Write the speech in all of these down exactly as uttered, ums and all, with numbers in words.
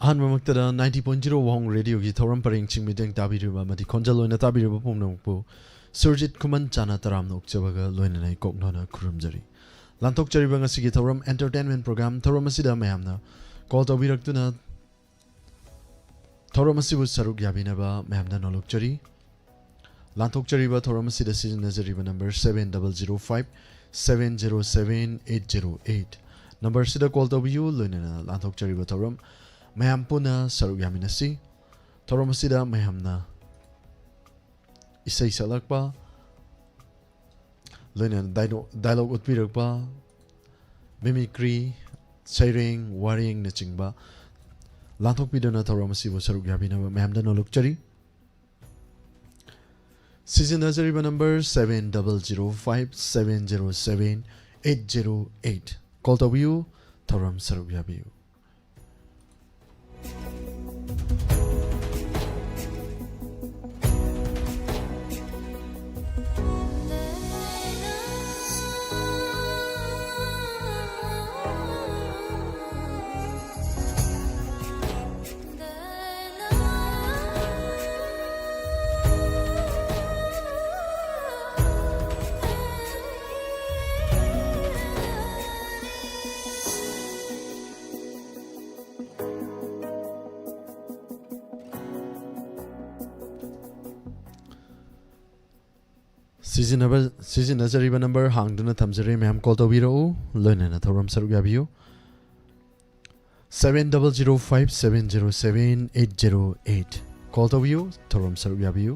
ꯑꯍꯥꯟꯕꯃꯛꯇꯗ ninety point zero ꯋꯥꯍꯣꯡ ꯔꯦꯗꯤꯑꯣꯒꯤ ꯊꯧꯔꯝ ꯄꯔꯦꯡꯁꯤꯡ ꯃꯤꯠꯌꯦꯡ ꯇꯥꯕꯤꯔꯤꯕ ꯑꯃꯗꯤ ꯈꯣꯟꯖꯦꯜ ꯑꯣꯏꯅ ꯇꯥꯕꯤꯔꯤꯕ ꯄꯨꯝꯅꯃꯛꯄꯨ ꯁꯨꯔꯖꯤꯠ ꯈꯨꯃꯟ ꯆꯥꯅ ꯇꯔꯥꯝꯅ ꯑꯣꯛꯆꯕꯒ ꯂꯣꯏꯅꯅ ꯏꯀꯣꯛꯅꯅ ꯈꯨꯔꯨꯝꯖꯔꯤ꯫ ꯂꯥꯟꯊꯣꯛꯆꯔꯤꯕ ꯉꯁꯤꯒꯤ ꯊꯧꯔꯝ entertainment program ꯊꯧꯔꯝ ꯑꯁꯤꯗ ꯃꯌꯥꯝꯅ ꯀꯣꯜ ꯇꯧꯕꯤꯔꯛꯇꯨꯅ ꯊꯧꯔꯝ ꯑꯁꯤꯕꯨ ꯁꯔꯨꯛ ꯌꯥꯕꯤꯅꯕ ꯃꯌꯥꯝꯗ ꯅꯣꯜꯂꯨꯛꯆꯔꯤ꯫ ꯂꯥꯟꯊꯣꯛꯆꯔꯤꯕ ꯊꯧꯔꯝ ꯑꯁꯤꯗ ꯁꯤꯖꯤꯟꯅꯖꯔꯤꯕ number seven double zero five seven zero seven eight zero eight꯫ Number ꯑꯁꯤꯗ ꯀꯣꯜ ꯇꯧꯕꯤꯌꯨ, ꯂꯣꯏꯅꯅ ꯂꯥꯟꯊꯣꯛꯆꯔꯤꯕ ꯊꯧꯔꯝ ꯃꯌꯥꯝ ꯄꯨꯟꯅ ꯁꯔꯨꯛ ꯌꯥꯃꯤꯟꯅꯁꯤ꯫ ꯊꯧꯔꯝ ꯑꯁꯤꯗ ꯃꯌꯥꯝꯅ ꯏꯁꯩ ꯁꯛꯂꯛꯄ, ꯂꯣꯏꯅꯅ dialogue, dialogue ꯎꯠꯄꯤꯔꯛꯄ, mimicry, ꯁꯩꯔꯦꯡ, ꯋꯥꯔꯦꯡꯅꯆꯤꯡꯕ ꯂꯥꯟꯊꯣꯛꯄꯤꯗꯨꯅ ꯊꯧꯔꯝ ꯑꯁꯤꯕꯨ ꯁꯔꯨꯛ ꯌꯥꯕꯤꯅꯕ ꯃꯌꯥꯝꯗ ꯅꯣꯜꯂꯨꯛꯆꯔꯤ꯫ ꯁꯤꯖꯤꯟꯅꯖꯔꯤꯕ number seven double zero five seven zero seven eight zero eight꯫ Call ꯇꯧꯕꯤꯌꯨ, ꯊꯧꯔꯝ ꯁꯔꯨꯛ ꯌꯥꯕꯤꯌꯨ꯫ ꯁꯤꯖꯤꯟꯅꯕ, ꯁꯤꯖꯤꯟꯅꯖꯔꯤꯕ number ꯍꯥꯡꯗꯨꯅ ꯊꯝꯖꯔꯦ, ꯃꯌꯥꯝ ꯀꯣꯜ ꯇꯧꯕꯤꯔꯛꯎ, ꯂꯣꯏꯅꯅ ꯊꯧꯔꯝ ꯁꯔꯨꯛ ꯌꯥꯕꯤꯌꯨ꯫ Seven double zero five seven zero seven eight zero eight꯫ Call ꯇꯧꯕꯤꯌꯨ, ꯊꯧꯔꯝ ꯁꯔꯨꯛ ꯌꯥꯕꯤꯌꯨ꯫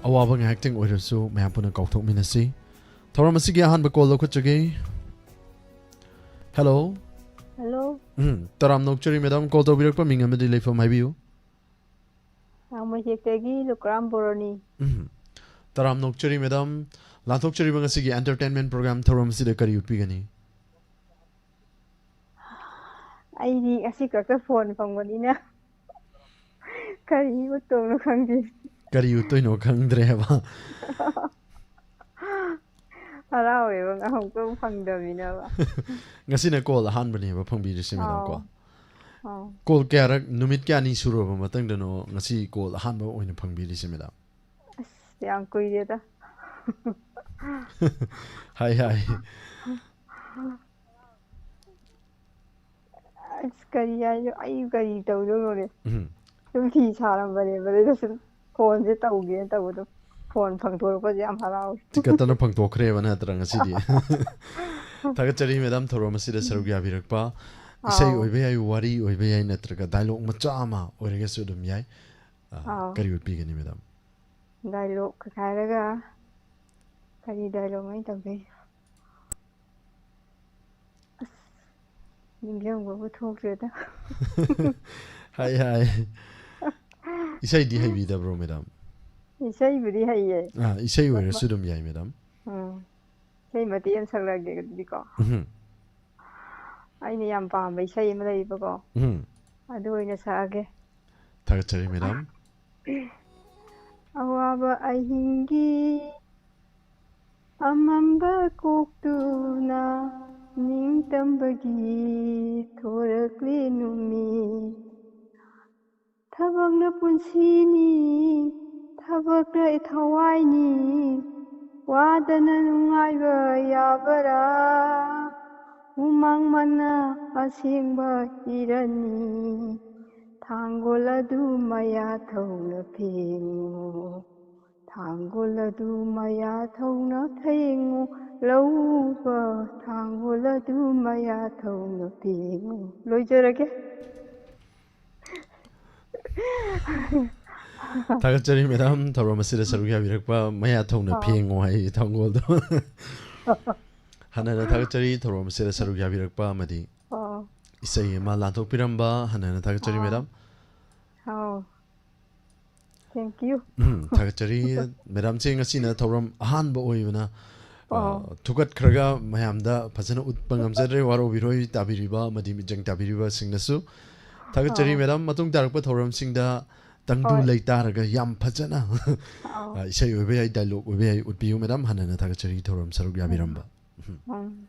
ꯑꯋꯥꯕ ꯉꯥꯏꯍꯥꯛꯇꯪ ꯑꯣꯏꯔꯁꯨ ꯃꯌꯥꯝ ꯄꯨꯟꯅ ꯀꯥꯎꯊꯣꯛꯃꯤꯟꯅꯁꯤ꯫ ꯊꯧꯔꯝ ꯑꯁꯤꯒꯤ ꯑꯍꯥꯟꯕ ꯀꯣꯜ ꯂꯧꯈꯠꯆꯒꯦ꯫ ꯍꯦꯜꯂꯣ꯫ ꯍꯦꯜꯂꯣ꯫ ꯎꯝ, ꯇꯔꯥꯝꯅ ꯑꯣꯛꯆꯔꯤ ꯃꯦꯗꯥꯝ, ꯀꯣꯜ ꯇꯧꯕꯤꯔꯛꯄ ꯃꯤꯡ ꯑꯃꯗꯤ ꯂꯩꯐꯝ ꯍꯥꯏꯕꯤꯌꯨ꯫ ꯂꯥꯡꯃꯩꯗꯣꯛꯇꯒꯤ ꯂꯨꯀ꯭ꯔꯥꯝ ꯕꯣꯔꯣꯅꯤ꯫ ꯎꯝ꯫ ꯇꯔꯥꯝꯅ ꯑꯣꯛꯆꯔꯤ ꯃꯦꯗꯥꯝ꯫ ꯂꯥꯟꯊꯣꯛꯆꯔꯤꯕ ꯉꯁꯤꯒꯤ entertainment program ꯊꯧꯔꯝ ꯑꯁꯤꯗ ꯀꯔꯤ ꯎꯠꯄꯤꯒꯅꯤ? ꯑꯩꯗꯤ ꯉꯁꯤ ꯈꯛꯇ ꯐꯣꯟ ꯐꯪꯕꯅꯤꯅ ꯀꯔꯤ ꯎꯠꯇꯧꯅꯣ ꯈꯪꯗꯦ꯫ ꯀꯔꯤ ꯎꯠꯇꯣꯏꯅꯣ ꯈꯪꯗ꯭ꯔꯦ ꯍꯥꯏꯕ? ꯍꯔꯥꯎꯋꯦꯕ, ꯉꯥꯏꯍꯥꯛꯇ ꯐꯪꯗꯕꯅꯤꯅꯕ꯫ ꯉꯁꯤꯅ ꯀꯣꯜ ꯑꯍꯥꯟꯕꯅꯦꯕ ꯐꯪꯕꯤꯔꯤꯁꯤ, ꯃꯦꯗꯥꯝ, ꯀꯣ? ꯑꯥꯎ꯫ ꯑꯥꯎ꯫ ꯀꯣꯜ ꯀꯌꯥꯔꯛ, ꯅꯨꯃꯤꯠ ꯀꯌꯥꯅꯤ ꯁꯨꯔꯕ ꯃꯇꯨꯡꯗꯅꯣ ꯉꯁꯤ ꯀꯣꯜ ꯑꯍꯥꯟꯕ ꯑꯣꯏꯅ ꯐꯪꯕꯤꯔꯤꯁꯦ, ꯃꯦꯗꯥꯝ? ꯑꯁ, ꯌꯥꯝ ꯀꯨꯏꯔꯦꯗ꯫ ꯍꯥꯏ, ꯍꯥꯏ꯫ ꯑꯁ, ꯀꯔꯤ ꯍꯥꯏꯅꯣ? ꯑꯩ ꯀꯔꯤ ꯇꯧꯗꯣꯏꯅꯣꯅꯦ? ꯎꯝ꯫ ꯁꯨꯝ ꯐꯤ ꯁꯥꯔꯝꯕꯅꯦꯕ, ꯑꯗꯨꯗ ꯁꯨꯝ ꯐꯣꯟꯁꯦ ꯇꯧꯒꯦꯅ ꯇꯧꯕꯗꯣ, ꯐꯣꯟ ꯐꯪꯗꯣꯔꯛꯄꯁꯦ ꯌꯥꯝ ꯍꯔꯥꯎꯋꯦ꯫ ꯇꯤꯀꯠꯇꯅ ꯐꯪꯗꯣꯛꯈ꯭ꯔꯦꯕ ꯅꯠꯇ꯭ꯔꯥ ꯉꯁꯤꯗꯤ? ꯊꯥꯒꯠꯆꯔꯤ, ꯃꯦꯗꯥꯝ, ꯊꯧꯔꯝ ꯑꯁꯤꯗ ꯁꯔꯨꯛ ꯌꯥꯕꯤꯔꯛꯄ꯫ ꯏꯁꯩ ꯑꯥꯎ꯫ ꯑꯣꯏꯕ ꯌꯥꯏ, ꯋꯥꯔꯤ ꯑꯣꯏꯕ ꯌꯥꯏ, ꯅꯠꯇ꯭ꯔꯒ ꯗꯥꯏꯂꯣꯛ ꯃꯆꯥ ꯑꯃ ꯑꯣꯏꯔꯒꯁꯨ ꯑꯗꯨꯝ ꯌꯥꯏ꯫ ꯑ, ꯑꯥꯎ꯫ ꯀꯔꯤ ꯎꯠꯄꯤꯒꯅꯤ, ꯃꯦꯗꯥꯝ? ꯗꯥꯏꯂꯣꯛ ꯍꯥꯏꯔꯒ ꯀꯔꯤ ꯗꯥꯏꯂꯣꯛꯅꯣ ꯑꯩꯅ ꯇꯧꯗꯣꯏꯁꯦ? ꯑꯁ, ꯅꯤꯡꯁꯤꯡꯕꯕꯨ ꯊꯣꯛꯇ꯭ꯔꯦꯗ꯫ ꯍꯥꯏ, ꯍꯥꯏ꯫ ꯏꯁꯩꯗꯤ ꯍꯩꯕꯤꯗꯕ꯭ꯔꯣ, ꯃꯦꯗꯥꯝ? ꯏꯁꯩꯕꯨꯗꯤ ꯍꯩꯌꯦ꯫ ꯑꯥ, ꯏꯁꯩ ꯑꯣꯏꯔꯁꯨ ꯑꯗꯨꯝ ꯌꯥꯏ, ꯃꯦꯗꯥꯝ꯫ ꯎꯝ꯫ ꯏꯁꯩ ꯃꯇꯦꯛ ꯑꯃ ꯁꯛꯂꯛꯑꯒꯦ ꯑꯗꯨꯗꯤꯀꯣ꯫ ꯎꯝ꯫ ꯑꯩꯅ ꯌꯥꯝ ꯄꯥꯝꯕ ꯏꯁꯩ ꯑꯃ ꯂꯩꯌꯦꯕꯀꯣ꯫ ꯎꯝ꯫ ꯑꯗꯨ ꯑꯣꯏꯅ ꯁꯛꯑꯒꯦ꯫ ꯊꯥꯒꯠꯆꯔꯤ, ꯃꯦꯗꯥꯝ꯫ ꯑꯋꯥꯕ ꯑꯍꯤꯡꯒꯤ ꯑꯃꯝꯕ ꯀꯣꯛꯇꯨꯅ ꯅꯤꯡꯇꯝꯕꯒꯤ ꯊꯣꯔꯛꯂꯤ ꯅꯨꯃꯤꯠ꯫ ꯊꯕꯛꯅ ꯄꯨꯟꯁꯤꯅꯤ, ꯊꯕꯛꯅ ꯊꯋꯥꯏꯅꯤ, ꯋꯥꯗꯅ ꯅꯨꯡꯉꯥꯏꯕ ꯌꯥꯕꯔꯥ? ꯍꯨꯃꯥꯡ ꯃꯅꯥ ꯑꯁꯦꯡꯕ ꯏꯔꯅꯤ꯫ ꯊꯥꯡꯒꯣꯜ ꯑꯗꯨ ꯃꯌꯥ ꯊꯧꯅ ꯐꯦꯡꯉꯨ꯫ ꯊꯥꯡꯒꯣꯜ ꯑꯗꯨ ꯃꯌꯥ ꯊꯧꯅ ꯐꯦꯡꯉꯨ꯫ ꯂꯧꯕ ꯊꯥꯡꯒꯣꯜ ꯑꯗꯨ ꯃꯌꯥ ꯊꯧꯅ ꯐꯦꯡꯉꯨ꯫ ꯂꯣꯏꯖꯔꯒꯦ꯫ ꯊꯥꯒꯠꯆꯔꯤ, ꯃꯦꯗꯥꯝ, ꯊꯧꯔꯝ ꯑꯁꯤꯗ ꯁꯔꯨꯛ ꯌꯥꯕꯤꯔꯛꯄ꯫ ꯃꯌꯥ ꯊꯧꯅ ꯑꯥꯎ꯫ ꯐꯦꯡꯉꯣ ꯍꯥꯏ ꯊꯥꯡꯒꯣꯜꯗꯣ꯫ ꯍꯟꯅꯅ ꯊꯥꯒꯠꯆꯔꯤ, ꯊꯧꯔꯝ ꯑꯁꯤꯗ ꯁꯔꯨꯛ ꯌꯥꯕꯤꯔꯛꯄ ꯑꯃꯗꯤ ꯑꯣ꯫ ꯏꯁꯩ ꯑꯃ ꯂꯥꯟꯊꯣꯛꯄꯤꯔꯝꯕ ꯍꯟꯅꯅ ꯊꯥꯒꯠꯆꯔꯤ, ꯑꯥꯎ꯫ ꯃꯦꯗꯥꯝ꯫ ꯑꯥꯎ꯫ Thank you꯫ ꯎꯝ, ꯊꯥꯒꯠꯆꯔꯤ꯫ ꯃꯦꯗꯥꯝꯁꯦ ꯉꯁꯤꯅ ꯊꯧꯔꯝ ꯑꯍꯥꯟꯕ ꯑꯣꯏꯕꯅ, ꯑ, ꯑꯣ꯫ ꯊꯨꯒꯠꯈ꯭ꯔꯒ ꯃꯌꯥꯝꯗ ꯐꯖꯅ ꯎꯠꯄ ꯉꯝꯖꯗ꯭ꯔꯦ꯫ ꯋꯥꯔꯧꯕꯤꯔꯣꯏ, ꯇꯥꯕꯤꯔꯤꯕ ꯑꯃꯗꯤ ꯃꯤꯠꯌꯦꯡ ꯇꯥꯕꯤꯔꯤꯕꯁꯤꯡꯅꯁꯨ꯫ ꯊꯥꯒꯠꯆꯔꯤ, ꯑꯣ꯫ ꯃꯦꯗꯥꯝ꯫ ꯃꯇꯨꯡ ꯇꯥꯔꯛꯄ ꯊꯧꯔꯝꯁꯤꯡꯗ ꯇꯪꯗꯨ ꯍꯣꯏ꯫ ꯂꯩꯇꯥꯔꯒ ꯌꯥꯝ ꯐꯖꯅ, ꯑꯣ꯫ ꯑ, ꯏꯁꯩ ꯑꯣꯏꯕ ꯌꯥꯏ, ꯗꯥꯏꯂꯣꯛ ꯑꯣꯏꯕ ꯌꯥꯏ, ꯎꯠꯄꯤꯌꯨ, ꯃꯦꯗꯥꯝ꯫ ꯍꯟꯅꯅ ꯊꯥꯒꯠꯆꯔꯤ ꯊꯧꯔꯝ ꯁꯔꯨꯛ ꯌꯥꯕꯤꯔꯝꯕ꯫ ꯎꯝ꯫ ꯎꯝ꯫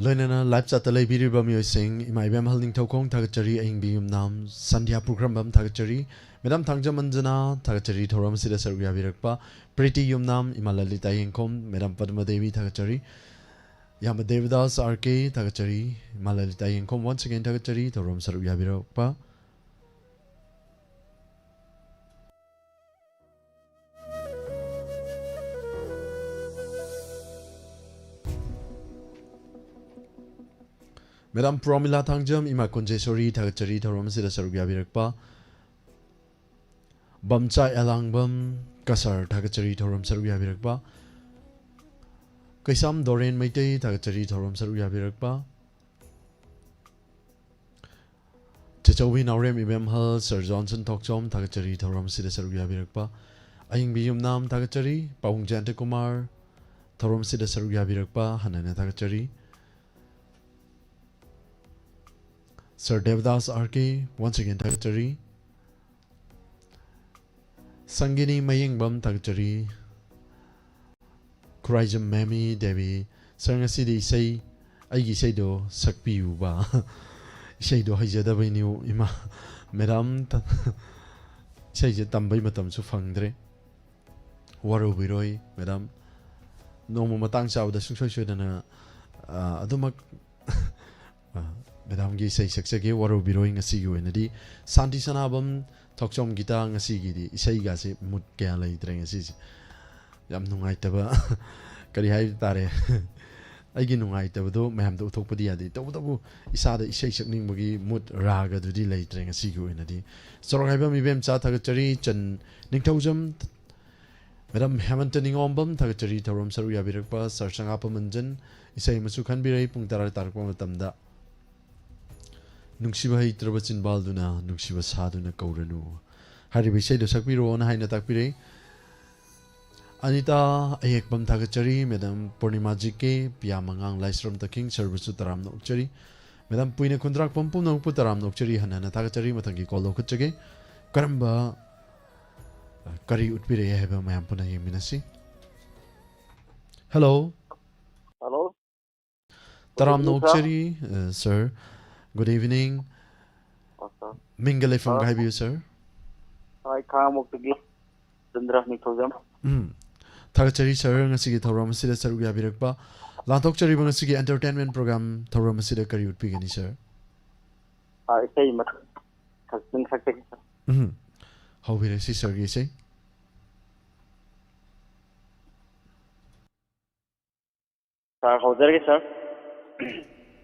ꯂꯣꯏꯅꯅ live chat ꯇ ꯂꯩꯕꯤꯔꯤꯕ ꯃꯤꯑꯣꯏꯁꯤꯡ, ꯏꯃꯥ ꯏꯕꯦꯝ ꯍꯜꯅꯤꯡꯊꯧꯈꯣꯡ ꯊꯥꯒꯠꯆꯔꯤ, ꯑꯌꯤꯡꯕꯤ ꯌꯨꯝꯅꯥꯝ ꯁꯟꯙ꯭ꯌꯥ ꯄꯨꯈ꯭ꯔꯝꯕꯝ ꯊꯥꯒꯠꯆꯔꯤ, ꯃꯦꯗꯥꯝ ꯊꯥꯡꯖꯝ ꯑꯟꯖꯅꯥ ꯊꯥꯒꯠꯆꯔꯤ, ꯊꯧꯔꯝ ꯑꯁꯤꯗ ꯁꯔꯨꯛ ꯌꯥꯕꯤꯔꯛꯄ ꯄ꯭ꯔꯤꯇꯤ ꯌꯨꯝꯅꯥꯝ, ꯏꯃꯥ ꯂꯂꯤꯇꯥ ꯌꯦꯡꯈꯣꯝ, ꯃꯦꯗꯥꯝ ꯄꯗꯃ ꯗꯦꯕꯤ ꯊꯥꯒꯠꯆꯔꯤ, ꯏꯌꯥꯝꯕ ꯗꯦꯕꯗꯥꯁ ꯑꯥꯔ ꯀꯦ ꯊꯥꯒꯠꯆꯔꯤ, ꯏꯃꯥ ꯂꯂꯤꯇꯥ ꯌꯦꯡꯈꯣꯝ once again ꯊꯥꯒꯠꯆꯔꯤ, ꯊꯧꯔꯝ ꯁꯔꯨꯛ ꯌꯥꯕꯤꯔꯛꯄ꯫ ꯃꯦꯗꯥꯝ ꯄ꯭ꯔꯣꯃꯤꯂꯥ ꯊꯥꯡꯖꯝ, ꯏꯃꯥ ꯀꯨꯟꯖꯦꯁꯣꯔꯤ ꯊꯥꯒꯠꯆꯔꯤ, ꯊꯧꯔꯝ ꯑꯁꯤꯗ ꯁꯔꯨꯛ ꯌꯥꯕꯤꯔꯛꯄ꯫ ꯕꯝꯆꯥ ꯑꯦꯂꯥꯡꯕꯝ ꯀꯁꯥꯔ ꯊꯥꯒꯠꯆꯔꯤ, ꯊꯧꯔꯝ ꯁꯔꯨꯛ ꯌꯥꯕꯤꯔꯛꯄ꯫ ꯀꯩꯁꯥꯝ ꯗꯣꯔꯦꯟ ꯃꯩꯇꯩ ꯊꯥꯒꯠꯆꯔꯤ, ꯊꯧꯔꯝ ꯁꯔꯨꯛ ꯌꯥꯕꯤꯔꯛꯄ꯫ ꯆꯦꯆꯧꯕꯤ ꯅꯥꯎꯔꯦꯝ ꯏꯕꯦꯝꯍꯜ, ꯁꯔ ꯖꯣꯟꯁꯟ ꯊꯣꯛꯆꯣꯝ ꯊꯥꯒꯠꯆꯔꯤ, ꯊꯧꯔꯝ ꯑꯁꯤꯗ ꯁꯔꯨꯛ ꯌꯥꯕꯤꯔꯛꯄ꯫ ꯑꯌꯤꯡꯕꯤ ꯌꯨꯝꯅꯥꯝ ꯊꯥꯒꯠꯆꯔꯤ, ꯄꯥꯕꯨꯡ ꯖꯌꯟꯇ ꯀꯨꯃꯥꯔ, ꯊꯧꯔꯝ ꯑꯁꯤꯗ ꯁꯔꯨꯛ ꯌꯥꯕꯤꯔꯛꯄ ꯍꯟꯅ ꯍꯟꯅ ꯊꯥꯒꯠꯆꯔꯤ꯫ ꯁꯔ ꯗꯦꯕꯗꯥꯁ ꯑꯥꯔ ꯀꯦ, once again ꯊꯥꯒꯠꯆꯔꯤ꯫ ꯁꯪꯒꯤꯅꯤ ꯃꯌꯦꯡꯕꯝ ꯊꯥꯒꯠꯆꯔꯤ꯫ ꯈꯨꯔꯥꯏꯖꯝ ꯃꯦꯃꯤ ꯗꯦꯕꯤ, ꯁꯥꯔ, ꯉꯁꯤꯗꯤ ꯏꯁꯩ, ꯑꯩꯒꯤ ꯏꯁꯩꯗꯣ ꯁꯛꯄꯤꯌꯨꯕ꯫ ꯏꯁꯩꯗꯣ ꯍꯩꯖꯗꯕꯩꯅꯤ, ꯏꯃꯥ, ꯃꯦꯗꯥꯝ, ꯏꯁꯩꯁꯦ ꯇꯝꯕꯩ ꯃꯇꯝꯁꯨ ꯐꯪꯗ꯭ꯔꯦ꯫ ꯋꯥꯔꯧꯕꯤꯔꯣꯏ, ꯃꯦꯗꯥꯝ꯫ ꯅꯣꯡꯃ ꯃꯇꯥꯡ ꯆꯥꯕꯗ ꯁꯨꯡꯁꯣꯏ ꯁꯣꯏꯗꯅ, ꯑ, ꯑꯗꯨꯃꯛ, ꯑ, ꯃꯦꯗꯥꯝꯒꯤ ꯏꯁꯩ ꯁꯛꯆꯒꯦ, ꯋꯥꯔꯧꯕꯤꯔꯣꯏ꯫ ꯉꯁꯤꯒꯤ ꯑꯣꯏꯅꯗꯤ ꯁꯥꯟꯇꯤ ꯁꯅꯥꯕꯝ ꯊꯣꯛꯆꯣꯝ ꯒꯤꯇꯥ, ꯉꯁꯤꯒꯤꯗꯤ ꯏꯁꯩꯒꯥꯁꯦ mood ꯀꯌꯥ ꯂꯩꯇ꯭ꯔꯦ ꯉꯁꯤꯁꯦ꯫ ꯌꯥꯝ ꯅꯨꯡꯉꯥꯏꯇꯕ, ꯀꯔꯤ ꯍꯥꯏꯕ ꯇꯥꯔꯦ? ꯑꯩꯒꯤ ꯅꯨꯡꯉꯥꯏꯇꯕꯗꯣ ꯃꯌꯥꯝꯗ ꯎꯠꯊꯣꯛꯄꯗꯤ ꯌꯥꯗꯦ꯫ ꯇꯧꯕꯇꯕꯨ ꯏꯁꯥꯗ ꯏꯁꯩ ꯁꯛꯅꯤꯡꯕꯒꯤ mood ꯔꯥꯒꯗꯨꯗꯤ ꯂꯩꯇ꯭ꯔꯦ ꯉꯁꯤꯒꯤ ꯑꯣꯏꯅꯗꯤ꯫ ꯆꯥꯎꯔꯥꯛ ꯍꯥꯏꯕꯝ ꯏꯕꯦꯝꯆꯥ ꯊꯥꯒꯠꯆꯔꯤ, ꯆꯟ ꯅꯤꯡꯊꯧꯖꯝ, ꯃꯦꯗꯥꯝ ꯍꯦꯃꯟꯇ ꯅꯤꯉꯣꯝꯕꯝ ꯊꯥꯒꯠꯆꯔꯤ, ꯊꯧꯔꯝ ꯁꯔꯨꯛ ꯌꯥꯕꯤꯔꯛꯄ꯫ ꯁꯥꯔ ꯁꯉꯥꯄꯝ ꯃꯟꯖꯟ, ꯏꯁꯩ ꯑꯃꯁꯨ ꯈꯟꯕꯤꯔꯛꯏ, ꯄꯨꯡ ꯇꯔꯥ ꯇꯥꯔꯛꯄ ꯃꯇꯝꯗ꯫ ꯅꯨꯡꯁꯤꯕ ꯍꯩꯇ꯭ꯔꯕ ꯆꯤꯟꯕꯥꯜꯗꯨꯅ ꯅꯨꯡꯁꯤꯕ ꯁꯥꯗꯨꯅ ꯀꯧꯔꯅꯨ ꯍꯥꯏꯔꯤꯕ ꯏꯁꯩꯗꯣ ꯁꯛꯄꯤꯔꯛꯑꯣꯅ ꯍꯥꯏꯅ ꯇꯥꯛꯄꯤꯔꯛꯏ꯫ ꯑꯅꯤꯇꯥ ꯑꯌꯦꯛꯄꯝ ꯊꯥꯒꯠꯆꯔꯤ꯫ ꯃꯦꯗꯥꯝ ꯄꯨꯔꯅꯤꯃꯥ ꯖꯤ ꯀꯦ, ꯄꯤꯌꯥ ꯃꯉꯥꯡ, ꯂꯥꯏꯁ꯭ꯔꯝ ꯇꯈꯤꯡ, ꯁꯔꯕꯁꯨ ꯇꯔꯥꯝꯅ ꯑꯣꯛꯆꯔꯤ꯫ ꯃꯦꯗꯥꯝ ꯄꯨꯏꯅ ꯈꯨꯟꯗ꯭ꯔꯥꯛꯄꯝ ꯄꯨꯝꯅꯃꯛꯄꯨ ꯇꯔꯥꯝꯅ ꯑꯣꯛꯆꯔꯤ꯫ ꯍꯟꯅ ꯍꯟꯅ ꯊꯥꯒꯠꯆꯔꯤ꯫ ꯃꯊꯪꯒꯤ call ꯂꯧꯈꯠꯆꯒꯦ꯫ ꯀꯔꯝꯕ, ꯑ, ꯀꯔꯤ ꯎꯠꯄꯤꯔꯛꯑꯦ ꯍꯥꯏꯕ ꯃꯌꯥꯝ ꯄꯨꯟꯅ ꯌꯦꯡꯃꯤꯟꯅꯁꯤ꯫ Hello꯫ Hello꯫ ꯇꯔꯥꯝꯅ ꯑꯣꯛꯆꯔꯤ, ꯑ, sir. Good evening. ꯑꯣ, sir. ꯃꯤꯡꯒ ꯂꯩꯐꯝꯒ ꯍꯥꯏꯕꯤꯌꯨ, sir. ꯑꯩ ꯈꯥꯉꯕꯣꯛꯇꯒꯤ ꯆꯟꯗ꯭ꯔ ꯅꯤꯡꯊꯧꯖꯝ꯫ ꯎꯝ꯫ ꯊꯥꯒꯠꯆꯔꯤ, sir, ꯉꯁꯤꯒꯤ ꯊꯧꯔꯝ ꯑꯁꯤꯗ ꯁꯔꯨꯛ ꯌꯥꯕꯤꯔꯛꯄ꯫ ꯂꯥꯟꯊꯣꯛꯆꯔꯤꯕ ꯉꯁꯤꯒꯤ entertainment program ꯊꯧꯔꯝ ꯑꯁꯤꯗ ꯀꯔꯤ ꯎꯠꯄꯤꯒꯅꯤ, sir? ꯑ, ꯏꯁꯩ ꯃꯊꯛ ꯈꯛꯇꯪ ꯁꯛꯆꯒꯦ, sir. ꯎꯝ꯫ ꯍꯧꯕꯤꯔꯁꯤ, sirꯒꯤ ꯏꯁꯩ꯫ Sir, ꯍꯧꯖꯔꯒꯦ, sir.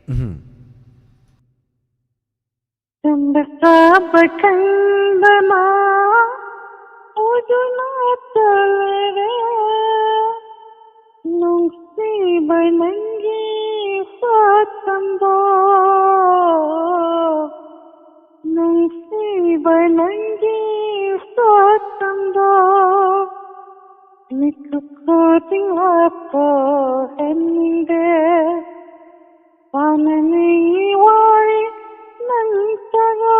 ꯎꯝ꯫ ꯆꯝꯕ ꯁꯥꯕ ꯀꯟꯕ ꯃꯥ ꯎꯗꯨꯅ ꯇꯂꯔꯦ, ꯅꯨꯡꯁꯤꯕ ꯅꯪꯒꯤ ꯁꯛꯇꯝꯗꯣ, ꯅꯨꯡꯁꯤꯕ ꯅꯪꯒꯤ ꯁꯛꯇꯝꯗꯣ, ꯃꯤꯀꯨꯞ ꯈꯨꯗꯤꯡ ꯂꯥꯛꯄ ꯍꯦꯟꯅꯤꯡꯗꯦ꯫ ꯄꯥꯅꯅꯤꯡꯉꯤ ꯋꯥꯔꯤ ꯅꯪꯇꯒ꯫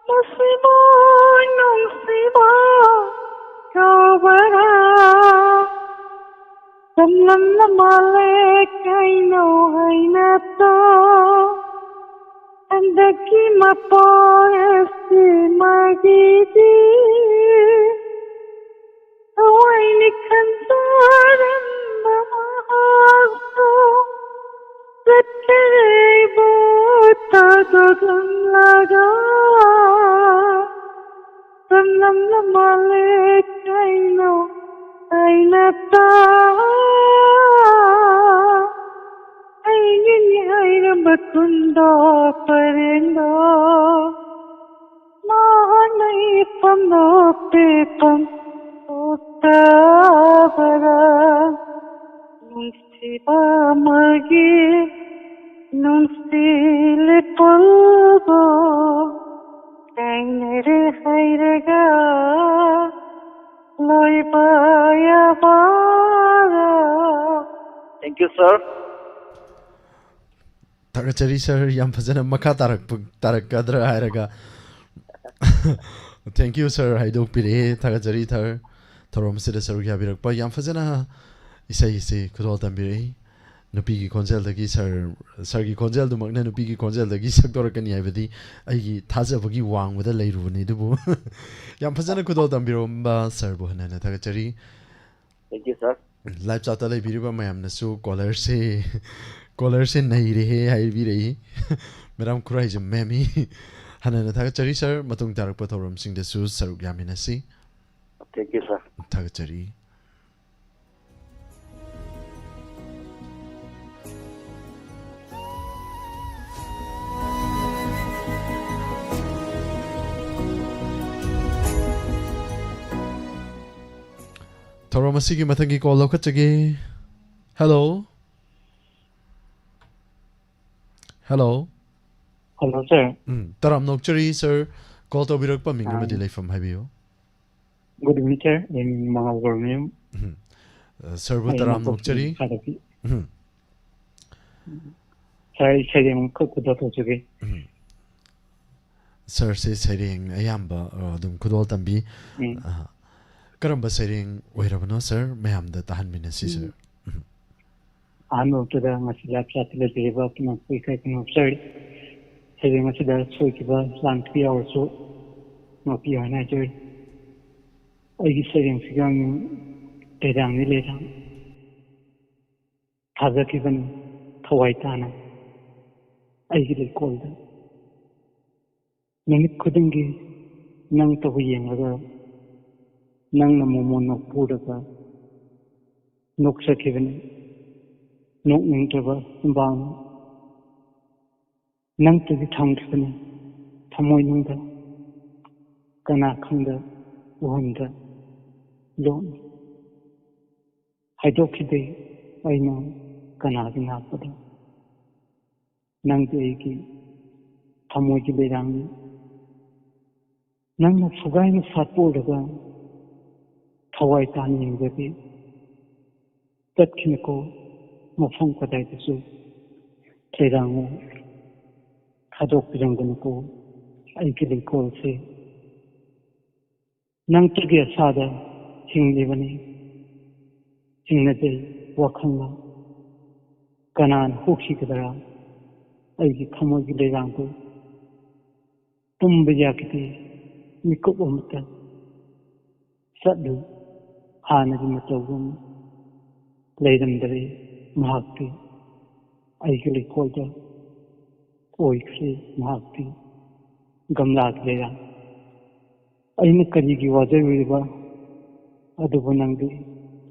ꯃꯁꯤꯕꯨ ꯅꯨꯡꯁꯤꯕ ꯀꯧꯕꯔꯥ? ꯇꯝꯂꯝꯅ ꯃꯥꯜꯂꯦ ꯀꯩꯅꯣ ꯍꯥꯏꯅ ꯇꯧ꯫ ꯍꯟꯗꯛꯀꯤ ꯃꯄꯣꯛ ꯑꯁꯤ ꯃꯥꯒꯤꯗꯤ ꯊꯋꯥꯏꯅ ꯈꯟꯖꯔꯝꯕ ꯃꯍꯥꯛꯁꯨ ꯆꯠꯈ꯭ꯔꯦꯕꯨ ꯊꯥꯗꯣꯛꯂꯝꯂꯒ꯫ ꯇꯝꯂꯝꯅ ꯃꯥꯜꯂꯦ ꯀꯩꯅꯣ ꯑꯩꯅ ꯇꯥ꯫ ꯑꯩꯒꯤꯅꯤ ꯍꯥꯏꯔꯝꯕ ꯇꯨꯡꯗꯣ ꯄꯔꯦꯡꯗꯣ꯫ ꯃꯍꯥꯛꯅ ꯏꯐꯝꯗꯣ ꯄꯦꯐꯝ ꯊꯣꯛꯇꯕꯔꯥ? ꯅꯨꯡꯁꯤꯕ ꯑꯃꯒꯤ ꯅꯨꯡꯁꯤ ꯂꯩꯄꯨꯜꯕꯨ ꯀꯥꯏꯅꯔꯦ ꯍꯥꯏꯔꯒ ꯂꯣꯏꯕ ꯌꯥꯕꯔꯥ? Thank you, sir. ꯊꯥꯒꯠꯆꯔꯤ, sir. ꯌꯥꯝ ꯐꯖꯅ ꯃꯈꯥ ꯇꯥꯔꯛꯄ, ꯇꯥꯔꯛꯀꯗ꯭ꯔꯥ ꯍꯥꯏꯔꯒ꯫ Thank you, sir, ꯍꯥꯏꯗꯣꯛꯄꯤꯔꯛꯑꯦ꯫ ꯊꯥꯒꯠꯆꯔꯤ, sir, ꯊꯧꯔꯝ ꯑꯁꯤꯗ ꯁꯔꯨꯛ ꯌꯥꯕꯤꯔꯛꯄ꯫ ꯌꯥꯝ ꯐꯖꯅ ꯏꯁꯩ ꯑꯁꯤ ꯈꯨꯗꯣꯜ ꯇꯝꯕꯤꯔꯛꯏ꯫ ꯅꯨꯄꯤꯒꯤ ꯈꯣꯟꯖꯦꯜꯗꯒꯤ ꯁꯥꯔ, ꯁꯥꯔꯒꯤ ꯈꯣꯟꯖꯦꯜꯗꯨꯃꯛꯅ ꯅꯨꯄꯤꯒꯤ ꯈꯣꯟꯖꯦꯜꯗꯒꯤ ꯁꯛꯇꯣꯔꯛꯀꯅꯤ ꯍꯥꯏꯕꯗꯤ ꯑꯩꯒꯤ ꯊꯥꯖꯕꯒꯤ ꯋꯥꯡꯃꯗ ꯂꯩꯔꯨꯕꯅꯤ꯫ ꯑꯗꯨꯕꯨ ꯌꯥꯝ ꯐꯖꯅ ꯈꯨꯗꯣꯜ ꯇꯝꯕꯤꯔꯝꯕ ꯁꯥꯔꯕꯨ ꯍꯟꯅ ꯍꯟꯅ ꯊꯥꯒꯠꯆꯔꯤ꯫ Thank you, sir. ꯂꯥꯏꯚ ꯆꯥꯠꯇ ꯂꯩꯕꯤꯔꯤꯕ ꯃꯌꯥꯝꯅꯁꯨ ꯀꯣꯂꯔꯁꯦ, ꯀꯣꯂꯔꯁꯦ ꯅꯩꯔꯦꯍꯦ ꯍꯥꯏꯕꯤꯔꯛꯏ꯫ ꯃꯦꯗꯥꯝ ꯈꯨꯔꯥꯏꯖꯝ ꯃꯦꯝꯃꯤ꯫ ꯍꯟꯅ ꯍꯟꯅ ꯊꯥꯒꯠꯆꯔꯤ ꯁꯥꯔ꯫ ꯃꯇꯨꯡ ꯇꯥꯔꯛꯄ ꯊꯧꯔꯝꯁꯤꯡꯗꯁꯨ ꯁꯔꯨꯛ ꯌꯥꯃꯤꯟꯅꯁꯤ꯫ Thank you, sir. ꯊꯥꯒꯠꯆꯔꯤ꯫ ꯊꯧꯔꯝ ꯑꯁꯤꯒꯤ ꯃꯊꯪꯒꯤ ꯀꯣꯜ ꯂꯧꯈꯠꯆꯒꯦ꯫ Hello. Hello. Hello, sir. Um, ꯇꯔꯥꯝꯅ ꯑꯣꯛꯆꯔꯤ ꯁꯥꯔ꯫ ꯀꯣꯜ ꯇꯧꯕꯤꯔꯛꯄ ꯃꯤꯡ ꯑꯥ꯫ ꯑꯃꯗꯤ ꯂꯩꯐꯝ ꯍꯥꯏꯕꯤꯌꯨ꯫ Good evening, sir. ꯑꯩ ꯃꯉꯥꯜ ꯒꯣꯔꯃꯌꯨꯝ꯫ ꯎꯝ꯫ ꯑ, ꯁꯥꯔꯕꯨ ꯑꯩ ꯇꯔꯥꯝꯅ ꯃꯀꯣꯛ ꯑꯣꯛꯆꯔꯤ꯫ ꯁꯥꯗꯕꯤ꯫ ꯎꯝ꯫ Sir, ꯑꯩ ꯁꯩꯔꯦꯡ ꯑꯃꯈꯛ ꯈꯨꯗꯣꯜ ꯇꯧꯖꯒꯦ꯫ ꯎꯝ꯫ ꯁꯥꯔꯁꯦ ꯁꯩꯔꯦꯡ ꯑꯌꯥꯝꯕ, ꯑ, ꯑꯗꯨꯝ ꯈꯨꯗꯣꯜ ꯇꯝꯕꯤ꯫ ꯎꯝ꯫ ꯑ, ꯀꯔꯝꯕ ꯁꯩꯔꯦꯡ ꯑꯣꯏꯔꯕꯅꯣ ꯁꯥꯔ? ꯃꯌꯥꯝꯗ ꯇꯥꯍꯟꯃꯤꯟꯅꯁꯤ ꯁꯥꯔ꯫ ꯎꯝ꯫ ꯑꯍꯥꯟꯕꯃꯛꯇꯗ ꯉꯁꯤ ꯂꯥꯏꯞ ꯆꯥꯠꯇ ꯂꯩꯕꯤꯔꯤꯕ ꯄꯨꯝꯅꯃꯛꯄꯨ ꯏꯀꯥꯏ ꯈꯨꯝꯅꯕ ꯆꯥꯔꯤ꯫ ꯁꯩꯔꯦꯡ ꯑꯁꯤꯗ ꯁꯣꯏꯈꯤꯕ ꯂꯥꯟꯈꯤꯕ ꯌꯥꯎꯔꯁꯨ ꯉꯥꯛꯄꯤꯌꯨ ꯍꯥꯏꯅ ꯍꯥꯏꯖꯔꯤ꯫ ꯑꯩꯒꯤ ꯁꯩꯔꯦꯡꯁꯤꯒꯤ ꯃꯃꯤꯡ ꯂꯩꯔꯥꯡꯅꯤ ꯂꯩꯔꯥꯡ꯫ ꯊꯥꯖꯈꯤꯕꯅꯤ ꯊꯋꯥꯏ ꯇꯥꯅ ꯑꯩꯒꯤ ꯂꯩꯀꯣꯜꯗ꯫ ꯅꯨꯃꯤꯠ ꯈꯨꯗꯤꯡꯒꯤ ꯅꯪꯇꯕꯨ ꯌꯦꯡꯂꯒ, ꯅꯪꯅ ꯃꯣꯃꯣꯟ ꯅꯣꯛꯄꯨꯔꯒ ꯅꯣꯛꯆꯈꯤꯕꯅꯤ ꯅꯣꯛꯅꯤꯡꯗ꯭ꯔꯕ ꯆꯤꯟꯕꯥꯜꯅ꯫ ꯅꯪꯇꯗꯤ ꯊꯝꯈꯤꯕꯅꯤ ꯊꯃꯣꯏꯅꯨꯡꯗ, ꯀꯅꯥ ꯈꯪꯗ ꯎꯍꯟꯗ ꯂꯣꯠꯅ꯫ ꯍꯥꯏꯗꯣꯛꯈꯤꯗꯦ ꯑꯩꯅ ꯀꯅꯥꯒꯤ ꯅꯥꯛꯄꯗ꯫ ꯅꯪꯗꯤ ꯑꯩꯒꯤ ꯊꯃꯣꯏꯒꯤ ꯂꯩꯔꯥꯡꯅꯤ꯫ ꯅꯪꯅ ꯁꯨꯒꯥꯏꯅ ꯁꯥꯠꯄ ꯎꯔꯒ ꯊꯋꯥꯏ ꯇꯥꯅ ꯌꯦꯡꯖꯒꯦ꯫ ꯆꯠꯈꯤꯅꯨꯀꯣ ꯃꯐꯝ ꯀꯗꯥꯏꯗꯁꯨ ꯂꯩꯔꯥꯡꯉꯣ꯫ ꯊꯥꯗꯣꯛꯄꯤꯔꯝꯒꯅꯨꯀꯣ ꯑꯩꯒꯤ ꯂꯩꯀꯣꯜꯁꯦ꯫ ꯅꯪꯇꯒꯤ ꯑꯁꯥꯗ ꯍꯤꯡꯂꯤꯕꯅꯤ꯫ ꯆꯤꯡꯅꯖꯩ ꯋꯥꯈꯜꯅ꯫ ꯀꯅꯥꯅ ꯍꯣꯈꯤꯒꯗ꯭ꯔꯥ? ꯑꯩꯒꯤ ꯊꯃꯣꯏꯒꯤ ꯂꯩꯔꯥꯡꯗꯨ ꯇꯨꯝꯕ ꯌꯥꯈꯤꯗꯦ꯫ ꯃꯤꯀꯨꯞ ꯑꯃꯇ ꯆꯠꯂꯨ꯫ ꯍꯥꯟꯅꯒꯤ ꯃꯇꯧꯒꯨꯝ ꯂꯩꯔꯝꯗꯔꯦ꯫ ꯃꯍꯥꯛꯇꯤ ꯑꯩꯒꯤ ꯂꯩꯀꯣꯜꯗ ꯑꯣꯏꯈ꯭ꯔꯦ꯫ ꯃꯍꯥꯛꯇꯤ ꯒꯝꯂꯥꯒꯤ ꯂꯩꯔꯥꯡ꯫ ꯑꯩꯅ ꯀꯔꯤꯒꯤ ꯋꯥꯖꯔꯨꯔꯤꯕ? ꯑꯗꯨꯕꯨ ꯅꯪꯗꯤ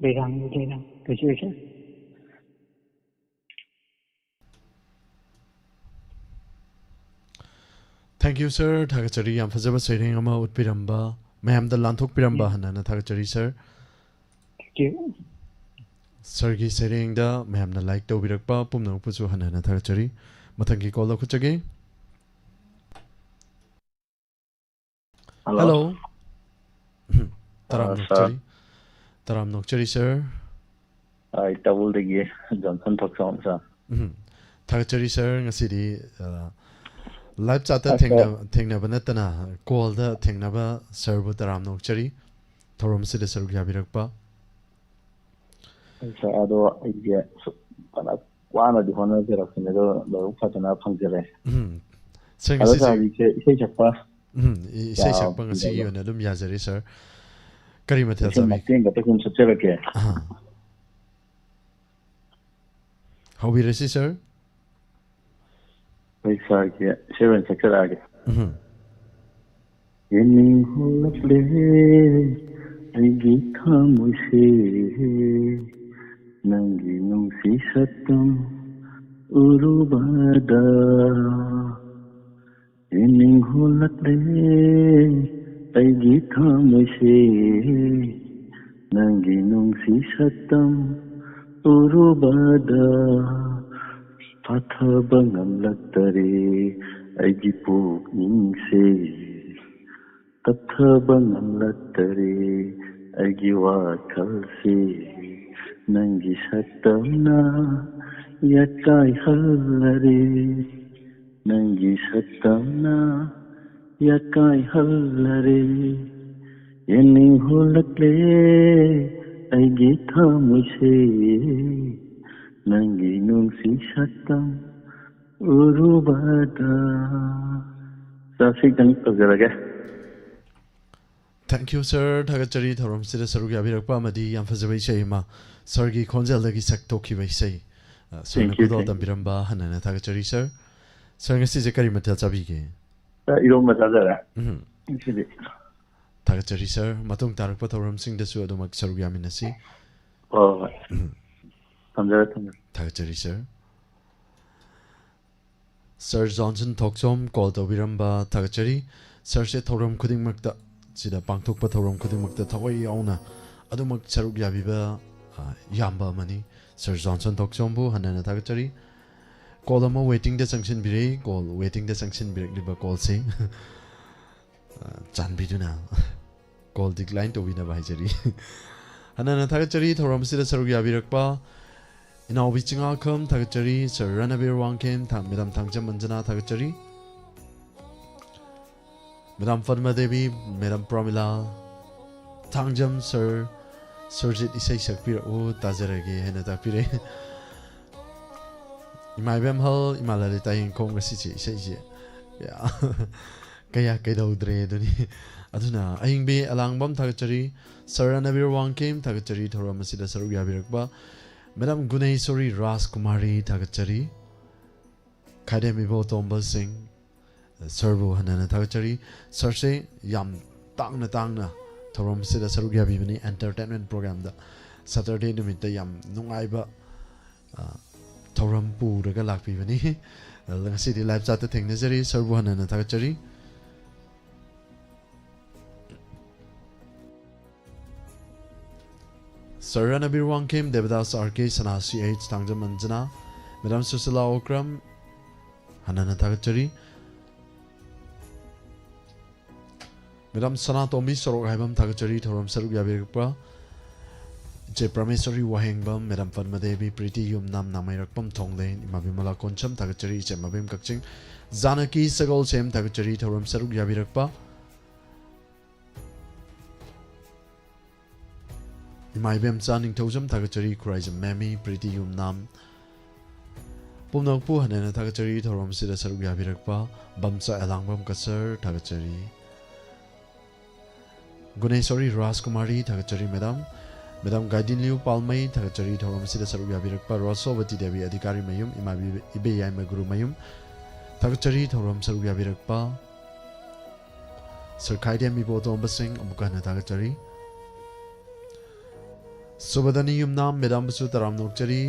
ꯂꯩꯔꯥꯡꯅꯤ, ꯂꯩꯔꯥꯡ꯫ ꯀꯩꯁꯨ ꯂꯩꯇꯦ꯫ Thank you, sir. ꯊꯥꯒꯠꯆꯔꯤ, ꯌꯥꯝ ꯐꯖꯕ ꯁꯩꯔꯦꯡ ꯑꯃ ꯎꯠꯄꯤꯔꯝꯕ, ꯃꯌꯥꯝꯗ ꯂꯥꯟꯊꯣꯛꯄꯤꯔꯝꯕ ꯍꯟꯅ ꯍꯟꯅ ꯊꯥꯒꯠꯆꯔꯤ, sir꯫ Thank you. Sirꯒꯤ ꯁꯩꯔꯦꯡꯗ ꯃꯌꯥꯝꯅ like ꯇꯧꯕꯤꯔꯛꯄ ꯄꯨꯝꯅꯃꯛꯄꯨꯁꯨ ꯍꯟꯅ ꯍꯟꯅ ꯊꯥꯒꯠꯆꯔꯤ꯫ ꯃꯊꯪꯒꯤ call ꯂꯧꯈꯠꯆꯒꯦ꯫ Hello. Hello. ꯎꯝ, ꯇꯔꯥꯝ ꯑ, ꯅꯣꯛꯆꯔꯤ꯫ ꯇꯔꯥꯝ ꯅꯣꯛꯆꯔꯤ, sir꯫ ꯑꯩ ꯇꯥꯕꯨꯜꯗꯒꯤ ꯖꯣꯟꯁꯟ ꯊꯣꯛꯆꯣꯝ, sir꯫ ꯎꯝ, ꯊꯥꯒꯠꯆꯔꯤ, sir꯫ ꯉꯁꯤꯗꯤ, ꯑ, live chatꯇ ꯑ, sir꯫ ꯊꯦꯡꯅ-, ꯊꯦꯡꯅꯕ ꯅꯠꯇꯅ callꯗ ꯊꯦꯡꯅꯕ sirꯕꯨ ꯇꯔꯥꯝꯅ ꯑꯣꯛꯆꯔꯤ꯫ ꯊꯧꯔꯝ ꯑꯁꯤꯗ ꯁꯔꯨꯛ ꯌꯥꯕꯤꯔꯛꯄ꯫ Sir, ꯑꯗꯣ ꯑꯩꯁꯦ ꯁꯨ-, ꯐꯅ ꯋꯥꯅꯗꯤ ꯍꯣꯠꯅꯖꯔꯛꯄꯅꯦ, ꯑꯗꯣ ꯂꯥꯏꯕꯛ ꯐꯗꯅ ꯐꯪꯖꯔꯦ꯫ ꯎꯝ, sir, ꯑꯗꯣ ꯉꯁꯤꯁꯦ sir, ꯍꯧꯖꯤꯛꯁꯦ ꯏꯁꯩ ꯁꯛꯄ ꯎꯝ, ꯏ-, ꯏꯁꯩ ꯌꯥ-, ꯁꯛꯄ ꯉꯁꯤꯒꯤ ꯌꯥꯕ꯫ ꯑꯣꯏꯅ ꯑꯗꯨꯝ ꯌꯥꯖꯔꯦ, sir꯫ ꯀꯔꯤ ꯃꯊꯦꯜ ꯏꯁꯩ ꯆꯥꯕꯤ-? ꯃꯇꯦꯛ ꯑꯃꯇ ꯁꯨꯝ ꯁꯛꯆꯔꯛꯀꯦ꯫ ꯑꯍꯥ꯫ ꯍꯧꯕꯤꯔꯁꯤ, sir꯫ ꯑꯩ sirꯒꯤ ꯏꯁꯩ ꯑꯣꯏꯅ ꯁꯛꯆꯔꯛꯑꯒꯦ꯫ ꯎꯝ꯫ ꯌꯦꯡꯅꯤꯡ ꯍꯨꯜꯂꯛꯂꯦ ꯑꯩꯒꯤ ꯊꯃꯣꯏꯁꯦ, ꯅꯪꯒꯤ ꯅꯨꯡꯁꯤ ꯁꯛꯇꯝ ꯎꯔꯨꯕꯗ꯫ ꯌꯦꯡꯅꯤꯡ ꯍꯨꯜꯂꯛꯂꯦ ꯑꯩꯒꯤ ꯊꯃꯣꯏꯁꯦ, ꯅꯪꯒꯤ ꯅꯨꯡꯁꯤ ꯁꯛꯇꯝ ꯎꯔꯨꯕꯗ꯫ ꯐꯥꯊꯕ ꯉꯝꯂꯛꯇꯔꯦ ꯑꯩꯒꯤ ꯄꯨꯛꯅꯤꯡꯁꯦ, ꯇꯞꯊꯕ ꯉꯝꯂꯛꯇꯔꯦ ꯑꯩꯒꯤ ꯋꯥꯈꯜꯁꯦ꯫ ꯅꯪꯒꯤ ꯁꯛꯇꯝꯅ ꯌꯥꯀꯥꯏꯍꯜꯂꯔꯦ, ꯅꯪꯒꯤ ꯁꯛꯇꯝꯅ ꯌꯥꯀꯥꯏꯍꯜꯂꯔꯦ꯫ ꯌꯦꯡꯅꯤꯡ ꯍꯨꯜꯂꯛꯂꯦ ꯑꯩꯒꯤ ꯊꯃꯣꯏꯁꯦ, ꯅꯪꯒꯤ ꯅꯨꯡꯁꯤ ꯁꯛꯇꯝ ꯎꯔꯨꯕꯗ꯫ ꯁꯥꯔ, ꯁꯤ ꯈꯤꯇꯪ ꯇꯧꯖꯔꯒꯦ꯫ Thank you, sir. ꯊꯥꯒꯠꯆꯔꯤ ꯊꯧꯔꯝꯁꯤꯗ ꯁꯔꯨꯛ ꯌꯥꯕꯤꯔꯛꯄ ꯑꯃꯗꯤ ꯌꯥꯝ ꯐꯖꯕ ꯏꯁꯩ ꯑꯃ ꯁꯥꯔꯒꯤ ꯈꯣꯟꯖꯦꯜꯗꯒꯤ ꯁꯛꯇꯣꯛꯈꯤꯕ ꯏꯁꯩ, ꯑ, ꯁꯥꯔꯅ Thank you, ꯈꯨꯗꯣꯜ thank you. ꯇꯝꯕꯤꯔꯝꯕ ꯍꯟꯅ ꯍꯟꯅ ꯊꯥꯒꯠꯆꯔꯤ, ꯁꯥꯔ꯫ ꯁꯥꯔ, ꯉꯁꯤꯁꯦ ꯀꯔꯤ ꯃꯊꯦꯜ ꯆꯥꯕꯤꯒꯦ? ꯁꯥꯔ, ꯏꯔꯣꯝꯕ ꯆꯥꯖꯔꯦ ꯎꯝ꯫ ꯉꯁꯤꯗꯤ꯫ ꯊꯥꯒꯠꯆꯔꯤ, ꯁꯥꯔ꯫ ꯃꯇꯨꯡ ꯇꯥꯔꯛꯄ ꯊꯧꯔꯝꯁꯤꯡꯗꯁꯨ ꯑꯗꯨꯃꯛ ꯁꯔꯨꯛ ꯌꯥꯃꯤꯟꯅꯁꯤ꯫ ꯍꯣꯏ, ꯍꯣꯏ꯫ ꯎꯝ꯫ ꯊꯝꯖꯔꯦ, ꯊꯝꯖꯔꯦ꯫ ꯊꯥꯒꯠꯆꯔꯤ, ꯁꯥꯔ꯫ ꯁꯥꯔ ꯖꯣꯟꯁꯟ ꯊꯣꯛꯆꯣꯝ ꯀꯣꯜ ꯇꯧꯕꯤꯔꯝꯕ ꯊꯥꯒꯠꯆꯔꯤ꯫ ꯁꯥꯔꯁꯦ ꯊꯧꯔꯝ ꯈꯨꯗꯤꯡꯃꯛꯇ, ꯁꯤꯗ ꯄꯥꯡꯊꯣꯛꯄ ꯊꯧꯔꯝ ꯈꯨꯗꯤꯡꯃꯛꯇ ꯊꯋꯥꯏ ꯌꯥꯎꯅ ꯑꯗꯨꯃꯛ ꯁꯔꯨꯛ ꯌꯥꯕꯤꯕ, ꯑ, ꯏꯌꯥꯝꯕ ꯑꯃꯅꯤ꯫ ꯁꯥꯔ ꯖꯣꯟꯁꯟ ꯊꯣꯛꯆꯣꯝꯕꯨ ꯍꯟꯅ ꯍꯟꯅ ꯊꯥꯒꯠꯆꯔꯤ꯫ ꯀꯣꯜ ꯑꯃ ꯋꯦꯇꯤꯡꯗ ꯆꯪꯁꯤꯟꯕꯤꯔꯦ꯫ ꯀꯣꯜ ꯋꯦꯇꯤꯡꯗ ꯆꯪꯁꯤꯟꯕꯤꯔꯛꯂꯤꯕ ꯀꯣꯜꯁꯦ, ꯑ, ꯆꯥꯟꯕꯤꯗꯨꯅ ꯀꯣꯜ ꯗꯤꯀ꯭ꯂꯥꯏꯟ ꯇꯧꯕꯤꯅꯕ ꯍꯥꯏꯖꯔꯤ꯫ ꯍꯟꯅ ꯍꯟꯅ ꯊꯥꯒꯠꯆꯔꯤ ꯊꯧꯔꯝ ꯑꯁꯤꯗ ꯁꯔꯨꯛ ꯌꯥꯕꯤꯔꯛꯄ ꯏꯅꯥꯎꯕꯤ ꯆꯤꯉꯥꯈꯝ ꯊꯥꯒꯠꯆꯔꯤ, ꯁꯥꯔ ꯔꯅꯕꯤꯔ ꯋꯥꯡꯈꯦꯝ, ꯊꯥ-, ꯃꯦꯗꯥꯝ ꯊꯥꯡꯖꯝ ꯑꯟꯖꯅꯥ ꯊꯥꯒꯠꯆꯔꯤ, ꯃꯦꯗꯥꯝ ꯄꯗꯃꯥ ꯗꯦꯕꯤ, ꯃꯦꯗꯥꯝ ꯄ꯭ꯔꯃꯤꯂꯥ, ꯊꯥꯡꯖꯝ ꯁꯥꯔ, ꯁꯨꯔꯖꯤꯠ ꯏꯁꯩ ꯁꯛꯄꯤꯔꯛꯎ, ꯇꯥꯖꯔꯒꯦ ꯍꯥꯏꯅ ꯇꯥꯛꯄꯤꯔꯛꯑꯦ꯫ ꯏꯃꯥ ꯏꯕꯦꯝꯍꯜ, ꯏꯃꯥ ꯂꯂꯤꯇꯥ ꯌꯦꯡꯈꯣꯝ ꯉꯁꯤꯁꯦ ꯏꯁꯩꯁꯦ ꯀꯌꯥ, ꯀꯌꯥ ꯀꯩꯗꯧꯗ꯭ꯔꯦ ꯑꯗꯨꯅꯤ꯫ ꯑꯗꯨꯅ ꯑꯍꯤꯡꯕꯤ ꯑꯂꯥꯡꯕꯝ ꯊꯥꯒꯠꯆꯔꯤ, ꯁꯥꯔ ꯔꯅꯕꯤꯔ ꯋꯥꯡꯈꯦꯝ ꯊꯥꯒꯠꯆꯔꯤ, ꯊꯧꯔꯝ ꯑꯁꯤꯗ ꯁꯔꯨꯛ ꯌꯥꯕꯤꯔꯛꯄ ꯃꯦꯗꯥꯝ ꯒꯨꯅꯦꯁꯣꯔꯤ ꯔꯥꯖꯀꯨꯃꯥꯔꯤ ꯊꯥꯒꯠꯆꯔꯤ, ꯈꯥꯏꯗꯦꯝ ꯏꯕꯣꯇꯣꯝꯕ ꯁꯤꯡ, ꯁꯥꯔꯕꯨ ꯍꯟꯅ ꯍꯟꯅ ꯊꯥꯒꯠꯆꯔꯤ꯫ ꯁꯥꯔꯁꯦ ꯌꯥꯝ ꯇꯥꯡꯅ ꯇꯥꯡꯅ ꯊꯧꯔꯝꯁꯤꯗ ꯁꯔꯨꯛ ꯌꯥꯕꯤꯕꯅꯤ, ꯑꯦꯟꯇꯔꯇꯦꯟꯃꯦꯟ ꯄ꯭ꯔꯣꯒ꯭ꯔꯥꯝꯗ ꯁꯇꯔꯗꯦ ꯅꯨꯃꯤꯠꯇ ꯌꯥꯝ ꯅꯨꯡꯉꯥꯏꯕ, ꯑ, ꯊꯧꯔꯝ ꯄꯨꯔꯒ ꯂꯥꯛꯄꯤꯕꯅꯤ꯫ ꯑꯗꯨꯅ ꯉꯁꯤꯗꯤ ꯂꯥꯏꯚ ꯆꯥꯠꯇ ꯊꯦꯡꯅꯖꯔꯤ꯫ ꯁꯥꯔꯕꯨ ꯍꯟꯅ ꯍꯟꯅ ꯊꯥꯒꯠꯆꯔꯤ꯫ ꯁꯥꯔ ꯔꯅꯕꯤꯔ ꯋꯥꯡꯈꯦꯝ, ꯗꯦꯕꯗꯥꯁ ꯑꯥꯔ ꯀꯦ, ꯁꯅꯥ ꯁꯤ ꯑꯩꯆ, ꯊꯥꯡꯖꯝ ꯑꯟꯖꯅꯥ, ꯃꯦꯗꯥꯝ ꯁꯨꯁꯤꯂꯥ ꯑꯣꯀ꯭ꯔꯝ, ꯍꯟꯅ ꯍꯟꯅ ꯊꯥꯒꯠꯆꯔꯤ꯫ ꯃꯦꯗꯥꯝ ꯁꯅꯥꯇꯣꯝꯕꯤ ꯁꯣꯔꯣꯛ ꯍꯥꯏꯕꯝ ꯊꯥꯒꯠꯆꯔꯤ, ꯊꯧꯔꯝ ꯁꯔꯨꯛ ꯌꯥꯕꯤꯔꯛꯄ ꯏꯆꯦ ꯄ꯭ꯔꯃꯦꯁꯣꯔꯤ ꯋꯥꯍꯦꯡꯕꯝ, ꯃꯦꯗꯥꯝ ꯄꯗꯃꯥ ꯗꯦꯕꯤ, ꯄ꯭ꯔꯤꯇꯤ ꯌꯨꯝꯅꯥꯝ, ꯅꯥꯃꯩꯔꯛꯄꯝ ꯊꯣꯡꯂꯦꯟ, ꯏꯃꯥ ꯕꯤꯃꯂꯥ ꯀꯣꯟꯁꯝ ꯊꯥꯒꯠꯆꯔꯤ, ꯏꯆꯦ ꯃꯕꯦꯝ ꯀꯛꯆꯤꯡ, ꯖꯥꯅꯀꯤ ꯁꯒꯣꯜꯁꯦꯝ ꯊꯥꯒꯠꯆꯔꯤ, ꯊꯧꯔꯝ ꯁꯔꯨꯛ ꯌꯥꯕꯤꯔꯛꯄ ꯏꯃꯥ ꯏꯕꯦꯝꯆꯥ ꯅꯤꯡꯊꯧꯖꯝ ꯊꯥꯒꯠꯆꯔꯤ, ꯈꯨꯔꯥꯏꯖꯝ ꯃꯦꯃꯤ, ꯄ꯭ꯔꯤꯇꯤ ꯌꯨꯝꯅꯥꯝ ꯄꯨꯝꯅꯃꯛꯄꯨ ꯍꯟꯅ ꯍꯟꯅ ꯊꯥꯒꯠꯆꯔꯤ꯫ ꯊꯧꯔꯝ ꯑꯁꯤꯗ ꯁꯔꯨꯛ ꯌꯥꯕꯤꯔꯛꯄ ꯕꯝꯆꯥ ꯑꯦꯂꯥꯡꯕꯝ ꯀꯁꯔ ꯊꯥꯒꯠꯆꯔꯤ꯫ ꯒꯨꯅꯦꯁꯣꯔꯤ ꯔꯥꯖꯀꯨꯃꯥꯔꯤ ꯊꯥꯒꯠꯆꯔꯤ ꯃꯦꯗꯥꯝ꯫ ꯃꯦꯗꯥꯝ ꯒꯥꯏꯗꯤꯟꯂꯤꯌꯨ ꯄꯥꯜꯃꯩ ꯊꯥꯒꯠꯆꯔꯤ꯫ ꯊꯧꯔꯝ ꯑꯁꯤꯗ ꯁꯔꯨꯛ ꯌꯥꯕꯤꯔꯛꯄ ꯔꯣꯁꯣꯕꯇꯤ ꯗꯦꯕꯤ ꯑꯙꯤꯀꯥꯔꯤ ꯃꯌꯨꯝ, ꯏꯃꯥ ꯏꯕꯦ-, ꯏꯕꯦ ꯌꯥꯏꯃ ꯒꯨꯔꯨ ꯃꯌꯨꯝ ꯊꯥꯒꯠꯆꯔꯤ꯫ ꯊꯧꯔꯝ ꯁꯔꯨꯛ ꯌꯥꯕꯤꯔꯛꯄ ꯁꯔ ꯈꯥꯏꯗꯦꯝ ꯏꯕꯣꯇꯣꯝꯕ ꯁꯤꯡ ꯑꯃꯨꯛꯀ ꯍꯟꯅ ꯊꯥꯒꯠꯆꯔꯤ꯫ ꯁꯨꯕꯗꯅꯤ ꯌꯨꯝꯅꯥꯝ ꯃꯦꯗꯥꯝꯕꯨꯁꯨ ꯇꯔꯥꯝꯅ ꯑꯣꯛꯆꯔꯤ꯫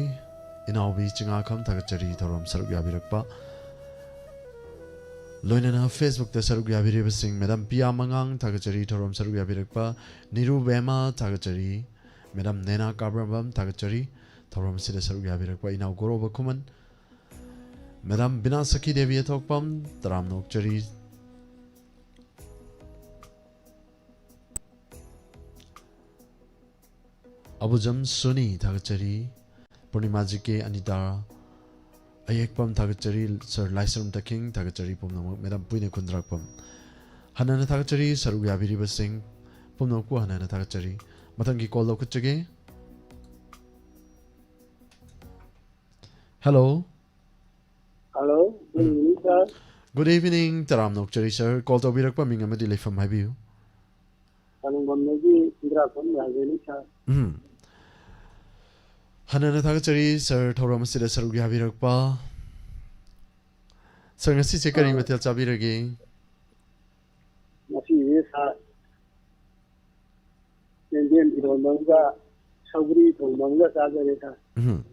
ꯏꯅꯥꯎꯕꯤ ꯆꯤꯉꯥꯈꯝ ꯊꯥꯒꯠꯆꯔꯤ ꯊꯧꯔꯝ ꯁꯔꯨꯛ ꯌꯥꯕꯤꯔꯛꯄ꯫ ꯂꯣꯏꯅꯅ Facebook ꯇ ꯁꯔꯨꯛ ꯌꯥꯕꯤꯔꯤꯕꯁꯤꯡ ꯃꯦꯗꯥꯝ ꯄꯤꯌꯥ ꯃꯉꯥꯡ ꯊꯥꯒꯠꯆꯔꯤ ꯊꯧꯔꯝ ꯁꯔꯨꯛ ꯌꯥꯕꯤꯔꯛꯄ꯫ ꯅꯤꯔꯨ ꯕꯦꯃꯥ ꯊꯥꯒꯠꯆꯔꯤ꯫ ꯃꯦꯗꯥꯝ ꯅꯦꯅꯥ ꯀꯥꯕ꯭ꯔꯝꯕꯝ ꯊꯥꯒꯠꯆꯔꯤ ꯊꯧꯔꯝ ꯑꯁꯤꯗ ꯁꯔꯨꯛ ꯌꯥꯕꯤꯔꯛꯄ꯫ ꯏꯅꯥꯎ ꯒꯣꯔꯣꯕ ꯈꯨꯃꯟ꯫ ꯃꯦꯗꯥꯝ ꯕꯤꯅꯥ ꯁꯈꯤ ꯗꯦꯕꯤ ꯑꯊꯣꯛꯄꯝ ꯇꯔꯥꯝꯅ ꯑꯣꯛꯆꯔꯤ꯫ ꯑꯕꯨꯖꯝ ꯁꯨꯅꯤ ꯊꯥꯒꯠꯆꯔꯤ꯫ ꯄꯨꯔꯅꯤꯃꯥ ꯖꯤ ꯀꯦ, ꯑꯅꯤꯇꯥ ꯑꯌꯦꯛꯄꯝ ꯊꯥꯒꯠꯆꯔꯤ꯫ ꯁꯔ ꯂꯥꯏꯁ꯭ꯔꯝ ꯇꯈꯤꯡ ꯊꯥꯒꯠꯆꯔꯤ꯫ ꯄꯨꯝꯅꯃꯛ ꯃꯦꯗꯥꯝ ꯄꯨꯏꯅ ꯈꯨꯟꯗ꯭ꯔꯥꯛꯄꯝ꯫ ꯍꯟꯅ ꯍꯟꯅ ꯊꯥꯒꯠꯆꯔꯤ꯫ ꯁꯔꯨꯛ ꯌꯥꯕꯤꯔꯤꯕꯁꯤꯡ ꯄꯨꯝꯅꯃꯛꯄꯨ ꯍꯟꯅ ꯍꯟꯅ ꯊꯥꯒꯠꯆꯔꯤ꯫ ꯃꯊꯪꯒꯤ call ꯂꯧꯈꯠꯆꯒꯦ꯫ Hello꯫ Hello, good evening, sir. Good evening, ꯇꯔꯥꯝꯅ ꯑꯣꯛꯆꯔꯤ, sir꯫ Call ꯇꯧꯕꯤꯔꯛꯄ ꯃꯤꯡ ꯑꯃꯗꯤ ꯂꯩꯐꯝ ꯍꯥꯏꯕꯤꯌꯨ꯫ ꯇꯥꯅꯤꯡꯐꯝꯗꯒꯤ ꯏꯟꯗꯤꯔꯥ ꯈꯨꯟ ꯌꯥꯏꯐꯔꯅꯤ, sir꯫ ꯎꯝ꯫ ꯍꯟꯅ ꯍꯟꯅ ꯊꯥꯒꯠꯆꯔꯤ, sir, ꯊꯧꯔꯝ ꯑꯁꯤꯗ ꯁꯔꯨꯛ ꯌꯥꯕꯤꯔꯛꯄ꯫ Sir, ꯉꯁꯤꯁꯦ ꯀꯔꯤ ꯑꯥ꯫ ꯃꯊꯦꯜ ꯆꯥꯕꯤꯔꯒꯦ? ꯉꯁꯤꯁꯦ, sir, ꯌꯦꯟꯗꯦꯝ ꯏꯔꯣꯟꯕ ꯑꯃꯒ ꯁꯧꯒ꯭ꯔꯤ ꯊꯣꯡꯕ ꯑꯃꯒ ꯆꯥꯖꯔꯦ, sir꯫ ꯎꯝ꯫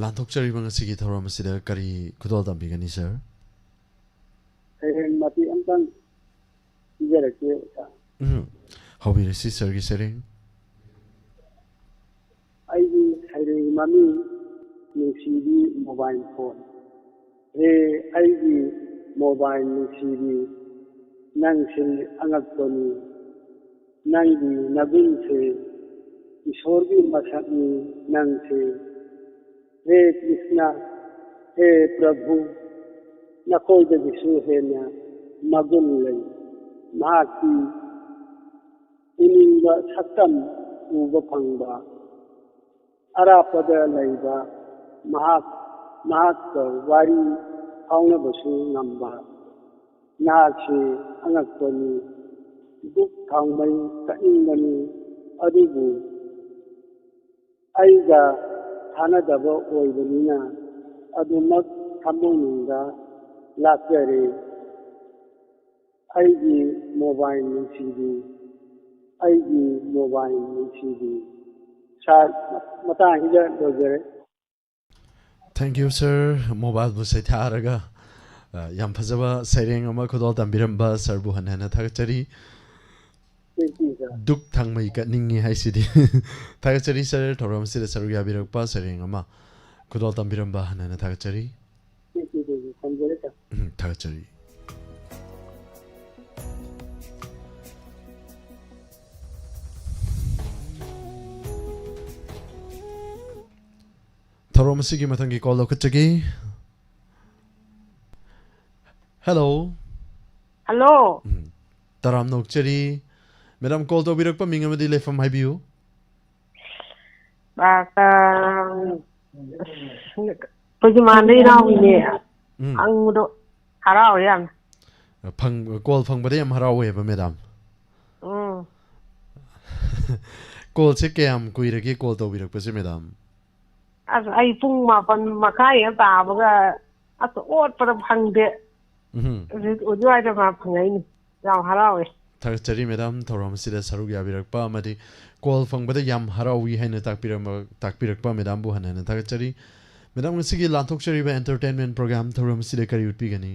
ꯂꯥꯟꯊꯣꯛꯆꯔꯤꯕ ꯉꯁꯤꯒꯤ ꯊꯧꯔꯝ ꯑꯁꯤꯗ ꯀꯔꯤ ꯈꯨꯗꯣꯜ ꯇꯝꯕꯤꯒꯅꯤ, sir? ꯁꯩꯔꯦꯡ ꯃꯇꯦꯛ ꯑꯃꯇꯪ ꯄꯤꯖꯔꯛꯀꯦ, sir꯫ ꯎꯝ꯫ ꯍꯧꯕꯤꯔꯁꯤ, sir ꯒꯤ ꯁꯩꯔꯦꯡ꯫ ꯑꯩꯒꯤ ꯁꯩꯔꯦꯡ ꯃꯃꯤꯡ ꯅꯨꯡꯁꯤꯕꯤ mobile phone꯫ ꯍꯦ ꯑꯩꯒꯤ mobile ꯅꯨꯡꯁꯤꯕꯤ, ꯅꯪꯁꯦ ꯑꯉꯛꯄꯅꯤ꯫ ꯅꯪꯒꯤ ꯅꯒꯨꯟꯁꯦ ꯏꯁꯣꯔꯒꯤ ꯃꯁꯛꯅꯤ ꯅꯪꯁꯦ꯫ ꯍꯦ ꯀ꯭ꯔꯤꯁꯅ, ꯍꯦ ꯄ꯭ꯔꯚꯨ, ꯅꯈꯣꯏꯗꯒꯤꯁꯨ ꯍꯦꯟꯅ ꯃꯒꯨꯟ ꯂꯩ꯫ ꯃꯍꯥꯛꯀꯤ ꯎꯅꯤꯡꯕ ꯁꯛꯇꯝ ꯎꯕ ꯐꯪꯕ, ꯑꯔꯥꯞꯄꯗ ꯂꯩꯕ ꯃꯍꯥꯛ, ꯃꯍꯥꯛꯀ ꯋꯥꯔꯤ ꯐꯥꯎꯅꯕꯁꯨ ꯉꯝꯕ꯫ ꯅꯍꯥꯛꯁꯤ ꯑꯉꯛꯄꯅꯤ꯫ ꯗꯨꯛ ꯊꯥꯎꯃꯩ ꯀꯠꯅꯤꯡꯕꯅꯤ, ꯑꯗꯨꯕꯨ ꯑꯩꯒ ꯊꯥꯅꯗꯕ ꯑꯣꯏꯕꯅꯤꯅ ꯑꯗꯨꯃꯛ ꯊꯃꯣꯏꯅꯨꯡꯗ ꯂꯥꯠꯆꯔꯤ꯫ ꯑꯩꯒꯤ ꯃꯣꯕꯥꯏꯜ ꯅꯨꯡꯁꯤꯕꯤ, ꯑꯩꯒꯤ ꯃꯣꯕꯥꯏꯜ ꯅꯨꯡꯁꯤꯕꯤ꯫ ꯁꯥꯔ, ꯃꯇꯥꯡꯁꯤꯗ ꯂꯣꯏꯖꯔꯦ꯫ Thank you, sir. ꯃꯣꯕꯥꯏꯜꯕꯨ ꯁꯩꯊꯥꯔꯒ, ꯑ, ꯌꯥꯝ ꯐꯖꯕ ꯁꯩꯔꯦꯡ ꯑꯃ ꯈꯨꯗꯣꯜ ꯇꯝꯕꯤꯔꯝꯕ ꯁꯥꯔꯕꯨ ꯍꯟꯅ ꯍꯟꯅ ꯊꯥꯒꯠꯆꯔꯤ꯫ Thank you, sir. ꯗꯨꯛ ꯊꯥꯡꯃꯩ ꯀꯠꯅꯤꯡꯉꯤ ꯍꯥꯏꯁꯤꯗꯤ꯫ ꯊꯥꯒꯠꯆꯔꯤ, ꯁꯥꯔ, ꯊꯧꯔꯝ ꯑꯁꯤꯗ ꯁꯔꯨꯛ ꯌꯥꯕꯤꯔꯛꯄ ꯁꯩꯔꯦꯡ ꯑꯃ ꯈꯨꯗꯣꯜ ꯇꯝꯕꯤꯔꯝꯕ ꯍꯟꯅ ꯍꯟꯅ ꯊꯥꯒꯠꯆꯔꯤ꯫ Thank you, thank you. ꯊꯝꯖꯔꯦ, sir. ꯎꯝ, ꯊꯥꯒꯠꯆꯔꯤ꯫ ꯊꯧꯔꯝ ꯑꯁꯤꯒꯤ ꯃꯊꯪꯒꯤ ꯀꯣꯜ ꯂꯧꯈꯠꯆꯒꯦ꯫ ꯍꯦꯜꯂꯣ꯫ ꯍꯜꯂꯣ꯫ ꯎꯝ, ꯇꯔꯥꯝꯅ ꯑꯣꯛꯆꯔꯤ꯫ ꯃꯦꯗꯥꯝ, ꯀꯣꯜ ꯇꯧꯕꯤꯔꯛꯄ ꯃꯤꯡ ꯑꯃꯗꯤ ꯂꯩꯐꯝ ꯍꯥꯏꯕꯤꯌꯨ꯫ ꯑ, ꯑ, ꯑꯩꯈꯣꯏꯒꯤ ꯃꯥꯟꯗ ꯏꯅꯥꯎꯒꯤꯅꯦ꯫ ꯎꯝ꯫ ꯍꯪꯕꯗꯣ ꯍꯔꯥꯎꯋꯦ ꯌꯥꯝꯅ꯫ ꯐꯪ-, ꯀꯣꯜ ꯐꯪꯕꯗ ꯌꯥꯝ ꯍꯔꯥꯎꯋꯦꯕ, ꯃꯦꯗꯥꯝ꯫ ꯎꯝ꯫ ꯀꯣꯜꯁꯦ ꯀꯌꯥꯝ ꯀꯨꯏꯔꯒꯦ ꯀꯣꯜ ꯇꯧꯕꯤꯔꯛꯄꯁꯦ, ꯃꯦꯗꯥꯝ? ꯑꯁ, ꯑꯩ ꯄꯨꯡ ꯃꯥꯄꯟ ꯃꯈꯥꯏ ꯍꯦꯛ ꯇꯥꯕꯒ ꯑꯁ ꯑꯣꯠꯄꯗ ꯐꯪꯗꯦ꯫ ꯎꯝ꯫ ꯍꯧꯖꯤꯛ, ꯍꯧꯖꯤꯛꯋꯥꯏꯗ ꯃꯥ ꯐꯪꯉꯛꯏꯅꯤ꯫ ꯌꯥꯝ ꯍꯔꯥꯎꯋꯦ꯫ ꯊꯥꯒꯠꯆꯔꯤ, ꯃꯦꯗꯥꯝ, ꯊꯧꯔꯝ ꯑꯁꯤꯗ ꯁꯔꯨꯛ ꯌꯥꯕꯤꯔꯛꯄ ꯑꯃꯗꯤ ꯀꯣꯜ ꯐꯪꯕꯗ ꯌꯥꯝ ꯍꯔꯥꯎꯏ ꯍꯥꯏꯅ ꯇꯥꯛꯄꯤꯔꯝꯕ, ꯇꯥꯛꯄꯤꯔꯛꯄ ꯃꯦꯗꯥꯝꯕꯨ ꯍꯟꯅ ꯍꯟꯅ ꯊꯥꯒꯠꯆꯔꯤ꯫ ꯃꯦꯗꯥꯝ, ꯉꯁꯤꯒꯤ ꯂꯥꯟꯊꯣꯛꯆꯔꯤꯕ entertainment program ꯊꯧꯔꯝ ꯑꯁꯤꯗ ꯀꯔꯤ ꯎꯠꯄꯤꯒꯅꯤ?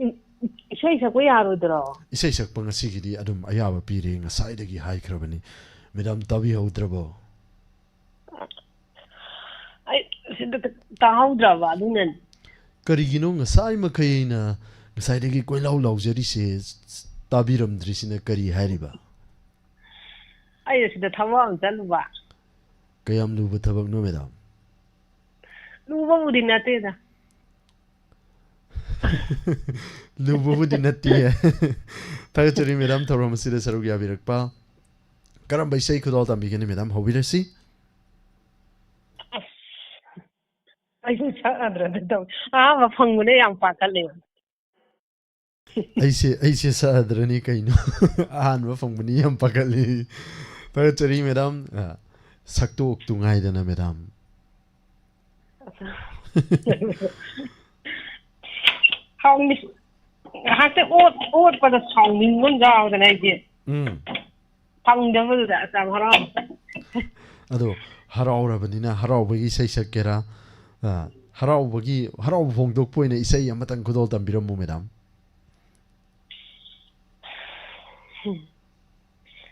ꯏ-, ꯏꯁꯩ ꯁꯛꯄ ꯌꯥꯔꯣꯏꯗ꯭ꯔꯣ? ꯏꯁꯩ ꯁꯛꯄ ꯉꯁꯤꯒꯤꯗꯤ ꯑꯗꯨꯝ ꯑꯌꯥꯕ ꯄꯤꯔꯦ, ꯉꯁꯥꯏꯗꯒꯤ ꯍꯥꯏꯈ꯭ꯔꯕꯅꯤ꯫ ꯃꯦꯗꯥꯝ, ꯇꯥꯕꯤꯍꯧꯗ꯭ꯔꯕꯣ? ꯑꯩ ꯁꯤꯗ ꯇꯥꯍꯧꯗ꯭ꯔꯕ, ꯑꯗꯨꯅꯅꯤ꯫ ꯀꯔꯤꯒꯤꯅꯣ ꯉꯁꯥꯏ ꯃꯈꯩ ꯑꯩꯅ ꯉꯁꯥꯏꯗꯒꯤ ꯀꯣꯏꯂꯥꯎ ꯂꯥꯎꯖꯔꯤꯁꯦ, ꯇꯥꯕꯤꯔꯝꯗ꯭ꯔꯤꯁꯤꯅ ꯀꯔꯤ ꯍꯥꯏꯔꯤꯕ? ꯑꯩꯅ ꯁꯤꯗ ꯊꯕꯛ ꯑꯃ ꯆꯠꯂꯨꯕ꯫ ꯀꯌꯥꯝ ꯂꯨꯕ ꯊꯕꯛꯅꯣ, ꯃꯦꯗꯥꯝ? ꯂꯨꯕꯕꯨꯗꯤ ꯅꯠꯇꯦꯗ꯫ ꯂꯨꯕꯕꯨꯗꯤ ꯅꯠꯇꯦ꯫ ꯊꯥꯒꯠꯆꯔꯤ ꯃꯦꯗꯥꯝ, ꯊꯧꯔꯝ ꯑꯁꯤꯗ ꯁꯔꯨꯛ ꯌꯥꯕꯤꯔꯛꯄ꯫ ꯀꯔꯝꯕ ꯏꯁꯩ ꯈꯨꯗꯣꯜ ꯇꯝꯕꯤꯒꯅꯤ ꯃꯦꯗꯥꯝ? ꯍꯧꯕꯤꯔꯁꯤ꯫ ꯑꯁ, ꯑꯩꯁꯨ ꯁꯛꯑꯗ꯭ꯔꯗꯤ ꯇꯧ꯫ ꯑꯍꯥꯟꯕ ꯐꯪꯕꯅꯦ, ꯌꯥꯝ ꯄꯥꯈꯠꯂꯦ꯫ ꯑꯩꯁꯦ ꯑꯩꯁꯦ ꯁꯛꯑꯗ꯭ꯔꯅꯤ ꯀꯩꯅꯣ꯫ ꯑꯍꯥꯟꯕ ꯐꯪꯕꯅꯤ, ꯌꯥꯝ ꯄꯥꯈꯠꯂꯤ꯫ ꯊꯥꯒꯠꯆꯔꯤ ꯃꯦꯗꯥꯝ꯫ ꯑ, ꯁꯛꯇꯣꯛꯇꯨ ꯉꯥꯏꯗꯅ ꯃꯦꯗꯥꯝ꯫ ꯁꯥꯎꯅꯤꯡ-, ꯉꯥꯏꯍꯥꯛꯇ ꯑꯣꯠ-, ꯑꯣꯠꯄꯗ ꯁꯥꯎꯅꯤꯡꯕ ꯑꯃ ꯌꯥꯎꯗꯅ ꯑꯩꯁꯦ꯫ ꯎꯝ꯫ ꯐꯪꯗꯕꯗꯨꯗ ꯑꯁ ꯌꯥꯝ ꯍꯔꯥꯎ꯫ ꯑꯗꯣ ꯍꯔꯥꯎꯔꯕꯅꯤꯅ ꯍꯔꯥꯎꯕꯒꯤ ꯏꯁꯩ ꯁꯛꯀꯦꯔꯥ? ꯑ, ꯍꯔꯥꯎꯕꯒꯤ, ꯍꯔꯥꯎꯕ ꯐꯣꯡꯗꯣꯛꯄ ꯑꯣꯏꯅ ꯏꯁꯩ ꯑꯃꯇꯪ ꯈꯨꯗꯣꯜ ꯇꯝꯕꯤꯔꯝꯃꯨ ꯃꯦꯗꯥꯝ꯫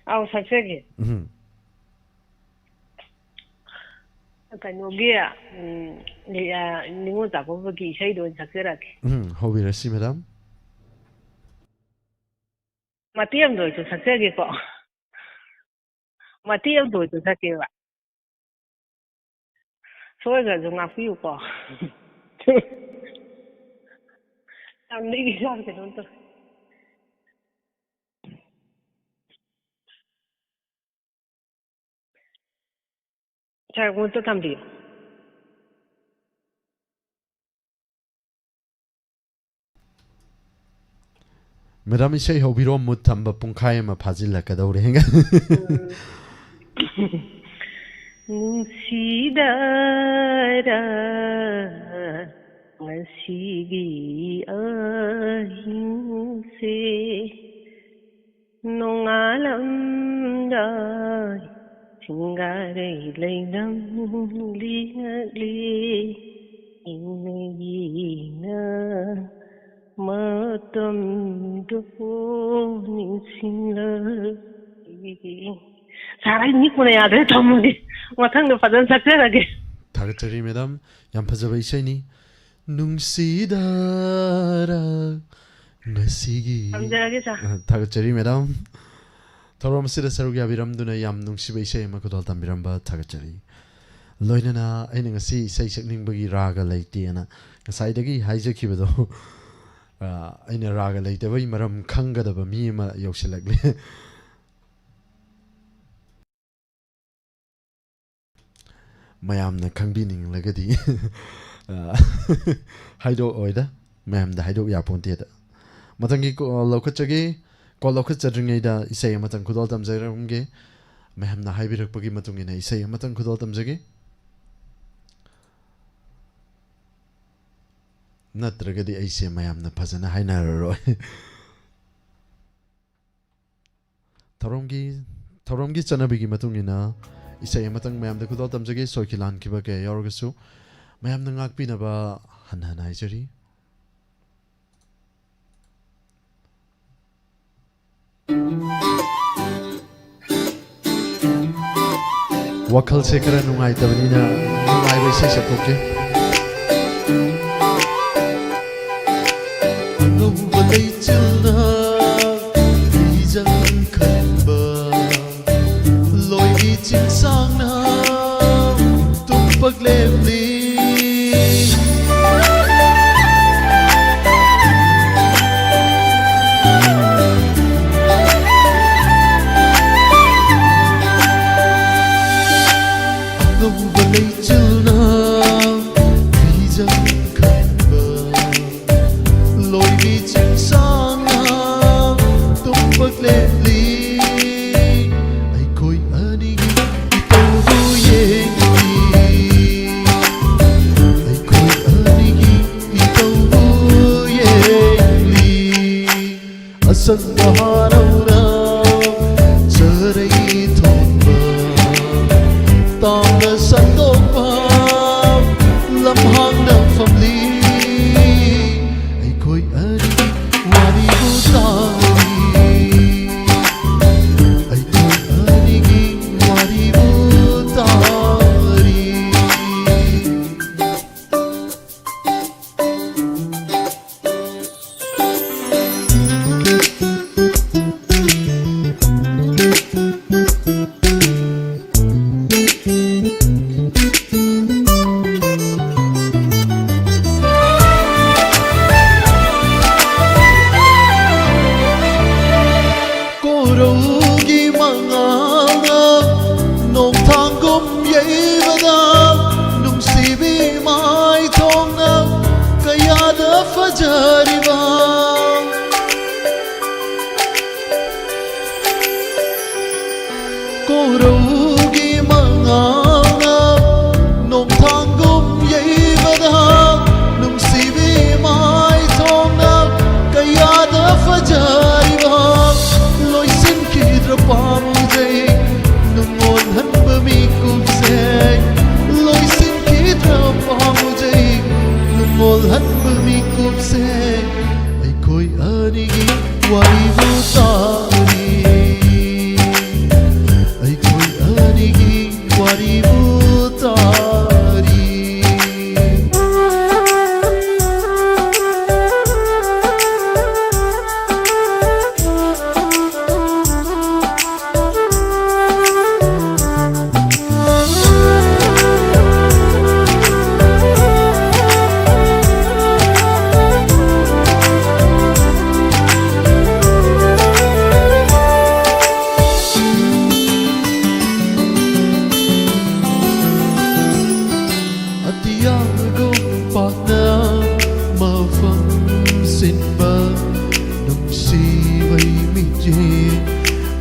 ꯑꯧ, ꯁꯛꯆꯒꯦ꯫ ꯎꯝ꯫ ꯀꯩꯅꯣꯒꯤ, ꯎꯝ, ꯂꯤ-, ꯑ, ꯅꯤꯉꯣꯜ ꯆꯥꯛꯀꯧꯕꯒꯤ ꯏꯁꯩꯗꯣ ꯑꯣꯏꯅ ꯁꯛꯆꯔꯛꯀꯦ꯫ ꯎꯝ, ꯍꯧꯕꯤꯔꯁꯤ ꯃꯦꯗꯥꯝ꯫ ꯃꯇꯦꯛ ꯑꯃꯗ ꯑꯣꯏꯁꯨ ꯁꯛꯆꯒꯦꯀꯣ꯫ ꯃꯇꯦꯛ ꯑꯃꯗ ꯑꯣꯏꯁꯨ ꯁꯛꯀꯦꯕ꯫ ꯁꯣꯏꯈ꯭ꯔꯁꯨ ꯉꯥꯛꯄꯤꯌꯨꯀꯣ꯫ ꯌꯥꯝ ꯂꯤꯛꯏ ꯌꯥꯝ ꯀꯩꯅꯣꯝ ꯇꯧ-, ꯁꯥꯔ, ꯃꯨꯠꯇ ꯊꯝꯕꯤꯌꯨ꯫ ꯃꯦꯗꯥꯝ, ꯏꯁꯩ ꯍꯧꯕꯤꯔꯣ, ꯃꯨꯠ ꯊꯝꯕ ꯄꯨꯡꯈꯥꯏ ꯑꯃ ꯐꯥꯖꯤꯜꯂꯛꯀꯗꯧꯔꯦ꯫ ꯅꯨꯡꯁꯤꯗꯔ ꯉꯁꯤꯒꯤ ꯑꯍꯤꯡꯁꯦ, ꯅꯣꯡꯉꯥꯜꯂꯝꯗꯥꯏ ꯁꯤꯡꯒꯥꯔꯩ ꯂꯩꯅꯝ ꯂꯤꯉꯛꯂꯤ, ꯏꯪꯅ ꯌꯦꯡꯅ ꯃꯇꯝꯗꯨ ꯅꯤꯡꯁꯤꯡꯂꯛꯏ꯫ ꯁꯥꯔ, ꯑꯩ ꯅꯤꯛꯄꯅ ꯌꯥꯗ꯭ꯔꯦ, ꯊꯝꯃꯒꯦ꯫ ꯃꯊꯪꯗ ꯐꯖꯅ ꯁꯛꯆꯔꯒꯦ꯫ ꯊꯥꯒꯠꯆꯔꯤ ꯃꯦꯗꯥꯝ, ꯌꯥꯝ ꯐꯖꯕ ꯏꯁꯩꯅꯤ꯫ ꯅꯨꯡꯁꯤꯗꯔ ꯉꯁꯤꯒꯤ ꯊꯝꯖꯔꯒꯦ, ꯁꯥꯔ꯫ ꯑ, ꯊꯥꯒꯠꯆꯔꯤ ꯃꯦꯗꯥꯝ꯫ ꯊꯧꯔꯝ ꯑꯁꯤꯗ ꯁꯔꯨꯛ ꯌꯥꯕꯤꯔꯝꯗꯨꯅ ꯌꯥꯝ ꯅꯨꯡꯁꯤꯕ ꯏꯁꯩ ꯑꯃ ꯈꯨꯗꯣꯜ ꯇꯝꯕꯤꯔꯝꯕ ꯊꯥꯒꯠꯆꯔꯤ꯫ ꯂꯣꯏꯅꯅ ꯑꯩꯅ ꯉꯁꯤ ꯏꯁꯩ ꯁꯛꯅꯤꯡꯕꯒꯤ ꯔꯥꯒ ꯂꯩꯇꯦꯅ ꯉꯁꯥꯏꯗꯒꯤ ꯍꯥꯏꯖꯈꯤꯕꯗꯣ, ꯑ, ꯑꯩꯅ ꯔꯥꯒ ꯂꯩꯇꯕꯩ ꯃꯔꯝ ꯈꯪꯒꯗꯕ ꯃꯤ ꯑꯃ ꯌꯧꯁꯤꯜꯂꯛꯂꯦ꯫ ꯃꯌꯥꯝꯅ ꯈꯪꯕꯤꯅꯤꯡꯂꯒꯗꯤ, ꯑ, ꯍꯥꯏꯗꯣꯛꯑꯣꯏꯗ, ꯃꯌꯥꯝꯗ ꯍꯥꯏꯗꯣꯛ ꯌꯥꯄꯣꯟꯇꯦꯗ꯫ ꯃꯊꯪꯒꯤ call ꯂꯧꯈꯠꯆꯒꯦ꯫ Call ꯂꯧꯈꯠꯆꯗ꯭ꯔꯤꯉꯩꯗ ꯏꯁꯩ ꯑꯃꯇꯪ ꯈꯨꯗꯣꯜ ꯇꯝꯖꯔꯝꯒꯦ꯫ ꯃꯌꯥꯝꯅ ꯍꯥꯏꯕꯤꯔꯛꯄꯒꯤ ꯃꯇꯨꯡ ꯏꯟꯅ ꯏꯁꯩ ꯑꯃꯇꯪ ꯈꯨꯗꯣꯜ ꯇꯝꯖꯒꯦ꯫ ꯅꯠꯇ꯭ꯔꯒꯗꯤ ꯑꯩꯁꯦ ꯃꯌꯥꯝꯅ ꯐꯖꯅ ꯍꯥꯏꯅꯔꯔꯣꯏ꯫ ꯊꯧꯔꯝꯒꯤ, ꯊꯧꯔꯝꯒꯤ ꯆꯠꯅꯕꯤꯒꯤ ꯃꯇꯨꯡ ꯏꯟꯅ ꯏꯁꯩ ꯑꯃꯇꯪ ꯃꯌꯥꯝꯗ ꯈꯨꯗꯣꯜ ꯇꯝꯖꯒꯦ꯫ ꯁꯣꯏꯈꯤ ꯂꯥꯟꯈꯤꯕ ꯀꯌꯥ ꯌꯥꯎꯔꯒꯁꯨ ꯃꯌꯥꯝꯅ ꯉꯥꯛꯄꯤꯅꯕ ꯍꯟꯅ ꯍꯟꯅ ꯍꯥꯏꯖꯔꯤ꯫ ꯋꯥꯈꯜꯁꯦ ꯈꯔ ꯅꯨꯡꯉꯥꯏꯇꯕꯅꯤꯅ ꯅꯨꯡꯉꯥꯏꯕ ꯏꯁꯩ ꯁꯛꯊꯣꯛꯀꯦ꯫ ꯑꯉꯧꯕ ꯂꯩꯆꯤꯜꯅ ꯐꯤꯖꯪ ꯈꯟꯕ, ꯂꯣꯏꯒꯤ ꯆꯤꯡꯁꯥꯡꯅ ꯇꯨꯝꯄꯛ ꯂꯦꯞꯂꯤ꯫ ꯑꯉꯧꯕ ꯂꯩꯆꯤꯜꯅ ꯐꯤꯖꯪ ꯈꯟꯕ, ꯂꯣꯏꯕꯤ ꯆꯤꯡꯁꯥꯡꯅ ꯇꯨꯝꯄꯛ ꯂꯦꯞꯂꯤ꯫ ꯑꯩꯈꯣꯏ ꯑꯅꯤꯒꯤ ꯏꯇꯧꯕꯨ ꯌꯦꯡꯂꯤ꯫ ꯑꯩꯈꯣꯏ ꯑꯅꯤꯒꯤ ꯏꯇꯧꯕꯨ ꯌꯦꯡꯂꯤ꯫ ꯑꯁꯪꯕ ꯍꯔꯥꯎꯅ ꯆꯔꯩ ꯊꯣꯟꯕ, ꯇꯥꯡꯅ ꯁꯟꯗꯣꯛꯄ ꯂꯝꯍꯥꯡꯗ ꯐꯝꯂꯤ꯫ ꯑꯩꯈꯣꯏ ꯑꯅꯤꯒꯤ ꯋꯥꯔꯤꯕꯨ ꯇꯥꯔꯤ꯫ ꯑꯩꯈꯣꯏ ꯑꯅꯤꯒꯤ ꯋꯥꯔꯤꯕꯨ ꯇꯥꯔꯤ꯫ ꯎꯔꯧꯒꯤ ꯃꯉꯥꯜꯅ ꯅꯣꯡꯊꯥꯡꯒꯨꯝ ꯌꯩꯕꯗ, ꯅꯨꯡꯁꯤꯕꯤ ꯃꯥꯏꯊꯣꯡꯅ ꯀꯌꯥꯗ ꯐꯖꯔꯤꯕ, ꯂꯣꯏꯁꯤꯟꯈꯤꯗ꯭ꯔ ꯄꯥꯝꯖꯩ ꯅꯨꯡꯉꯣꯜꯍꯟꯕ ꯃꯤꯀꯨꯞꯁꯦ, ꯂꯣꯏꯁꯤꯟꯈꯤꯗ꯭ꯔ ꯄꯥꯝꯖꯩ ꯅꯨꯡꯉꯣꯜꯍꯟꯕ ꯃꯤꯀꯨꯞꯁꯦ꯫ ꯑꯩꯈꯣꯏ ꯑꯅꯤꯒꯤ ꯋꯥꯔꯤꯕꯨ ꯇꯥꯔꯤ, ꯑꯩꯈꯣꯏ ꯑꯅꯤꯒꯤ ꯋꯥꯔꯤꯕꯨ ꯇꯥꯔꯤ꯫ ꯑꯇꯤꯌꯥꯒꯨꯝ ꯄꯥꯛꯅ ꯃꯐꯝ ꯁꯤꯟꯕ ꯅꯨꯡꯁꯤꯕꯩ ꯃꯤꯠꯌꯦꯡ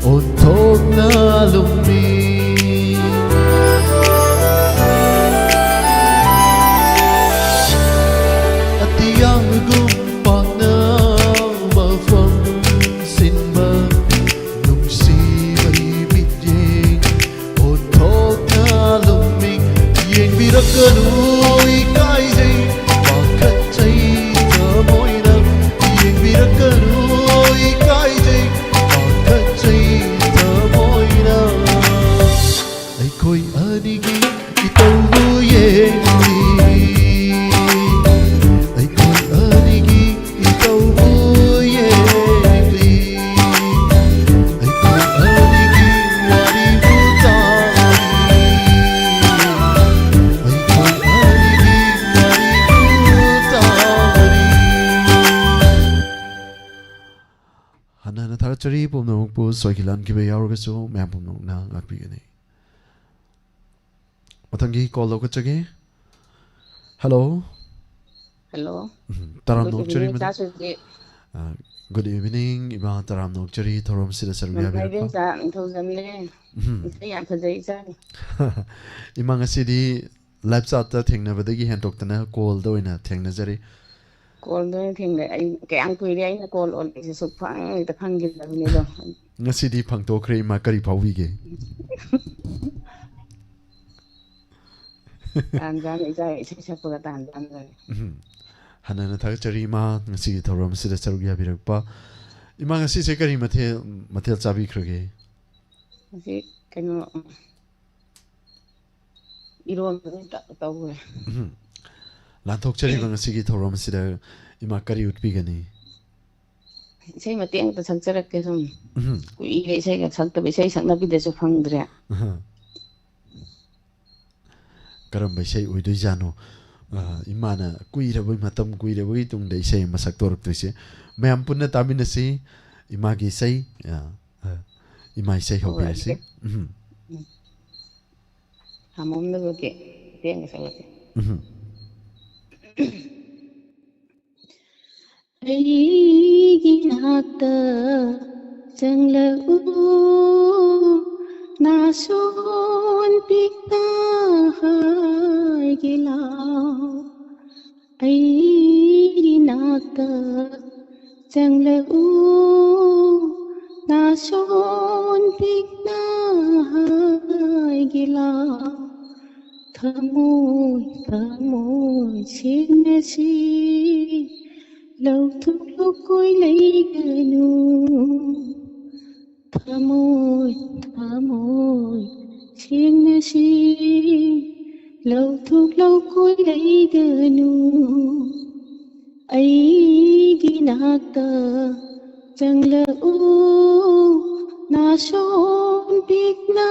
ꯑꯣꯟꯊꯣꯛꯅ ꯂꯨꯝꯃꯤ꯫ ꯑꯇꯤꯌꯥꯒꯨꯝ ꯄꯥꯛꯅ ꯃꯐꯝ ꯁꯤꯟꯕ ꯅꯨꯡꯁꯤꯕꯩ ꯃꯤꯠꯌꯦꯡ ꯑꯣꯟꯊꯣꯛꯅ ꯂꯨꯝꯃꯤ꯫ ꯌꯦꯡꯕꯤꯔꯛꯀꯅꯨ, ꯏꯀꯥꯏꯖꯩ, ꯄꯥꯈꯠꯆꯩ ꯊꯃꯣꯏꯅ꯫ ꯌꯦꯡꯕꯤꯔꯛꯀꯅꯨ, ꯏꯀꯥꯏꯖꯩ, ꯄꯥꯈꯠꯆꯩ ꯊꯃꯣꯏꯅ꯫ ꯑꯩꯈꯣꯏ ꯑꯅꯤꯒꯤ ꯏꯇꯧꯕꯨ ꯌꯦꯡꯂꯤ, ꯑꯩꯈꯣꯏ ꯑꯅꯤꯒꯤ ꯏꯇꯧꯕꯨ ꯌꯦꯡꯂꯤ, ꯑꯩꯈꯣꯏ ꯑꯅꯤꯒꯤ ꯋꯥꯔꯤꯕꯨ ꯇꯥꯔꯤ, ꯑꯩꯈꯣꯏ ꯑꯅꯤꯒꯤ ꯋꯥꯔꯤꯕꯨ ꯇꯥꯔꯤ꯫ ꯍꯟꯅ ꯍꯟꯅ ꯊꯥꯒꯠꯆꯔꯤ ꯄꯨꯝꯅꯃꯛꯄꯨ꯫ ꯁꯣꯏꯈꯤ ꯂꯥꯟꯈꯤꯕ ꯌꯥꯎꯔꯒꯁꯨ ꯃꯌꯥꯝ ꯄꯨꯝꯅꯃꯛꯅ ꯉꯥꯛꯄꯤꯒꯅꯤ꯫ ꯃꯊꯪꯒꯤ ꯀꯣꯜ ꯂꯧꯈꯠꯆꯒꯦ꯫ ꯍꯜꯂꯣ꯫ ꯍꯜꯂꯣ꯫ ꯎꯝ, ꯇꯔꯥꯝꯅ Good evening, ꯑꯣꯛꯆꯔꯤ, ꯃꯗꯨ꯫ ꯏꯆꯥꯁꯤꯡꯁꯦ꯫ ꯑ, good evening, ꯏꯃꯥ, ꯇꯔꯥꯝꯅ ꯑꯣꯛꯆꯔꯤ ꯊꯧꯔꯝꯁꯤꯗ ꯁꯔꯨꯛ ꯌꯥꯕꯤꯔꯛꯄ꯫ ꯅꯣꯡꯃꯥꯏꯕꯦꯟꯆꯥ ꯅꯤꯡꯊꯧꯖꯝꯂꯦ꯫ ꯎꯝ꯫ ꯏꯁꯩ ꯌꯥꯝ ꯐꯖꯩ, ꯏꯆꯥ꯫ ꯏꯃꯥ, ꯉꯁꯤꯗꯤ live chatꯇ ꯊꯦꯡꯅꯕꯗꯒꯤ ꯍꯦꯟꯗꯣꯛꯇꯅ callꯗ ꯑꯣꯏꯅ ꯊꯦꯡꯅꯖꯔꯤ꯫ Callꯗ ꯑꯣꯏꯅ ꯊꯦꯡꯅꯩ꯫ ꯑꯩ ꯀꯌꯥꯝ ꯀꯨꯏꯔꯦ ꯑꯩꯅ call ꯑꯣꯜꯂꯛꯏꯁꯦ, ꯁꯨꯛꯐꯪ ꯍꯦꯛꯇ ꯐꯪꯈꯤꯗ꯭ꯔꯕꯅꯤꯗꯣ꯫ ꯉꯁꯤꯗꯤ ꯐꯪꯗꯣꯛꯈ꯭ꯔꯦ, ꯏꯃꯥ, ꯀꯔꯤ ꯐꯥꯎꯕꯤꯒꯦ? ꯇꯥꯟ ꯆꯥꯅ ꯏꯆꯥ ꯏꯁꯩ ꯁꯛꯄꯒ ꯇꯥꯟ ꯆꯥꯟꯅꯔꯦ꯫ ꯎꯝ꯫ ꯍꯟꯅ ꯍꯟꯅ ꯊꯥꯒꯠꯆꯔꯤ, ꯏꯃꯥ, ꯉꯁꯤꯒꯤ ꯊꯧꯔꯝ ꯑꯁꯤꯗ ꯁꯔꯨꯛ ꯌꯥꯕꯤꯔꯛꯄ꯫ ꯏꯃꯥ, ꯉꯁꯤꯁꯦ ꯀꯔꯤ ꯃꯊꯦꯜ, ꯃꯊꯦꯜ ꯆꯥꯕꯤꯈ꯭ꯔꯒꯦ? ꯉꯁꯤ ꯀꯩꯅꯣ, ꯎꯝ, ꯏꯔꯣꯟꯕ ꯑꯗꯨꯝ ꯇ-, ꯇꯧꯈ꯭ꯔꯦ꯫ ꯎꯝ꯫ ꯂꯥꯟꯊꯣꯛꯆꯔꯤꯕ ꯉꯁꯤꯒꯤ ꯊꯧꯔꯝ ꯑꯁꯤꯗ ꯏꯃꯥ ꯀꯔꯤ ꯎꯠꯄꯤꯒꯅꯤ? ꯏꯁꯩ ꯃꯇꯦꯛ ꯑꯃꯇ ꯁꯛꯆꯔꯛꯀꯦ ꯁꯨꯝ꯫ ꯎꯝ꯫ ꯀꯨꯏꯔꯦ ꯏꯁꯩꯒ ꯁꯛꯇꯕ, ꯏꯁꯩ ꯁꯛꯅꯕꯤꯗꯁꯨ ꯐꯪꯗ꯭ꯔꯦ꯫ ꯑꯍ꯫ ꯀꯔꯝꯕ ꯏꯁꯩ ꯑꯣꯏꯗꯣꯏꯖꯥꯠꯅꯣ? ꯑ, ꯏꯃꯥꯅ ꯀꯨꯏꯔꯕ ꯃꯇꯝ, ꯀꯨꯏꯔꯕꯒꯤ ꯇꯨꯡꯗ ꯏꯁꯩ ꯑꯃ ꯁꯛꯇꯣꯔꯛꯇꯣꯏꯁꯦ꯫ ꯃꯌꯥꯝ ꯄꯨꯟꯅ ꯇꯥꯃꯤꯟꯅꯁꯤ ꯏꯃꯥꯒꯤ ꯏꯁꯩ꯫ ꯑ, ꯑ, ꯏꯃꯥ ꯏꯁꯩ ꯍꯧꯕꯤꯔꯁꯤ꯫ ꯍꯧꯔꯛꯑꯒꯦ꯫ ꯎꯝ꯫ ꯍꯥꯃꯣꯝꯗꯕꯒꯤ ꯃꯇꯦꯛ ꯑꯃ ꯁꯛꯂꯛꯀꯦ꯫ ꯎꯝ꯫ ꯑꯩꯒꯤ ꯅꯥꯛꯇ ꯆꯪꯂꯛꯎ, ꯅꯥꯁꯣꯟ ꯄꯤꯛꯅ ꯍꯥꯏꯒꯦ ꯂꯥꯎ꯫ ꯑꯩꯒꯤ ꯅꯥꯛꯇ ꯆꯪꯂꯛꯎ, ꯅꯥꯁꯣꯟ ꯄꯤꯛꯅ ꯍꯥꯏꯒꯦ ꯂꯥꯎ꯫ ꯊꯃꯣꯏ, ꯊꯃꯣꯏ ꯁꯦꯡꯅꯁꯤ, ꯂꯧꯊꯣꯛ ꯂꯧꯀꯣꯏ ꯂꯩꯒꯅꯨ꯫ ꯊꯃꯣꯏ, ꯊꯃꯣꯏ ꯁꯦꯡꯅꯁꯤ, ꯂꯧꯊꯣꯛ ꯂꯧꯀꯣꯏ ꯂꯩꯒꯅꯨ꯫ ꯑꯩꯒꯤ ꯅꯥꯛꯇ ꯆꯪꯂꯛꯎ, ꯅꯥꯁꯣꯟ ꯄꯤꯛꯅ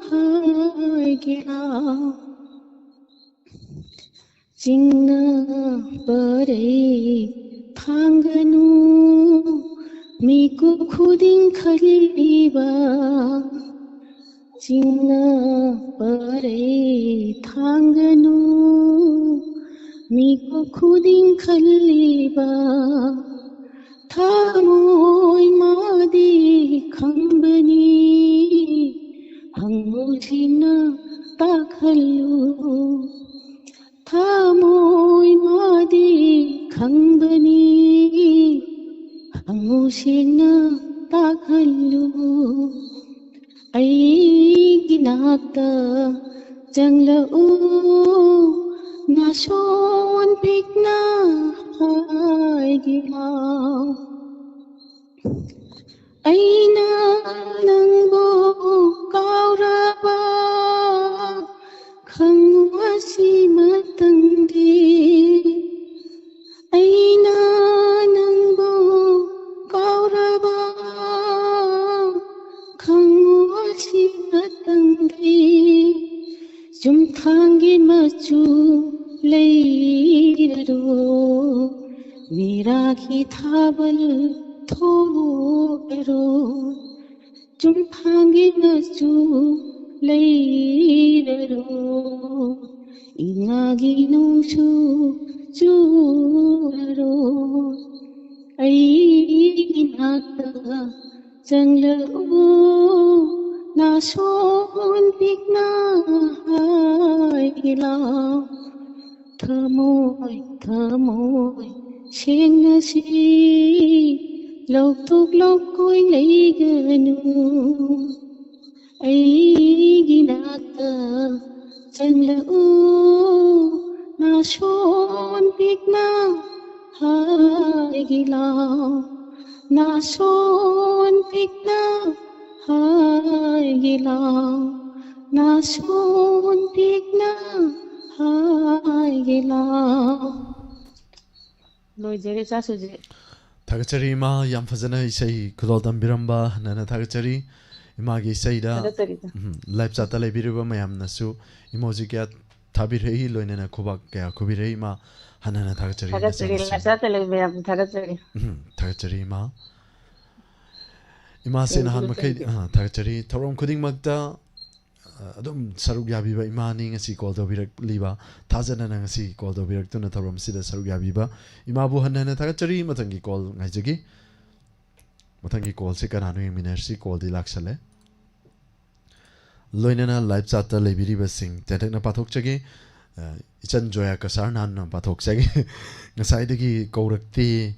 ꯍꯥꯏꯒꯦ ꯂꯥꯎ꯫ ꯆꯤꯡꯅ ꯄꯔꯩ ꯊꯥꯡꯒꯅꯨ, ꯃꯤꯀꯨꯞ ꯈꯨꯗꯤꯡ ꯈꯜꯂꯤꯕ꯫ ꯆꯤꯡꯅ ꯄꯔꯩ ꯊꯥꯡꯒꯅꯨ, ꯃꯤꯀꯨꯞ ꯈꯨꯗꯤꯡ ꯈꯜꯂꯤꯕ꯫ ꯊꯃꯣꯏ ꯃꯥꯗꯤ ꯈꯪꯕꯅꯤ, ꯍꯪꯉꯨꯁꯤꯅ ꯇꯥꯛꯍꯜꯂꯨ꯫ ꯊꯃꯣꯏ ꯃꯥꯗꯤ ꯈꯪꯕꯅꯤ, ꯍꯪꯉꯨꯁꯤꯅ ꯇꯥꯛꯍꯜꯂꯨ꯫ ꯑꯩꯒꯤ ꯅꯥꯛꯇ ꯆꯪꯂꯛꯎ, ꯅꯥꯁꯣꯟ ꯄꯤꯛꯅ ꯍꯥꯏꯒꯦ ꯂꯥꯎ꯫ ꯑꯩꯅ ꯅꯪꯕꯨ ꯀꯥꯎꯔꯕ ꯈꯪꯉꯨ ꯑꯁꯤꯃꯇꯪꯗꯤ꯫ ꯑꯩꯅ ꯅꯪꯕꯨ ꯀꯥꯎꯔꯕ ꯈꯪꯉꯨ ꯑꯁꯤꯃꯇꯪꯗꯤ꯫ ꯆꯨꯝꯊꯥꯡꯒꯤ ꯃꯆꯨ ꯂꯩꯔꯔꯣ, ꯃꯤꯔꯥꯒꯤ ꯊꯥꯕꯜ ꯊꯣꯛꯂꯔꯣ꯫ ꯆꯨꯝꯊꯥꯡꯒꯤ ꯃꯆꯨ ꯂꯩꯔꯔꯣ, ꯏꯉꯥꯒꯤ ꯅꯣꯡꯁꯨ ꯆꯨꯔꯔꯣ꯫ ꯑꯩꯒꯤ ꯅꯥꯛꯇ ꯆꯪꯂꯛꯎ, ꯅꯥꯁꯣꯟ ꯄꯤꯛꯅ ꯍꯥꯏꯒꯦ ꯂꯥꯎ꯫ ꯊꯃꯣꯏ ꯊꯃꯣꯏ ꯁꯦꯡꯅꯁꯤ, ꯂꯧꯊꯣꯛ ꯂꯧꯀꯣꯏ ꯂꯩꯒꯅꯨ꯫ ꯑꯩꯒꯤ ꯅꯥꯛꯇ ꯆꯪꯂꯛꯎ, ꯅꯥꯁꯣꯟ ꯄꯤꯛꯅ ꯍꯥꯏꯒꯦ ꯂꯥꯎ꯫ ꯅꯥꯁꯣꯟ ꯄꯤꯛꯅ ꯍꯥꯏꯒꯦ ꯂꯥꯎ, ꯅꯥꯁꯣꯟ ꯄꯤꯛꯅ ꯍꯥꯏꯒꯦ ꯂꯥꯎ꯫ ꯂꯣꯏꯖꯔꯦ, ꯆꯥꯁꯨꯖꯤ꯫ ꯊꯥꯒꯠꯆꯔꯤ ꯏꯃꯥ, ꯌꯥꯝ ꯐꯖꯅ ꯏꯁꯩ ꯈꯨꯗꯣꯜ ꯇꯝꯕꯤꯔꯝꯕ ꯍꯟꯅ ꯍꯟꯅ ꯊꯥꯒꯠꯆꯔꯤ꯫ ꯏꯃꯥꯒꯤ ꯏꯁꯩꯗ, ꯊꯥꯒꯠꯆꯔꯤꯗ꯫ ꯎꯝ, live chat ꯇ ꯂꯩꯕꯤꯔꯤꯕ ꯃꯌꯥꯝꯅꯁꯨ emoji ꯀꯌꯥ ꯊꯥꯕꯤꯔꯛꯏ, ꯂꯣꯏꯅꯅ ꯈꯨꯕꯥꯛ ꯀꯌꯥ ꯈꯨꯕꯤꯔꯛꯏ ꯏꯃꯥ, ꯍꯟꯅ ꯍꯟꯅ ꯊꯥꯒꯠꯆꯔꯤ ꯊꯥꯒꯠꯆꯔꯤ, ꯅꯆꯟꯁꯤꯡ꯫ Live chat ꯇ ꯂꯩꯕ ꯃꯌꯥꯝꯕꯨ ꯊꯥꯒꯠꯆꯔꯤ꯫ ꯎꯝ, ꯊꯥꯒꯠꯆꯔꯤ ꯏꯃꯥ꯫ ꯏꯃꯥꯁꯦ ꯊꯦꯡꯀ꯭ꯌꯨ, ꯅꯍꯥꯟ ꯃꯈꯩ, ꯊꯦꯡꯀ꯭ꯌꯨ꯫ ꯑ, ꯊꯥꯒꯠꯆꯔꯤ꯫ ꯊꯧꯔꯝ ꯈꯨꯗꯤꯡꯃꯛꯇ ꯑ, ꯑꯗꯨꯝ ꯁꯔꯨꯛ ꯌꯥꯕꯤꯕ ꯏꯃꯥꯅꯤ ꯉꯁꯤ ꯀꯣꯜ ꯇꯧꯕꯤꯔꯛꯂꯤꯕ꯫ ꯊꯥꯖꯅꯅ ꯉꯁꯤ ꯀꯣꯜ ꯇꯧꯕꯤꯔꯛꯇꯨꯅ ꯊꯧꯔꯝꯁꯤꯗ ꯁꯔꯨꯛ ꯌꯥꯕꯤꯕ ꯏꯃꯥꯕꯨ ꯍꯟꯅ ꯍꯟꯅ ꯊꯥꯒꯠꯆꯔꯤ꯫ ꯃꯊꯪꯒꯤ ꯀꯣꯜ ꯉꯥꯏꯖꯒꯦ꯫ ꯃꯊꯪꯒꯤ ꯀꯣꯜꯁꯦ ꯀꯅꯥꯅꯣ ꯌꯦꯡꯃꯤꯟꯅꯔꯁꯤ꯫ ꯀꯣꯜꯗꯤ ꯂꯥꯛꯁꯜꯂꯦ꯫ ꯂꯣꯏꯅꯅ ꯂꯥꯏꯚ ꯆꯥꯠꯇ ꯂꯩꯕꯤꯔꯤꯕꯁꯤꯡ ꯇꯦꯟꯇꯛꯅ ꯄꯥꯊꯣꯛꯆꯒꯦ꯫ ꯑ, ꯏꯆꯟ ꯖꯣꯌꯥ ꯀꯁꯥꯔ ꯅꯍꯥꯟꯅ ꯄꯥꯊꯣꯛꯆꯒꯦ꯫ ꯉꯁꯥꯏꯗꯒꯤ ꯀꯧꯔꯛꯇꯦ꯫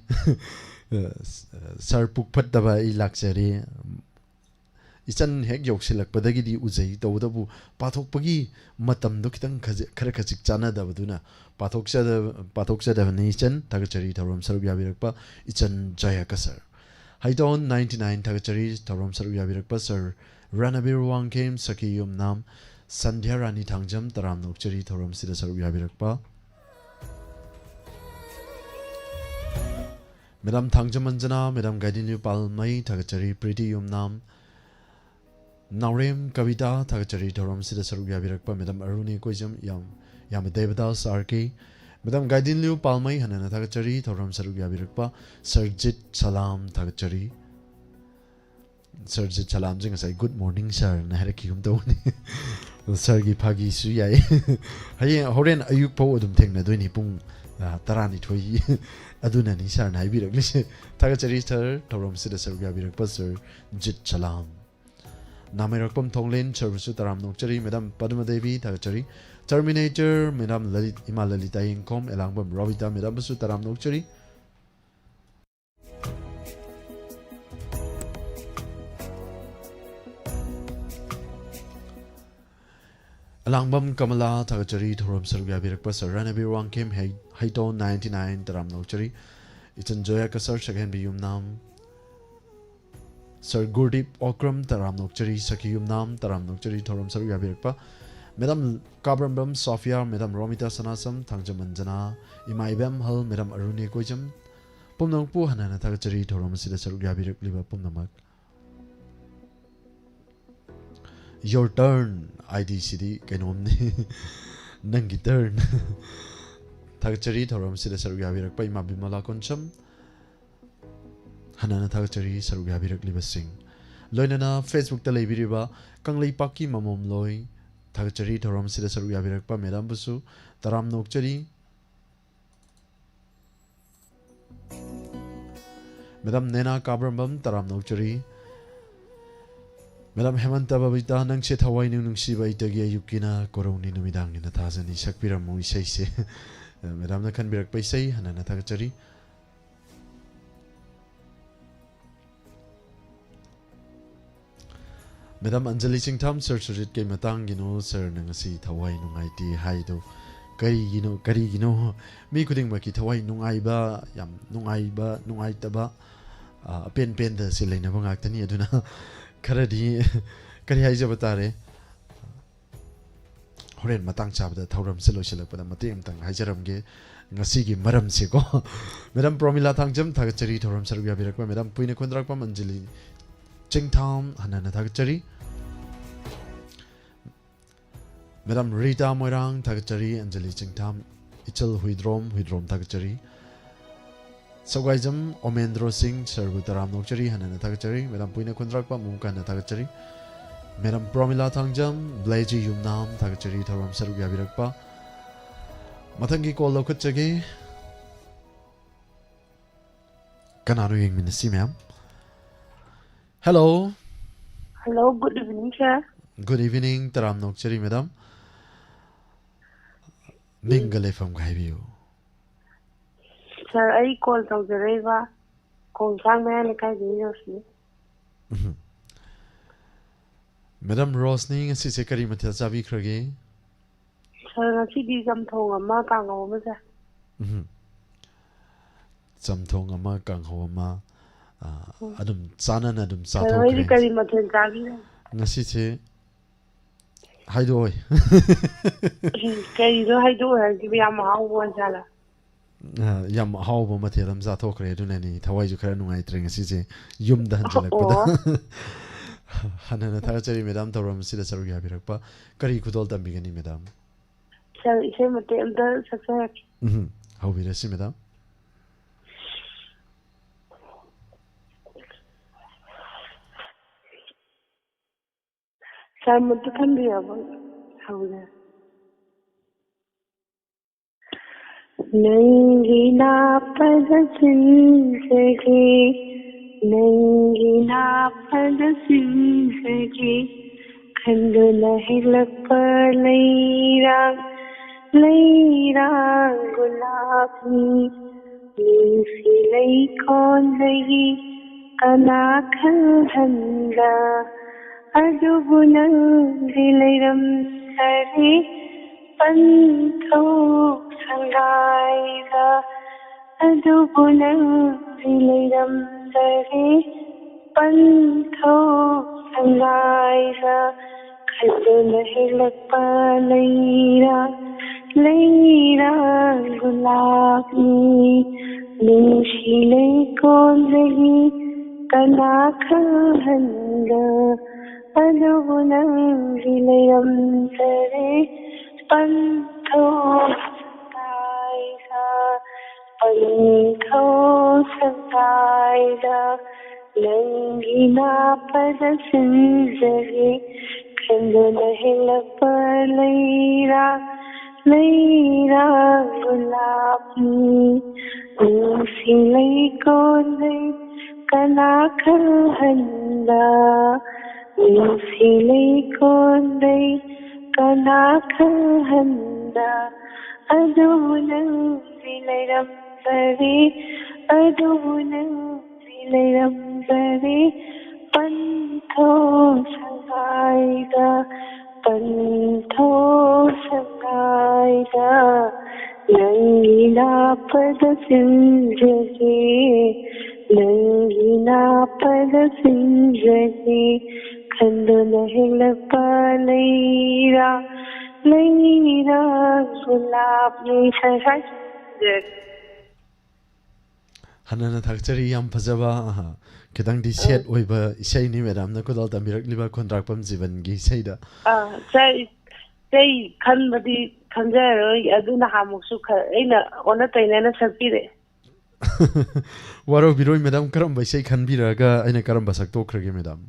ꯑ, ꯁ-, ꯁꯥꯔ ꯄꯨꯛ ꯐꯠꯇꯕ ꯑꯩ ꯂꯥꯛꯆꯔꯦ꯫ ꯏꯆꯟ ꯍꯦꯛ ꯌꯧꯁꯤꯜꯂꯛꯄꯗꯒꯤꯗꯤ ꯎꯖꯩ, ꯇꯧꯕꯇꯕꯨ ꯄꯥꯊꯣꯛꯄꯒꯤ ꯃꯇꯝꯗꯣ ꯈꯤꯇꯪ ꯈꯖꯤ-, ꯈꯔ ꯈꯖꯤꯛ ꯆꯥꯟꯅꯗꯕꯗꯨꯅ ꯄꯥꯊꯣꯛꯆꯗ-, ꯄꯥꯊꯣꯛꯆꯗꯕꯅꯤ꯫ ꯏꯆꯟ, ꯊꯥꯒꯠꯆꯔꯤ ꯊꯧꯔꯝ ꯁꯔꯨꯛ ꯌꯥꯕꯤꯔꯛꯄ ꯏꯆꯟ ꯖꯌꯥ ꯀꯁꯔ꯫ ꯍꯩꯇꯣꯟ ninety nine ꯊꯥꯒꯠꯆꯔꯤ ꯊꯧꯔꯝ ꯁꯔꯨꯛ ꯌꯥꯕꯤꯔꯛꯄ ꯁꯔ ꯔꯥꯅꯕꯤꯔ ꯋꯥꯡꯈꯦꯝ, ꯁꯈꯤ ꯌꯨꯝꯅꯥꯝ ꯁꯟꯙ꯭ꯌꯥ ꯔꯥꯅꯤ ꯊꯥꯡꯖꯝ, ꯇꯔꯥꯝꯅ ꯑꯣꯛꯆꯔꯤ ꯊꯧꯔꯝꯁꯤꯗ ꯁꯔꯨꯛ ꯌꯥꯕꯤꯔꯛꯄ꯫ ꯃꯦꯗꯥꯝ ꯊꯥꯡꯖꯝ ꯑꯟꯖꯅꯥ, ꯃꯦꯗꯥꯝ ꯒꯥꯏꯗꯤꯟꯂꯤꯌꯨ ꯄꯥꯜꯃꯩ ꯊꯥꯒꯠꯆꯔꯤ꯫ ꯄ꯭ꯔꯤꯇꯤ ꯌꯨꯝꯅꯥꯝ, ꯅꯥꯎꯔꯦꯝ ꯀꯕꯤꯇꯥ ꯊꯥꯒꯠꯆꯔꯤ ꯊꯧꯔꯝꯁꯤꯗ ꯁꯔꯨꯛ ꯌꯥꯕꯤꯔꯛꯄ꯫ ꯃꯦꯗꯥꯝ ꯑꯔꯨꯅꯤ ꯀꯣꯏꯖꯝ, ꯌꯥꯝ, ꯌꯥꯝꯕ ꯗꯦꯕꯗꯥꯁ ꯑꯥꯔ ꯀꯦ꯫ ꯃꯦꯗꯥꯝ ꯒꯥꯏꯗꯤꯟꯂꯤꯌꯨ ꯄꯥꯜꯃꯩ ꯍꯟꯅ ꯍꯟꯅ ꯊꯥꯒꯠꯆꯔꯤ ꯊꯧꯔꯝ ꯁꯔꯨꯛ ꯌꯥꯕꯤꯔꯛꯄ꯫ ꯁꯔꯖꯤꯠ ꯁꯂꯥꯝ ꯊꯥꯒꯠꯆꯔꯤ꯫ ꯁꯔꯖꯤꯠ ꯁꯂꯥꯝꯁꯦ ꯉꯁꯥꯏ "Good morning, sir" ꯅ ꯍꯥꯏꯔꯛꯈꯤꯒꯨꯝ ꯇꯧꯕꯅꯤ꯫ ꯑꯗꯣ ꯁꯔꯒꯤ ꯐꯥꯒꯤꯁꯨ ꯌꯥꯏ꯫ ꯍꯌꯦꯡ, ꯍꯣꯔꯦꯟ ꯑꯌꯨꯛ ꯐꯥꯎ ꯑꯗꯨꯝ ꯊꯦꯡꯅꯗꯣꯏꯅꯤ, ꯄꯨꯡ, ꯑ, ꯇꯔꯥꯅꯤꯊꯣꯏ꯫ ꯑꯗꯨꯅꯅꯤ ꯁꯥꯔꯅ ꯍꯥꯏꯕꯤꯔꯛꯂꯤꯁꯦ꯫ ꯊꯥꯒꯠꯆꯔꯤ ꯁꯥꯔ, ꯊꯧꯔꯝꯁꯤꯗ ꯁꯔꯨꯛ ꯌꯥꯕꯤꯔꯛꯄ ꯁꯥꯔ ꯖꯤꯠ ꯁꯂꯥꯝ꯫ ꯅꯥꯃꯩꯔꯛꯄꯝ ꯊꯣꯡꯂꯦꯟ, ꯁꯥꯔꯕꯨꯁꯨ ꯇꯔꯥꯝꯅ ꯑꯣꯛꯆꯔꯤ꯫ ꯃꯦꯗꯥꯝ ꯄꯗꯃꯥ ꯗꯦꯕꯤ ꯊꯥꯒꯠꯆꯔꯤ꯫ ꯇꯔꯃꯤꯅꯦꯇꯔ, ꯃꯦꯗꯥꯝ ꯂꯂꯤꯠ, ꯏꯃꯥ ꯂꯂꯤꯇꯥ ꯌꯦꯡꯈꯣꯝ, ꯑꯦꯂꯥꯡꯕꯝ ꯔꯣꯕꯤꯇꯥ, ꯃꯦꯗꯥꯝꯕꯨꯁꯨ ꯇꯔꯥꯝꯅ ꯑꯣꯛꯆꯔꯤ꯫ ꯑꯂꯥꯡꯕꯝ ꯀꯃꯂꯥ ꯊꯥꯒꯠꯆꯔꯤ ꯊꯧꯔꯝ ꯁꯔꯨꯛ ꯌꯥꯕꯤꯔꯛꯄ ꯁꯔ ꯔꯥꯅꯕꯤꯔ ꯋꯥꯡꯈꯦꯝ ꯍꯩ-, ꯍꯩꯇꯣꯟ ninety nine ꯇꯔꯥꯝꯅ ꯑꯣꯛꯆꯔꯤ꯫ ꯏꯆꯟ ꯖꯣꯌꯥ ꯀꯁꯔ ꯁꯛꯍꯦꯟꯕꯤ ꯌꯨꯝꯅꯥꯝ꯫ ꯁꯔ ꯒꯨꯔꯗꯤꯞ ꯑꯣꯀ꯭ꯔꯝ ꯇꯔꯥꯝꯅ ꯑꯣꯛꯆꯔꯤ꯫ ꯁꯈꯤ ꯌꯨꯝꯅꯥꯝ ꯇꯔꯥꯝꯅ ꯑꯣꯛꯆꯔꯤ ꯊꯧꯔꯝ ꯁꯔꯨꯛ ꯌꯥꯕꯤꯔꯛꯄ ꯃꯦꯗꯥꯝ ꯀꯥꯕ꯭ꯔꯝꯕꯝ ꯁꯣꯐꯤꯌꯥ, ꯃꯦꯗꯥꯝ ꯔꯣꯃꯤꯇꯥ ꯁꯅꯥꯁꯝ, ꯊꯥꯡꯖꯝ ꯑꯟꯖꯅꯥ, ꯏꯃꯥ ꯏꯕꯦꯝꯍꯜ, ꯃꯦꯗꯥꯝ ꯑꯔꯨꯅꯤ ꯀꯣꯏꯖꯝ, ꯄꯨꯝꯅꯃꯛꯄꯨ ꯍꯟꯅ ꯍꯟꯅ ꯊꯥꯒꯠꯆꯔꯤ ꯊꯧꯔꯝ ꯑꯁꯤꯗ ꯁꯔꯨꯛ ꯌꯥꯕꯤꯔꯛꯂꯤꯕ ꯄꯨꯝꯅꯃꯛ꯫ Your turn ID ꯁꯤꯗꯤ ꯀꯩꯅꯣꯝꯅꯤ꯫ ꯅꯪꯒꯤ turn꯫ ꯊꯥꯒꯠꯆꯔꯤ ꯊꯧꯔꯝ ꯑꯁꯤꯗ ꯁꯔꯨꯛ ꯌꯥꯕꯤꯔꯛꯄ ꯏꯃꯥ ꯕꯤꯃꯂꯥ ꯀꯣꯟꯁꯝ꯫ ꯍꯟꯅ ꯍꯟꯅ ꯊꯥꯒꯠꯆꯔꯤ ꯁꯔꯨꯛ ꯌꯥꯕꯤꯔꯛꯂꯤꯕꯁꯤꯡ꯫ ꯂꯣꯏꯅꯅ Facebook-ꯇ ꯂꯩꯕꯤꯔꯤꯕ ꯀꯪꯂꯩꯄꯥꯛꯀꯤ ꯃꯃꯣꯝꯂꯣꯏ, ꯊꯥꯒꯠꯆꯔꯤ ꯊꯧꯔꯝ ꯑꯁꯤꯗ ꯁꯔꯨꯛ ꯌꯥꯕꯤꯔꯛꯄ madam-ꯕꯨꯁꯨ ꯇꯔꯥꯝꯅ ꯑꯣꯛꯆꯔꯤ꯫ Madam ꯅꯦꯅꯥ ꯀꯥꯕ꯭ꯔꯝꯕꯝ, ꯇꯔꯥꯝꯅ ꯑꯣꯛꯆꯔꯤ꯫ Madam ꯍꯦꯃꯟꯇ ꯕꯕꯤꯇꯥ, ꯅꯪꯁꯦ ꯊꯋꯥꯏꯅꯨꯡ ꯅꯨꯡꯁꯤꯕ ꯑꯩꯇꯒꯤ ꯑꯌꯨꯛꯀꯤꯅ ꯀꯣꯔꯧꯅꯤ ꯅꯨꯃꯤꯗꯥꯡꯒꯤꯅ ꯊꯥꯖꯅꯤ ꯁꯛꯄꯤꯔꯝꯃꯨ ꯏꯁꯩꯁꯦ꯫ Madam-ꯅ ꯈꯟꯕꯤꯔꯛꯄ ꯏꯁꯩ ꯍꯟꯅ ꯍꯟꯅ ꯊꯥꯒꯠꯆꯔꯤ꯫ Madam ꯑꯟꯖꯂꯤ ꯆꯤꯡꯊꯥꯝ, sir ꯁꯨꯖꯤꯠ, ꯀꯩ ꯃꯇꯥꯡꯒꯤꯅꯣ sir-ꯅ ꯉꯁꯤ ꯊꯋꯥꯏ ꯅꯨꯡꯉꯥꯏꯇꯦ ꯍꯥꯏꯗꯣ? ꯀꯔꯤꯒꯤꯅꯣ, ꯀꯔꯤꯒꯤꯅꯣ? ꯃꯤ ꯈꯨꯗꯤꯡꯃꯛꯀꯤ ꯊꯋꯥꯏ ꯅꯨꯡꯉꯥꯏꯕ, ꯌꯥꯝ ꯅꯨꯡꯉꯥꯏꯕ, ꯅꯨꯡꯉꯥꯏꯇꯕ, ꯑ, ꯑꯄꯦꯟ ꯄꯦꯟꯗꯁꯦ ꯂꯩꯅꯕ ꯉꯥꯛꯇꯅꯤ꯫ ꯑꯗꯨꯅ ꯈꯔꯗꯤ ꯀꯔꯤ ꯍꯥꯏꯖꯕ ꯇꯥꯔꯦ? ꯍꯣꯔꯦꯟ ꯃꯇꯥꯡ ꯆꯥꯕꯗ ꯊꯧꯔꯝꯁꯦ ꯂꯣꯏꯁꯤꯜꯂꯛꯄꯗ ꯃꯇꯦꯛ ꯑꯃꯇꯪ ꯍꯥꯏꯖꯔꯝꯒꯦ ꯉꯁꯤꯒꯤ ꯃꯔꯝꯁꯦꯀꯣ꯫ Madam ꯄ꯭ꯔꯣꯃꯤꯂꯥ ꯊꯥꯡꯖꯝ, ꯊꯥꯒꯠꯆꯔꯤ ꯊꯧꯔꯝ ꯁꯔꯨꯛ ꯌꯥꯕꯤꯔꯛꯄ꯫ Madam ꯄꯨꯏꯅ ꯈꯨꯟꯗ꯭ꯔꯥꯛꯄꯝ, ꯑꯟꯖꯂꯤ ꯆꯤꯡꯊꯥꯝ, ꯍꯟꯅ ꯍꯟꯅ ꯊꯥꯒꯠꯆꯔꯤ꯫ Madam ꯔꯤꯇꯥ ꯃꯣꯏꯔꯥꯡ, ꯊꯥꯒꯠꯆꯔꯤ꯫ ꯑꯟꯖꯂꯤ ꯆꯤꯡꯊꯥꯝ, ꯏꯆꯜ ꯍꯨꯏꯗ꯭ꯔꯣꯝ, ꯍꯨꯏꯗ꯭ꯔꯣꯝ, ꯊꯥꯒꯠꯆꯔꯤ꯫ ꯁꯒ꯭ꯋꯥꯏꯖꯝ ꯑꯣꯃꯦꯟꯗ꯭ꯔꯣ ꯁꯤꯡ, sir-ꯕꯨ ꯇꯔꯥꯝꯅ ꯑꯣꯛꯆꯔꯤ, ꯍꯟꯅ ꯍꯟꯅ ꯊꯥꯒꯠꯆꯔꯤ꯫ Madam ꯄꯨꯏꯅ ꯈꯨꯟꯗ꯭ꯔꯥꯛꯄꯝ, ꯑꯃꯨꯛ ꯍꯟꯅ ꯊꯥꯒꯠꯆꯔꯤ꯫ Madam ꯄ꯭ꯔꯣꯃꯤꯂꯥ ꯊꯥꯡꯖꯝ, ꯕ꯭ꯂꯦꯖꯤ ꯌꯨꯝꯅꯥꯝ, ꯊꯥꯒꯠꯆꯔꯤ ꯊꯧꯔꯝ ꯁꯔꯨꯛ ꯌꯥꯕꯤꯔꯛꯄ꯫ ꯃꯊꯪꯒꯤ call ꯂꯧꯈꯠꯆꯒꯦ꯫ ꯀꯅꯥꯅꯣ ꯌꯦꯡꯃꯤꯟꯅꯁꯤ ꯃꯌꯥꯝ꯫ Hello꯫ Hello, good evening, sir꯫ Good evening, ꯇꯔꯥꯝꯅ ꯑꯣꯛꯆꯔꯤ, madam꯫ ꯃꯤꯡꯒ ꯂꯩꯐꯝꯒ ꯍꯥꯏꯕꯤꯌꯨ꯫ Sir, ꯑꯩ call ꯇꯧꯖꯔꯛꯏꯕ ꯈꯣꯡꯁꯥꯡ ꯃꯌꯥ ꯂꯩꯀꯥꯏꯗꯒꯤ ꯔꯣꯁꯅꯤ꯫ ꯎꯝ꯫ Madam ꯔꯣꯁꯅꯤ, ꯉꯁꯤꯁꯦ ꯀꯔꯤ ꯃꯊꯦꯜ ꯆꯥꯕꯤꯈ꯭ꯔꯒꯦ? Sir, ꯉꯁꯤꯗꯤ ꯆꯝꯊꯣꯡ ꯑꯃ, ꯀꯥꯡꯍꯧ ꯑꯃ ꯆꯥꯏ꯫ ꯎꯝ꯫ ꯆꯝꯊꯣꯡ ꯑꯃ, ꯀꯥꯡꯍꯧ ꯑꯃ, ꯑ, ꯎꯝ꯫ ꯑꯗꯨꯝ ꯆꯥꯅꯅ ꯑꯗꯨꯝ Sir, ꯍꯣꯏꯗꯤ ꯆꯥꯊꯣꯛꯈ꯭ꯔꯦ꯫ ꯀꯔꯤ ꯃꯊꯦꯜ ꯆꯥꯕꯤꯔꯦ? ꯉꯁꯤꯁꯦ ꯍꯥꯏꯗꯣꯛꯑꯣꯏ꯫ ꯀꯩꯅꯣ ꯍꯥꯏꯗꯣꯛꯑꯣꯏ ꯍꯥꯏꯁꯤꯕꯨ? ꯌꯥꯝ ꯑꯍꯥꯎꯕ ꯑꯣꯏꯖꯥꯠꯂꯥ? ꯑ, ꯌꯥꯝ ꯑꯍꯥꯎꯕ ꯃꯊꯦꯜ ꯑꯃ ꯆꯥꯊꯣꯛꯈ꯭ꯔꯦ, ꯑꯗꯨꯅꯅꯤ ꯊꯋꯥꯏꯁꯨ ꯈꯔ ꯅꯨꯡꯉꯥꯏꯇ꯭ꯔꯦ ꯉꯁꯤꯁꯦ ꯌꯨꯝꯗ ꯍꯟꯖꯜꯂꯛꯄꯗ꯫ ꯑꯣ꯫ ꯍꯟꯅ ꯍꯟꯅ ꯊꯥꯒꯠꯆꯔꯤ madam, ꯊꯧꯔꯝ ꯑꯁꯤꯗ ꯁꯔꯨꯛ ꯌꯥꯕꯤꯔꯛꯄ꯫ ꯀꯔꯤ ꯈꯨꯗꯣꯜ ꯇꯝꯕꯤꯒꯅꯤ madam? Sir, ꯏꯁꯩ ꯃꯇꯦꯛ ꯑꯝꯇ ꯁꯛꯆꯔꯛꯀꯦ꯫ ꯎꯝ, ꯍꯧꯕꯤꯔꯁꯤ madam꯫ ꯁꯥꯔ, ꯃꯨꯠꯇ ꯊꯝꯕꯤꯔꯕ? ꯍꯧꯔꯦ꯫ ꯅꯪꯒꯤ ꯅꯥꯞꯄꯗ ꯆꯤꯟꯖꯒꯦ, ꯅꯪꯒꯤ ꯅꯥꯞꯄꯗ ꯆꯤꯟꯖꯒꯦ, ꯈꯟꯗꯨꯅ ꯍꯦꯛꯂꯛꯄ ꯂꯩꯔꯥꯡ, ꯂꯩꯔꯥꯡ ꯒꯨꯂꯥꯞꯅꯤ꯫ ꯅꯨꯡꯁꯤ ꯂꯩꯀꯣꯜꯗꯒꯤ ꯀꯅꯥ ꯈꯪꯍꯟꯕ, ꯑꯗꯨꯕꯨ ꯅꯪꯗꯤ ꯂꯩꯔꯝꯗꯔꯦ꯫ ꯄꯟꯊꯧ ꯁꯪꯒꯥꯏꯗ, ꯑꯗꯨꯕꯨ ꯅꯪꯗꯤ ꯂꯩꯔꯝꯗꯔꯦ꯫ ꯄꯟꯊꯧ ꯁꯪꯒꯥꯏꯗ, ꯈꯟꯗꯨꯅ ꯍꯦꯛꯂꯛꯄ ꯂꯩꯔꯥꯡ, ꯂꯩꯔꯥꯡ ꯒꯨꯂꯥꯞꯅꯤ꯫ ꯅꯨꯡꯁꯤ ꯂꯩꯀꯣꯜꯗꯒꯤ ꯀꯅꯥ ꯈꯪꯍꯟꯕ, ꯑꯗꯨꯕꯨ ꯅꯪꯗꯤ ꯂꯩꯔꯝꯗꯔꯦ꯫ ꯄꯟꯊꯧ ꯁꯪꯒꯥꯏꯗ, ꯄꯟꯊꯧ ꯁꯪꯒꯥꯏꯗ, ꯅꯪꯒꯤ ꯅꯥꯞꯄꯗ ꯆꯤꯟꯖꯒꯦ, ꯈꯟꯗꯨꯅ ꯍꯦꯛꯂꯛꯄ ꯂꯩꯔꯥꯡ, ꯂꯩꯔꯥꯡ ꯒꯨꯂꯥꯞꯅꯤ꯫ ꯅꯨꯡꯁꯤ ꯂꯩꯀꯣꯜꯗꯩ ꯀꯅꯥ ꯈꯪꯍꯟꯕ, ꯅꯨꯡꯁꯤ ꯂꯩꯀꯣꯜꯗꯩ ꯀꯅꯥ ꯈꯪꯍꯟꯕ, ꯑꯗꯨꯕꯨ ꯅꯪꯗꯤ ꯂꯩꯔꯝꯗꯔꯦ, ꯑꯗꯨꯕꯨ ꯅꯪꯗꯤ ꯂꯩꯔꯝꯗꯔꯦ꯫ ꯄꯟꯊꯧ ꯁꯪꯒꯥꯏꯗ, ꯄꯟꯊꯧ ꯁꯪꯒꯥꯏꯗ, ꯅꯪꯒꯤ ꯅꯥꯞꯄꯗ ꯆꯤꯟꯖꯒꯦ, ꯅꯪꯒꯤ ꯅꯥꯞꯄꯗ ꯆꯤꯟꯖꯒꯦ, ꯈꯟꯗꯨꯅ ꯍꯦꯛꯂꯛꯄ ꯂꯩꯔꯥꯡ, ꯂꯩꯔꯥꯡ ꯒꯨꯂꯥꯞꯅꯤ꯫ ꯁꯪꯁꯥꯔ ꯆꯤꯟꯖꯒꯦ꯫ ꯍꯟꯅ ꯍꯟꯅ ꯊꯥꯒꯠꯆꯔꯤ, ꯌꯥꯝ ꯐꯖꯕ, ꯑꯍ, ꯈꯤꯇꯪꯗꯤ ꯑ꯫ ꯁꯦꯠ ꯑꯣꯏꯕ ꯏꯁꯩꯅꯤ ꯃꯦꯗꯥꯝꯅ ꯈꯨꯗꯣꯜ ꯇꯝꯕꯤꯔꯛꯂꯤꯕ ꯈꯨꯟꯗ꯭ꯔꯥꯛꯄꯝ ꯖꯤꯕꯟꯒꯤ ꯏꯁꯩꯗ꯫ ꯑꯥ, ꯏꯁꯩ, ꯏꯁꯩ ꯈꯟꯕꯗꯤ ꯈꯟꯖꯔꯔꯣꯏ, ꯑꯗꯨ ꯅꯍꯥꯟꯃꯨꯛꯁꯨ ꯈꯔ ꯑꯩꯅ ꯑꯣꯟꯅ ꯇꯩꯅꯅ ꯁꯛꯄꯤꯔꯛꯑꯦ꯫ ꯋꯥꯔꯧꯕꯤꯔꯣꯏ ꯃꯦꯗꯥꯝ, ꯀꯔꯝꯕ ꯏꯁꯩ ꯈꯟꯕꯤꯔꯒ ꯑꯩꯅ ꯀꯔꯝꯕ ꯁꯛꯇꯣꯛꯈ꯭ꯔꯒꯦ ꯃꯦꯗꯥꯝ?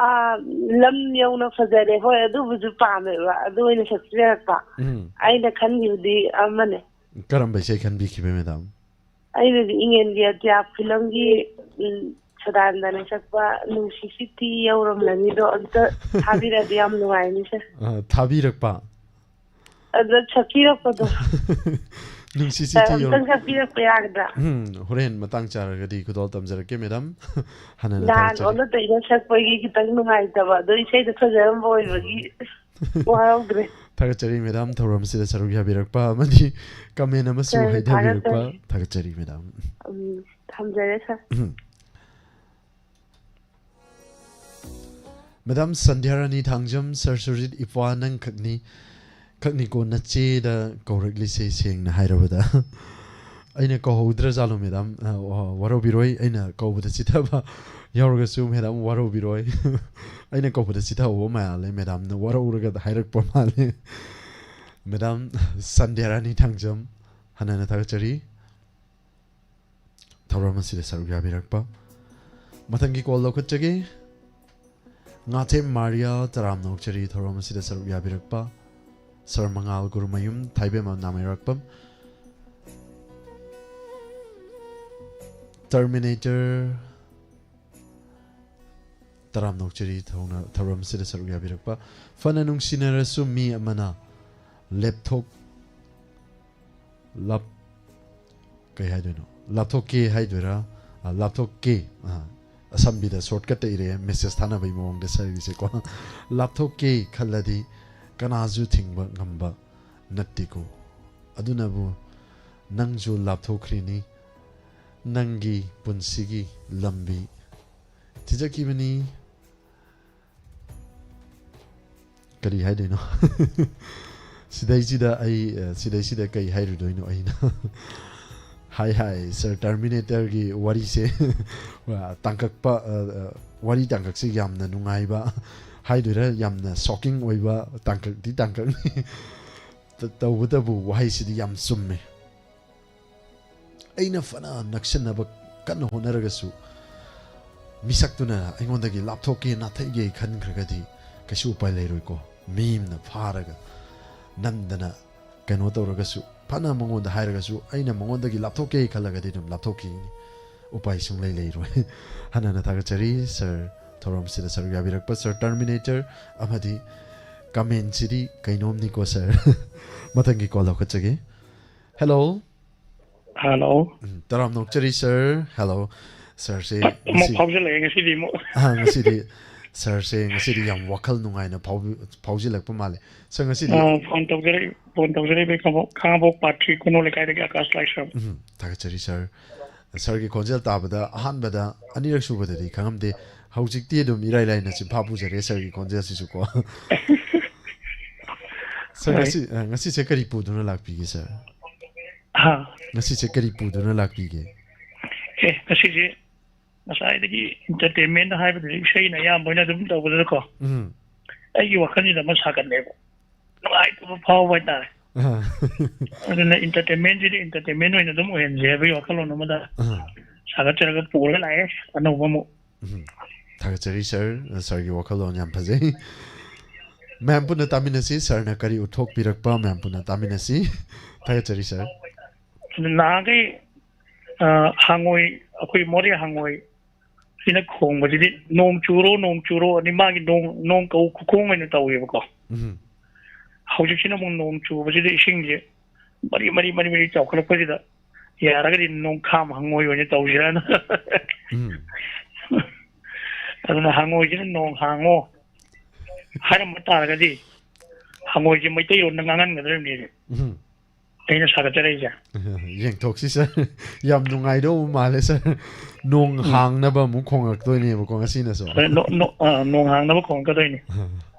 ꯑꯥ, ꯂꯝ ꯌꯧꯅ ꯐꯖꯔꯦ꯫ ꯍꯣꯏ, ꯑꯗꯨꯕꯨꯁꯨ ꯄꯥꯝꯃꯦꯕ꯫ ꯑꯗꯨ ꯑꯣꯏꯅ ꯁꯛꯆꯔꯛꯄ꯫ ꯎꯝ꯫ ꯑꯩꯅ ꯈꯟꯈꯤꯕꯗꯤ ꯑꯃꯅꯦ꯫ ꯀꯔꯝꯕ ꯏꯁꯩ ꯈꯟꯕꯤꯈꯤꯕ, ꯃꯦꯗꯥꯝ? ꯑꯩꯅꯗꯤ ꯏꯪꯉꯦꯟꯒꯤ ꯑꯇꯤꯌꯥ ꯐꯤꯂꯝꯒꯤ, ꯎꯝ, ꯁꯗꯥꯅꯟꯗꯅ ꯁꯛꯄ ꯅꯨꯡꯁꯤ ꯆꯤꯊꯤ ꯌꯧꯔꯝꯂꯅꯤꯗꯣ ꯑꯝꯇ ꯊꯥꯕꯤꯔꯗꯤ ꯌꯥꯝ ꯅꯨꯡꯉꯥꯏꯅꯤ, ꯁꯥꯔ꯫ ꯑ, ꯊꯥꯕꯤꯔꯛꯄ? ꯑꯗ ꯁꯛꯄꯤꯔꯛꯄꯗꯣ꯫ ꯅꯨꯡꯁꯤ ꯁꯥꯔ, ꯆꯤꯊꯤ ꯌꯧꯔ-, ꯑꯝꯇꯪ ꯁꯛꯄꯤꯔꯛꯄ ꯌꯥꯒꯗ꯭ꯔꯥ? ꯎꯝ, ꯍꯣꯔꯦꯟ ꯃꯇꯥꯡ ꯆꯥꯔꯒꯗꯤ ꯈꯨꯗꯣꯜ ꯇꯝꯖꯔꯛꯀꯦ, ꯃꯦꯗꯥꯝ꯫ ꯍꯥꯟꯅꯅ ꯅꯍꯥꯟ ꯊꯥꯒꯠꯆꯔꯤ꯫ ꯑꯣꯟꯅ ꯇꯩꯅ ꯁꯛꯄꯒꯤ ꯈꯤꯇꯪ ꯅꯨꯡꯉꯥꯏꯇꯕ, ꯑꯗꯣ ꯏꯁꯩꯗꯣ ꯐꯖꯔꯝꯕ ꯑꯣꯏꯕꯒꯤ ꯋꯥꯍꯧꯗ꯭ꯔꯦ꯫ ꯊꯥꯒꯠꯆꯔꯤ, ꯃꯦꯗꯥꯝ, ꯊꯧꯔꯝ ꯑꯁꯤꯗ ꯁꯔꯨꯛ ꯌꯥꯕꯤꯔꯛꯄ ꯑꯃꯗꯤ comment ꯑꯃꯁꯨ ꯁꯥꯔ, ꯍꯥꯏꯊꯕꯤꯔꯛꯄ꯫ ꯊꯥꯒꯠꯆꯔꯤ꯫ ꯊꯥꯒꯠꯆꯔꯤ, ꯃꯦꯗꯥꯝ꯫ ꯎꯝ, ꯊꯝꯖꯔꯦ, ꯁꯥꯔ꯫ ꯎꯝ꯫ ꯃꯦꯗꯥꯝ ꯁꯟꯙ꯭ꯌꯥꯔꯥꯅꯤ ꯊꯥꯡꯖꯝ, ꯁꯥꯔ ꯁꯨꯔꯖꯤꯠ ꯏꯄ꯭ꯋꯥ, ꯅꯪ ꯈꯛꯅꯤ, ꯈꯛꯅꯤꯀꯣ ꯅꯆꯦꯗ ꯀꯧꯔꯛꯂꯤꯁꯦ, ꯁꯦꯡꯅ ꯍꯥꯏꯔꯕꯗ꯫ ꯑꯩꯅ ꯀꯧꯍꯧꯗ꯭ꯔꯖꯥꯠꯂꯣ, ꯃꯦꯗꯥꯝ? ꯑ, ꯋꯥ-, ꯋꯥꯔꯧꯕꯤꯔꯣꯏ, ꯑꯩꯅ ꯀꯧꯕꯗ ꯆꯤꯊꯕ ꯌꯥꯎꯔꯒꯁꯨ, ꯃꯦꯗꯥꯝ, ꯋꯥꯔꯧꯕꯤꯔꯣꯏ꯫ ꯑꯩꯅ ꯀꯧꯕꯗ ꯆꯤꯊꯍꯧꯕ ꯃꯥꯜꯂꯦ, ꯃꯦꯗꯥꯝꯅ ꯋꯥꯔꯧꯔꯒ ꯍꯥꯏꯔꯛꯄ ꯃꯥꯜꯂꯦ꯫ ꯃꯦꯗꯥꯝ ꯁꯟꯙ꯭ꯌꯥꯔꯥꯅꯤ ꯊꯥꯡꯖꯝ, ꯍꯟꯅ ꯍꯟꯅ ꯊꯥꯒꯠꯆꯔꯤ꯫ ꯊꯧꯔꯝ ꯑꯁꯤꯗ ꯁꯔꯨꯛ ꯌꯥꯕꯤꯔꯛꯄ꯫ ꯃꯊꯪꯒꯤ call ꯂꯧꯈꯠꯆꯒꯦ꯫ ꯉꯥꯊꯦꯝ ꯃꯥꯔꯤꯌꯥ, ꯇꯔꯥꯝꯅ ꯑꯣꯛꯆꯔꯤ ꯊꯧꯔꯝ ꯑꯁꯤꯗ ꯁꯔꯨꯛ ꯌꯥꯕꯤꯔꯛꯄ꯫ ꯁꯥꯔ ꯃꯉꯥꯜ ꯒꯨꯔꯨꯃꯌꯨꯝ, ꯊꯥꯏꯕꯦꯝꯃ ꯅꯥꯃꯩꯔꯥꯛꯄꯝ, Terminator, ꯇꯔꯥꯝꯅ ꯑꯣꯛꯆꯔꯤ ꯊꯧꯅ-, ꯊꯧꯔꯝ ꯑꯁꯤꯗ ꯁꯔꯨꯛ ꯌꯥꯕꯤꯔꯛꯄ꯫ ꯐꯅ ꯅꯨꯡꯁꯤꯅꯔꯁꯨ ꯃꯤ ꯑꯃꯅ ꯂꯦꯞꯊꯣꯛ-, ꯂꯥꯞ-, ꯀꯩ ꯍꯥꯏꯗꯣꯏꯅꯣ? ꯂꯥꯞꯊꯣꯛꯀꯦ ꯍꯥꯏꯗꯣꯏꯔꯥ? ꯑ, ꯂꯥꯞꯊꯣꯛꯀꯦ꯫ ꯑ, ꯑꯁꯝꯕꯤꯗ shortcut ꯇ ꯏꯔꯛꯑꯦ, message ꯊꯥꯅꯕꯒꯤ ꯃꯑꯣꯡꯗ ꯁꯥꯔꯒꯤꯁꯦꯀꯣ꯫ ꯂꯥꯞꯊꯣꯛꯀꯦ ꯈꯜꯂꯗꯤ ꯀꯅꯥꯁꯨ ꯊꯤꯡꯕ ꯉꯝꯕ ꯅꯠꯇꯦꯀꯣ꯫ ꯑꯗꯨꯅꯕꯨ ꯅꯪꯁꯨ ꯂꯥꯞꯊꯣꯛꯈ꯭ꯔꯤꯅꯤ꯫ ꯅꯪꯒꯤ ꯄꯨꯟꯁꯤꯒꯤ ꯂꯝꯕꯤ ꯊꯤꯖꯈꯤꯕꯅꯤ꯫ ꯀꯔꯤ ꯍꯥꯏꯗꯣꯏꯅꯣ? ꯁꯤꯗꯩꯁꯤꯗ ꯑꯩ, ꯑ, ꯁꯤꯗꯩꯁꯤꯗ ꯀꯩ ꯍꯥꯏꯔꯨꯗꯣꯏꯅꯣ ꯑꯩꯅ? ꯍꯥꯏ, ꯍꯥꯏ, ꯁꯥꯔ, Terminator ꯒꯤ ꯋꯥꯔꯤꯁꯦ, ꯑ, ꯇꯥꯡꯀꯛꯄ, ꯑ, ꯑ, ꯋꯥꯔꯤ ꯇꯥꯡꯀꯛꯁꯦ ꯌꯥꯝꯅ ꯅꯨꯡꯉꯥꯏꯕ ꯍꯥꯏꯗꯣꯏꯔꯥ, ꯌꯥꯝꯅ shocking ꯑꯣꯏꯕ ꯇꯥꯡꯀꯛꯇꯤ ꯇꯥꯡꯀꯛꯅꯤ꯫ ꯇ-, ꯇꯧꯕꯇꯕꯨ ꯋꯥꯍꯩꯁꯤꯗꯤ ꯌꯥꯝ ꯆꯨꯝꯃꯦ꯫ ꯑꯩꯅ ꯐꯅ ꯅꯛꯁꯤꯟꯅꯕ ꯀꯟꯅ ꯍꯣꯠꯅꯔꯒꯁꯨ, ꯃꯤꯁꯛꯇꯨꯅ ꯑꯩꯉꯣꯟꯗꯒꯤ ꯂꯥꯞꯊꯣꯛꯀꯦ, ꯅꯥꯊꯩꯒꯦ ꯈꯟꯈ꯭ꯔꯒꯗꯤ ꯀꯩꯁꯨ ꯎꯄꯥꯏ ꯂꯩꯔꯣꯏꯀꯣ꯫ ꯃꯤ ꯑꯃꯅ ꯐꯥꯔꯒ ꯅꯝꯗꯅ ꯀꯩꯅꯣ ꯇꯧꯔꯒꯁꯨ, ꯐꯅ ꯃꯉꯣꯟꯗ ꯍꯥꯏꯔꯒꯁꯨ, ꯑꯩꯅ ꯃꯉꯣꯟꯗꯒꯤ ꯂꯥꯞꯊꯣꯛꯀꯦ ꯈꯜꯂꯒꯗꯤ ꯑꯗꯨꯝ ꯂꯥꯞꯊꯣꯛꯈꯤꯅꯤ꯫ ꯎꯄꯥꯏ ꯁꯨꯡꯂꯩ ꯂꯩꯔꯣꯏ꯫ ꯍꯟꯅ ꯍꯟꯅ ꯊꯥꯒꯠꯆꯔꯤ ꯁꯥꯔ, ꯊꯧꯔꯝꯁꯤꯗ ꯁꯔꯨꯛ ꯌꯥꯕꯤꯔꯛꯄ ꯁꯥꯔ ꯇꯔꯃꯤꯅꯦꯇꯔ ꯑꯃꯗꯤ ꯀꯃꯦꯟꯁꯤꯗꯤ ꯀꯩꯅꯣꯝꯅꯤꯀꯣ ꯁꯥꯔ꯫ ꯃꯊꯪꯒꯤ ꯀꯣꯜ ꯂꯧꯈꯠꯆꯒꯦ꯫ ꯍꯦꯜꯂꯣ꯫ ꯍꯜꯂꯣ꯫ ꯎꯝ, ꯇꯔꯥꯝꯅ ꯑꯣꯛꯆꯔꯤ ꯁꯥꯔ꯫ ꯍꯦꯜꯂꯣ꯫ ꯁꯥꯔꯁꯦ ꯐꯠ ꯑꯃꯨꯛ ꯉꯁꯤ ꯐꯥꯎꯖꯜꯂꯛꯑꯦ ꯉꯁꯤꯗꯤ ꯑꯃꯨꯛ꯫ ꯑꯥ, ꯉꯁꯤꯗꯤ ꯁꯥꯔꯁꯦ ꯉꯁꯤꯗꯤ ꯌꯥꯝ ꯋꯥꯈꯜ ꯅꯨꯡꯉꯥꯏꯅ ꯐꯥꯎꯕꯤ-, ꯐꯥꯎꯖꯤꯜꯂꯛꯄ ꯃꯥꯜꯂꯦ꯫ ꯁꯥꯔ, ꯉꯁꯤꯗꯤ ꯑꯥ, ꯐꯣꯟ ꯇꯧꯖꯔꯛꯏ-, ꯐꯣꯟ ꯇꯧꯖꯔꯛꯏꯕ ꯈꯥꯡꯉꯕꯣꯛ, ꯈꯥꯡꯉꯕꯣꯛ ꯄꯥꯔꯠ ꯊ꯭ꯔꯤ ꯈꯨꯅꯧ ꯂꯩꯀꯥꯏꯗꯒꯤ ꯑꯀꯥꯁ ꯂꯥꯏꯁ꯭ꯔꯝ꯫ ꯎꯝ, ꯊꯥꯒꯠꯆꯔꯤ ꯁꯥꯔ꯫ ꯁꯥꯔꯒꯤ ꯈꯣꯟꯖꯦꯜ ꯇꯥꯕꯗ ꯑꯍꯥꯟꯕꯗ, ꯑꯅꯤꯔꯛ ꯁꯨꯕꯗꯗꯤ ꯈꯪꯉꯝꯗꯦ, ꯍꯧꯖꯤꯛꯇꯤ ꯑꯗꯨꯝ ꯏꯔꯥꯏ ꯂꯥꯏꯅ ꯆꯤꯟꯐꯥ ꯄꯨꯖꯔꯦ ꯁꯥꯔꯒꯤ ꯈꯣꯟꯖꯦꯜꯁꯤꯁꯨꯀꯣ꯫ ꯁꯥꯔ, ꯍꯣꯏ꯫ ꯉꯁꯤ, ꯑ, ꯉꯁꯤꯁꯦ ꯀꯔꯤ ꯄꯨꯗꯨꯅ ꯂꯥꯛꯄꯤꯒꯦ ꯁꯥꯔ? ꯍꯥ? ꯉꯁꯤꯁꯦ ꯀꯔꯤ ꯄꯨꯗꯨꯅ ꯂꯥꯛꯄꯤꯒꯦ? ꯑꯦ, ꯉꯁꯤꯁꯦ ꯉꯁꯥꯏꯗꯒꯤ ꯏꯟꯇꯔꯇꯦꯟꯃꯦꯟ ꯍꯥꯏꯕꯗꯨꯗꯤ ꯏꯁꯩꯅ ꯑꯌꯥꯝꯕ ꯑꯣꯏꯅ ꯑꯗꯨꯝ ꯇꯧꯕꯗꯨꯗꯀꯣ, ꯎꯝ꯫ ꯑꯩꯒꯤ ꯋꯥꯈꯜꯁꯤꯗ ꯑꯃ ꯁꯥꯒꯠꯂꯦꯕ, ꯅꯨꯡꯉꯥꯏꯇꯕ ꯐꯥꯎꯕ ꯍꯥꯏꯇꯥꯔꯦ꯫ ꯑꯥ꯫ ꯑꯗꯨꯅ ꯏꯟꯇꯔꯇꯦꯟꯃꯦꯟꯁꯤꯗꯤ ꯏꯟꯇꯔꯇꯦꯟꯃꯦꯟ ꯑꯣꯏꯅ ꯑꯗꯨꯝ ꯑꯣꯏꯍꯟꯁꯦ ꯍꯥꯏꯕꯒꯤ ꯋꯥꯈꯜꯂꯣꯟ ꯑꯃꯗ ꯑꯥ꯫ ꯁꯥꯒꯠꯆꯔꯒ ꯄꯨꯔꯒ ꯂꯥꯛꯑꯦ ꯑꯅꯧꯕ ꯑꯃꯨꯛ꯫ ꯎꯝ꯫ ꯊꯥꯒꯠꯆꯔꯤ ꯁꯥꯔ, ꯁꯥꯔꯒꯤ ꯋꯥꯈꯜꯂꯣꯟ ꯌꯥꯝ ꯐꯖꯩ꯫ ꯃꯌꯥꯝ ꯄꯨꯟꯅ ꯇꯥꯃꯤꯟꯅꯁꯤ, ꯁꯥꯔꯅ ꯀꯔꯤ ꯎꯠꯊꯣꯛꯄꯤꯔꯛꯄ ꯃꯌꯥꯝ ꯄꯨꯟꯅ ꯇꯥꯃꯤꯟꯅꯁꯤ꯫ ꯊꯥꯒꯠꯆꯔꯤ ꯁꯥꯔ꯫ ꯑꯗꯨ ꯅꯍꯥꯟꯈꯩ, ꯑ, ꯍꯪꯉꯣꯏ, ꯑꯩꯈꯣꯏ ꯃꯣꯔꯦ ꯍꯪꯉꯣꯏ ꯁꯤꯅ ꯈꯣꯡꯕꯁꯤꯗꯤ ꯅꯣꯡ ꯆꯨꯔꯣ, ꯅꯣꯡ ꯆꯨꯔꯣ ꯑꯗꯩ ꯃꯥꯒꯤ ꯅꯣꯡ, ꯅꯣꯡ ꯀꯧ ꯈꯨꯈꯣꯡ ꯑꯣꯏꯅ ꯇꯧꯋꯦꯕꯀꯣ꯫ ꯎꯝ꯫ ꯍꯧꯖꯤꯛꯁꯤꯅ ꯑꯃꯨꯛ ꯅꯣꯡ ꯆꯨꯕꯁꯤꯗ ꯏꯁꯤꯡꯁꯦ ꯃꯔꯤ, ꯃꯔꯤ, ꯃꯔꯤ, ꯃꯔꯤ ꯆꯥꯎꯈꯠꯂꯛꯄꯁꯤꯗ ꯌꯥꯔꯒꯗꯤ ꯅꯣꯡꯈꯥꯝ ꯍꯪꯉꯣꯏ ꯑꯣꯏꯅ ꯇꯧꯁꯤꯔꯅ꯫ ꯎꯝ꯫ ꯑꯗꯨꯅ ꯍꯪꯉꯣꯏꯁꯤꯅ "ꯅꯣꯡ ꯍꯥꯡꯉꯣ" ꯍꯥꯏꯔꯝꯕ ꯇꯥꯔꯒꯗꯤ ꯍꯪꯉꯣꯏꯁꯦ ꯃꯩꯇꯩꯂꯣꯟꯗ ꯉꯥꯡꯍꯟꯒꯗꯧꯔꯤꯕꯅꯦ ꯎꯝ꯫ ꯑꯩꯅ ꯁꯥꯒꯠꯆꯔꯛꯏꯁꯦ꯫ ꯌꯦꯡꯊꯣꯛꯁꯤ ꯁꯥꯔ꯫ ꯌꯥꯝ ꯅꯨꯡꯉꯥꯏꯗꯧꯕ ꯃꯥꯜꯂꯦ ꯁꯥꯔ꯫ ꯅꯣꯡ ꯎꯝ꯫ ꯍꯥꯡꯅꯕ ꯑꯃꯨꯛ ꯈꯣꯡꯉꯛꯇꯣꯏꯅꯦꯕꯀꯣ ꯉꯁꯤꯅꯁꯨ꯫ ꯑ, ꯅꯣ-, ꯅꯣ-, ꯑ, ꯅꯣꯡ ꯍꯥꯡꯅꯕ ꯈꯣꯡꯉꯛꯀꯗꯣꯏꯅꯤ꯫ ꯑ,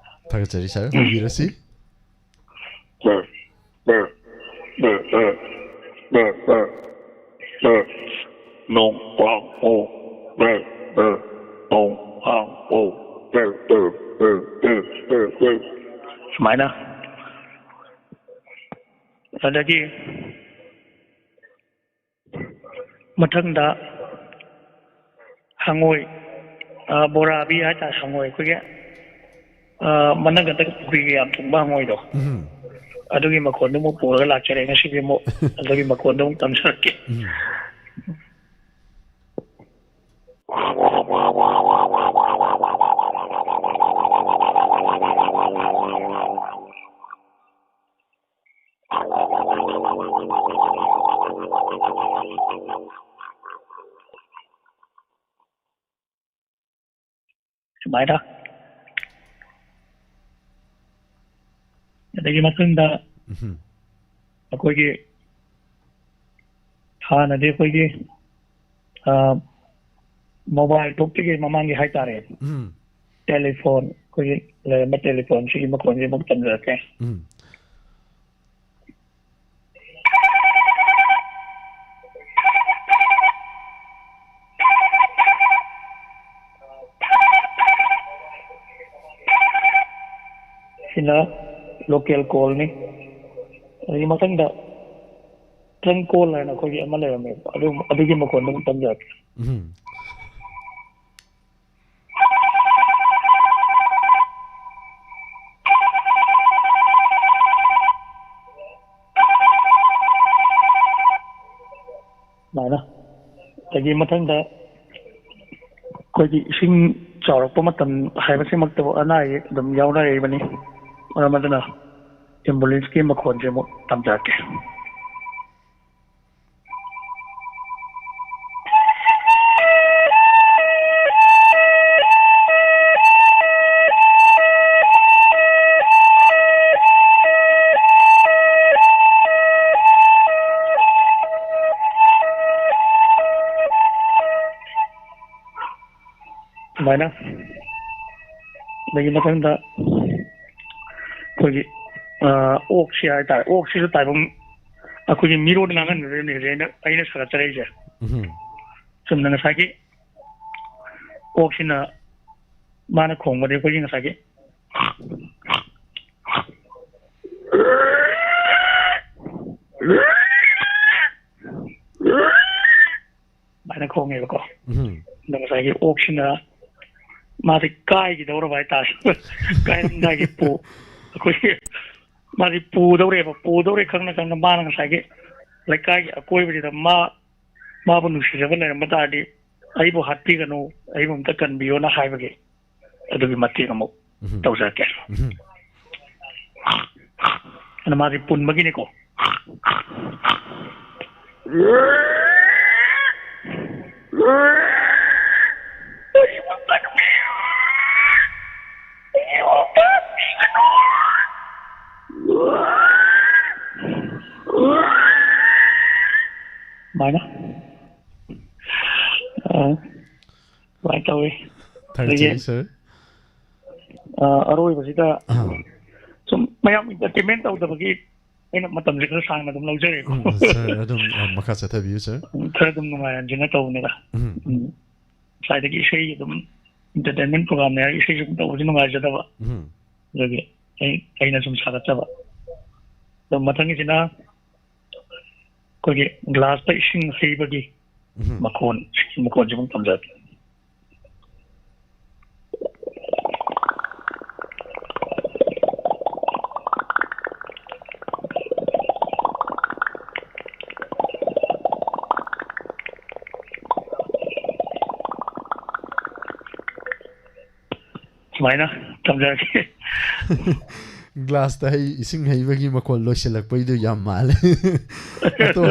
ꯊꯥꯒꯠꯆꯔꯤ ꯁꯥꯔ꯫ ꯍꯧꯕꯤꯔꯁꯤ꯫ ꯅꯣꯡ ꯍꯥꯡꯉꯣ꯫ ꯅꯣꯡ ꯍꯥꯡꯉꯣ꯫ ꯁꯨꯃꯥꯏꯅ꯫ ꯑꯗꯒꯤ ꯃꯊꯪꯗ ꯍꯪꯉꯣꯏ ꯑ, ꯕꯣꯔꯥꯕꯤ ꯍꯥꯏꯇꯥꯔꯦ, ꯍꯪꯉꯣꯏ ꯑꯩꯈꯣꯏꯒꯤ, ꯑ, ꯃꯅꯪꯒꯟꯗ ꯄꯨꯈ꯭ꯔꯤꯒ ꯌꯥꯝ ꯊꯨꯡꯕ ꯍꯪꯉꯣꯏꯗꯣ, ꯎꯝ ꯑꯗꯨꯒꯤ ꯃꯈꯣꯟꯗꯣ ꯑꯃꯨꯛ ꯄꯨꯔꯒ ꯂꯥꯛꯆꯔꯦ ꯉꯁꯤꯗꯤ ꯑꯃꯨꯛ꯫ ꯑꯗꯨꯒꯤ ꯃꯈꯣꯟꯗꯣ ꯑꯃꯨꯛ ꯇꯝꯖꯔꯛꯀꯦ꯫ ꯎꯝ ꯁꯨꯃꯥꯏꯅ꯫ ꯑꯗꯒꯤ ꯃꯊꯪꯗ ꯎꯝ ꯑꯩꯈꯣꯏꯒꯤ ꯍꯥꯟꯅꯗꯤ ꯑꯩꯈꯣꯏꯒꯤ, ꯑ, ꯃꯣꯕꯥꯏꯜ ꯊꯣꯛꯇ꯭ꯔꯤꯉꯩ ꯃꯃꯥꯡꯒꯤ ꯍꯥꯏꯇꯥꯔꯦ, ꯎꯝ ꯇꯦꯂꯤꯐꯣꯟ, ꯑꯩꯈꯣꯏꯒꯤ ꯂꯩꯔꯝꯕ ꯇꯦꯂꯤꯐꯣꯟ ꯁꯤꯒꯤ ꯃꯈꯣꯟꯁꯤ ꯑꯃꯨꯛ ꯇꯝꯖꯔꯛꯀꯦ꯫ ꯎꯝ ꯁꯤꯅ ꯂꯣꯀꯦꯜ ꯀꯣꯜꯅꯤ꯫ ꯑꯗꯒꯤ ꯃꯊꯪꯗ ꯇ꯭ꯔꯪ ꯀꯣꯜ ꯍꯥꯏꯅ ꯑꯩꯈꯣꯏꯒꯤ ꯑꯃ ꯂꯩꯔꯝꯃꯦꯕ, ꯑꯗꯨ, ꯑꯗꯨꯒꯤ ꯃꯈꯣꯟꯗꯣ ꯑꯃꯨꯛ ꯇꯝꯖꯔꯛꯀꯦ꯫ ꯎꯝ ꯁꯨꯃꯥꯏꯅ꯫ ꯑꯗꯒꯤ ꯃꯊꯪꯗ ꯑꯩꯈꯣꯏꯒꯤ ꯏꯁꯤꯡ ꯆꯥꯎꯔꯛꯄ ꯃꯇꯝ ꯍꯥꯏꯕꯁꯤꯃꯛꯇꯕꯨ ꯑꯅꯥ ꯑꯌꯦꯛ ꯑꯗꯨꯝ ꯌꯥꯎꯅꯔꯛꯏꯕꯅꯤ꯫ ꯃꯔꯝ ꯑꯗꯨꯅ ꯑꯦꯝꯕꯨꯂꯦꯟꯁꯀꯤ ꯃꯈꯣꯟꯁꯦ ꯑꯃꯨꯛ ꯇꯝꯖꯔꯛꯀꯦ꯫ ꯁꯨꯃꯥꯏꯅ꯫ ꯑꯗꯒꯤ ꯃꯊꯪꯗ ꯑꯩꯈꯣꯏꯒꯤ, ꯑ, ꯑꯣꯛꯁꯤ ꯍꯥꯏꯇꯥꯔꯦ, ꯑꯣꯛꯁꯤꯁꯨ ꯇꯥꯏꯕꯪ ꯑꯩꯈꯣꯏꯒꯤ ꯃꯤꯔꯣꯟ ꯉꯥꯡꯍꯟꯕꯗꯨꯅꯤ ꯍꯧꯖꯤꯛ ꯑꯩꯅ, ꯑꯩꯅ ꯁꯥꯒꯠꯆꯔꯛꯏꯁꯦ꯫ ꯎꯝ ꯆꯨꯝꯅ ꯉꯁꯥꯏꯒꯤ ꯑꯣꯛꯁꯤꯅ ꯃꯥꯅ ꯈꯣꯡꯕꯗꯤ ꯑꯩꯈꯣꯏꯒꯤ ꯉꯁꯥꯏꯒꯤ ꯑꯗꯨꯃꯥꯏꯅ ꯈꯣꯡꯉꯦꯕꯀꯣ꯫ ꯎꯝ ꯑꯗꯣ ꯉꯁꯥꯏꯒꯤ ꯑꯣꯛꯁꯤꯅ ꯃꯥꯁꯦ ꯀꯥꯏꯈꯤꯗꯧꯔꯕ ꯍꯥꯏꯇꯥꯔꯦ꯫ ꯀꯥꯏꯔꯝꯗꯥꯏꯒꯤ ꯄꯨ ꯑꯩꯈꯣꯏꯒꯤ ꯃꯥꯁꯦ ꯄꯨꯗꯧꯔꯦꯕ꯫ ꯄꯨꯗꯧꯔꯦ ꯈꯪꯅ ꯈꯪꯅ ꯃꯥꯅ ꯉꯁꯥꯏꯒꯤ ꯂꯩꯀꯥꯏꯒꯤ ꯑꯀꯣꯏꯕꯁꯤꯗ ꯃꯥ ꯃꯥꯕꯨ ꯅꯨꯡꯁꯤꯖꯕ ꯂꯩꯔꯝꯕ ꯇꯥꯔꯗꯤ ꯑꯩꯕꯨ ꯍꯥꯠꯄꯤꯒꯅꯨ, ꯑꯩꯕꯨ ꯑꯝꯇ ꯀꯟꯕꯤꯌꯣꯅ ꯍꯥꯏꯕꯒꯤ ꯑꯗꯨꯒꯤ ꯃꯇꯦꯡ ꯑꯃꯨꯛ ꯎꯝ꯫ ꯇꯧꯖꯔꯛꯀꯦ꯫ ꯎꯝ꯫ ꯑꯗꯨꯅ ꯃꯥꯁꯦ ꯄꯨꯟꯕꯒꯤꯅꯤꯀꯣ꯫ ꯁꯨꯃꯥꯏꯅ ꯑ, ꯁꯨꯃꯥꯏꯅ ꯇꯧꯋꯤ꯫ ꯊꯥꯒꯠꯆꯔꯤ, ꯑꯗꯒꯤ, sir꯫ ꯑ, ꯑꯔꯣꯏꯕꯁꯤꯗ ꯑꯥ꯫ ꯁꯨꯝ ꯃꯌꯥꯝ entertainment ꯇꯧꯗꯕꯒꯤ ꯑꯩꯅ ꯃꯇꯝꯁꯦ ꯈꯔ ꯁꯥꯡꯅ ꯑꯗꯨꯝ ꯂꯧꯖꯔꯦꯀꯣ꯫ ꯎꯝ, sir, ꯑꯗꯨꯝ, ꯑ, ꯃꯈꯥ ꯆꯠꯊꯕꯤꯌꯨ, sir꯫ ꯎꯝ, ꯈꯔ ꯑꯗꯨꯝ ꯅꯨꯡꯉꯥꯏꯍꯟꯁꯤꯅ ꯇꯧꯕꯅꯤꯗ꯫ ꯎꯝ꯫ ꯎꯝ꯫ ꯉꯁꯥꯏꯗꯒꯤ ꯏꯁꯩ ꯑꯗꯨꯝ entertainment program ꯅꯦ ꯍꯥꯏꯔꯒ ꯏꯁꯩ ꯁꯨꯝ ꯇꯧꯕꯁꯤ ꯅꯨꯡꯉꯥꯏꯖꯗꯕ꯫ ꯎꯝ꯫ ꯑꯗꯨꯒꯤ ꯑꯩ, ꯑꯩꯅ ꯁꯨꯝ ꯁꯥꯒꯠꯆꯕ꯫ ꯑꯗꯣ ꯃꯊꯪꯒꯤꯁꯤꯅ ꯑꯩꯈꯣꯏꯒꯤ glass ꯇ ꯏꯁꯤꯡ ꯍꯩꯕꯒꯤ ꯎꯝ꯫ ꯃꯈꯣꯟ, ꯃꯈꯣꯟꯁꯤ ꯑꯃꯨꯛ ꯇꯝꯖꯔꯛꯀꯦ꯫ ꯁꯨꯃꯥꯏꯅ ꯊꯝꯖꯔꯒꯦ꯫ Glass ꯇ ꯍꯩ, ꯏꯁꯤꯡ ꯍꯩꯕꯒꯤ ꯃꯈꯣꯜ ꯂꯣꯏꯁꯤꯜꯂꯛꯄꯩꯗꯣ ꯌꯥꯝ ꯃꯥꯜꯂꯦ꯫ ꯑꯗꯣ,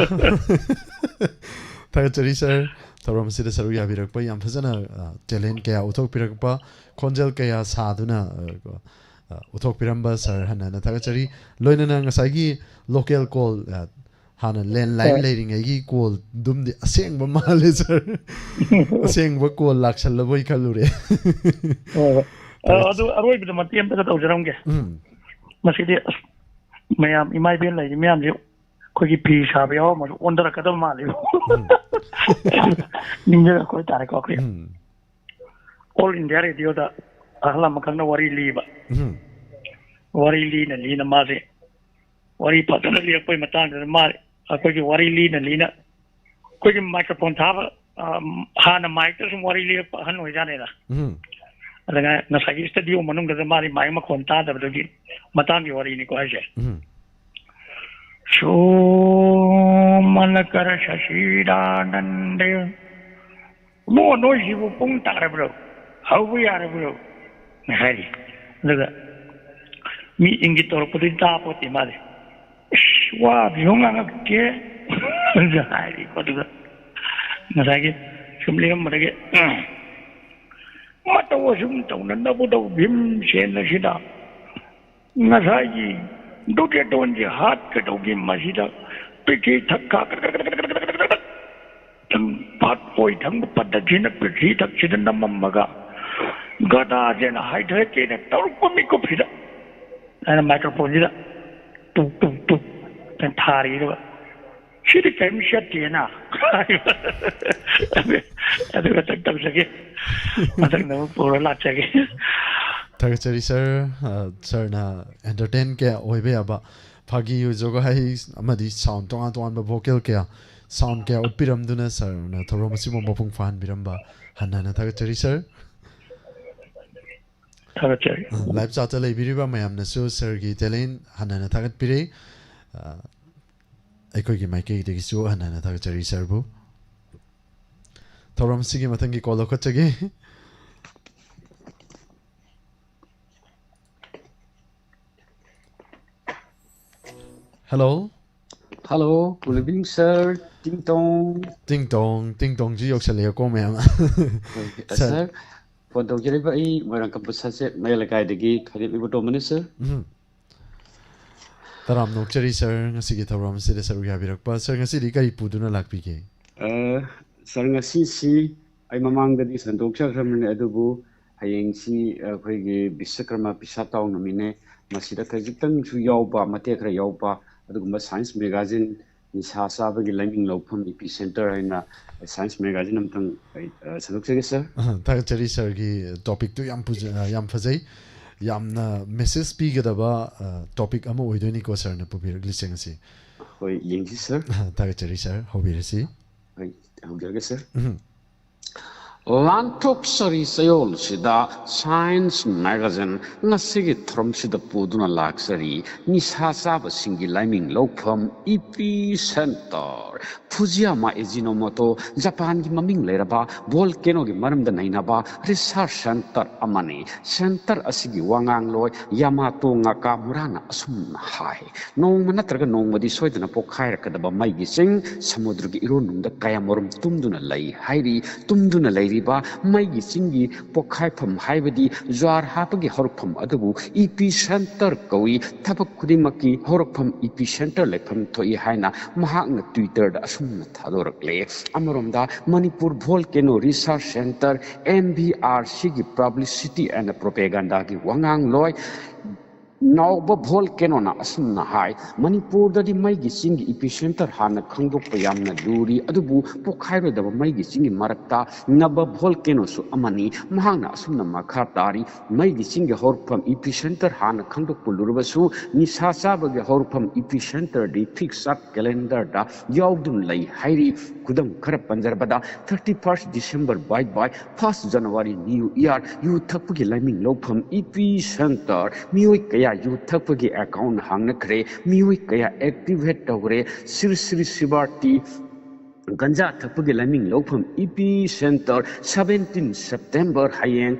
ꯊꯥꯒꯠꯆꯔꯤ, sir, ꯊꯧꯔꯝ ꯑꯁꯤꯗ ꯁꯔꯨꯛ ꯌꯥꯕꯤꯔꯛꯄ, ꯌꯥꯝ ꯐꯖꯅ, ꯑ, talent ꯀꯌꯥ ꯎꯠꯊꯣꯛꯄꯤꯔꯛꯄ, ꯈꯣꯟꯖꯦꯜ ꯀꯌꯥ ꯁꯥꯗꯨꯅ, ꯑ, ꯑ, ꯎꯠꯊꯣꯛꯄꯤꯔꯝꯕ sir ꯍꯟꯅ ꯍꯟꯅ ꯊꯥꯒꯠꯆꯔꯤ꯫ ꯂꯣꯏꯅꯅ ꯉꯁꯥꯏꯒꯤ local call, ꯑ, ꯍꯥꯟꯅ landline ꯍꯣꯏ꯫ ꯂꯩꯔꯤꯉꯩꯒꯤ call ꯗꯨꯝꯗꯤ ꯑꯁꯦꯡꯕ ꯃꯥꯜꯂꯦ, sir꯫ ꯑꯁꯦꯡꯕ call ꯂꯥꯛꯁꯜꯂꯕꯣꯏ ꯈꯜꯂꯨꯔꯦ꯫ ꯍꯣꯏ, ꯍꯣꯏ꯫ ꯑ, ꯐꯔꯦ꯫ ꯑꯗꯨ ꯑꯔꯣꯏꯕꯗ ꯃꯇꯦꯛ ꯑꯝꯇꯒ ꯇꯧꯖꯔꯝꯒꯦ꯫ ꯎꯝ꯫ ꯃꯁꯤꯗꯤ ꯑꯁ, ꯃꯌꯥꯝ ꯏꯃꯥ ꯏꯕꯦꯟ ꯂꯩꯔꯤ ꯃꯌꯥꯝꯁꯦ ꯑꯩꯈꯣꯏꯒꯤ ꯐꯤ ꯁꯥꯕ ꯌꯥꯎꯔꯝꯃꯁꯨ ꯑꯣꯟꯊꯔꯛꯀꯗꯕ ꯃꯥꯜꯂꯦꯕ꯫ ꯎꯝ꯫ ꯅꯤꯡꯖꯪꯉꯛꯄ ꯍꯥꯏꯇꯥꯔꯦꯀꯣ ꯑꯩꯈꯣꯏ꯫ ꯎꯝ꯫ All India Radio ꯗ ꯑꯍꯜ ꯑꯃꯈꯛꯅ ꯋꯥꯔꯤ ꯂꯤꯕ꯫ ꯎꯝ꯫ ꯋꯥꯔꯤ ꯂꯤꯅ ꯂꯤꯅ ꯃꯥꯁꯦ ꯋꯥꯔꯤ ꯐꯖꯅ ꯂꯤꯔꯛꯄꯩ ꯃꯇꯥꯡꯗꯨꯗ ꯃꯥ ꯑꯩꯈꯣꯏꯒꯤ ꯋꯥꯔꯤ ꯂꯤꯅ ꯂꯤꯅ ꯑꯩꯈꯣꯏꯒꯤ microphone ꯊꯥꯕ, ꯑ, ꯍꯥꯟꯅ mic ꯇ ꯁꯨꯝ ꯋꯥꯔꯤ ꯂꯤꯔꯛꯄ ꯑꯍꯟ ꯑꯣꯏꯖꯥꯠꯅꯤꯗ꯫ ꯎꯝ꯫ ꯑꯗꯨꯒ ꯉꯁꯥꯏꯒꯤ ꯁ꯭ꯇꯨꯗꯤꯑꯣ ꯃꯅꯨꯡꯗꯨꯗ ꯃꯥꯗꯤ ꯃꯥꯏꯛ ꯃꯈꯣꯟ ꯇꯥꯗꯕꯗꯨꯒꯤ ꯃꯇꯥꯡꯒꯤ ꯋꯥꯔꯤꯅꯤꯀꯣ ꯍꯥꯏꯁꯦ꯫ ꯎꯝ꯫ ꯁꯣꯃꯅꯀꯔ ꯁꯁꯤꯗꯥꯅꯟꯗ꯫ ꯏꯕꯨꯡꯉꯣ, ꯅꯣꯏꯁꯤꯕꯨ ꯄꯨꯡ ꯇꯥꯔꯕ꯭ꯔꯣ? ꯍꯧꯕ ꯌꯥꯔꯕ꯭ꯔꯣ? ꯍꯥꯏꯔꯤ꯫ ꯑꯗꯨꯒ ꯃꯤ ꯏꯪꯒꯤꯠ ꯇꯧꯔꯛꯄꯗꯨꯗꯤ ꯇꯥꯄꯣꯠꯇꯦ ꯃꯥꯗꯤ꯫ "ꯏꯁ, ꯋꯥꯗꯨꯁꯨ ꯉꯥꯡꯉꯛꯇꯦ" ꯍꯥꯏꯔꯤꯀꯣ꯫ ꯑꯗꯨꯒ ꯉꯁꯥꯏꯒꯤ ꯁꯨꯝ ꯂꯦꯝꯕꯗꯒꯤ, "ꯃꯇꯧ ꯑꯁꯨꯝ ꯇꯧꯅꯅꯕꯗꯧ ꯚꯤꯝꯁꯦꯟ ꯑꯁꯤꯗ ꯉꯁꯥꯏꯒꯤ ꯗꯨꯔꯌꯣꯙꯟꯁꯦ ꯍꯥꯠꯀꯗꯧꯒꯤ ꯃꯁꯤꯗ ꯄ꯭ꯔꯤꯊꯤ ꯊꯛ ꯈꯥ ꯄꯥꯠ ꯑꯣꯏ ꯊꯪꯕ ꯄꯗꯛꯁꯤꯅ ꯄ꯭ꯔꯤꯊꯤ ꯊꯛꯁꯤꯗ ꯅꯝꯃꯝꯃꯒ ꯒꯗꯥꯁꯦꯅ ꯍꯥꯏꯊꯔꯛꯀꯦꯅ ꯇꯧꯔꯛꯄ ꯃꯤꯀꯨꯞꯁꯤꯗ" ꯍꯥꯏꯅ ꯃꯥꯏꯀ꯭ꯔꯣꯐꯣꯟꯁꯤꯗ ꯇꯨꯛ ꯇꯨꯛ ꯇꯨꯛ ꯊꯥꯔꯤꯗꯨꯒ "ꯁꯤꯗꯤ ꯀꯔꯤꯝ ꯆꯠꯇꯦꯅ" ꯍꯥꯏꯕ꯫ ꯑꯗꯨ, ꯑꯗꯨ ꯈꯛꯇꯪ ꯇꯧꯖꯒꯦ꯫ ꯃꯊꯪꯗ ꯑꯃꯨꯛ ꯄꯨꯔ ꯂꯥꯛꯆꯒꯦ꯫ ꯊꯥꯒꯠꯆꯔꯤ ꯁꯥꯔ꯫ ꯑ, ꯁꯥꯔꯅ ꯑꯦꯟꯇꯔꯇꯦꯟ ꯀꯌꯥ ꯑꯣꯏꯕ ꯌꯥꯕ ꯐꯥꯒꯤ, ꯖꯣꯒꯥꯏ ꯑꯃꯗꯤ ꯁꯥꯎꯟ ꯇꯣꯉꯥꯟ ꯇꯣꯉꯥꯟꯕ ꯚꯣꯀꯦꯜ ꯀꯌꯥ, ꯁꯥꯎꯟ ꯀꯌꯥ ꯎꯠꯄꯤꯔꯝꯗꯨꯅ ꯁꯥꯔꯅ ꯊꯧꯔꯝ ꯑꯁꯤꯕꯨ ꯃꯄꯨꯡ ꯐꯥꯍꯟꯕꯤꯔꯝꯕ ꯍꯟꯅ ꯍꯟꯅ ꯊꯥꯒꯠꯆꯔꯤ ꯁꯥꯔ꯫ ꯊꯥꯒꯠꯆꯔꯤ꯫ ꯑ, ꯂꯥꯏꯚ ꯆꯥꯠꯇ ꯂꯩꯕꯤꯔꯤꯕ ꯃꯌꯥꯝꯅꯁꯨ ꯁꯥꯔꯒꯤ ꯇꯦꯂꯦꯟ ꯍꯟꯅ ꯍꯟꯅ ꯊꯥꯒꯠꯄꯤꯔꯦ꯫ ꯑ, ꯑꯩꯈꯣꯏꯒꯤ ꯃꯥꯏꯀꯩꯗꯒꯤꯁꯨ ꯍꯟꯅ ꯍꯟꯅ ꯊꯥꯒꯠꯆꯔꯤ ꯁꯥꯔꯕꯨ꯫ ꯊꯧꯔꯝ ꯑꯁꯤꯒꯤ ꯃꯊꯪꯒꯤ ꯀꯣꯜ ꯂꯧꯈꯠꯆꯒꯦ꯫ Hello. Hello, good evening, sir. ꯇꯤꯡ ꯇꯣꯡ꯫ ꯇꯤꯡ ꯇꯣꯡ, ꯇꯤꯡ ꯇꯣꯡꯁꯨ ꯌꯧꯁꯜꯂꯛꯑꯦꯀꯣ ꯃꯌꯥꯝ꯫ ꯍꯣꯏ, ꯁꯥꯔ꯫ ꯁꯥꯔ, ꯐꯣꯟ ꯇꯧꯖꯔꯤꯕ ꯑꯩ ꯃꯣꯏꯔꯥꯡꯀꯝꯄꯨ ꯁꯥꯆꯦꯠ ꯃꯌꯥꯏ ꯂꯩꯀꯥꯏꯗꯒꯤ ꯈꯥꯏꯗꯦꯞ ꯏꯕꯣꯇꯣꯝꯕꯅꯤ, ꯁꯥꯔ꯫ ꯎꯝ꯫ ꯇꯔꯥꯝꯅ ꯑꯣꯛꯆꯔꯤ, ꯁꯥꯔ, ꯉꯁꯤꯒꯤ ꯊꯧꯔꯝ ꯑꯁꯤꯗ ꯁꯔꯨꯛ ꯌꯥꯕꯤꯔꯛꯄ꯫ ꯁꯥꯔ, ꯉꯁꯤꯗꯤ ꯀꯔꯤ ꯄꯨꯗꯨꯅ ꯂꯥꯛꯄꯤꯒꯦ? ꯑ, ꯁꯥꯔ, ꯉꯁꯤꯁꯤ ꯑꯩ ꯃꯃꯥꯡꯗꯗꯤ ꯁꯟꯗꯣꯛꯆꯈ꯭ꯔꯕꯅꯤ, ꯑꯗꯨꯕꯨ ꯍꯌꯦꯡꯁꯤ ꯑꯩꯈꯣꯏꯒꯤ ꯕꯤꯁ꯭ꯋꯀꯔꯃ ꯄꯤꯁꯥ ꯇꯥꯎ ꯅꯨꯃꯤꯠꯅꯦ꯫ ꯃꯁꯤꯗ ꯈꯖꯤꯛꯇꯪꯁꯨ ꯌꯥꯎꯕ, ꯃꯇꯦꯛ ꯈꯔ ꯌꯥꯎꯕ, ꯑꯗꯨꯒꯨꯝꯕ ꯁꯥꯏꯟꯁ ꯃꯦꯒꯥꯖꯤꯟ ꯅꯤꯁꯥ ꯆꯥꯕꯒꯤ ꯂꯥꯏꯅꯤꯡ ꯂꯧꯐꯝ ꯏꯄꯤ ꯁꯦꯟꯇꯔ ꯍꯥꯏꯅ ꯁꯥꯏꯟꯁ ꯃꯦꯒꯥꯖꯤꯟ ꯑꯃꯇꯪ ꯑꯩ, ꯑ, ꯁꯟꯗꯣꯛꯆꯒꯦ, ꯁꯥꯔ꯫ ꯑ, ꯊꯥꯒꯠꯆꯔꯤ, ꯁꯥꯔꯒꯤ ꯇꯣꯄꯤꯛꯇꯨ ꯌꯥꯝ ꯐꯖ-, ꯑ, ꯌꯥꯝ ꯐꯖꯩ꯫ ꯌꯥꯝꯅ ꯃꯦꯁꯦꯖ ꯄꯤꯒꯗꯕ, ꯑ, ꯇꯣꯄꯤꯛ ꯑꯃ ꯑꯣꯏꯗꯣꯏꯅꯤꯀꯣ ꯁꯥꯔꯅ ꯄꯨꯕꯤꯔꯛꯂꯤꯁꯦ ꯉꯁꯤ꯫ ꯍꯣꯏ, ꯌꯦꯡꯁꯤ, ꯁꯥꯔ꯫ ꯑ, ꯊꯥꯒꯠꯆꯔꯤ, ꯁꯥꯔ꯫ ꯍꯧꯕꯤꯔꯁꯤ꯫ ꯍꯣꯏ, ꯍꯧꯖꯔꯒꯦ, ꯁꯥꯔ꯫ ꯎꯝ꯫ ꯂꯥꯟꯊꯣꯛꯆꯔꯤ ꯆꯌꯣꯜꯁꯤꯗ Science Magazine ꯉꯁꯤꯒꯤ ꯊꯧꯔꯝꯁꯤꯗ ꯄꯨꯗꯨꯅ ꯂꯥꯛꯆꯔꯤ꯫ ꯅꯤꯁꯥ ꯆꯥꯕꯁꯤꯡꯒꯤ ꯂꯥꯏꯃꯤꯡ ꯂꯧꯐꯝ Epicenter꯫ ꯐꯨꯖꯤꯌꯥꯃꯥ ꯑꯦꯖꯤꯅꯣꯃꯣꯇꯣ ꯖꯄꯥꯟꯒꯤ ꯃꯃꯤꯡ ꯂꯩꯔꯕ ꯚꯣꯜꯀꯦꯅꯣꯒꯤ ꯃꯔꯝꯗ ꯅꯩꯅꯕ ꯔꯤꯁꯔꯆ ꯁꯦꯟꯇꯔ ꯑꯃꯅꯤ꯫ ꯁꯦꯟꯇꯔ ꯑꯁꯤꯒꯤ ꯋꯥꯉꯥꯡꯂꯣꯏ ꯌꯥꯃꯥꯇꯣ ꯉꯥꯀꯥꯃꯨꯔꯥꯅ ꯑꯁꯨꯝꯅ ꯍꯥꯏ, ꯅꯣꯡꯃ ꯅꯠꯇ꯭ꯔꯒ ꯅꯣꯡꯃꯗꯤ ꯁꯣꯏꯗꯅ ꯄꯣꯛꯈꯥꯏꯔꯛꯀꯗꯕ ꯃꯩꯒꯤ ꯆꯤꯡ ꯁꯃꯨꯗ꯭ꯔꯒꯤ ꯏꯔꯣꯟꯅꯨꯡꯗ ꯀꯌꯥꯃꯔꯨꯝ ꯇꯨꯝꯗꯨꯅ ꯂꯩ ꯍꯥꯏꯔꯤ꯫ ꯇꯨꯝꯗꯨꯅ ꯂꯩꯔꯤꯕ ꯃꯩꯒꯤ ꯆꯤꯡꯒꯤ ꯄꯣꯛꯈꯥꯏꯐꯝ ꯍꯥꯏꯕꯗꯤ ꯖ꯭ꯋꯥꯔ ꯍꯥꯞꯄꯒꯤ ꯍꯧꯔꯛꯐꯝ ꯑꯗꯨꯕꯨ Epicenter ꯀꯧꯏ꯫ ꯊꯕꯛ ꯈꯨꯗꯤꯡꯃꯛꯀꯤ ꯍꯧꯔꯛꯐꯝ Epicenter ꯂꯩꯐꯝ ꯊꯣꯛꯏ ꯍꯥꯏꯅ ꯃꯍꯥꯛꯅ Twitterꯗ ꯑꯁꯨꯝꯅ ꯊꯥꯗꯣꯔꯛꯂꯦ꯫ ꯑꯃꯔꯣꯝꯗ ꯃꯅꯤꯄꯨꯔ ꯚꯣꯜꯀꯦꯅꯣ ꯔꯤꯁꯔꯆ ꯁꯦꯟꯇꯔ, MVRCꯒꯤ publicity and propagandaꯒꯤ ꯋꯥꯉꯥꯡꯂꯣꯏ ꯅꯥꯎꯕ ꯚꯣꯜꯀꯦꯅꯣꯅ ꯑꯁꯨꯝꯅ ꯍꯥꯏ, ꯃꯅꯤꯄꯨꯔꯗꯗꯤ ꯃꯩꯒꯤ ꯆꯤꯡꯒꯤ Epicenter ꯍꯥꯟꯅ ꯈꯪꯗꯣꯛꯄ ꯌꯥꯝꯅ ꯂꯨꯔꯤ, ꯑꯗꯨꯕꯨ ꯄꯣꯛꯈꯥꯏꯔꯣꯏꯗꯕ ꯃꯩꯒꯤ ꯆꯤꯡꯒꯤ ꯃꯔꯛꯇ ꯅꯕ ꯚꯣꯜꯀꯦꯅꯣꯁꯨ ꯑꯃꯅꯤ꯫ ꯃꯍꯥꯛꯅ ꯑꯁꯨꯝꯅ ꯃꯈꯥ ꯇꯥꯔꯤ, ꯃꯩꯒꯤ ꯆꯤꯡꯒꯤ ꯍꯧꯔꯛꯐꯝ Epicenter ꯍꯥꯟꯅ ꯈꯪꯗꯣꯛꯄ ꯂꯨꯔꯕꯁꯨ ꯅꯤꯁꯥ ꯆꯥꯕꯒꯤ ꯍꯧꯔꯛꯐꯝ Epicenterꯗꯤ fixed calendarꯗ ꯌꯥꯎꯗꯨꯅ ꯂꯩ ꯍꯥꯏꯔꯤ꯫ ꯈꯨꯗꯝ ꯈꯔ ꯄꯟꯖꯔꯕꯗ, thirty first December bye bye, first January new year, ꯌꯨ ꯊꯛꯄꯒꯤ ꯂꯥꯏꯃꯤꯡ ꯂꯧꯐꯝ Epicenter꯫ ꯃꯤꯑꯣꯏ ꯀꯌꯥ ꯌꯨ ꯊꯛꯄꯒꯤ account ꯍꯥꯡꯅꯈ꯭ꯔꯦ, ꯃꯤꯑꯣꯏ ꯀꯌꯥ activate ꯇꯧꯈ꯭ꯔꯦ꯫ ꯁ꯭ꯔꯤ ꯁ꯭ꯔꯤ ꯁꯤꯕꯥꯔꯇꯤ, ꯒꯟꯖꯥ ꯊꯛꯄꯒꯤ ꯂꯥꯏꯃꯤꯡ ꯂꯧꯐꯝ Epicenter꯫ Seventeen September, ꯍꯌꯦꯡ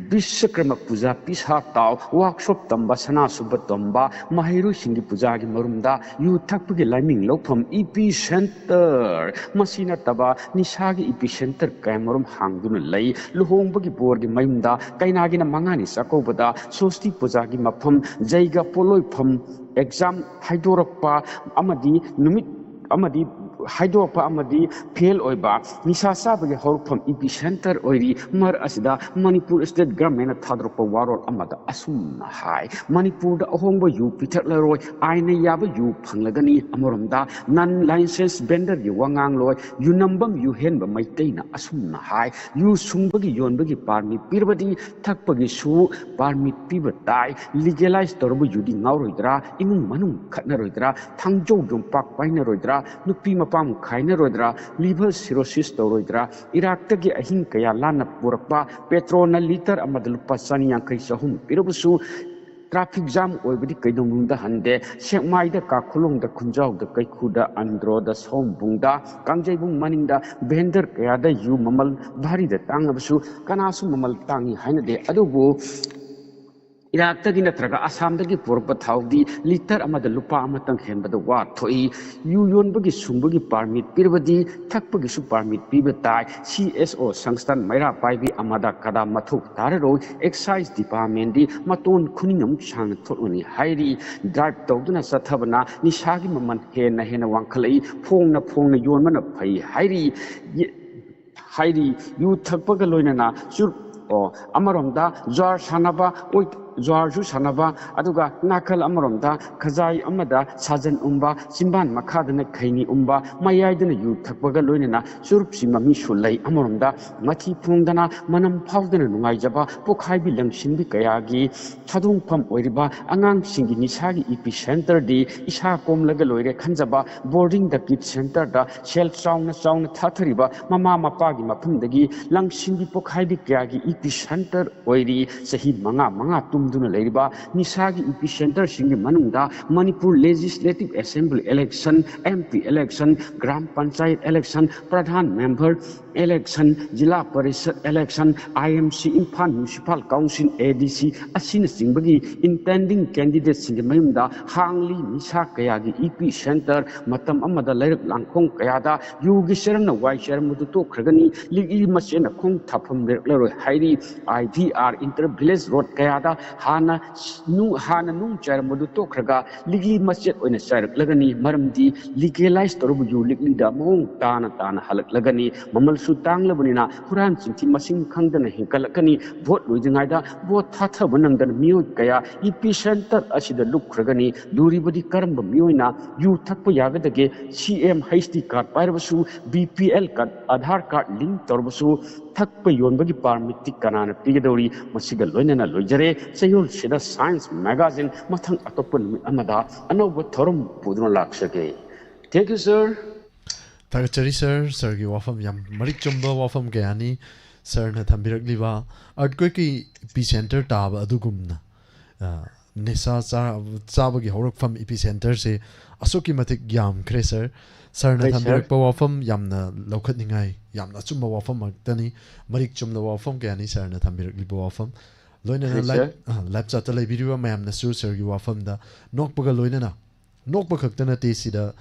ꯕꯤꯁꯀ꯭ꯔꯃ ꯄꯨꯖꯥ, ꯄꯤꯁꯥ ꯇꯥꯎ, workshop ꯇꯝꯕ, ꯁꯅꯥ ꯁꯨꯕ ꯇꯝꯕ, ꯃꯍꯩꯔꯣꯏꯁꯤꯡꯒꯤ ꯄꯨꯖꯥꯒꯤ ꯃꯔꯨꯝꯗ ꯌꯨ ꯊꯛꯄꯒꯤ ꯂꯥꯏꯃꯤꯡ ꯂꯧꯐꯝ Epicenter꯫ ꯃꯁꯤ ꯅꯠꯇꯕ ꯅꯤꯁꯥꯒꯤ Epicenter ꯀꯌꯥꯃꯔꯨꯝ ꯍꯥꯡꯗꯨꯅ ꯂꯩ꯫ ꯂꯨꯍꯣꯡꯕꯒꯤ ꯕꯣꯔꯒꯤ ꯃꯌꯨꯝꯗ, ꯀꯩꯅꯥꯒꯤꯅ ꯃꯉꯥꯅꯤ ꯆꯥꯛꯀꯧꯕꯗ, ꯁꯣꯁꯇꯤ ꯄꯨꯖꯥꯒꯤ ꯃꯐꯝ, ꯖꯩꯒ ꯄꯣꯠꯂꯣꯏꯐꯝ, exam ꯍꯥꯏꯗꯣꯔꯛꯄ ꯑꯃꯗꯤ ꯅꯨꯃꯤꯠ ꯑꯃꯗꯤ ꯍꯥꯏꯗꯣꯔꯛꯄ ꯑꯃꯗꯤ ꯐꯦꯜ ꯑꯣꯏꯕ, ꯅꯤꯁꯥ ꯆꯥꯕꯒꯤ ꯍꯧꯔꯛꯐꯝ Epicenter ꯑꯣꯏꯔꯤ꯫ ꯃꯔꯛ ꯑꯁꯤꯗ ꯃꯅꯤꯄꯨꯔ state governmentꯅ ꯊꯥꯗꯣꯔꯛꯄ ꯋꯥꯔꯣꯜ ꯑꯃꯗ ꯑꯁꯨꯝꯅ ꯍꯥꯏ, ꯃꯅꯤꯄꯨꯔꯗ ꯑꯍꯣꯡꯕ ꯌꯨ ꯄꯤꯊꯛꯂꯔꯣꯏ, ꯑꯥꯏꯟꯅ ꯌꯥꯕ ꯌꯨ ꯐꯪꯂꯒꯅꯤ꯫ ꯑꯃꯔꯣꯝꯗ non licensed vendorꯒꯤ ꯋꯥꯉꯥꯡꯂꯣꯏ ꯌꯨꯅꯝꯕꯝ ꯌꯨꯍꯦꯟꯕ ꯃꯩꯇꯩꯅ ꯑꯁꯨꯝꯅ ꯍꯥꯏ, ꯌꯨ ꯁꯨꯡꯕꯒꯤ ꯌꯣꯟꯕꯒꯤ permit ꯄꯤꯔꯕꯗꯤ ꯊꯛꯄꯒꯤꯁꯨ permit ꯄꯤꯕ ꯇꯥꯏ꯫ Legalize ꯇꯧꯔꯕ ꯌꯨꯗꯤ ꯉꯥꯎꯔꯣꯏꯗ꯭ꯔꯥ? ꯏꯃꯨꯡ ꯃꯅꯨꯡ ꯈꯠꯅꯔꯣꯏꯗ꯭ꯔꯥ? ꯊꯥꯡꯖꯧ ꯌꯣꯝꯄꯥꯛ ꯄꯥꯏꯅꯔꯣꯏꯗ꯭ꯔꯥ? ꯅꯨꯄꯤ ꯃꯄꯥ ꯈ꯭ꯋꯥꯡ ꯈꯥꯏꯅꯔꯣꯏꯗ꯭ꯔꯥ, ꯂꯤꯚꯔ ꯁꯤꯔꯣꯁꯤꯁ ꯇꯧꯔꯣꯏꯗ꯭ꯔꯥ, ꯏꯔꯥꯛꯇꯒꯤ ꯑꯍꯤꯡ ꯀꯌꯥ ꯂꯥꯟꯅ ꯄꯨꯔꯛꯄ ꯄꯦꯇ꯭ꯔꯣꯜꯅ ꯂꯤꯇꯔ ꯑꯃꯗ ꯂꯨꯄꯥ ꯆꯅꯤ ꯌꯥꯡꯈꯩ ꯆꯍꯨꯝ ꯄꯤꯔꯕꯁꯨ ꯇ꯭ꯔꯥꯐꯤꯛ ꯖꯥꯝ ꯑꯣꯏꯕꯗꯤ ꯀꯩꯗꯧꯅꯨꯡꯗ ꯍꯟꯗꯦ꯫ ꯁꯦꯛꯃꯥꯏꯗ, ꯀꯥꯈꯨꯂꯣꯡꯗ, ꯈꯨꯟꯖꯥꯎꯗ, ꯀꯩꯈꯨꯗ, ꯑꯟꯗ꯭ꯔꯣꯗ, ꯁꯑꯣꯝꯕꯨꯡꯗ, ꯀꯥꯡꯖꯩꯕꯨꯡ ꯃꯅꯤꯡꯗ ꯚꯦꯟꯗꯔ ꯀꯌꯥꯗ ꯌꯨ ꯃꯃꯜ ꯚꯥꯔꯤꯗ ꯇꯥꯡꯂꯕꯁꯨ ꯀꯅꯥꯁꯨ ꯃꯃꯜ ꯇꯥꯡꯏ ꯍꯥꯏꯅꯗꯦ꯫ ꯑꯗꯨꯕꯨ ꯏꯔꯥꯛꯇꯒꯤ ꯅꯠꯇ꯭ꯔꯒ ꯑꯁꯥꯝꯗꯒꯤ ꯄꯨꯔꯛꯄ ꯊꯥꯎꯗꯤ ꯂꯤꯇꯔ ꯑꯃꯗ ꯂꯨꯄꯥ ꯑꯃꯇꯪ ꯍꯦꯟꯕꯗ ꯋꯥ ꯊꯣꯛꯏ꯫ ꯌꯨ ꯌꯣꯟꯕꯒꯤ ꯁꯨꯡꯕꯒꯤ ꯄꯥꯔꯃꯤꯠ ꯄꯤꯔꯕꯗꯤ ꯊꯛꯄꯒꯤꯁꯨ ꯄꯥꯔꯃꯤꯠ ꯄꯤꯕ ꯇꯥꯏ꯫ ꯁꯤ ꯑꯦꯁ ꯑꯣ ꯁꯪꯁꯊꯥꯟ ꯃꯩꯔꯥ ꯄꯥꯏꯕꯤ ꯑꯃꯗ ꯀꯗꯥ ꯃꯊꯧ ꯇꯥꯔꯔꯣꯏ꯫ ꯑꯦꯛꯁꯥꯏꯁ ꯗꯤꯄꯥꯔꯠꯃꯦꯟꯗꯤ ꯃꯇꯣꯟ ꯈꯨꯅꯤꯡ ꯑꯃꯨꯛ ꯁꯥꯡꯅ ꯊꯣꯛꯂꯅꯤ ꯍꯥꯏꯔꯤ꯫ ꯗ꯭ꯔꯥꯏꯚ ꯇꯧꯗꯨꯅ ꯆꯠꯊꯕꯅ ꯅꯤꯁꯥꯒꯤ ꯃꯃꯜ ꯍꯦꯟꯅ ꯍꯦꯟꯅ ꯋꯥꯡꯈꯠꯂꯛꯏ꯫ ꯐꯣꯡꯅ ꯐꯣꯡꯅ ꯌꯣꯟꯕꯅ ꯐꯩ ꯍꯥꯏꯔꯤ꯫ ꯍꯥꯏꯔꯤ꯫ ꯌꯨ ꯊꯛꯄꯒ ꯂꯣꯏꯅꯅ ꯆꯨꯔꯨꯞ, ꯑꯣ, ꯑꯃꯔꯣꯝꯗ ꯖ꯭ꯋꯥꯔ ꯁꯥꯟꯅꯕ, ꯑꯣꯏ-, ꯖ꯭ꯋꯥꯔꯁꯨ ꯁꯥꯟꯅꯕ, ꯑꯗꯨꯒ ꯅꯥꯀꯜ ꯑꯃꯔꯣꯝꯗ ꯈꯖꯥꯏ ꯑꯃꯗ ꯁꯥꯖꯟ ꯎꯝꯕ, ꯆꯤꯝꯕꯥꯟ ꯃꯈꯥꯗꯅ ꯈꯩꯅꯤ ꯎꯝꯕ, ꯃꯌꯥꯏꯗꯅ ꯌꯨ ꯊꯛꯄꯒ ꯂꯣꯏꯅꯅ ꯆꯨꯔꯨꯞꯁꯤ ꯃꯃꯤꯁꯨ ꯂꯩ꯫ ꯑꯃꯔꯣꯝꯗ ꯃꯊꯤ ꯐꯣꯡꯗꯅ ꯃꯅꯝ ꯐꯥꯎꯗꯅ ꯅꯨꯡꯉꯥꯏꯖꯕ ꯄꯣꯈꯥꯏꯕꯤ ꯂꯪꯁꯤꯟꯕꯤ ꯀꯌꯥꯒꯤ ꯊꯥꯗꯣꯡꯐꯝ ꯑꯣꯏꯔꯤꯕ ꯑꯉꯥꯡꯁꯤꯡꯒꯤ ꯅꯤꯁꯥꯒꯤ ꯏꯄꯤ ꯁꯦꯟꯇꯔꯗꯤ ꯏꯁꯥ ꯀꯣꯝꯂꯒ ꯂꯣꯏꯔꯦ ꯈꯟꯖꯕ ꯕꯣꯔꯗꯤꯡꯗ ꯀꯤꯠ ꯁꯦꯟꯇꯔꯗ ꯁꯦꯜ ꯆꯥꯎꯅ ꯆꯥꯎꯅ ꯊꯥꯊꯔꯤꯕ ꯃꯃꯥ ꯃꯄꯥꯒꯤ ꯃꯐꯝꯗꯒꯤ ꯂꯪꯁꯤꯟꯕꯤ ꯄꯣꯈꯥꯏꯕꯤ ꯀꯌꯥꯒꯤ ꯏꯄꯤ ꯁꯦꯟꯇꯔ ꯑꯣꯏꯔꯤ꯫ ꯆꯍꯤ ꯃꯉꯥ ꯃꯉꯥ ꯇꯨꯝꯗꯨꯅ ꯂꯩꯔꯤꯕ ꯅꯤꯁꯥꯒꯤ ꯏꯄꯤ ꯁꯦꯟꯇꯔꯁꯤꯡꯒꯤ ꯃꯅꯨꯡꯗ Manipur legislative assembly election, M P election, gram panchayat election, pradhan member election, zila parishad election, I M C, Imphal municipal council, A D C ꯑꯁꯤꯅꯆꯤꯡꯕꯒꯤ ꯏꯟꯇꯦꯟꯗꯤꯡ ꯀꯦꯟꯗꯤꯗꯦꯠꯁꯤꯡꯒꯤ ꯃꯌꯨꯝꯗ ꯍꯥꯡꯂꯤ꯫ ꯅꯤꯁꯥ ꯀꯌꯥꯒꯤ ꯏ ꯄꯤ ꯁꯦꯟꯇꯔ, ꯃꯇꯝ ꯑꯃꯗ ꯂꯩꯔꯛ ꯂꯥꯡꯈꯣꯡ ꯀꯌꯥꯗ ꯌꯨꯒꯤ ꯆꯔꯝꯅ ꯋꯥꯏ ꯆꯥꯏꯔꯝꯕꯗꯨ ꯇꯣꯛꯈ꯭ꯔꯒꯅꯤ꯫ ꯂꯤꯛꯂꯤ ꯃꯆꯦꯠꯅ ꯈꯣꯡ ꯊꯥꯐꯝ ꯂꯩꯔꯛꯂꯔꯣꯏ ꯍꯥꯏꯔꯤ꯫ I V R inter village road ꯀꯌꯥꯗ ꯍꯥꯟꯅ ꯅꯨꯡ, ꯍꯥꯟꯅ ꯅꯨꯡ ꯆꯥꯏꯔꯝꯕꯗꯨ ꯇꯣꯛꯈ꯭ꯔꯒ ꯂꯤꯛꯂꯤ ꯃꯆꯦꯠ ꯑꯣꯏꯅ ꯆꯥꯏꯔꯛꯂꯒꯅꯤ꯫ ꯃꯔꯝꯗꯤ ꯂꯤꯒꯦꯂꯥꯏꯁ ꯇꯧꯔꯕ ꯌꯨ ꯂꯤꯛꯂꯤꯗ ꯃꯑꯣꯡ ꯇꯥꯅ ꯇꯥꯅ ꯍꯜꯂꯛꯂꯒꯅꯤ꯫ ꯃꯃꯜꯁꯨ ꯇꯥꯡꯂꯕꯅꯤꯅ ꯍꯨꯔꯥꯟ ꯆꯤꯟꯊꯤ ꯃꯁꯤꯡ ꯈꯪꯗꯅ ꯍꯦꯟꯒꯠꯂꯛꯀꯅꯤ꯫ ꯚꯣꯠ ꯂꯣꯏꯗ꯭ꯔꯤꯉꯩꯗ ꯚꯣꯠ ꯊꯥꯊꯕ ꯅꯪꯗꯅ ꯃꯤꯑꯣꯏ ꯀꯌꯥ ꯏ ꯄꯤ ꯁꯦꯟꯇꯔ ꯑꯁꯤꯗ ꯂꯨꯞꯈ꯭ꯔꯒꯅꯤ꯫ ꯂꯨꯔꯤꯕꯗꯤ ꯀꯔꯝꯕ ꯃꯤꯑꯣꯏꯅ ꯌꯨ ꯊꯛꯄ ꯌꯥꯒꯗꯒꯦ? C M H D card ꯄꯥꯏꯔꯕꯁꯨ, B P L card, Aadhaar card link ꯇꯧꯔꯕꯁꯨ, ꯊꯛꯄ ꯌꯣꯟꯕꯒꯤ ꯄꯥꯔꯃꯤꯠꯇꯤ ꯀꯅꯥꯅ ꯄꯤꯒꯗꯧꯔꯤ? ꯃꯁꯤꯒ ꯂꯣꯏꯅꯅ ꯂꯣꯏꯖꯔꯦ꯫ ꯆꯌꯣꯜꯁꯤꯗ ꯁꯥꯏꯟꯁ ꯃꯦꯒꯥꯖꯤꯟ꯫ ꯃꯊꯪ ꯑꯇꯣꯞꯄ ꯅꯨꯃꯤꯠ ꯑꯃꯗ ꯑꯅꯧꯕ ꯊꯧꯔꯝ ꯄꯨꯗꯨꯅ ꯂꯥꯛꯆꯒꯦ꯫ Thank you, sir. ꯊꯥꯒꯠꯆꯔꯤ ꯁꯥꯔ, ꯁꯥꯔꯒꯤ ꯋꯥꯐꯝ, ꯌꯥꯝ ꯃꯔꯤꯛ ꯆꯨꯝꯕ ꯋꯥꯐꯝ ꯀꯌꯥꯅꯤ ꯁꯥꯔꯅ ꯊꯝꯕꯤꯔꯛꯂꯤꯕ꯫ ꯑꯥꯔꯠꯀ꯭ꯋꯦꯛꯀꯤ ꯏꯄꯤ ꯁꯦꯟꯇꯔ ꯇꯥꯕ ꯑꯗꯨꯒꯨꯝꯅ, ꯑ, ꯅꯤꯁꯥ ꯆꯥ-, ꯆꯥꯕꯒꯤ ꯍꯧꯔꯛꯐꯝ ꯏꯄꯤ ꯁꯦꯟꯇꯔꯁꯦ ꯑꯁꯨꯛꯀꯤ ꯃꯇꯤꯛ ꯌꯥꯝꯈ꯭ꯔꯦ ꯁꯥꯔ꯫ ꯁꯥꯔꯅ ꯍꯣꯏ ꯁꯥꯔ꯫ ꯊꯝꯕꯤꯔꯛꯄ ꯋꯥꯐꯝ ꯌꯥꯝꯅ ꯂꯧꯈꯠꯅꯤꯡꯉꯥꯏ, ꯌꯥꯝꯅ ꯑꯆꯨꯝꯕ ꯋꯥꯐꯝ ꯉꯥꯛꯇꯅꯤ꯫ ꯃꯔꯤꯛ ꯆꯨꯝꯂꯕ ꯋꯥꯐꯝ ꯀꯌꯥꯅꯤ ꯁꯥꯔꯅ ꯊꯝꯕꯤꯔꯛꯂꯤꯕ ꯋꯥꯐꯝ꯫ ꯂꯣꯏꯅꯅ ꯍꯣꯏ ꯂꯥꯏꯚ, ꯁꯥꯔ꯫ ꯑ, ꯂꯥꯏꯚ ꯆꯥꯠꯇ ꯂꯩꯕꯤꯔꯤꯕ ꯃꯌꯥꯝꯅꯁꯨ ꯁꯥꯔꯒꯤ ꯋꯥꯐꯝꯗ ꯅꯣꯛꯄꯒ ꯂꯣꯏꯅꯅ, ꯅꯣꯛꯄ ꯈꯛꯇ ꯅꯠꯇꯦ ꯁꯤꯗ,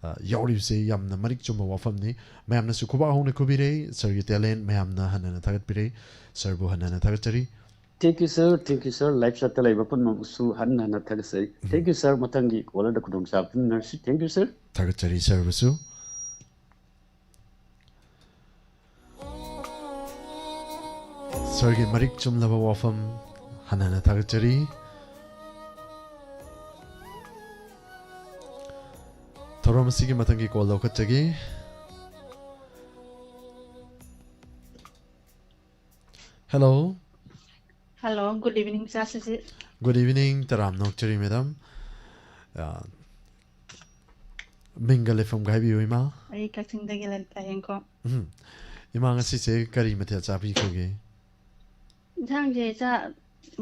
ꯑ, ꯌꯥꯎꯔꯤꯕꯁꯦ, ꯌꯥꯝꯅ ꯃꯔꯤꯛ ꯆꯨꯝꯕ ꯋꯥꯐꯝꯅꯤ꯫ ꯃꯌꯥꯝꯅꯁꯨ ꯈꯨꯕꯥꯛ ꯍꯧꯅ ꯈꯨꯕꯤꯔꯦ꯫ ꯁꯥꯔꯒꯤ ꯇꯦꯂꯦꯟ ꯃꯌꯥꯝꯅ ꯍꯟꯅ ꯍꯟꯅ ꯊꯥꯒꯠꯄꯤꯔꯦ꯫ ꯁꯥꯔꯕꯨ ꯍꯟꯅ ꯍꯟꯅ ꯊꯥꯒꯠꯆꯔꯤ꯫ Thank you sir, thank you sir, live ꯆꯥꯠꯇ ꯂꯩꯕ ꯄꯨꯝꯅꯃꯛꯁꯨ ꯍꯟꯅ ꯍꯟꯅ ꯊꯥꯒꯠꯆꯔꯤ꯫ Thank you sir, ꯃꯊꯪꯒꯤ ꯀꯣꯂꯔꯗ ꯈꯨꯗꯣꯡꯆꯥꯕ ꯄꯤꯃꯤꯟꯅꯔꯁꯤ꯫ Thank you sir꯫ ꯊꯥꯒꯠꯆꯔꯤ ꯁꯥꯔꯕꯨꯁꯨ꯫ ꯁꯥꯔꯒꯤ ꯃꯔꯤꯛ ꯆꯨꯝꯂꯕ ꯋꯥꯐꯝ ꯍꯟꯅ ꯍꯟꯅ ꯊꯥꯒꯠꯆꯔꯤ꯫ ꯊꯧꯔꯝ ꯑꯁꯤꯒꯤ ꯃꯊꯪꯒꯤ call ꯂꯧꯈꯠꯆꯒꯦ꯫ Hello꯫ Hello, good evening, sir, ꯁꯤꯁꯦ꯫ Good evening, ꯇꯔꯥꯝꯅ ꯑꯣꯛꯆꯔꯤ, madam꯫ ꯑ, ꯃꯤꯡꯒ ꯂꯩꯐꯝꯒ ꯍꯥꯏꯕꯤꯌꯨ, ꯏꯃꯥ꯫ ꯑꯩ ꯀꯛꯆꯤꯡꯗꯒꯤ ꯂꯂꯤꯇꯥ ꯍꯦꯡꯈꯣ꯫ ꯎꯝ꯫ ꯏꯃꯥ, ꯉꯁꯤꯁꯦ ꯀꯔꯤ ꯃꯊꯦꯜ ꯆꯥꯕꯤꯈ꯭ꯔꯒꯦ? ꯏꯟꯁꯥꯡꯁꯦ ꯆꯥ-,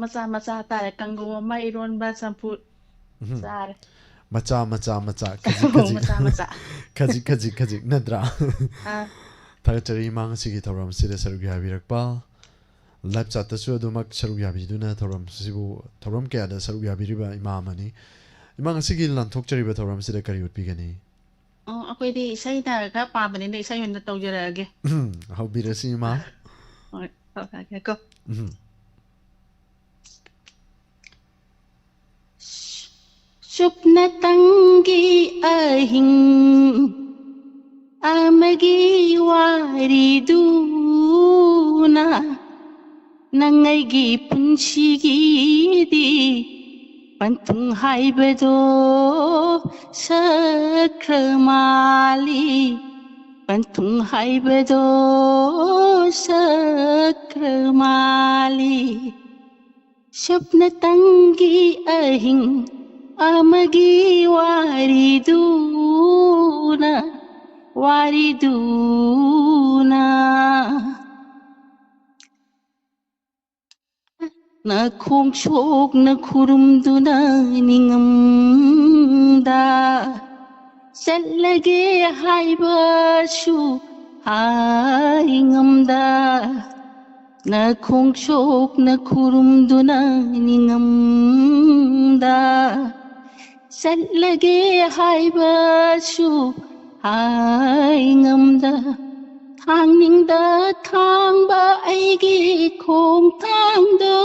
ꯃꯆꯥ ꯃꯆꯥ ꯍꯥꯏꯇꯥꯔꯦ, ꯀꯥꯡꯒꯧ ꯑꯃ, ꯏꯔꯣꯟꯕ, ꯆꯝꯐꯨꯠ ꯎꯝ꯫ ꯆꯥꯔꯦ꯫ ꯃꯆꯥ, ꯃꯆꯥ, ꯃꯆꯥ, ꯈꯖꯤꯛ, ꯈꯖꯤꯛ꯫ ꯃꯆꯥ, ꯃꯆꯥ꯫ ꯈꯖꯤꯛ, ꯈꯖꯤꯛ, ꯈꯖꯤꯛ, ꯅꯠꯇ꯭ꯔꯥ? ꯑꯥ꯫ ꯊꯥꯒꯠꯆꯔꯤ, ꯏꯃꯥ, ꯉꯁꯤꯒꯤ ꯊꯧꯔꯝ ꯑꯁꯤꯗ ꯁꯔꯨꯛ ꯌꯥꯕꯤꯔꯛꯄ꯫ ꯂꯥꯏꯚ ꯆꯥꯠꯇꯁꯨ ꯑꯗꯨꯃꯛ ꯁꯔꯨꯛ ꯌꯥꯕꯤꯗꯨꯅ ꯊꯧꯔꯝꯁꯤꯕꯨ, ꯊꯧꯔꯝ ꯀꯌꯥꯗ ꯁꯔꯨꯛ ꯌꯥꯕꯤꯔꯤꯕ ꯏꯃꯥ ꯑꯃꯅꯤ꯫ ꯏꯃꯥ, ꯉꯁꯤꯒꯤ ꯂꯥꯟꯊꯣꯛꯆꯔꯤꯕ ꯊꯧꯔꯝꯁꯤꯗ ꯀꯔꯤ ꯎꯠꯄꯤꯒꯅꯤ? ꯑꯣ, ꯑꯩꯈꯣꯏꯗꯤ ꯏꯁꯩꯅ ꯈꯔ ꯄꯥꯝꯕꯅꯤꯅ ꯏꯁꯩ ꯑꯣꯏꯅ ꯇꯧꯖꯔꯛꯑꯒꯦ꯫ ꯎꯝ, ꯍꯧꯕꯤꯔꯁꯤ, ꯏꯃꯥ꯫ ꯍꯣꯏ, ꯇꯧꯔꯛꯑꯒꯦꯀꯣ꯫ ꯎꯝ꯫ ꯁꯨꯞꯅꯇꯪꯒꯤ ꯑꯍꯤꯡ ꯑꯃꯒꯤ ꯋꯥꯔꯤꯗꯨꯅ ꯅꯪ ꯑꯩꯒꯤ ꯄꯨꯟꯁꯤꯒꯤꯗꯤ ꯄꯟꯊꯨꯡ ꯍꯥꯏꯕꯗꯣ ꯁꯛꯈ꯭ꯔ ꯃꯥꯜꯂꯤ, ꯄꯟꯊꯨꯡ ꯍꯥꯏꯕꯗꯣ ꯁꯛꯈ꯭ꯔ ꯃꯥꯜꯂꯤ꯫ ꯁꯨꯞꯅꯇꯪꯒꯤ ꯑꯍꯤꯡ ꯑꯃꯒꯤ ꯋꯥꯔꯤꯗꯨꯅ ꯋꯥꯔꯤꯗꯨꯅ꯫ ꯅꯈꯣꯡꯁꯣꯛꯅ ꯈꯨꯔꯨꯝꯗꯨꯅ ꯅꯤꯡꯉꯝꯗ, ꯆꯠꯂꯒꯦ ꯍꯥꯏꯕꯁꯨ ꯍꯥꯏ ꯉꯝꯗ, ꯅꯈꯣꯡꯁꯣꯛꯅ ꯈꯨꯔꯨꯝꯗꯨꯅ ꯅꯤꯡꯉꯝꯗ, ꯆꯠꯂꯒꯦ ꯍꯥꯏꯕꯁꯨ ꯍꯥꯏ ꯉꯝꯗ, ꯊꯥꯡꯅꯤꯡꯗ ꯊꯥꯡꯕ ꯑꯩꯒꯤ ꯈꯣꯡꯊꯥꯡꯗꯣ,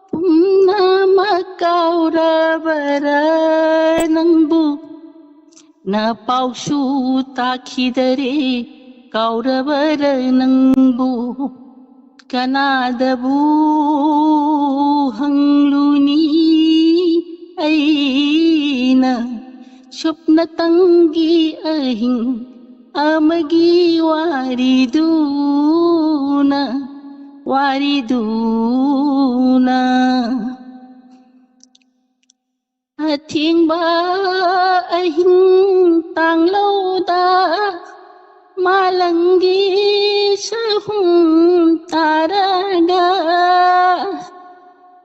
ꯄꯨꯝꯅꯃꯛ ꯀꯥꯎꯔꯕꯔ ꯅꯪꯕꯨ? ꯅꯄꯥꯎꯁꯨ ꯇꯥꯈꯤꯗꯔꯦ, ꯀꯥꯎꯔꯕꯔ ꯅꯪꯕꯨ? ꯀꯅꯥꯗꯕꯨ ꯍꯪꯂꯨꯅꯤ ꯑꯩꯅ ꯁꯨꯞꯅꯇꯪꯒꯤ ꯑꯍꯤꯡ ꯑꯃꯒꯤ ꯋꯥꯔꯤꯗꯨꯅ, ꯋꯥꯔꯤꯗꯨꯅ꯫ ꯑꯊꯦꯡꯕ ꯑꯍꯤꯡ ꯇꯥꯡꯂꯧꯗ ꯃꯥꯂꯪꯒꯤ ꯆꯍꯨꯝ ꯇꯥꯔꯒ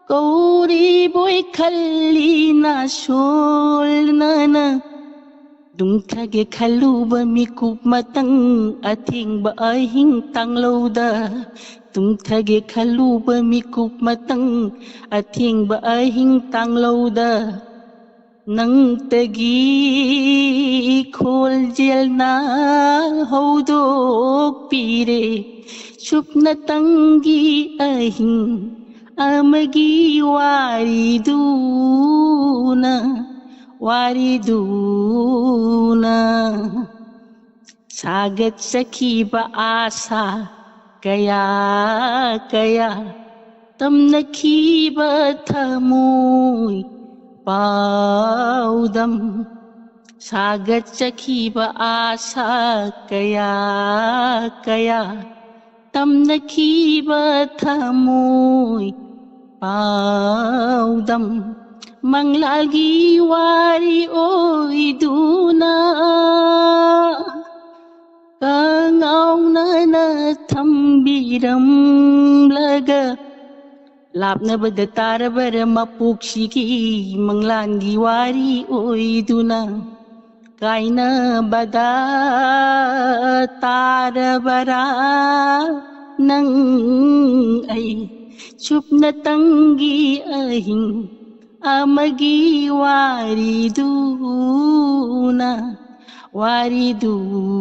ꯀꯧꯔꯤꯕꯣꯏ ꯈꯜꯂꯤ ꯅꯥꯁꯣꯜꯅꯅ꯫ ꯇꯨꯝꯊꯒꯦ ꯈꯜꯂꯨꯕ ꯃꯤꯀꯨꯞ ꯃꯇꯪ ꯑꯊꯦꯡꯕ ꯑꯍꯤꯡ ꯇꯥꯡꯂꯧꯗ, ꯇꯨꯝꯊꯒꯦ ꯈꯜꯂꯨꯕ ꯃꯤꯀꯨꯞ ꯃꯇꯪ ꯑꯊꯦꯡꯕ ꯑꯍꯤꯡ ꯇꯥꯡꯂꯧꯗ, ꯅꯪꯇꯒꯤ ꯈꯣꯟꯖꯦꯜꯅ ꯍꯧꯗꯣꯛꯄꯤꯔꯦ ꯁꯨꯞꯅꯇꯪꯒꯤ ꯑꯍꯤꯡ ꯑꯃꯒꯤ ꯋꯥꯔꯤꯗꯨꯅ, ꯋꯥꯔꯤꯗꯨꯅ꯫ ꯁꯥꯒꯠꯆꯈꯤꯕ ꯑꯥꯁꯥ ꯀꯌꯥ ꯀꯌꯥ, ꯇꯝꯅꯈꯤꯕ ꯊꯃꯣꯏ ꯄꯥꯎꯗꯝ, ꯁꯥꯒꯠꯆꯈꯤꯕ ꯑꯥꯁꯥ ꯀꯌꯥ ꯀꯌꯥ, ꯇꯝꯅꯈꯤꯕ ꯊꯃꯣꯏ ꯄꯥꯎꯗꯝ꯫ ꯃꯪꯂꯥꯜꯒꯤ ꯋꯥꯔꯤ ꯑꯣꯏꯗꯨꯅ ꯀꯉꯥꯎꯅꯅ ꯊꯝꯕꯤꯔꯝꯂꯒ ꯂꯥꯞꯅꯕꯗ ꯇꯥꯔꯕꯔ ꯃꯄꯣꯛꯁꯤꯒꯤ ꯃꯪꯂꯥꯟꯒꯤ ꯋꯥꯔꯤ ꯑꯣꯏꯗꯨꯅ ꯀꯥꯏꯅꯕꯗ ꯇꯥꯔꯕꯔꯥ ꯅꯪ ꯑꯩ ꯁꯨꯞꯅꯇꯪꯒꯤ ꯑꯍꯤꯡ ꯑꯃꯒꯤ ꯋꯥꯔꯤꯗꯨꯅ ꯋꯥꯔꯤꯗꯨꯅ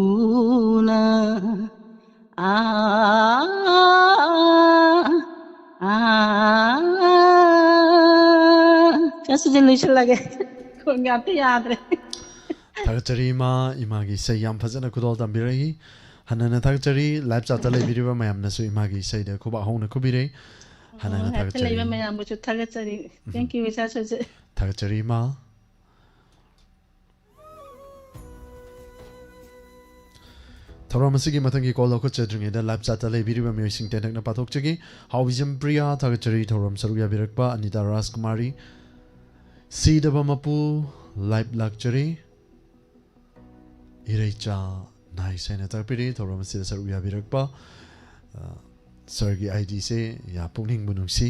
ꯑꯥ ꯑꯥ ꯀꯁꯤꯗ ꯂꯣꯏꯁꯤꯜꯂꯒꯦ꯫ ꯈꯣꯟꯒ ꯑꯝꯇ ꯌꯥꯗ꯭ꯔꯦ꯫ ꯊꯥꯒꯠꯆꯔꯤ ꯏꯃꯥ, ꯏꯃꯥꯒꯤ ꯏꯁꯩ ꯌꯥꯝ ꯐꯖꯅ ꯈꯨꯗꯣꯜ ꯇꯝꯕꯤꯔꯛꯏ꯫ ꯍꯟꯅꯅ ꯊꯥꯒꯠꯆꯔꯤ꯫ ꯂꯥꯏꯚ ꯆꯥꯠꯇ ꯂꯩꯕꯤꯔꯤꯕ ꯃꯌꯥꯝꯅꯁꯨ ꯏꯃꯥꯒꯤ ꯏꯁꯩꯗ ꯈꯨꯕꯥꯛ ꯍꯧꯅ ꯈꯨꯕꯤꯔꯩ꯫ ꯍꯟꯅꯅ ꯍꯦꯛꯇ ꯊꯥꯒꯠꯆꯔꯤ꯫ ꯂꯩꯕ ꯃꯌꯥꯝꯕꯨꯁꯨ ꯊꯥꯒꯠꯆꯔꯤ꯫ Thank you, ꯏꯆꯥ ꯁꯣꯏꯖ꯫ ꯊꯥꯒꯠꯆꯔꯤ ꯏꯃꯥ꯫ ꯊꯧꯔꯝ ꯑꯁꯤꯒꯤ ꯃꯊꯪꯒꯤ ꯀꯣꯜ ꯂꯧꯈꯠꯆꯗ꯭ꯔꯤꯉꯩꯗ ꯂꯥꯏꯚ ꯆꯥꯠꯇ ꯂꯩꯕꯤꯔꯤꯕ ꯃꯤꯑꯣꯏꯁꯤꯡ ꯇꯦꯟꯇꯛꯅ ꯄꯥꯊꯣꯛꯆꯒꯦ꯫ ꯍꯥꯎꯕꯤꯖꯝ ꯄ꯭ꯔꯤꯌꯥ ꯊꯥꯒꯠꯆꯔꯤ ꯊꯧꯔꯝ ꯁꯔꯨꯛ ꯌꯥꯕꯤꯔꯛꯄ꯫ ꯑꯅꯤꯇꯥ ꯔꯥꯖꯀꯨꯃꯥꯔꯤ, ꯁꯤꯗꯕ ꯃꯄꯨ ꯂꯥꯏꯚ ꯂꯥꯛꯆꯔꯤ꯫ ꯏꯔꯩꯆꯥ ꯅꯥꯏꯁ ꯍꯥꯏꯅ ꯇꯥꯛꯄꯤꯔꯤ ꯊꯧꯔꯝ ꯑꯁꯤꯗ ꯁꯔꯨꯛ ꯌꯥꯕꯤꯔꯛꯄ꯫ ꯑ, ꯁꯥꯔꯒꯤ ꯑꯥꯏ ꯗꯤꯁꯦ ꯌꯥ ꯄꯨꯛꯅꯤꯡꯕꯨ ꯅꯨꯡꯁꯤ꯫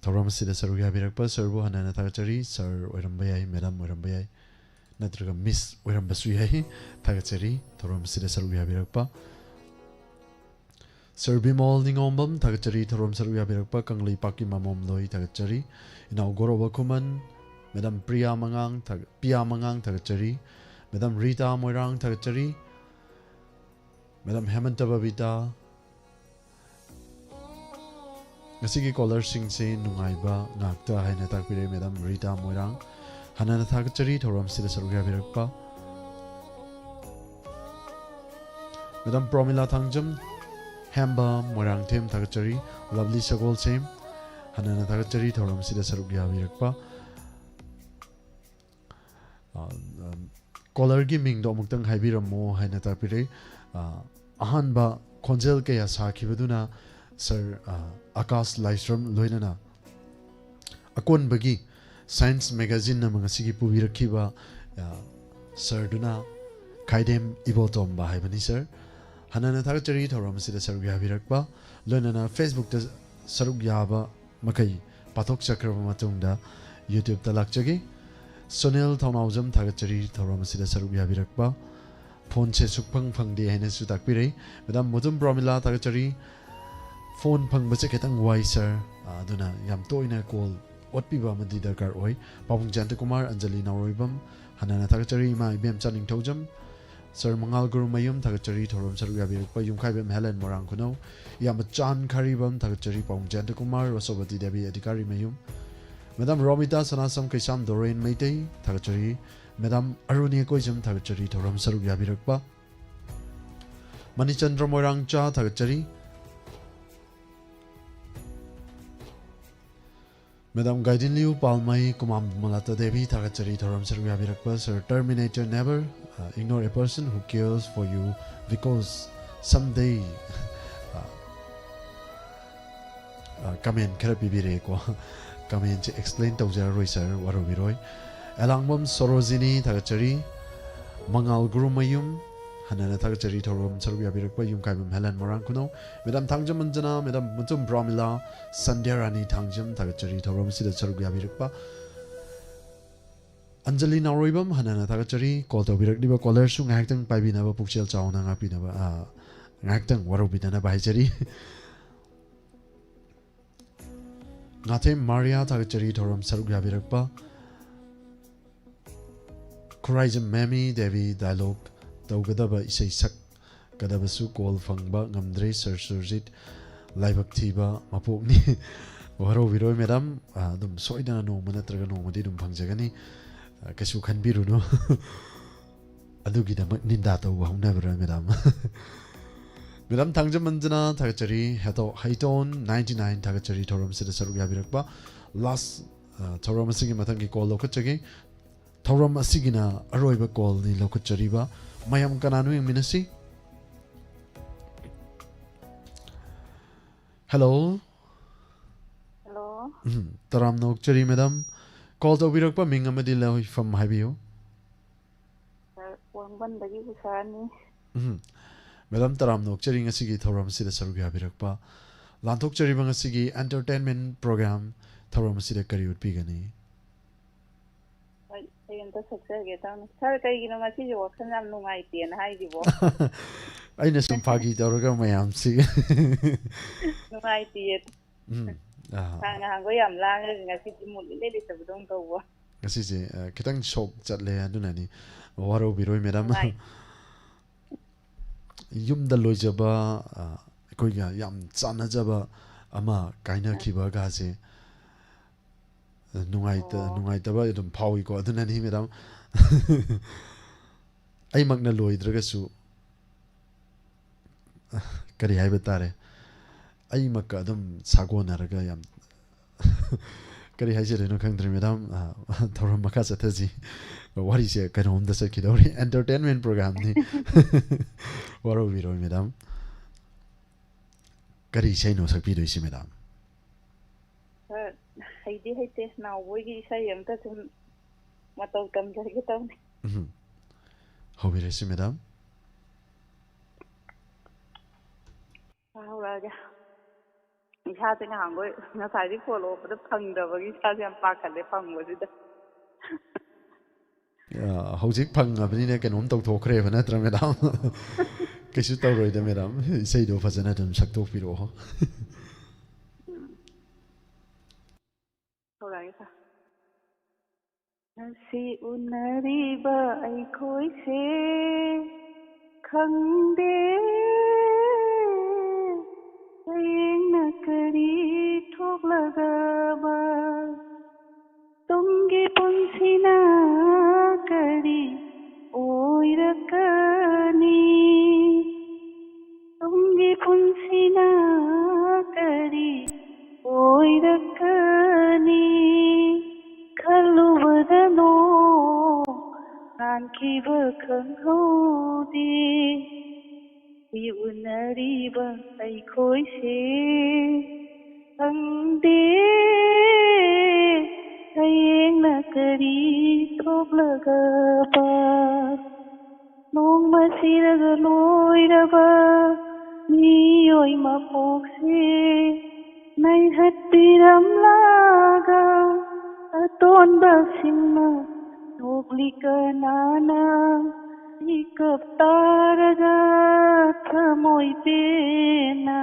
ꯊꯧꯔꯝ ꯑꯁꯤꯗ ꯁꯔꯨꯛ ꯌꯥꯕꯤꯔꯛꯄ ꯁꯥꯔꯕꯨ ꯍꯟꯅ ꯍꯟꯅ ꯊꯥꯒꯠꯆꯔꯤ꯫ ꯁꯥꯔ ꯑꯣꯏꯔꯝꯕ ꯌꯥꯏ, ꯃꯦꯗꯥꯝ ꯑꯣꯏꯔꯝꯕ ꯌꯥꯏ, ꯅꯠꯇ꯭ꯔꯒ ꯃꯤꯁ ꯑꯣꯏꯔꯝꯕꯁꯨ ꯌꯥꯏ꯫ ꯊꯥꯒꯠꯆꯔꯤ ꯊꯧꯔꯝ ꯑꯁꯤꯗ ꯁꯔꯨꯛ ꯌꯥꯕꯤꯔꯛꯄ꯫ ꯁꯥꯔ ꯕꯤꯃꯣꯜ ꯅꯤꯉꯣꯝꯕꯝ ꯊꯥꯒꯠꯆꯔꯤ ꯊꯧꯔꯝ ꯁꯔꯨꯛ ꯌꯥꯕꯤꯔꯛꯄ꯫ ꯀꯪꯂꯩꯄꯥꯛꯀꯤ ꯃꯃꯣꯝ ꯂꯣꯏ ꯊꯥꯒꯠꯆꯔꯤ꯫ ꯏꯅꯥꯎ ꯒꯣꯔꯣꯕ ꯈꯨꯃꯟ, ꯃꯦꯗꯥꯝ ꯄ꯭ꯔꯤꯌꯥ ꯃꯉꯥꯡ ꯊꯥꯒ-, ꯄꯤꯌꯥ ꯃꯉꯥꯡ ꯊꯥꯒꯠꯆꯔꯤ꯫ ꯃꯦꯗꯥꯝ ꯔꯤꯇꯥ ꯃꯣꯏꯔꯥꯡ ꯊꯥꯒꯠꯆꯔꯤ꯫ ꯃꯦꯗꯥꯝ ꯍꯦꯃꯟꯇ ꯕꯕꯤꯇꯥ, ꯉꯁꯤꯒꯤ ꯀꯣꯂꯔꯁꯤꯡꯁꯤ ꯅꯨꯡꯉꯥꯏꯕ ꯉꯥꯛꯇ ꯍꯥꯏꯅ ꯇꯥꯛꯄꯤꯔꯦ ꯃꯦꯗꯥꯝ ꯔꯤꯇꯥ ꯃꯣꯏꯔꯥꯡ꯫ ꯍꯟꯅ ꯍꯟꯅ ꯊꯥꯒꯠꯆꯔꯤ ꯊꯧꯔꯝꯁꯤꯗ ꯁꯔꯨꯛ ꯌꯥꯕꯤꯔꯛꯄ꯫ ꯃꯦꯗꯥꯝ ꯄ꯭ꯔꯣꯃꯤꯂꯥ ꯊꯥꯡꯖꯝ, ꯍꯦꯝꯕ ꯃꯣꯏꯔꯥꯡꯊꯦꯝ ꯊꯥꯒꯠꯆꯔꯤ꯫ ꯂꯚꯂꯤ ꯁꯒꯣꯜꯁꯦꯝ, ꯍꯟꯅ ꯍꯟꯅ ꯊꯥꯒꯠꯆꯔꯤ ꯊꯧꯔꯝꯁꯤꯗ ꯁꯔꯨꯛ ꯌꯥꯕꯤꯔꯛꯄ꯫ ꯑ, ꯑ, ꯀꯣꯂꯔꯒꯤ ꯃꯤꯡꯗꯣ ꯑꯃꯨꯛꯇꯪ ꯍꯥꯏꯕꯤꯔꯝꯃꯣ ꯍꯥꯏꯅ ꯇꯥꯛꯄꯤꯔꯦ꯫ ꯑ, ꯑꯍꯥꯟꯕ ꯈꯣꯟꯖꯦꯜ ꯀꯌꯥ ꯁꯥꯈꯤꯕꯗꯨꯅ ꯁꯥꯔ, ꯑ, ꯑꯀꯥꯁ ꯂꯥꯏꯁ꯭ꯔꯝ ꯂꯣꯏꯅꯅ ꯑꯀꯣꯟꯕꯒꯤ Science Magazine ꯑꯃ ꯉꯁꯤꯒꯤ ꯄꯨꯕꯤꯔꯛꯈꯤꯕ, ꯑ, ꯁꯔꯗꯨꯅ ꯈꯥꯏꯗꯦꯝ ꯏꯕꯣꯇꯣꯝꯕ ꯍꯥꯏꯕꯅꯤ꯫ ꯁꯔ, ꯍꯟꯅꯅ ꯊꯥꯒꯠꯆꯔꯤ ꯊꯧꯔꯝ ꯑꯁꯤꯗ ꯁꯔꯨꯛ ꯌꯥꯕꯤꯔꯛꯄ, ꯂꯣꯏꯅꯅ Facebook ꯇ ꯁꯔꯨꯛ ꯌꯥꯕ ꯃꯈꯩ ꯄꯥꯊꯣꯛꯆꯈ꯭ꯔꯕ ꯃꯇꯨꯡꯗ YouTube ꯇ ꯂꯥꯛꯆꯒꯦ꯫ ꯁꯣꯅꯦꯜ ꯊꯧꯅꯥꯎꯖꯝ, ꯊꯥꯒꯠꯆꯔꯤ ꯊꯧꯔꯝ ꯑꯁꯤꯗ ꯁꯔꯨꯛ ꯌꯥꯕꯤꯔꯛꯄ꯫ Phone ꯁꯦ ꯁꯨꯛꯐꯪ ꯐꯪꯗꯦ ꯍꯥꯏꯅꯁꯨ ꯇꯥꯛꯄꯤꯔꯛꯏ꯫ Madam ꯃꯨꯇꯨꯝ ꯄ꯭ꯔꯣꯃꯤꯂꯥ, ꯊꯥꯒꯠꯆꯔꯤ꯫ Phone ꯐꯪꯕꯁꯦ ꯈꯤꯇꯪ ꯋꯥꯏ ꯁꯔ, ꯑ, ꯑꯗꯨꯅ ꯌꯥꯝ ꯇꯣꯏꯅ call ꯑꯣꯠꯄꯤꯕ ꯑꯃꯗꯤ ꯗꯔꯀꯥꯔ ꯑꯣꯏ꯫ ꯄꯥꯕꯨꯡ ꯖꯌꯟꯇ ꯀꯨꯃꯥꯔ, ꯑꯟꯖꯂꯤ ꯅꯥꯎꯔꯣꯏꯕꯝ, ꯍꯟꯅꯅ ꯊꯥꯒꯠꯆꯔꯤ꯫ ꯏꯃꯥ ꯏꯕꯦꯝꯆꯥ ꯅꯤꯡꯊꯧꯖꯝ, ꯁꯔ ꯃꯉꯥꯜ ꯒꯨꯔꯨꯃꯌꯨꯝ, ꯊꯥꯒꯠꯆꯔꯤ ꯊꯧꯔꯝ ꯁꯔꯨꯛ ꯌꯥꯕꯤꯔꯛꯄ꯫ ꯌꯨꯝꯈꯥꯏꯕꯦꯝ ꯍꯦꯂꯦꯟ, ꯃꯣꯏꯔꯥꯡ ꯈꯨꯅꯧ, ꯏꯌꯥꯝꯕ ꯆꯥꯟ ꯈꯥꯔꯤꯕꯝ, ꯊꯥꯒꯠꯆꯔꯤ꯫ ꯄꯥꯕꯨꯡ ꯖꯌꯟꯇ ꯀꯨꯃꯥꯔ, ꯔꯣꯁꯣꯕꯇꯤ ꯗꯦꯕꯤ, ꯑꯙꯤꯀꯥꯔꯤ ꯃꯌꯨꯝ꯫ Madam ꯔꯣꯃꯤꯇꯥ ꯁꯅꯥꯁꯝ ꯀꯩꯁꯥꯝ, ꯗꯣꯔꯦꯟ ꯃꯩꯇꯩ, ꯊꯥꯒꯠꯆꯔꯤ꯫ Madam ꯑꯔꯨꯅꯤ ꯀꯣꯏꯖꯝ, ꯊꯥꯒꯠꯆꯔꯤ ꯊꯧꯔꯝ ꯁꯔꯨꯛ ꯌꯥꯕꯤꯔꯛꯄ꯫ ꯃꯅꯤꯆꯟꯗ꯭ꯔ ꯃꯣꯏꯔꯥꯡꯆꯥ, ꯊꯥꯒꯠꯆꯔꯤ꯫ Madam ꯒꯥꯏꯗꯤꯟꯂꯤꯌꯨ ꯄꯥꯜꯃꯩ, ꯀꯨꯃꯥꯝ ꯃꯂꯥꯇ ꯗꯦꯕꯤ, ꯊꯥꯒꯠꯆꯔꯤ ꯊꯧꯔꯝ ꯁꯔꯨꯛ ꯌꯥꯕꯤꯔꯛꯄ꯫ Sir Terminator Never, uh, ignore a person who cares for you because someday, uh, ꯑ, comment ꯈꯔ ꯄꯤꯕꯤꯔꯛꯑꯦꯀꯣ꯫ Comment ꯁꯦ explain ꯇꯧꯖꯔꯔꯣꯏ ꯁꯔ, ꯋꯥꯔꯧꯕꯤꯔꯣꯏ꯫ ꯑꯦꯂꯥꯡꯕꯝ ꯁꯣꯔꯣꯖꯤꯅꯤ, ꯊꯥꯒꯠꯆꯔꯤ꯫ ꯃꯉꯥꯜ ꯒꯨꯔꯨꯃꯌꯨꯝ, ꯍꯟꯅꯅ ꯊꯥꯒꯠꯆꯔꯤ ꯊꯧꯔꯝ ꯁꯔꯨꯛ ꯌꯥꯕꯤꯔꯛꯄ꯫ ꯌꯨꯝꯈꯥꯏꯕꯝ ꯍꯦꯂꯦꯟ, ꯃꯣꯏꯔꯥꯡ ꯈꯨꯅꯧ꯫ Madam ꯊꯥꯡꯖꯝ ꯑꯟꯖꯅꯥ, Madam ꯃꯨꯇꯨꯝ ꯄ꯭ꯔꯣꯃꯤꯂꯥ, ꯁꯟꯙ꯭ꯌꯥ ꯔꯥꯅꯤ ꯊꯥꯡꯖꯝ, ꯊꯥꯒꯠꯆꯔꯤ ꯊꯧꯔꯝ ꯑꯁꯤꯗ ꯁꯔꯨꯛ ꯌꯥꯕꯤꯔꯛꯄ꯫ ꯑꯟꯖꯂꯤ ꯅꯥꯎꯔꯣꯏꯕꯝ, ꯍꯟꯅꯅ ꯊꯥꯒꯠꯆꯔꯤ꯫ Call ꯇꯧꯕꯤꯔꯛꯂꯤꯕ caller ꯁꯨ ꯉꯥꯏꯍꯥꯛꯇꯪ ꯄꯥꯏꯕꯤꯅꯕ ꯄꯨꯛꯆꯦꯜ ꯆꯥꯎꯅ ꯉꯥꯛꯄꯤꯅꯕ, ꯑ, ꯉꯥꯏꯍꯥꯛꯇꯪ ꯋꯥꯔꯧꯕꯤꯗꯅꯕ ꯍꯥꯏꯖꯔꯤ꯫ ꯉꯥꯊꯦꯝ ꯃꯥꯔꯤꯌꯥ, ꯊꯥꯒꯠꯆꯔꯤ ꯊꯧꯔꯝ ꯁꯔꯨꯛ ꯌꯥꯕꯤꯔꯛꯄ꯫ ꯈꯨꯔꯥꯏꯖꯝ ꯃꯦꯃꯤ ꯗꯦꯕꯤ, dialogue ꯇꯧꯒꯗꯕ, ꯏꯁꯩ ꯁꯛꯀꯗꯕꯁꯨ call ꯐꯪꯕ ꯉꯝꯗ꯭ꯔꯦ꯫ Sir ꯁꯨꯔꯖꯤꯠ ꯂꯥꯏꯕꯛ ꯊꯤꯕ ꯃꯄꯣꯛꯅꯤ꯫ ꯋꯥꯔꯧꯕꯤꯔꯣꯏ madam, ꯑ, ꯑꯗꯨꯝ ꯁꯣꯏꯗꯅ ꯅꯣꯡꯃ ꯅꯠꯇ꯭ꯔꯒ ꯅꯣꯡꯃꯗꯤ ꯑꯗꯨꯝ ꯐꯪꯖꯒꯅꯤ꯫ ꯑ, ꯀꯩꯁꯨ ꯈꯟꯕꯤꯔꯨꯅꯨ꯫ ꯑꯗꯨꯒꯤꯗꯃꯛ ꯅꯤꯟꯗꯥ ꯇꯧꯕ ꯍꯧꯅꯕ꯭ꯔꯥ madam? Madam ꯊꯥꯡꯖꯃꯟꯖꯅ, ꯊꯥꯒꯠꯆꯔꯤ꯫ ꯍꯦꯇꯣ-, ꯍꯩꯇꯣꯟ ninety nine, ꯊꯥꯒꯠꯆꯔꯤ ꯊꯧꯔꯝꯁꯤꯗ ꯁꯔꯨꯛ ꯌꯥꯕꯤꯔꯛꯄ꯫ Last, ꯑ, ꯊꯧꯔꯝ ꯑꯁꯤꯒꯤ ꯃꯊꯪꯒꯤ call ꯂꯧꯈꯠꯆꯒꯦ꯫ ꯊꯧꯔꯝ ꯑꯁꯤꯒꯤꯅ ꯑꯔꯣꯏꯕ call ꯅꯤ ꯂꯧꯈꯠꯆꯔꯤꯕ꯫ ꯃꯌꯥꯝ ꯀꯅꯥꯅꯣ ꯌꯦꯡꯃꯤꯟꯅꯁꯤ꯫ Hello꯫ Hello꯫ ꯎꯝ, ꯇꯔꯥꯝꯅ ꯑꯣꯛꯆꯔꯤ, ꯃꯦꯗꯥꯝ꯫ ꯀꯣꯜ ꯇꯧꯕꯤꯔꯛꯄ ꯃꯤꯡ ꯑꯃꯗꯤ ꯂꯧꯐꯝ ꯍꯥꯏꯕꯤꯌꯨ꯫ ꯁꯥꯔ, ꯋꯥꯡꯕꯟꯗꯒꯤ ꯎꯁꯥꯅꯤ꯫ ꯎꯝ꯫ ꯃꯦꯗꯥꯝ, ꯇꯔꯥꯝꯅ ꯑꯣꯛꯆꯔꯤ ꯉꯁꯤꯒꯤ ꯊꯧꯔꯝ ꯑꯁꯤꯗ ꯁꯔꯨꯛ ꯌꯥꯕꯤꯔꯛꯄ꯫ ꯂꯥꯟꯊꯣꯛꯆꯔꯤꯕ ꯉꯁꯤꯒꯤ entertainment program ꯊꯧꯔꯝ ꯑꯁꯤꯗ ꯀꯔꯤ ꯎꯠꯄꯤꯒꯅꯤ? ꯍꯣꯏ, ꯏꯁꯩ ꯑꯝꯇ ꯁꯛꯆꯒꯦ ꯇꯧꯅꯤ꯫ ꯁꯥꯔ, ꯀꯩꯒꯤꯅꯣ ꯉꯁꯤꯁꯦ ꯋꯥꯈꯜ ꯌꯥꯝ ꯅꯨꯡꯉꯥꯏꯇꯦꯅ ꯍꯥꯏꯁꯤꯕꯣ? ꯑꯩꯅ ꯁꯨꯝ ꯐꯥꯒꯤ ꯇꯧꯔꯒ ꯃꯌꯥꯝꯁꯤ꯫ ꯅꯨꯡꯉꯥꯏꯇꯤꯌꯦ꯫ ꯎꯝ꯫ ꯑꯥ꯫ ꯁꯥꯔ, ꯉꯍꯥꯟꯈꯣꯏ ꯌꯥꯝ ꯂꯥꯡꯉꯒ ꯉꯁꯤꯗꯤ ꯃꯨꯠ ꯏꯂꯩ ꯂꯩꯇꯕꯗꯧꯅ ꯇꯧꯕ꯫ ꯉꯁꯤꯁꯦ, ꯑ, ꯈꯤꯇꯪ ꯁꯣꯛ ꯆꯠꯂꯦ, ꯑꯗꯨꯅꯅꯤ꯫ ꯋꯥꯔꯧꯕꯤꯔꯣꯏ, ꯃꯦꯗꯥꯝ꯫ ꯅꯨꯡꯉꯥꯏ- ꯌꯨꯝꯗ ꯂꯣꯏꯖꯕ, ꯑ, ꯑꯩꯈꯣꯏꯒ ꯌꯥꯝ ꯆꯥꯟꯅꯖꯕ ꯑꯃ ꯀꯥꯏꯅꯈꯤꯕꯒꯁꯦ, ꯑ, ꯅꯨꯡꯉꯥꯏꯇ-, ꯑꯣ꯫ ꯅꯨꯡꯉꯥꯏꯇꯕ ꯑꯗꯨꯝ ꯐꯥꯎꯏꯀꯣ꯫ ꯑꯗꯨꯅꯅꯤ, ꯃꯦꯗꯥꯝ꯫ ꯑꯩꯃꯛꯅ ꯂꯣꯏꯗ꯭ꯔꯒꯁꯨ, ꯑ, ꯀꯔꯤ ꯍꯥꯏꯕ ꯇꯥꯔꯦ, ꯑꯩꯃꯛꯀ ꯑꯗꯨꯝ ꯁꯥꯒꯣꯟꯅꯔꯒ ꯌꯥꯝ ꯀꯔꯤ ꯍꯥꯏꯖꯗꯣꯏꯅꯣ ꯈꯪꯗ꯭ꯔꯦ, ꯃꯦꯗꯥꯝ꯫ ꯑ, ꯊꯧꯔꯝ ꯃꯈꯥ ꯆꯠꯊꯁꯤ꯫ ꯋꯥꯔꯤꯁꯦ ꯀꯩꯅꯣꯝꯗ ꯆꯠꯈꯤꯗꯧꯔꯤ꯫ Entertainment programꯅꯤ꯫ ꯋꯥꯔꯧꯕꯤꯔꯣꯏ, ꯃꯦꯗꯥꯝ꯫ ꯀꯔꯤ ꯏꯁꯩꯅꯣ ꯁꯛꯄꯤꯗꯣꯏꯁꯤ, ꯃꯦꯗꯥꯝ? ꯁꯥꯔ, ꯍꯩꯗꯤ ꯍꯩꯇꯦ, ꯅꯥꯎꯕꯣꯏꯒꯤ ꯏꯁꯩ ꯑꯝꯇ ꯁꯨꯝ ꯃꯇꯧ ꯇꯝꯖꯒꯦ ꯇꯧꯅꯤ꯫ ꯎꯝ꯫ ꯍꯧꯕꯤꯔꯁꯤ, ꯃꯦꯗꯥꯝ꯫ ꯍꯧꯔꯛꯑꯒꯦ꯫ ꯏꯁꯥꯁꯦ ꯉꯍꯥꯟꯈꯣꯏ ꯉꯁꯥꯏꯗꯤ ꯐꯣꯟ ꯑꯣꯛꯄꯗ ꯐꯪꯗꯕꯒꯤ ꯏꯁꯥꯁꯦ ꯌꯥꯝ ꯄꯥꯈꯠꯂꯦ ꯐꯪꯕꯁꯤꯗ꯫ ꯑ, ꯍꯧꯖꯤꯛ ꯐꯪꯉꯕꯅꯤꯅ ꯀꯩꯅꯣꯝ ꯇꯧꯊꯣꯛꯈ꯭ꯔꯦꯕ, ꯅꯠꯇ꯭ꯔꯥ, ꯃꯦꯗꯥꯝ? ꯀꯩꯁꯨ ꯇꯧꯔꯣꯏꯗ, ꯃꯦꯗꯥꯝ꯫ ꯏꯁꯩꯗꯣ ꯐꯖꯅ ꯑꯗꯨꯝ ꯁꯛꯇꯣꯛꯄꯤꯔꯛꯑꯣ꯫ ꯍꯧꯔꯛꯑꯒꯦ, ꯁꯥꯔ꯫ ꯉꯁꯤ ꯎꯅꯔꯤꯕ ꯑꯩꯈꯣꯏꯁꯦ ꯈꯪꯗꯦ ꯍꯌꯦꯡꯅ ꯀꯔꯤ ꯊꯣꯛꯂꯒꯕ ꯇꯨꯡꯒꯤ ꯄꯨꯟꯁꯤꯅ ꯀꯔꯤ ꯑꯣꯏꯔꯛꯀꯅꯤ? ꯇꯨꯡꯒꯤ ꯄꯨꯟꯁꯤꯅ ꯀꯔꯤ ꯑꯣꯏꯔꯛꯀꯅꯤ? ꯈꯜꯂꯨꯕꯗ ꯅꯣꯡ ꯍꯥꯟꯈꯤꯕ ꯈꯪꯍꯧꯗꯦ꯫ ꯎꯅꯔꯤꯕ ꯑꯩꯈꯣꯏꯁꯦ ꯈꯪꯗꯦ ꯊꯣꯛꯂꯒꯕ ꯅꯣꯡꯃ ꯁꯤꯔꯒ ꯂꯣꯏꯔꯕ ꯃꯤꯑꯣꯏ ꯃꯄꯣꯛꯁꯦ ꯅꯩꯍꯠꯄꯤꯔꯝꯂꯒ ꯑꯇꯣꯟꯕꯁꯤꯡꯅ ꯅꯣꯛꯂꯤ ꯀꯅꯥꯅ ꯏꯀꯞ ꯇꯥꯔꯒ ꯊꯃꯣꯏ ꯄꯦꯟꯅ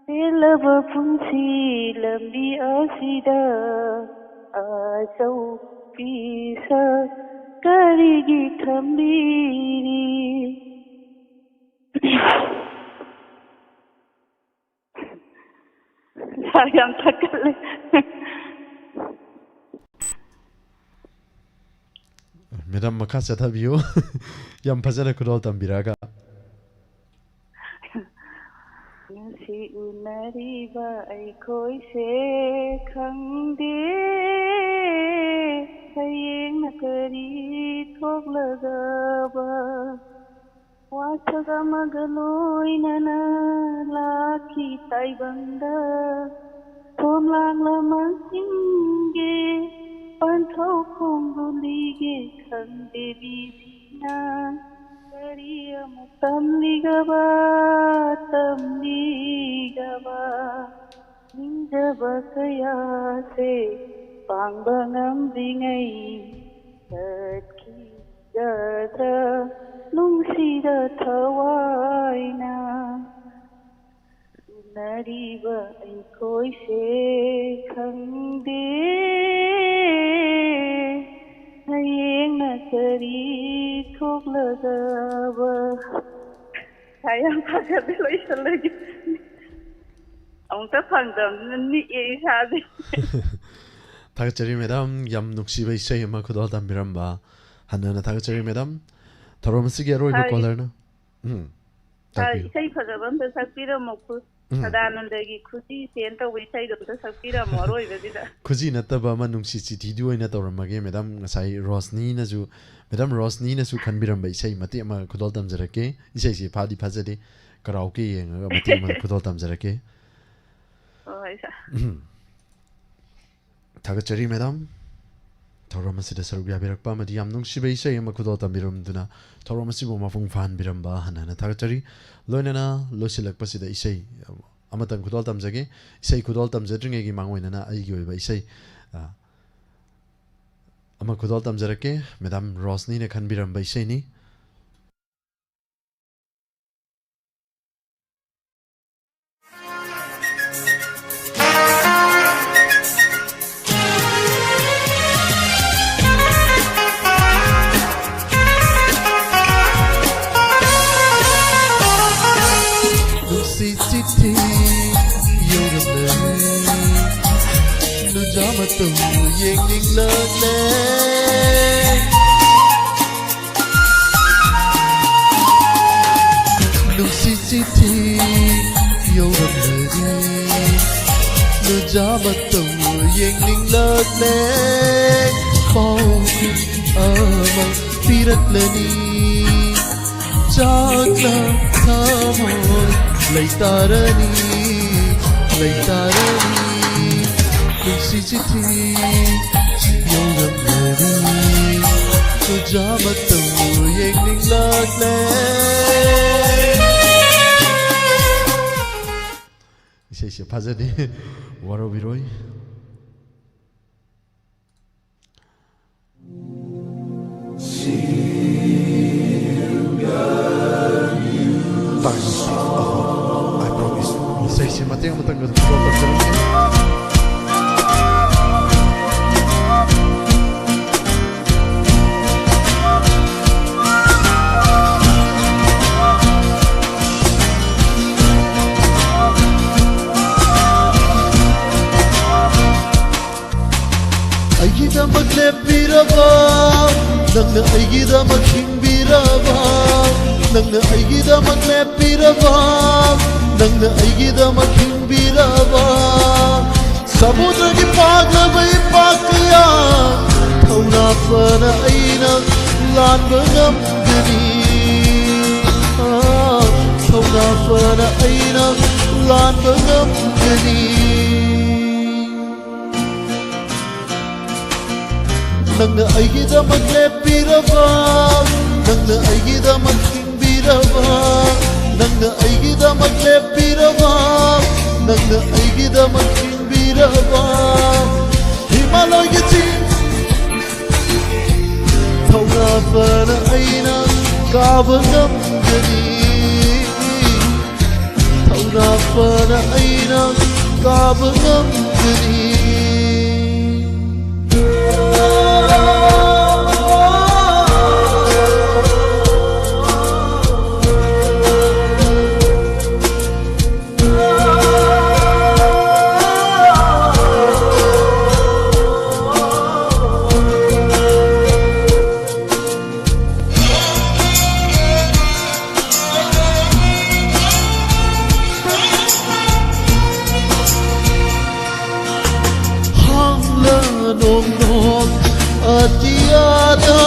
ꯇꯦꯜꯂꯕ ꯄꯨꯟꯁꯤ ꯂꯝꯕꯤ ꯑꯁꯤꯗ ꯑꯆꯧꯕꯤ ꯁꯛ ꯀꯔꯤꯒꯤ ꯊꯝꯕꯤꯔꯤ? ꯁꯥꯔ, ꯌꯥꯝ ꯊꯥꯒꯠꯂꯦ꯫ ꯃꯦꯗꯥꯝ, ꯃꯈꯥ ꯆꯠꯊꯕꯤꯌꯨ꯫ ꯌꯥꯝ ꯐꯖꯅ ꯈꯨꯗꯣꯜ ꯇꯝꯕꯤꯔꯛꯑꯒ꯫ ꯉꯁꯤ ꯎꯅꯔꯤꯕ ꯑꯩꯈꯣꯏꯁꯦ ꯈꯪꯗꯦ ꯍꯌꯦꯡꯅ ꯀꯔꯤ ꯊꯣꯛꯂꯒꯕ꯫ ꯋꯥꯁꯛ ꯑꯃꯒ ꯂꯣꯏꯅꯅ ꯂꯥꯛꯈꯤ ꯇꯥꯏꯕꯪꯗ ꯁꯣꯝꯂꯥꯡ ꯂꯃꯟꯁꯤꯡꯒꯤ ꯄꯟꯊꯧ ꯈꯣꯡꯒꯨꯂꯤꯒꯤ ꯈꯪꯗꯦ ꯕꯤꯕꯤꯅ ꯀꯔꯤ ꯑꯃꯨꯛ ꯇꯝꯂꯤꯒꯕ, ꯇꯝꯂꯤꯒꯕ꯫ ꯅꯤꯡꯖꯕ ꯀꯌꯥꯁꯦ ꯄꯥꯡꯕ ꯉꯝꯗ꯭ꯔꯤꯉꯩ ꯆꯠꯈꯤꯒꯗ꯭ꯔꯥ ꯅꯨꯡꯁꯤꯗ ꯊꯋꯥꯏꯅ ꯎꯅꯔꯤꯕ ꯑꯩꯈꯣꯏꯁꯦ ꯈꯪꯗꯦ ꯍꯌꯦꯡꯅ ꯀꯔꯤ ꯊꯣꯛꯂꯒꯕ꯫ ꯁꯥꯔ, ꯌꯥꯝ ꯊꯥꯒꯠꯂꯦ, ꯂꯣꯏꯁꯜꯂꯒꯦ꯫ ꯑꯃꯨꯛꯇ ꯐꯪꯗꯕꯅꯤꯅ ꯅꯤꯛꯑꯦ ꯏꯁꯥꯁꯦ꯫ ꯊꯥꯒꯠꯆꯔꯤ ꯃꯦꯗꯥꯝ, ꯌꯥꯝ ꯅꯨꯡꯁꯤꯕ ꯏꯁꯩ ꯑꯃ ꯈꯨꯗꯣꯜ ꯇꯝꯕꯤꯔꯝꯕ꯫ ꯍꯟꯅ ꯍꯟꯅ ꯊꯥꯒꯠꯆꯔꯤ ꯃꯦꯗꯥꯝ꯫ ꯊꯧꯔꯝ ꯑꯁꯤꯒꯤ ꯑꯔꯣꯏꯕ ꯁꯥꯔꯒꯤ ꯀꯣꯂꯔꯅ꯫ ꯎꯝ, ꯁꯥꯔ, ꯇꯥꯛꯄꯤꯌꯨ꯫ ꯏꯁꯩ ꯐꯖꯕ ꯑꯝꯇ ꯁꯛꯄꯤꯔꯝꯃꯣ꯫ ꯈꯨ- ꯎꯝ꯫ ꯁꯗꯥꯅꯟꯗꯒꯤ ꯈꯨꯖꯤ ꯁꯦꯟ ꯇꯧꯕ ꯏꯁꯩꯗꯣ ꯑꯝꯇ ꯁꯛꯄꯤꯔꯝꯃꯣ ꯑꯔꯣꯏꯕꯁꯤꯗ꯫ ꯈꯨꯖꯤ ꯅꯠꯇꯕ ꯑꯃ, ꯅꯨꯡꯁꯤ ꯆꯤꯊꯤꯗꯨ ꯑꯣꯏꯅ ꯇꯧꯔꯝꯃꯒꯦ ꯃꯦꯗꯥꯝ꯫ ꯉꯁꯥꯏ ꯔꯣꯁꯅꯤꯅꯁꯨ, ꯃꯦꯗꯥꯝ ꯔꯣꯁꯅꯤꯅꯁꯨ ꯈꯟꯕꯤꯔꯝꯕ ꯏꯁꯩ ꯃꯇꯦꯛ ꯑꯃ ꯈꯨꯗꯣꯜ ꯇꯝꯖꯔꯛꯀꯦ꯫ ꯏꯁꯩꯁꯤ ꯐꯥꯗꯤ ꯐꯥꯖꯗꯦ, ꯀꯔꯥꯎꯀꯦ ꯌꯦꯡꯉꯒ ꯃꯇꯦꯛ ꯑꯃ ꯈꯨꯗꯣꯜ ꯇꯝꯖꯔꯛꯀꯦ꯫ ꯍꯣꯏ, ꯍꯣꯏ, ꯁꯥꯔ꯫ ꯎꯝ꯫ ꯊꯥꯒꯠꯆꯔꯤ ꯃꯦꯗꯥꯝ꯫ ꯊꯧꯔꯝ ꯑꯁꯤꯗ ꯁꯔꯨꯛ ꯌꯥꯕꯤꯔꯛꯄ ꯑꯃꯗꯤ ꯌꯥꯝ ꯅꯨꯡꯁꯤꯕ ꯏꯁꯩ ꯑꯃ ꯈꯨꯗꯣꯜ ꯇꯝꯕꯤꯔꯝꯗꯨꯅ ꯊꯧꯔꯝ ꯑꯁꯤꯕꯨ ꯃꯄꯨꯡ ꯐꯥꯍꯟꯕꯤꯔꯝꯕ ꯍꯟꯅ ꯍꯟꯅ ꯊꯥꯒꯠꯆꯔꯤ꯫ ꯂꯣꯏꯅꯅ ꯂꯣꯏꯁꯤꯜꯂꯛꯄꯁꯤꯗ ꯏꯁꯩ ꯑꯃꯇꯪ ꯈꯨꯗꯣꯜ ꯇꯝꯖꯒꯦ꯫ ꯏꯁꯩ ꯈꯨꯗꯣꯜ ꯇꯝꯖꯗ꯭ꯔꯤꯉꯩꯒꯤ ꯃꯥꯡꯑꯣꯏꯅꯅ ꯑꯩꯒꯤ ꯑꯣꯏꯕ ꯏꯁꯩ, ꯑ, ꯑꯃ ꯈꯨꯗꯣꯜ ꯇꯝꯖꯔꯛꯀꯦ꯫ ꯃꯦꯗꯥꯝ ꯔꯣꯁꯅꯤꯅ ꯈꯟꯕꯤꯔꯝꯕ ꯏꯁꯩꯅꯤ꯫ ꯅꯨꯡꯁꯤ ꯆꯤꯊꯤ ꯌꯧꯔꯝꯂꯦ, ꯅꯨꯡꯖꯥ ꯃꯇꯧ ꯌꯦꯡꯅꯤꯡꯂꯛꯂꯦ꯫ ꯅꯨꯡꯁꯤ ꯆꯤꯊꯤ ꯌꯧꯔꯝꯂꯗꯤ, ꯅꯨꯡꯖꯥ ꯃꯇꯧ ꯌꯦꯡꯅꯤꯡꯂꯛꯂꯦ꯫ ꯄꯥꯎꯈꯨꯝ ꯑꯃ ꯄꯤꯔꯛꯂꯅꯤ, ꯆꯥꯛꯅ ꯊꯃꯣꯏ ꯂꯩꯇꯥꯔꯅꯤ, ꯂꯩꯇꯥꯔꯅꯤ꯫ ꯅꯨꯡꯁꯤ ꯆꯤꯊꯤ ꯌꯧꯔꯝꯂꯗꯤ, ꯅꯨꯡꯖꯥ ꯃꯇꯧ ꯌꯦꯡꯅꯤꯡꯂꯛꯂꯦ꯫ ꯏꯁꯩꯁꯦ ꯐꯖꯗꯦ, ꯋꯥꯔꯧꯕꯤꯔꯣꯏ꯫ Time is up. I promise. ꯏꯁꯩꯁꯤ ꯃꯇꯦꯛ ꯑꯃꯇꯪꯒ ꯈꯨꯗꯣꯜ ꯇꯝꯖꯔꯛꯀꯦ꯫ ꯑꯩꯒꯤꯗꯃꯛ ꯂꯦꯞꯄꯤꯔꯕ, ꯅꯪꯅ ꯑꯩꯒꯤꯗꯃꯛ ꯍꯤꯡꯕꯤꯔꯕ, ꯅꯪꯅ ꯑꯩꯒꯤꯗꯃꯛ ꯂꯦꯞꯄꯤꯔꯕ, ꯅꯪꯅ ꯑꯩꯒꯤꯗꯃꯛ ꯍꯤꯡꯕꯤꯔꯕ꯫ ꯁꯃꯨꯗ꯭ꯔꯒꯤ ꯄꯥꯛꯂꯕ ꯏꯄꯥꯛ ꯀꯌꯥ ꯊꯧꯅꯥ ꯐꯅ ꯑꯩꯅ ꯂꯥꯟꯕ ꯉꯝꯒꯅꯤ꯫ ꯑꯥ, ꯊꯧꯅꯥ ꯐꯅ ꯑꯩꯅ ꯂꯥꯟꯕ ꯉꯝꯒꯅꯤ꯫ ꯅꯪꯅ ꯑꯩꯒꯤꯗꯃꯛ ꯂꯦꯞꯄꯤꯔꯕ, ꯅꯪꯅ ꯑꯩꯒꯤꯗꯃꯛ ꯍꯤꯡꯕꯤꯔꯕ, ꯅꯪꯅ ꯑꯩꯒꯤꯗꯃꯛ ꯂꯦꯞꯄꯤꯔꯕ, ꯅꯪꯅ ꯑꯩꯒꯤꯗꯃꯛ ꯍꯤꯡꯕꯤꯔꯕ, ꯍꯤꯃꯥꯂꯣꯏꯒꯤ ꯆꯤꯡ ꯊꯧꯅꯥ ꯐꯅ ꯑꯩꯅ ꯀꯥꯕ ꯉꯝꯒꯅꯤ, ꯊꯧꯅꯥ ꯐꯅ ꯑꯩꯅ ꯀꯥꯕ ꯉꯝꯒꯅꯤ꯫ ꯍꯥꯡꯂ ꯅꯣꯡ ꯅꯣꯡ ꯑꯇꯤꯌꯥꯗ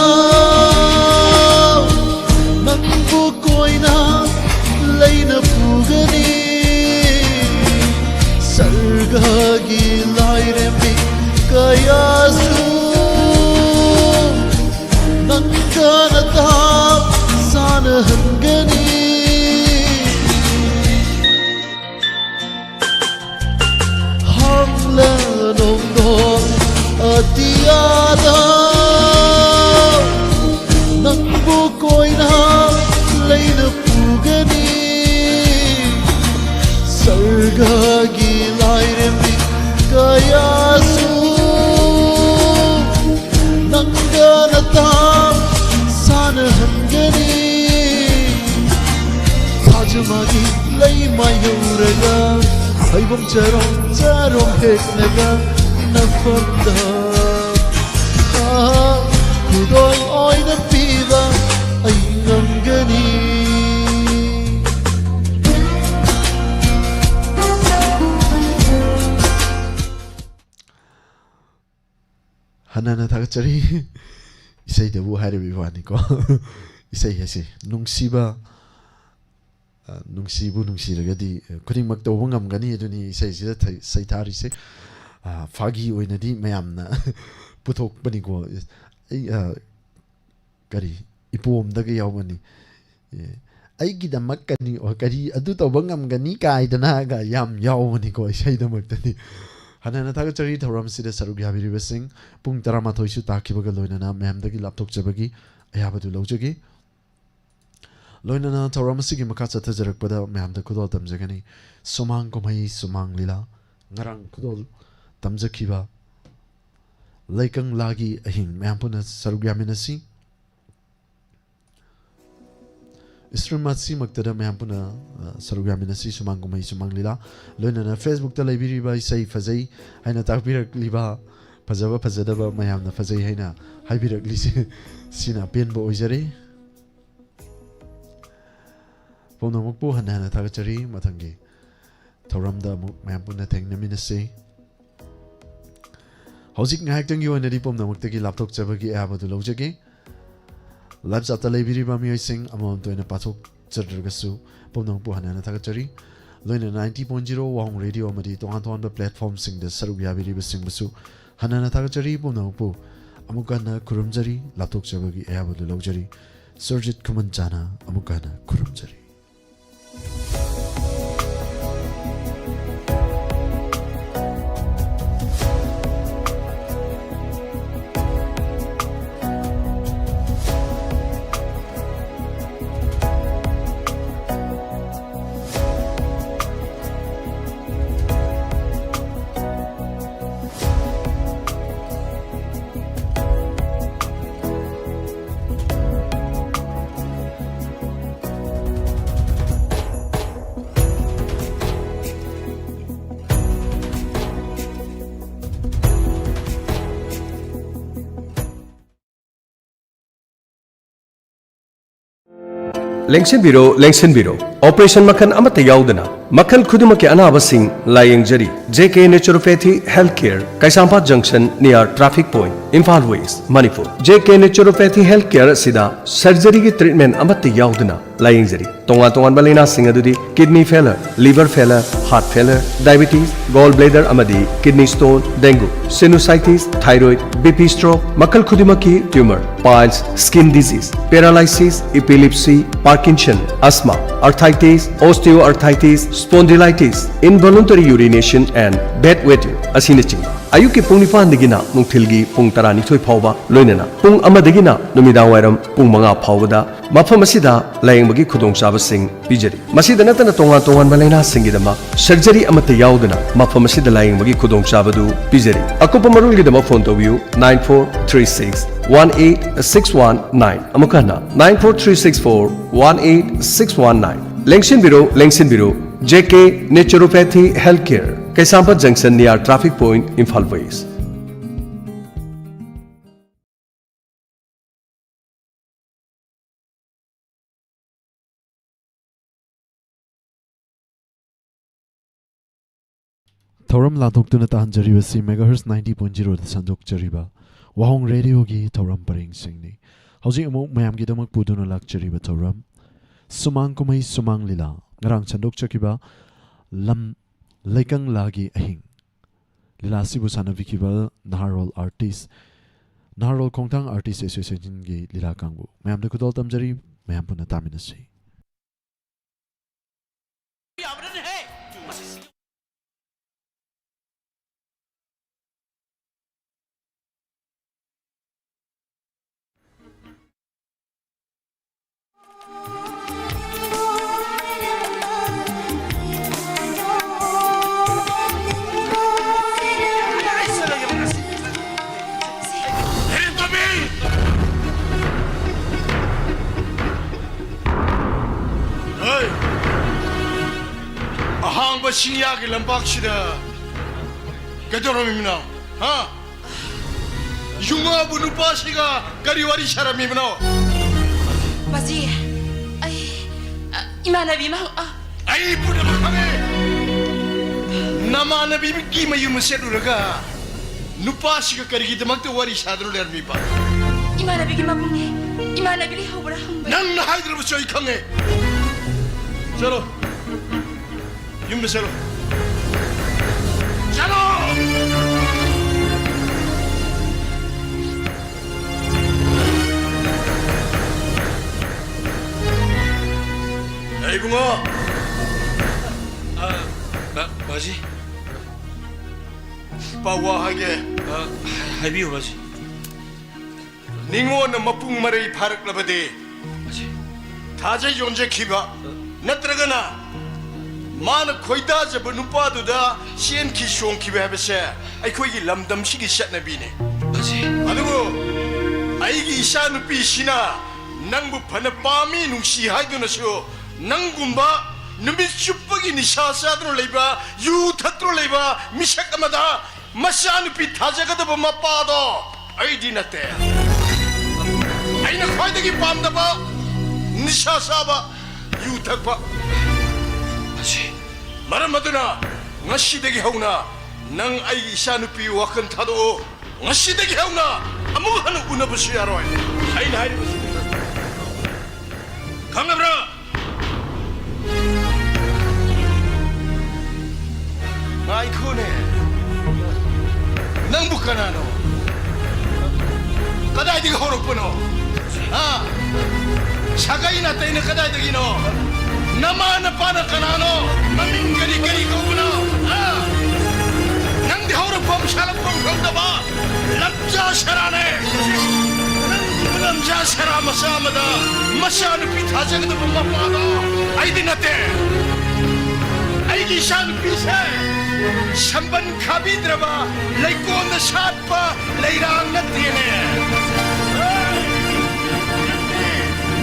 ꯅꯪꯕꯨ ꯀꯣꯏꯅ ꯂꯩꯅ ꯄꯨꯒꯅꯤ꯫ ꯁꯔꯒꯒꯤ ꯂꯥꯏꯔꯦꯝꯕꯤ ꯀꯌꯥꯁꯨ ꯅꯪꯒ ꯅꯇꯥꯞ ꯁꯥꯟꯅꯍꯟꯒꯅꯤ꯫ ꯍꯥꯡꯂ ꯅꯣꯡꯗꯣꯡ ꯑꯇꯤꯌꯥꯗ ꯅꯪꯕꯨ ꯀꯣꯏꯅ ꯂꯩꯅ ꯄꯨꯒꯅꯤ꯫ ꯁꯔꯒꯒꯤ ꯂꯥꯏꯔꯦꯝꯕꯤ ꯀꯌꯥꯁꯨ ꯅꯪꯒ ꯅꯇꯥꯞ ꯁꯥꯟꯅꯍꯟꯒꯅꯤ꯫ ꯊꯥꯖꯃꯥꯒꯤ ꯂꯩꯃꯥꯏ ꯌꯧꯔꯒ ꯍꯩꯕꯣꯡ ꯆꯔꯣꯡ ꯆꯔꯣꯡ ꯍꯦꯛꯂꯒ ꯅꯐꯝꯗ ꯈꯨꯗꯣꯜ ꯑꯣꯏꯅ ꯄꯤꯕ ꯑꯩ ꯉꯝꯒꯅꯤ꯫ ꯍꯟꯅ ꯍꯟꯅ ꯊꯥꯒꯠꯆꯔꯤ꯫ ꯏꯁꯩꯗꯕꯨ ꯍꯥꯏꯔꯤꯕ ꯋꯥꯅꯤꯀꯣ꯫ ꯏꯁꯩ ꯍꯥꯏꯁꯦ ꯅꯨꯡꯁꯤꯕ, ꯑ, ꯅꯨꯡꯁꯤꯕꯨ ꯅꯨꯡꯁꯤꯔꯒꯗꯤ, ꯑ, ꯈꯨꯗꯤꯡꯃꯛ ꯇꯧꯕ ꯉꯝꯒꯅꯤ꯫ ꯑꯗꯨꯅꯤ ꯏꯁꯩꯁꯤꯗ ꯊꯩ-, ꯁꯩꯊꯥꯔꯤꯁꯦ꯫ ꯑ, ꯐꯥꯒꯤ ꯑꯣꯏꯅꯗꯤ ꯃꯌꯥꯝꯅ ꯄꯨꯊꯣꯛꯄꯅꯤꯀꯣ꯫ ꯑꯩ, ꯑ, ꯀꯔꯤ, ꯏꯄꯣꯝꯗꯒ ꯌꯥꯎꯕꯅꯤ꯫ ꯑꯦ, "ꯑꯩꯒꯤꯗꯃꯛ ꯀꯅꯤ, ꯑꯣ, ꯀꯔꯤ ꯑꯗꯨ ꯇꯧꯕ ꯉꯝꯒꯅꯤ?" ꯀꯥꯏꯗꯅꯒ ꯌꯥꯝ ꯌꯥꯎꯕꯅꯤꯀꯣ ꯏꯁꯩꯗꯃꯛꯇꯗꯤ꯫ ꯍꯟꯅ ꯍꯟꯅ ꯊꯥꯒꯠꯆꯔꯤ ꯊꯧꯔꯝꯁꯤꯗ ꯁꯔꯨꯛ ꯌꯥꯕꯤꯔꯤꯕꯁꯤꯡ꯫ ꯄꯨꯡ ꯇꯔꯥꯃꯥꯊꯣꯏꯁꯨ ꯇꯥꯈꯤꯕꯒ ꯂꯣꯏꯅꯅ ꯃꯌꯥꯝꯗꯒꯤ ꯂꯥꯞꯊꯣꯛꯆꯕꯒꯤ ꯑꯌꯥꯕꯗꯨ ꯂꯧꯖꯒꯦ꯫ ꯂꯣꯏꯅꯅ ꯊꯧꯔꯝ ꯑꯁꯤꯒꯤ ꯃꯈꯥ ꯆꯠꯊꯖꯔꯛꯄꯗ ꯃꯌꯥꯝꯗ ꯈꯨꯗꯣꯜ ꯇꯝꯖꯒꯅꯤ꯫ ꯁꯨꯃꯥꯡ ꯀꯨꯝꯍꯩ ꯁꯨꯃꯥꯡ ꯂꯤꯂꯥ ꯉꯔꯥꯡ ꯈꯨꯗꯣꯜ ꯇꯝꯖꯈꯤꯕ ꯂꯩꯀꯪꯂꯥꯒꯤ ꯑꯍꯤꯡ ꯃꯌꯥꯝ ꯄꯨꯟꯅ ꯁꯔꯨꯛ ꯌꯥꯃꯤꯟꯅꯁꯤ꯫ Stream ꯑꯁꯤꯃꯛꯇꯗ ꯃꯌꯥꯝ ꯄꯨꯟꯅ, ꯑ, ꯁꯔꯨꯛ ꯌꯥꯃꯤꯟꯅꯁꯤ꯫ ꯁꯨꯃꯥꯡ ꯀꯨꯝꯍꯩ ꯁꯨꯃꯥꯡ ꯂꯤꯂꯥ꯫ ꯂꯣꯏꯅꯅ Facebook ꯇ ꯂꯩꯕꯤꯔꯤꯕ ꯏꯁꯩ ꯐꯖꯩ ꯍꯥꯏꯅ ꯇꯥꯛꯄꯤꯔꯛꯂꯤꯕ, ꯐꯖꯕ ꯐꯖꯗꯕ ꯃꯌꯥꯝꯅ ꯐꯖꯩ ꯍꯥꯏꯅ ꯍꯥꯏꯕꯤꯔꯛꯂꯤꯁꯦ ꯁꯤꯅ ꯑꯄꯦꯟꯕ ꯑꯣꯏꯖꯔꯦ꯫ ꯄꯨꯝꯅꯃꯛꯄꯨ ꯍꯟꯅ ꯍꯟꯅ ꯊꯥꯒꯠꯆꯔꯤ꯫ ꯃꯊꯪꯒꯤ ꯊꯧꯔꯝꯗ ꯑꯃꯨꯛ ꯃꯌꯥꯝ ꯄꯨꯟꯅ ꯊꯦꯡꯅꯃꯤꯟꯅꯁꯤ꯫ ꯍꯧꯖꯤꯛ ꯉꯥꯏꯍꯥꯛꯇꯪꯒꯤ ꯑꯣꯏꯅꯗꯤ ꯄꯨꯝꯅꯃꯛꯇꯒꯤ ꯂꯥꯞꯊꯣꯛꯆꯕꯒꯤ ꯑꯌꯥꯕꯗꯨ ꯂꯧꯖꯒꯦ꯫ Live chat ꯇ ꯂꯩꯕꯤꯔꯤꯕ ꯃꯤꯑꯣꯏꯁꯤꯡ ꯑꯃꯃꯝꯇ ꯑꯣꯏꯅ ꯄꯥꯊꯣꯛꯆꯗ꯭ꯔꯒꯁꯨ ꯄꯨꯝꯅꯃꯛꯄꯨ ꯍꯟꯅ ꯍꯟꯅ ꯊꯥꯒꯠꯆꯔꯤ꯫ ꯂꯣꯏꯅꯅ ninety point zero ꯋꯥꯍꯣꯡ ꯔꯦꯗꯤꯑꯣ ꯑꯃꯗꯤ ꯇꯣꯉꯥꯟ ꯇꯣꯉꯥꯟꯕ platform ꯁꯤꯡꯗ ꯁꯔꯨꯛ ꯌꯥꯕꯤꯔꯤꯕꯁꯤꯡꯕꯨꯁꯨ ꯍꯟꯅ ꯍꯟꯅ ꯊꯥꯒꯠꯆꯔꯤ꯫ ꯄꯨꯝꯅꯃꯛꯄꯨ ꯑꯃꯨꯛ ꯍꯟꯅ ꯈꯨꯔꯨꯝꯖꯔꯤ, ꯂꯥꯞꯊꯣꯛꯆꯕꯒꯤ ꯑꯌꯥꯕꯗꯨ ꯂꯧꯖꯔꯤ꯫ ꯁꯨꯔꯖꯤꯠ ꯈꯨꯃꯟꯆꯥꯅ ꯑꯃꯨꯛ ꯍꯟꯅ ꯈꯨꯔꯨꯝꯖꯔꯤ꯫ ꯂꯦꯡꯁꯤꯟꯕꯤꯔꯣ, ꯂꯦꯡꯁꯤꯟꯕꯤꯔꯣ꯫ ꯑꯣꯄꯔꯦꯁꯟ ꯃꯈꯜ ꯑꯃꯠꯇ ꯌꯥꯎꯗꯅ ꯃꯈꯜ ꯈꯨꯗꯤꯡꯃꯛꯀꯤ ꯑꯅꯥꯕꯁꯤꯡ ꯂꯥꯌꯦꯡꯖꯔꯤ꯫ J K Naturopathy Health Care, ꯀꯩꯁꯥꯝꯄꯥꯠ ꯖꯪꯁꯟ, near traffic point, Imphal West, Manipur. J K Naturopathy Health Care ꯑꯁꯤꯗ ꯁꯔꯖꯔꯤꯒꯤ ꯇ꯭ꯔꯤꯠꯃꯦꯟ ꯑꯃꯠꯇ ꯌꯥꯎꯗꯅ ꯂꯥꯌꯦꯡꯖꯔꯤ꯫ ꯇꯣꯉꯥꯟ ꯇꯣꯉꯥꯟꯕ ꯂꯥꯏꯅꯥꯁꯤꯡ ꯑꯗꯨꯗꯤ kidney failure, liver failure, heart failure, diabetes, gall bladder ꯑꯃꯗꯤ kidney stone, dengue, sinusitis, thyroid, B P stroke, ꯃꯈꯜ ꯈꯨꯗꯤꯡꯃꯛꯀꯤ tumor, piles, skin disease, paralysis, epilepsy, Parkinson, asthma, arthritis, osteoarthritis, spondylitis, involuntary urination and bedwetting ꯑꯁꯤꯅꯆꯤꯡꯕ꯫ ꯑꯌꯨꯛꯀꯤ ꯄꯨꯡ ꯅꯤꯄꯥꯟꯗꯒꯤꯅ ꯅꯨꯡꯊꯤꯜꯒꯤ ꯄꯨꯡ ꯇꯔꯥꯅꯤꯊꯣꯏ ꯐꯥꯎꯕ, ꯂꯣꯏꯅꯅ ꯄꯨꯡ ꯑꯃꯗꯒꯤꯅ ꯅꯨꯃꯤꯗꯥꯡ ꯋꯥꯏꯔꯝ ꯄꯨꯡ ꯃꯉꯥ ꯐꯥꯎꯕꯗ ꯃꯐꯝ ꯑꯁꯤꯗ ꯂꯥꯌꯦꯡꯕꯒꯤ ꯈꯨꯗꯣꯡꯆꯥꯕꯁꯤꯡ ꯄꯤꯖꯔꯤ꯫ ꯃꯁꯤꯗ ꯅꯠꯇꯅ ꯇꯣꯉꯥꯟ ꯇꯣꯉꯥꯟꯕ ꯂꯥꯏꯅꯥꯁꯤꯡꯒꯤꯗꯃꯛ ꯁꯔꯖꯔꯤ ꯑꯃꯠꯇ ꯌꯥꯎꯗꯅ ꯃꯐꯝ ꯑꯁꯤꯗ ꯂꯥꯌꯦꯡꯕꯒꯤ ꯈꯨꯗꯣꯡꯆꯥꯕꯗꯨ ꯄꯤꯖꯔꯤ꯫ ꯑꯀꯨꯞꯄ ꯃꯔꯣꯜꯒꯤꯗꯃꯛ ꯐꯣꯟ ꯇꯧꯕꯤꯌꯨ, nine four three six one eight six one nine꯫ ꯑꯃꯨꯛ ꯍꯟꯅ, nine four three six four one eight six one nine꯫ ꯂꯦꯡꯁꯤꯟꯕꯤꯔꯣ, ꯂꯦꯡꯁꯤꯟꯕꯤꯔꯣ, J K Naturopathy Health Care, ꯀꯩꯁꯥꯝꯄꯥꯠ ꯖꯪꯁꯟ, near traffic point, Imphal West. ꯊꯧꯔꯝ ꯂꯥꯟꯊꯣꯛꯇꯨꯅ ꯇꯥꯍꯟꯖꯔꯤꯕꯁꯤ megahertz ninety point zero ꯗ ꯁꯟꯗꯣꯛꯆꯔꯤꯕ ꯋꯥꯍꯣꯡ ꯔꯦꯗꯤꯑꯣꯒꯤ ꯊꯧꯔꯝ ꯄꯔꯦꯡꯁꯤꯡꯅꯤ꯫ ꯍꯧꯖꯤꯛ ꯑꯃꯨꯛ ꯃꯌꯥꯝꯒꯤꯗꯃꯛ ꯄꯨꯗꯨꯅ ꯂꯥꯛꯆꯔꯤꯕ ꯊꯧꯔꯝ ꯁꯨꯃꯥꯡ ꯀꯨꯝꯍꯩ ꯁꯨꯃꯥꯡ ꯂꯤꯂꯥ, ꯉꯔꯥꯡ ꯁꯟꯗꯣꯛꯆꯈꯤꯕ ꯂꯝ ꯂꯩꯀꯪꯂꯥꯒꯤ ꯑꯍꯤꯡ ꯂꯤꯂꯥ ꯑꯁꯤꯕꯨ ꯁꯥꯟꯅꯕꯤꯈꯤꯕ ꯅꯍꯥꯔꯣꯜ artist, ꯅꯍꯥꯔꯣꯜ ꯈꯣꯡꯊꯥꯡ artist association ꯒꯤ ꯂꯤꯂꯥ ꯀꯥꯡꯕꯨ ꯃꯌꯥꯝꯗ ꯈꯨꯗꯣꯜ ꯇꯝꯖꯔꯤ꯫ ꯃꯌꯥꯝ ꯄꯨꯟꯅ ꯇꯥꯃꯤꯟꯅꯁꯤ꯫ ꯍꯩ! ꯑꯍꯥꯡꯕ ꯆꯤꯡꯌꯥꯒꯤ ꯂꯝꯄꯥꯛꯁꯤꯗ ꯀꯩꯗꯧꯔꯝꯃꯤꯕꯅꯣ? ꯍꯥ? ꯌꯨꯉꯥꯕꯨ ꯅꯨꯄꯥꯁꯤꯒ ꯀꯔꯤ ꯋꯥꯔꯤ ꯁꯥꯔꯝꯃꯤꯕꯅꯣ? ꯄꯥꯖꯤ, ꯑꯩ, ꯑ, ꯏꯃꯥꯟꯅꯕꯤ ꯑꯃ, ꯑ꯫ ꯑꯩ ꯄꯨꯝꯅꯃꯛ ꯈꯪꯉꯦ꯫ ꯅꯃꯥꯟꯅꯕꯤꯒꯤ ꯃꯌꯨꯝꯗ ꯆꯠꯂꯨꯔꯒ ꯅꯨꯄꯥꯁꯤꯒ ꯀꯔꯤꯒꯤꯗꯃꯛꯇ ꯋꯥꯔꯤ ꯁꯥꯗꯨꯅ ꯂꯩꯔꯝꯃꯤꯕ? ꯏꯃꯥꯟꯅꯕꯤꯒꯤ ꯃꯕꯨꯡꯅꯦ꯫ ꯏꯃꯥꯟꯅꯕꯤ ꯂꯩꯍꯧꯕ꯭ꯔꯥ ꯍꯪꯕꯅꯦ꯫ ꯅꯪꯅ ꯍꯥꯏꯗ꯭ꯔꯕꯁꯨ ꯑꯩ ꯈꯪꯉꯦ꯫ ꯆꯠꯂꯣ꯫ ꯌꯨꯝꯗ ꯆꯠꯂꯣ꯫ ꯆꯠꯂꯣ! ꯑꯦ, ꯏꯕꯨꯡꯉꯣ! ꯑ, ꯕꯥ-, ꯕꯥꯖꯤ꯫ ꯏꯄꯥ ꯋꯥ ꯍꯥꯏꯒꯦ꯫ ꯑ, ꯍꯥꯏ-, ꯍꯥꯏꯕꯤꯌꯨ, ꯕꯥꯖꯤ꯫ ꯅꯤꯉꯣꯟꯅ ꯃꯄꯨꯡ ꯃꯔꯩ ꯐꯥꯔꯛꯂꯕꯗꯤ, ꯊꯥꯖ ꯌꯣꯟꯖꯈꯤꯕ ꯅꯠꯇ꯭ꯔꯒꯅ ꯃꯥꯅ ꯈꯣꯏꯗꯥꯖꯕ ꯅꯨꯄꯥꯗꯨꯗ ꯆꯦꯟꯈꯤ ꯆꯣꯡꯈꯤꯕ ꯍꯥꯏꯕꯁꯦ ꯑꯩꯈꯣꯏꯒꯤ ꯂꯝꯗꯝꯁꯤꯒꯤ ꯆꯠꯅꯕꯤꯅꯤ꯫ ꯑꯗꯨꯕꯨ ꯑꯩꯒꯤ ꯏꯆꯥꯅꯨꯄꯤꯁꯤꯅ ꯅꯪꯕꯨ ꯐꯅ ꯄꯥꯝꯃꯤ, ꯅꯨꯡꯁꯤ ꯍꯥꯏꯗꯨꯅꯁꯨ ꯅꯪꯒꯨꯝꯕ ꯅꯨꯃꯤꯠ ꯆꯨꯞꯄꯒꯤ ꯅꯤꯁꯥ ꯆꯥꯗꯨꯅ ꯂꯩꯕ, ꯌꯨ ꯊꯛꯇꯨꯅ ꯂꯩꯕ ꯃꯤꯁꯛ ꯑꯃꯗ ꯃꯆꯥꯅꯨꯄꯤ ꯊꯥꯖꯒꯗꯕ ꯃꯄꯥꯗꯣ ꯑꯩꯗꯤ ꯅꯠꯇꯦ꯫ ꯑꯩꯅ ꯈ꯭ꯋꯥꯏꯗꯒꯤ ꯄꯥꯝꯗꯕ ꯅꯤꯁꯥ ꯆꯥꯕ, ꯌꯨ ꯊꯛꯄ꯫ ꯃꯁꯤ ꯃꯔꯝ ꯑꯗꯨꯅ ꯉꯁꯤꯗꯒꯤ ꯍꯧꯅ ꯅꯪ ꯑꯩꯒꯤ ꯏꯆꯥꯅꯨꯄꯤ ꯋꯥꯈꯜ ꯊꯥꯗꯣꯛꯑꯣ꯫ ꯉꯁꯤꯗꯒꯤ ꯍꯧꯅ ꯑꯃꯨꯛ ꯍꯟꯅ ꯎꯅꯕꯁꯨ ꯌꯥꯔꯣꯏ꯫ ꯑꯩꯅ ꯍꯥꯏꯔꯤꯕꯁꯤꯗꯤ ꯈꯪꯉꯕ꯭ꯔꯥ? ꯉꯥꯏꯈꯣꯅꯦ꯫ ꯅꯪꯕꯨ ꯀꯅꯥꯅꯣ? ꯀꯗꯥꯏꯗꯒꯤ ꯍꯧꯔꯛꯄꯅꯣ? ꯍꯥ? ꯁꯥꯒꯩ ꯅꯥꯇꯩꯅ ꯀꯗꯥꯏꯗꯒꯤꯅꯣ? ꯅꯃꯥ ꯅꯄꯥꯅ ꯀꯅꯥꯅꯣ? ꯃꯃꯤꯡ ꯀꯔꯤ ꯀꯔꯤ ꯀꯧꯕꯅꯣ? ꯍꯥ? ꯅꯪꯗꯤ ꯍꯧꯔꯛꯐꯝ ꯁꯥꯠꯂꯛꯐꯝ ꯈꯪꯗꯕ ꯂꯝꯖꯥ ꯁꯔꯥꯅꯦ꯫ ꯅꯪꯒꯨꯝꯕ ꯂꯝꯖꯥ ꯁꯔꯥ ꯃꯆꯥ ꯑꯃꯗ ꯃꯆꯥꯅꯨꯄꯤ ꯊꯥꯖꯒꯗꯕ ꯃꯄꯥꯗꯣ ꯑꯩꯗꯤ ꯅꯠꯇꯦ꯫ ꯑꯩꯒꯤ ꯏꯆꯥꯅꯨꯄꯤꯁꯦ ꯁꯝꯕꯟ ꯈꯥꯕꯤꯗ꯭ꯔꯕ ꯂꯩꯀꯣꯟꯗ ꯁꯥꯠꯄ ꯂꯩꯔꯥꯡ ꯅꯠꯇꯦꯅꯦ꯫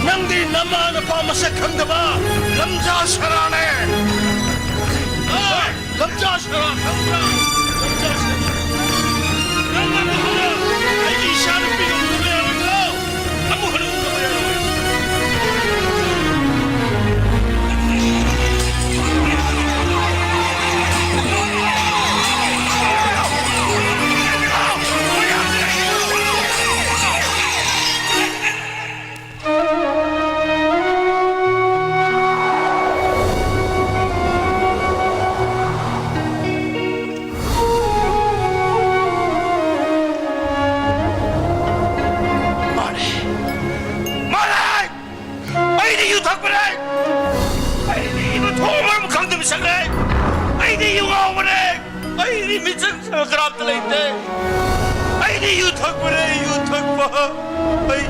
ꯅꯪꯗꯤ ꯅꯃꯥ ꯅꯄꯥ ꯃꯁꯛ ꯈꯪꯗꯕ ꯂꯝꯖꯥ ꯁꯔꯥꯅꯦ꯫ ꯂꯝꯖꯥ ꯁꯔꯥ ꯈꯪꯕ꯭ꯔꯥ? ꯂꯝꯖꯥ ꯁꯔꯥ꯫ ꯅꯪ ꯑꯃꯨꯛ ꯍꯟꯅ ꯑꯩꯒꯤ ꯏꯆꯥꯅꯨꯄꯤꯒ ꯎꯅꯕ ꯌꯥꯔꯣꯏꯀꯣ꯫ ꯑꯃꯨꯛ ꯍꯟꯅ ꯎꯅꯕ ꯌꯥꯔꯣꯏ꯫ ꯀꯅꯥꯝꯇ ꯂꯩꯇꯦ꯫ ꯑꯩꯗꯤ ꯌꯨ ꯊꯛꯄꯅꯦ, ꯌꯨ ꯊꯛꯄ꯫ ꯑꯩ,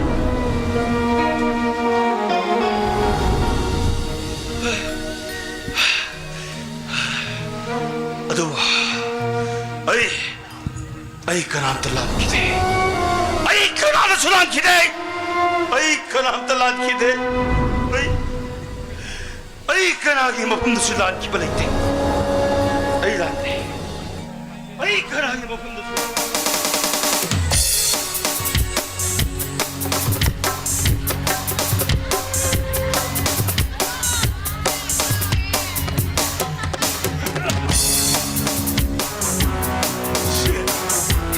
ꯑꯗꯨꯕꯨ ꯑꯩ, ꯑꯩ ꯀꯅꯥꯝꯇ ꯂꯥꯟꯈꯤꯗꯦ꯫ ꯑꯩ ꯀꯅꯥꯗꯁꯨ ꯂꯥꯟꯈꯤꯗꯦ꯫ ꯑꯩ ꯀꯅꯥꯝꯇ ꯂꯥꯟꯈꯤꯗꯦ꯫ ꯑꯩ ꯑꯩ ꯀꯅꯥꯒꯤ ꯃꯐꯝꯗꯁꯨ ꯂꯥꯟꯈꯤꯕ ꯂꯩꯇꯦ꯫ ꯑꯩ ꯂꯥꯟꯗꯦ꯫ ꯑꯩ ꯀꯅꯥꯒꯤ ꯃꯐꯝꯗꯁꯨ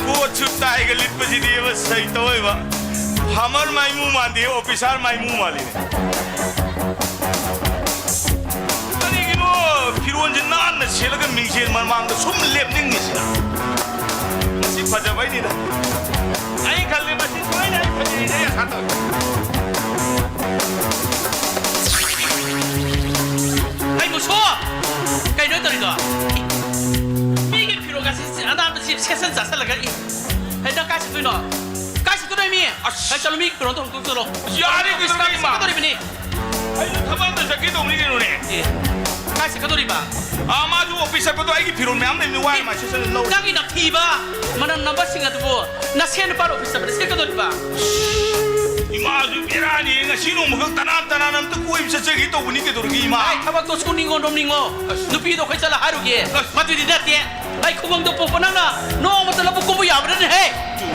ꯀꯣꯠꯁꯨ ꯇꯥꯏꯒ ꯂꯤꯠꯄꯁꯤꯗꯤ ꯑꯃ ꯁꯩ ꯇꯧꯋꯦꯕ꯫ ꯐꯥꯔꯃꯔ ꯃꯥꯏꯃꯨ ꯃꯥꯟꯗꯦ, ꯑꯣꯐꯤꯁꯥꯔ ꯃꯥꯏꯃꯨ ꯃꯥꯜꯂꯤꯅꯦ꯫ ꯀꯔꯤꯒꯤꯅꯣ ꯐꯤꯔꯣꯟꯁꯦ ꯅꯥꯟꯅ ꯁꯦꯠꯂꯒ ꯃꯤꯡꯁꯦꯜ ꯃꯃꯥꯡꯗ ꯁꯨꯝ ꯂꯦꯞꯅꯤꯡꯉꯤꯁꯤꯅ? ꯃꯁꯤ ꯐꯖꯕꯩꯅꯤꯗ꯫ ꯑꯩ ꯈꯜꯂꯦ ꯃꯁꯤ ꯁꯣꯏꯅ ꯑꯩ ꯐꯖꯩꯅ ꯑꯩ ꯑꯁꯥ ꯇꯧꯏ꯫ ꯑꯩ ꯃꯨꯁꯨ! ꯀꯩꯅꯣ ꯇꯧꯔꯤꯗꯣ? ꯃꯤꯒꯤ ꯐꯤꯔꯣꯜ ꯑꯁꯤ ꯑꯅꯥꯟꯕꯁꯤ ꯁꯦꯠꯆꯟ ꯆꯥꯁꯜꯂꯒ ꯏ꯫ ꯍꯩ, ꯅꯪ ꯀꯥꯏ ꯆꯠꯇꯣꯏꯅꯣ? ꯀꯥꯏ ꯆꯠꯇꯣꯏꯅꯣ ꯃꯤ? ꯑꯁ! ꯍꯩ, ꯆꯠꯂꯣ, ꯃꯤ ꯐꯤꯔꯣꯜꯗꯣ ꯍꯣꯡꯗꯣꯛ ꯆꯠꯂꯣ꯫ ꯌꯥꯔꯦ, ꯀꯩꯗꯧꯔꯒꯦ, ꯏꯃꯥ? ꯆꯠꯀꯗꯧꯔꯤꯕꯅꯤ꯫ ꯑꯩꯁꯨ ꯊꯕꯛ ꯑꯝꯇ ꯆꯠꯀꯦ ꯇꯧꯕꯅꯤ ꯀꯩꯅꯣꯅꯦ꯫ ꯑꯦ, ꯀꯥꯏ ꯆꯠꯀꯗꯧꯔꯤꯕ? ꯑꯥ, ꯃꯥꯁꯨ ꯑꯣꯐꯤꯁ ꯆꯠꯄꯗꯣ ꯑꯩꯒꯤ ꯐꯤꯔꯣꯜ ꯃꯌꯥꯝ ꯂꯩꯕꯅꯤ, ꯋꯥꯏ ꯑꯦ, ꯑꯃ ꯁꯦꯠꯆꯜꯂ ꯂꯧ꯫ ꯅꯪꯒꯤ ꯅꯝꯊꯤꯕ ꯃꯅꯝ ꯅꯝꯕꯁꯤꯡ ꯑꯗꯨꯕꯨ ꯅꯁꯦꯟ ꯅꯨꯄꯥꯅ ꯑꯣꯐꯤꯁ ꯆꯠꯄꯗ ꯁꯦꯠꯀꯗꯧꯔꯤꯕ? ꯏꯃꯥꯁꯨ ꯕꯦꯔꯥꯅꯤ, ꯉꯁꯤ ꯅꯣꯡꯃꯈꯛ ꯇꯅꯥꯟ ꯇꯅꯥꯟ ꯑꯝꯇ ꯀꯣꯏꯕ ꯆꯠꯆꯒꯦ ꯇꯧꯕꯅꯤ, ꯀꯩꯗꯧꯔꯒꯦ ꯏꯃꯥ? ꯑꯩ ꯊꯕꯛꯇꯣ ꯁꯨꯅꯤꯡꯉꯣ ꯅꯣꯝꯅꯤꯡꯉꯣ, ꯑꯁ꯫ ꯅꯨꯄꯤꯗꯣ ꯑꯩꯈꯣꯏ ꯆꯠꯂ ꯍꯥꯏꯔꯨꯒꯦ꯫ ꯑꯁ꯫ ꯃꯗꯨꯗꯤ ꯅꯠꯇꯦ꯫ ꯑꯩ ꯈꯨꯡꯒꯪꯗ ꯄꯣꯛꯄ ꯅꯪꯅ ꯅꯣꯡꯃꯇ ꯂꯧꯕꯨꯛ ꯀꯨꯝꯕ ꯌꯥꯕ꯭ꯔꯅꯦꯍꯦ?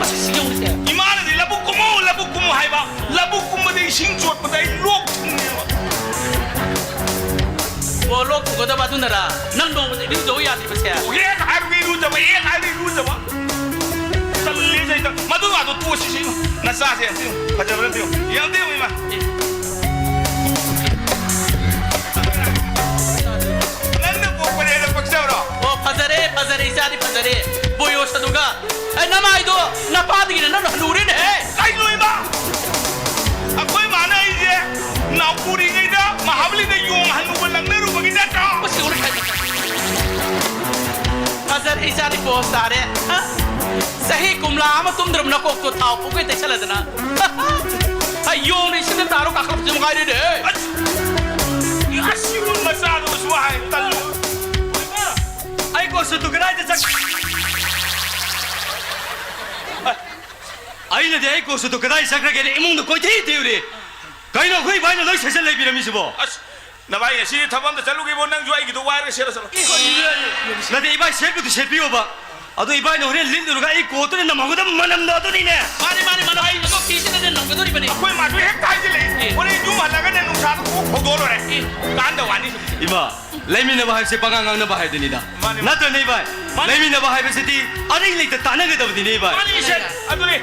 ꯃꯁꯤ ꯁꯤ ꯌꯦꯡꯉꯨꯁꯦ꯫ ꯏꯃꯥꯅꯗꯤ "ꯂꯧꯕꯨꯛ ꯀꯨꯝꯃꯨ, ꯂꯧꯕꯨꯛ ꯀꯨꯝꯃꯨ" ꯍꯥꯏꯕ, ꯂꯧꯕꯨꯛ ꯀꯨꯝꯕꯗ ꯏꯁꯤꯡ ꯆꯣꯠꯄꯗ ꯑꯩ ꯂꯣꯛ ꯊꯨꯡꯉꯦꯕ꯫ ꯑꯣ, ꯂꯣꯛ ꯊꯨꯡꯒꯗꯕ ꯑꯗꯨꯅꯔꯥ ꯅꯪ ꯅꯣꯡꯃꯗ ꯏꯔꯨꯖꯧ ꯌꯥꯗ꯭ꯔꯤꯕꯁꯦ? ꯍꯦꯛ ꯍꯥꯏꯔꯨꯒꯦ ꯏꯔꯨꯖꯕ, ꯍꯦꯛ ꯍꯥꯏꯔꯨꯒꯦ ꯏꯔꯨꯖꯕ꯫ ꯇꯜꯂꯦ ꯁꯩꯇ꯫ ꯃꯗꯨ ꯉꯥꯗꯣ ꯇꯣꯛꯑꯁꯤ ꯁꯤ꯫ ꯅꯆꯥꯁꯦ ꯑꯝꯇ ꯌꯦꯡꯉꯨ꯫ ꯐꯖꯕ꯭ꯔꯥ ꯑꯝꯇ ꯌꯦꯡꯉꯨ꯫ ꯌꯦꯡꯗ ꯌꯦꯡꯉꯨ ꯏꯃꯥ꯫ ꯅꯪꯅ ꯄꯣꯛꯄꯅꯦꯅ ꯄꯛꯆꯕ꯭ꯔꯣ? ꯑꯣ, ꯐꯖꯔꯦ, ꯐꯖꯔꯦ, ꯏꯆꯥꯗꯤ ꯐꯖꯔꯦ꯫ ꯕꯣꯌꯣꯁ ꯑꯗꯨꯒ꯫ ꯑꯦ, ꯅꯃꯥꯏꯗꯣ ꯅꯄꯥꯗꯒꯤꯅ ꯅꯪꯅ ꯍꯅꯨꯔꯦꯅꯦꯍꯦ꯫ ꯀꯩꯅꯣ ꯏꯃꯥ? ꯑꯩꯈꯣꯏ ꯃꯥꯅ ꯑꯩꯁꯦ ꯅꯥꯎꯀꯨꯔꯤꯉꯩꯗ ꯃꯍꯥꯕꯂꯤꯗ ꯌꯣꯡ ꯍꯅꯨꯕ ꯂꯪꯅꯔꯨꯕꯒꯤ ꯅꯠꯇ꯭ꯔꯣ? ꯃꯁꯤ ꯎꯔꯦ꯫ ꯐꯖꯔꯦ, ꯏꯆꯥꯗꯤ ꯄꯣꯁ ꯇꯥꯔꯦ꯫ ꯍꯥ? ꯆꯍꯤ ꯀꯨꯝꯂꯥ ꯑꯃ ꯇꯨꯝꯗ꯭ꯔꯕ ꯅꯀꯣꯛꯇꯣ ꯊꯥꯎ ꯄꯨꯡꯈꯩ ꯇꯩꯁꯜꯂꯗꯅ꯫ ꯍꯥ? ꯑꯩ ꯌꯣꯡꯅ ꯏꯁꯤꯡꯗ ꯇꯥꯔꯣ ꯀꯥꯈꯠꯂꯛꯄꯁꯦ ꯃꯉꯥꯏꯔꯦꯅꯦ꯫ ꯑꯁ! ꯑꯁꯤꯕꯨ ꯃꯆꯥꯗꯨꯁꯨ ꯍꯥꯏ ꯇꯜꯂꯨ꯫ ꯑꯩ ꯀꯣꯠ ꯁꯨꯠꯇꯨ ꯀꯗꯥꯏꯗ ꯆꯠ-, ꯑꯩꯅꯗꯤ ꯑꯩ ꯀꯣꯠ ꯁꯨꯠꯇꯨ ꯀꯗꯥꯏ ꯆꯠꯈ꯭ꯔꯒꯦꯅ ꯏꯃꯨꯡꯗ ꯀꯣꯏꯊꯤ ꯊꯤꯔꯨꯔꯦ꯫ ꯀꯩꯅꯣ ꯑꯩꯈꯣꯏ ꯏꯕꯥꯏꯅ ꯂꯣꯏ ꯁꯦꯠꯆꯜ ꯂꯩꯕꯤꯔꯝꯃꯤꯁꯤꯕꯣ? ꯑꯁ! ꯅꯚꯥꯏ, ꯉꯁꯤꯗꯤ ꯊꯕꯛ ꯑꯝꯇ ꯆꯠꯂꯨꯒꯦꯕꯣ, ꯅꯪꯁꯨ ꯑꯩꯒꯤꯗꯣ ꯋꯥꯏꯔꯒ ꯁꯦꯠꯂ ꯆꯠꯂꯣ꯫ ꯅꯠꯇꯦ, ꯏꯕꯥꯏ, ꯁꯦꯠꯄꯨꯗꯤ ꯁꯦꯠꯄꯤꯌꯣꯕ꯫ ꯑꯗꯣ ꯏꯕꯥꯏꯅ ꯍꯣꯔꯦꯟ ꯂꯤꯠꯂꯨꯔꯒ ꯑꯩ ꯀꯣꯠꯇꯨꯅ ꯅꯝꯍꯧꯒꯗꯕ ꯃꯅꯝꯗꯣ ꯑꯗꯨꯅꯤꯅꯦ꯫ ꯃꯥꯅꯤ, ꯃꯥꯅꯤ, ꯃꯥꯅꯤ, ꯑꯩ ꯐꯤꯁꯤꯅꯅꯦ ꯅꯝꯒꯗꯧꯔꯤꯕꯅꯤ꯫ ꯑꯩꯈꯣꯏ ꯃꯥꯁꯨ ꯍꯦꯛꯇ ꯍꯥꯏꯖꯤꯜꯂꯛꯏ꯫ ꯑꯦ꯫ ꯍꯣꯔꯦꯟ ꯌꯨꯝ ꯍꯜꯂꯒꯅꯦ ꯅꯨꯡꯁꯥꯗ ꯀꯣꯛ ꯐꯧꯗꯣꯛꯑ ꯂꯣꯏꯔꯦ꯫ ꯑꯦ꯫ ꯀꯥꯟꯗ ꯋꯥꯅꯤ꯫ ꯏꯃꯥ, ꯂꯩꯃꯤꯟꯅꯕ ꯍꯥꯏꯕꯁꯦ ꯄꯉꯥꯡ ꯉꯥꯡꯅꯕ ꯍꯥꯏꯗꯨꯅꯤꯗ꯫ ꯃꯥꯅꯤ꯫ ꯅꯠꯇ꯭ꯔꯅꯦ, ꯏꯕꯥꯏ? ꯃꯥꯅꯤ꯫ ꯂꯩꯃꯤꯟꯅꯕ ꯍꯥꯏꯕꯁꯤꯗꯤ ꯑꯔꯩ ꯂꯩꯇ ꯇꯥꯟꯅꯒꯗꯕꯅꯤꯅꯦ, ꯏꯕꯥꯏ꯫ ꯃꯥꯅꯤ, ꯏꯆꯦ꯫ ꯑꯗꯨꯅꯤ꯫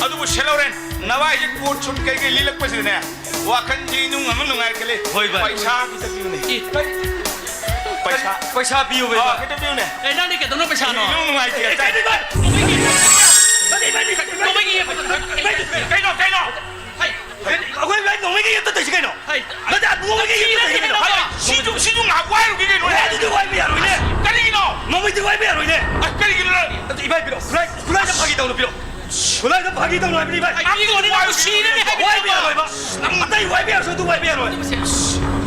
ꯑꯗꯨꯕꯨ ꯁꯦꯜꯍꯧꯔꯦꯟ, ꯅꯚꯥꯏꯁꯦ ꯀꯣꯠ ꯁꯨꯠ ꯀꯩꯀꯩ ꯂꯤꯜꯂꯛꯄꯁꯤꯗꯅꯦ, ꯋꯥꯈꯜꯁꯦ ꯏꯅꯨꯡ ꯑꯃ ꯅꯨꯡꯉꯥꯏꯈꯠꯂꯦ꯫ ꯍꯣꯏ, ꯚꯥꯏ꯫ ꯄꯩꯁꯥ ꯈꯤꯇ ꯄꯤꯌꯨꯅꯦ꯫ ꯏ, ꯄꯩꯁꯥ꯫ ꯄꯩꯁꯥ ꯄꯤꯌꯨ, ꯚꯥꯏ꯫ ꯑꯥ, ꯈꯤꯇ ꯄꯤꯌꯨꯅꯦ꯫ ꯑꯦ, ꯅꯪꯗꯤ ꯀꯩꯗꯧꯅ ꯄꯩꯁꯥꯅꯣ? ꯏꯅꯨꯡ ꯅꯨꯡꯉꯥꯏꯇꯦ꯫ ꯑꯦ, ꯀꯩꯅꯣ, ꯚꯥꯏ? ꯅꯣꯡꯃꯩꯒꯤ ꯌꯦꯞ-, ꯀꯩꯅꯣ, ꯀꯩꯅꯣ? ꯍꯩ, ꯑꯩꯈꯣꯏ ꯚꯥꯏ ꯅꯣꯡꯃꯩꯒꯤ ꯌꯦꯞꯇ ꯇꯧꯏꯁꯤ ꯀꯩꯅꯣ? ꯍꯩ, ꯑꯩꯈꯣꯏ ꯚꯥꯏ ꯅꯣꯡꯃꯩꯒꯤ ꯌꯦꯞꯇ ꯇꯧꯏꯁꯤ ꯀꯩꯅꯣ? ꯍꯩ, ꯅꯠꯇꯦ, ꯅꯣꯡꯃꯩꯒꯤ ꯌꯦꯞꯇ ꯇꯧꯏꯁꯤ ꯀꯩꯅꯣ? ꯍꯩ, ꯁꯤꯁꯨ, ꯁꯤꯁꯨ ꯉꯥꯏꯍꯥꯛ ꯋꯥꯏꯔꯨꯒꯦ ꯀꯩꯅꯣꯅꯦ? ꯍꯩ, ꯑꯗꯨꯗꯤ ꯋꯥꯏꯕ ꯌꯥꯔꯣꯏꯅꯦ꯫ ꯀꯔꯤꯒꯤꯅꯣ? ꯅꯣꯡꯃꯩꯗꯤ ꯋꯥꯏꯕ ꯌꯥꯔꯣꯏꯅꯦ꯫ ꯑꯁ, ꯀꯔꯤꯒꯤꯅꯣ? ꯑꯗꯨ ꯏꯕꯥꯏ ꯄꯤꯔꯛꯑꯣ, ꯈꯨꯠꯂꯥꯏ, ꯈꯨꯠꯂꯥꯏꯗ ꯐꯥꯒꯤ ꯇꯧꯅ ꯄꯤꯔꯛꯑꯣ꯫ ꯈꯨꯠꯂꯥꯏꯗ ꯐꯥꯒꯤ ꯇꯧꯅ ꯍꯥꯏꯕꯅꯤ ꯏꯕꯥꯏ꯫ ꯑꯩ ꯄꯤꯒꯣꯅꯤ ꯅꯪ ꯁꯤꯔꯅꯤ ꯍꯥꯏꯕꯅꯤ ꯋꯥꯏꯕ ꯅꯪ꯫ ꯌꯥꯔꯣꯏꯕ꯫ ꯅꯪ ꯑꯇꯩ ꯋꯥꯏꯕ ꯌꯥꯔꯁꯨ ꯑꯗꯨ ꯋꯥꯏꯕ ꯌꯥꯔꯣꯏ꯫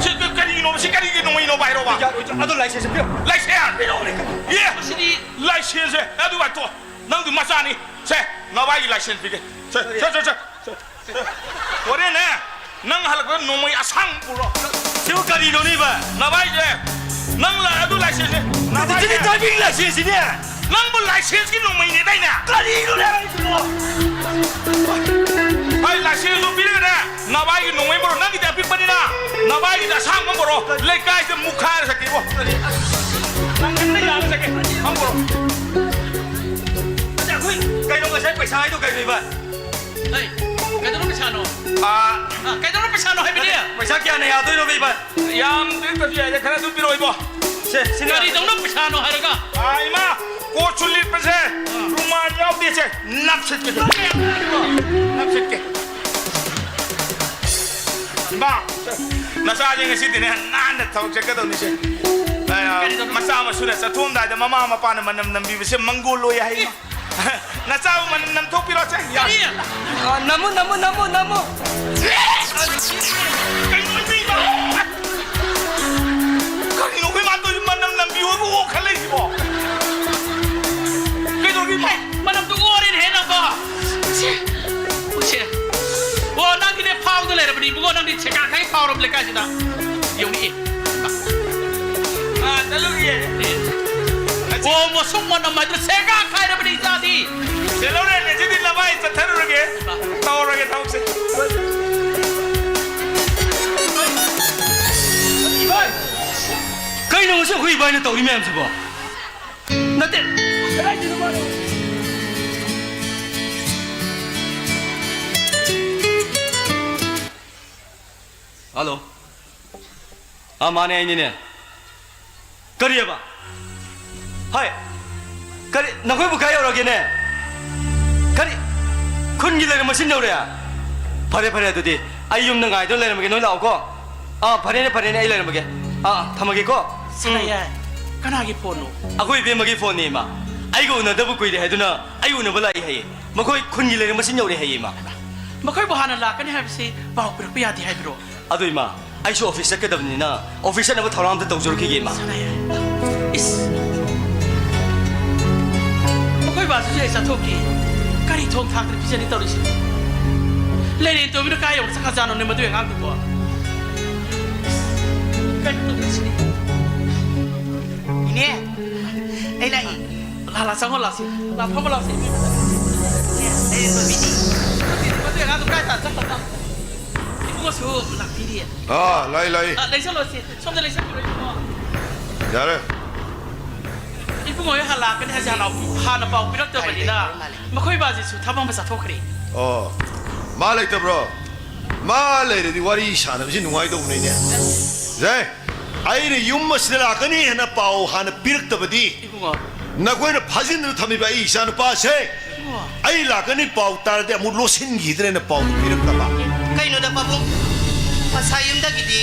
ꯁꯤ ꯀ-, ꯀꯔꯤꯒꯤꯅꯣ? ꯁꯤ ꯀꯔꯤꯒꯤ ꯅꯣꯡꯃꯩꯅꯣ ꯍꯥꯏꯔꯣꯕ? ꯌꯥꯔꯣꯏ, ꯑꯗꯨ ꯂꯥꯏꯁꯦꯟꯁ ꯄꯤꯔꯛꯑꯣ꯫ ꯂꯥꯏꯁꯦꯟꯁ? ꯄꯤꯔꯛꯑꯣꯅꯦ꯫ ꯑꯦ, ꯃꯁꯤꯗꯤ ꯂꯥꯏꯁꯦꯟꯁꯁꯦ ꯑꯗꯨ ꯋꯥꯏꯊꯣꯛꯑꯣ꯫ ꯅꯪꯗꯤ ꯃꯆꯥꯅꯤ꯫ ꯁꯦ, ꯅꯕꯥꯏꯒꯤ ꯂꯥꯏꯁꯦꯟꯁ ꯄꯤꯒꯦ꯫ ꯁꯦ, ꯁꯦ, ꯁꯦ, ꯁꯦ꯫ ꯍꯣꯔꯦꯟꯅꯦ, ꯅꯪ ꯍꯜꯂꯛꯄꯗ ꯅꯣꯡꯃꯩ ꯑꯁꯥꯡꯕ ꯄꯨꯔꯣ꯫ ꯁꯤꯕꯨ ꯀꯔꯤꯅꯣꯅꯦ, ꯏꯕꯥꯏ? ꯅꯕꯥꯏꯁꯦ, ꯅꯪ ꯂꯥ-, ꯑꯗꯨ ꯂꯥꯏꯁꯦꯟꯁꯁꯦ, ꯅꯕꯥꯏꯁꯦ꯫ ꯁꯤꯗꯤ ꯗ꯭ꯔꯥꯏꯚꯤꯡ ꯂꯥꯏꯁꯦꯟꯁꯁꯤꯅꯦ꯫ ꯅꯪꯕꯨ ꯂꯥꯏꯁꯦꯟꯁꯀꯤ ꯅꯣꯡꯃꯩꯅꯦꯗꯥꯏꯅꯦ? ꯀꯔꯤꯅꯣꯅꯦ ꯍꯥꯏꯁꯤꯕꯣ? ꯑꯩ ꯂꯥꯏꯁꯦꯟꯁꯇꯨ ꯄꯤꯔꯒꯅꯦ, ꯅꯕꯥꯏꯒꯤ ꯅꯣꯡꯃꯩ ꯄꯨꯔꯣ꯫ ꯅꯪꯒꯤꯗꯤ ꯑꯄꯤꯛꯄꯅꯤꯅ, ꯅꯕꯥꯏꯒꯤꯗꯤ ꯑꯁꯥꯡꯕ ꯄꯨꯔꯣ꯫ ꯂꯩꯀꯥꯏꯗ ꯃꯨꯛꯈꯥꯏꯔ ꯆꯠꯀꯦꯕꯣ꯫ ꯅꯪ ꯍꯦꯛꯇ ꯌꯥꯔ ꯆꯠꯀꯦ꯫ ꯅꯪ ꯄꯨꯔꯣ꯫ ꯑꯗ ꯑꯩꯈꯣꯏ ꯀꯩꯅꯣ ꯉꯁꯥꯏ ꯄꯩꯁꯥ ꯍꯥꯏꯗꯣ ꯀꯩꯅꯣ, ꯏꯕꯥꯏ? ꯑꯩ, ꯀꯩꯗꯧꯕ ꯄꯩꯁꯥꯅꯣ? ꯑꯥ꯫ ꯑꯥ, ꯀꯩꯗꯧꯕ ꯄꯩꯁꯥꯅꯣ ꯍꯥꯏꯕꯅꯦ? ꯄꯩꯁꯥ ꯀꯌꯥꯅ ꯌꯥꯗꯣꯏꯅꯣ, ꯏꯕꯥꯏ? ꯌꯥꯝ ꯄꯤꯔꯛꯇ꯭ꯔꯁꯨ ꯌꯥꯏꯗ, ꯈꯔ ꯑꯗꯨꯝ ꯄꯤꯔꯛꯑꯣ, ꯏꯕꯣ꯫ ꯁꯦ, ꯁꯤꯅ ꯀꯔꯤꯗꯧꯅ ꯄꯩꯁꯥꯅꯣ ꯍꯥꯏꯔꯒ? ꯑꯥ, ꯏꯃꯥ, ꯀꯣꯠꯁꯨ ꯂꯤꯠꯄꯁꯦ, ꯑꯥ, ꯔꯨꯃꯥꯜ ꯌꯥꯎꯗꯦ, ꯁꯦ, ꯅꯞꯁꯤꯠꯀꯦ꯫ ꯅꯞꯁꯤꯠꯀꯦ꯫ ꯏꯃꯥ, ꯅꯆꯥꯁꯦ ꯉꯁꯤꯗꯤꯅꯦ, ꯅꯥꯟꯅ ꯊꯕꯛ ꯆꯠꯀꯗꯧꯅꯤꯁꯦ꯫ ꯑꯦ, ꯀꯔꯤ ꯇꯧꯕ? ꯃꯆꯥ ꯃꯁꯨꯅ ꯆꯠꯊꯣꯛꯑꯝꯗꯥꯏꯗ ꯃꯃꯥ ꯃꯄꯥꯅ ꯃꯅꯝ ꯅꯝꯕꯤꯕꯁꯦ ꯃꯪꯒꯣꯜ ꯑꯣꯏ ꯍꯥꯏ꯫ ꯅꯆꯥꯕꯨ ꯃꯅꯝ ꯅꯝꯊꯣꯛꯄꯤꯔꯣ ꯁꯦ꯫ ꯌꯥ꯫ ꯀꯔꯤ? ꯑ, ꯅꯝꯃꯨ, ꯅꯝꯃꯨ, ꯅꯝꯃꯨ, ꯅꯝꯃꯨ꯫ ꯀꯩꯅꯣ ꯏꯃꯥ? ꯀꯔꯤꯅꯣ ꯑꯩꯈꯣꯏ ꯃꯥ ꯇꯧꯔꯤꯁꯤ? ꯃꯅꯝ ꯅꯝꯕꯤꯌꯣꯕꯨ ꯑꯣꯛꯈꯠꯂꯛꯏꯁꯤꯕꯣ? ꯀꯩꯗꯧꯔꯒꯦ ꯏꯃꯥ? ꯍꯩ, ꯃꯅꯝꯗꯨ ꯑꯣꯔꯦꯅꯦꯍꯦ ꯅꯪꯕꯣ꯫ ꯁꯦ, ꯁꯦ꯫ ꯑꯣ, ꯅꯪꯒꯤꯅꯦ ꯐꯥꯎꯗ ꯂꯩꯔꯕꯅꯤ ꯏꯕꯨꯡꯉꯣ, ꯅꯪꯗꯤ ꯁꯦꯀꯥꯈꯩ ꯐꯥꯎꯔꯕ ꯂꯩꯀꯥꯏꯁꯤꯗ꯫ ꯌꯧꯅꯤꯡꯏ꯫ ꯑꯥ, ꯆꯠꯂꯨꯈꯤꯒꯦ꯫ ꯑꯣ, ꯃꯁꯨꯡ ꯃꯅꯝ ꯍꯥꯏꯗꯨꯅ ꯁꯦꯒꯥ ꯈꯥꯏꯔꯕꯅꯤ ꯏꯆꯥꯗꯤ꯫ ꯆꯦꯜꯍꯧꯔꯦ, ꯉꯁꯤꯗꯤ ꯅꯃꯥꯏ ꯆꯠꯊꯔꯨꯔꯒꯦ꯫ ꯇꯧꯔꯒꯦ ꯊꯕꯛꯁꯦ꯫ ꯏꯕꯥꯏ! ꯀꯩꯅꯣ ꯉꯁꯤ ꯑꯩꯈꯣꯏ ꯏꯕꯥꯏꯅ ꯇꯧꯔꯤ ꯃꯌꯥꯝꯁꯤꯕꯣ? ꯅꯠꯇꯦ꯫ ꯀꯗꯥꯏꯗꯩꯅꯣ ꯃꯥꯅꯣ? ꯍꯜꯂꯣ꯫ ꯑꯥ, ꯃꯥꯅꯦ, ꯑꯩꯅꯤꯅꯦ꯫ ꯀꯔꯤꯑꯕ? ꯍꯥꯏ, ꯀꯔꯤ? ꯅꯈꯣꯏꯕꯨ ꯀꯥꯏ ꯌꯧꯔꯒꯦꯅꯦ? ꯀꯔꯤ? ꯈꯨꯟꯒꯤ ꯂꯩꯔꯛ ꯃꯆꯤꯟ ꯌꯧꯔꯦ? ꯐꯔꯦ, ꯐꯔꯦ, ꯑꯗꯨꯗꯤ ꯑꯩ ꯌꯨꯝꯗ ꯉꯥꯏꯗꯨꯅ ꯂꯩꯔꯝꯃꯒꯦ, ꯅꯣꯏ ꯂꯥꯛꯑꯣꯀꯣ꯫ ꯑꯥ, ꯐꯔꯦꯅꯦ, ꯐꯔꯦꯅꯦ, ꯑꯩ ꯂꯩꯔꯝꯃꯒꯦ꯫ ꯑꯥ, ꯑꯥ, ꯊꯝꯃꯒꯦꯀꯣ꯫ ꯁꯅꯥꯌꯥꯏ, ꯀꯅꯥꯒꯤ ꯐꯣꯟꯅꯣ? ꯑꯩꯈꯣꯏ ꯏꯕꯦꯝꯃꯒꯤ ꯐꯣꯟꯅꯦ, ꯏꯃꯥ꯫ ꯑꯩꯒ ꯎꯅꯗꯕ ꯀꯨꯏꯔꯦ ꯍꯥꯏꯗꯨꯅ ꯑꯩ ꯎꯅꯕ ꯂꯥꯛꯏ ꯍꯥꯏꯌꯦ꯫ ꯃꯈꯣꯏ ꯈꯨꯟꯒꯤ ꯂꯩꯔꯛ ꯃꯆꯤꯟ ꯌꯧꯔꯦ ꯍꯥꯏꯌꯦ, ꯏꯃꯥ꯫ ꯃꯈꯣꯏꯕꯨ ꯍꯥꯟꯅ ꯂꯥꯛꯀꯅꯤ ꯍꯥꯏꯕꯁꯤ ꯄꯥꯎ ꯄꯤꯔꯛꯄ ꯌꯥꯗꯦ ꯍꯥꯏꯕ꯭ꯔꯣ? ꯑꯗꯨ ꯏꯃꯥ, ꯑꯩꯁꯨ ꯑꯣꯐꯤꯁ ꯆꯠꯀꯗꯕꯅꯤꯅ ꯑꯣꯐꯤꯁ ꯆꯠꯅꯕ ꯊꯧꯔꯥꯡ ꯑꯝꯇ ꯇꯧꯖꯔꯨꯈꯤꯒꯦ, ꯏꯃꯥ꯫ ꯁꯅꯥꯌꯥꯏ꯫ ꯏꯁ! ꯃꯈꯣꯏ ꯕꯥꯁꯨ ꯍꯦꯛ ꯆꯠꯊꯣꯛꯈꯤ꯫ ꯀꯔꯤ ꯊꯣꯡ ꯊꯥꯛꯇꯅ ꯄꯤꯖꯅꯤ ꯇꯧꯔꯤꯁꯤ? ꯂꯩꯔꯦꯟ ꯇꯣꯝꯕꯤꯅ ꯀꯥꯏ ꯌꯧꯅ ꯆꯠꯈ꯭ꯔꯖꯥꯠꯅꯣꯅꯦ ꯃꯗꯨꯒꯤ ꯑꯉꯥꯡꯗꯨꯕꯣ? ꯀꯩꯅꯣ ꯇꯧꯔꯤꯁꯤꯗꯤ? ꯏꯅꯦ, ꯑꯩ ꯂꯥꯛꯏ꯫ ꯂꯥ, ꯂꯥ, ꯆꯪꯉꯣ, ꯂꯥꯛꯁꯤ꯫ ꯂꯥ, ꯐꯝꯃꯣ, ꯂꯥꯛꯁꯤ꯫ ꯏꯅꯦ, ꯑꯩ ꯂꯩꯔꯦꯟ ꯇꯣꯝꯕꯤꯅꯤ꯫ ꯃꯗꯨꯒꯤ ꯑꯉꯥꯡꯗꯨ ꯀꯥꯏ ꯇꯥꯟ ꯆꯠꯈ꯭ꯔꯖꯥꯠꯅꯣ? ꯏꯕꯨꯡꯉꯣꯁꯨ ꯂꯥꯛꯄꯤꯔꯤ꯫ ꯑꯥ, ꯂꯩ, ꯂꯩ꯫ ꯑꯥ, ꯂꯩꯁꯜꯂꯣꯁꯤ꯫ ꯁꯣꯝꯗ ꯂꯩꯁꯜꯂꯣ, ꯏꯕꯨꯡꯉꯣ꯫ ꯌꯥꯔꯦ꯫ ꯏꯕꯨꯡꯉꯣ ꯍꯣꯏ ꯍꯜꯂꯛꯀꯅꯤ ꯍꯥꯏꯁꯦ ꯍꯥꯟꯅ, ꯍꯥꯟꯅ ꯄꯥꯎ ꯄꯤꯔꯛꯇꯕꯅꯤꯅ ꯃꯈꯣꯏ ꯕꯥꯖꯤꯁꯨ ꯊꯕꯛ ꯑꯃ ꯆꯠꯊꯣꯛꯈ꯭ꯔꯦ꯫ ꯑꯣ, ꯃꯥ ꯂꯩꯇꯕ꯭ꯔꯣ? ꯃꯥ ꯂꯩꯔꯗꯤ ꯋꯥꯔꯤ ꯁꯥꯟꯅꯕꯁꯤ ꯅꯨꯡꯉꯥꯏꯗꯧꯕꯅꯤꯅꯦ꯫ ꯖꯦ, ꯑꯩꯅ ꯌꯨꯝ ꯑꯁꯤꯗ ꯂꯥꯛꯀꯅꯤ ꯍꯥꯏꯅ ꯄꯥꯎ ꯍꯥꯟꯅ ꯄꯤꯔꯛꯇꯕꯗꯤ ꯏꯕꯨꯡꯉꯣ꯫ ꯅꯈꯣꯏꯅ ꯐꯥꯖꯤꯟꯗꯨꯅ ꯊꯝꯃꯤꯕ ꯑꯩ ꯏꯆꯥꯅꯨꯄꯥꯁꯦ ꯏꯕꯨꯡꯉꯣ꯫ ꯑꯩ ꯂꯥꯛꯀꯅꯤ ꯄꯥꯎ ꯇꯥꯔꯗꯤ ꯑꯃꯨꯛ ꯂꯣꯠꯁꯤꯟꯈꯤꯗ꯭ꯔꯦꯅ ꯄꯥꯎ ꯄꯤꯔꯛꯇꯕ꯫ ꯀꯩꯅꯣꯗ ꯄꯥꯕꯨꯡ? ꯉꯁꯥꯏ ꯌꯨꯝꯗꯒꯤꯗꯤ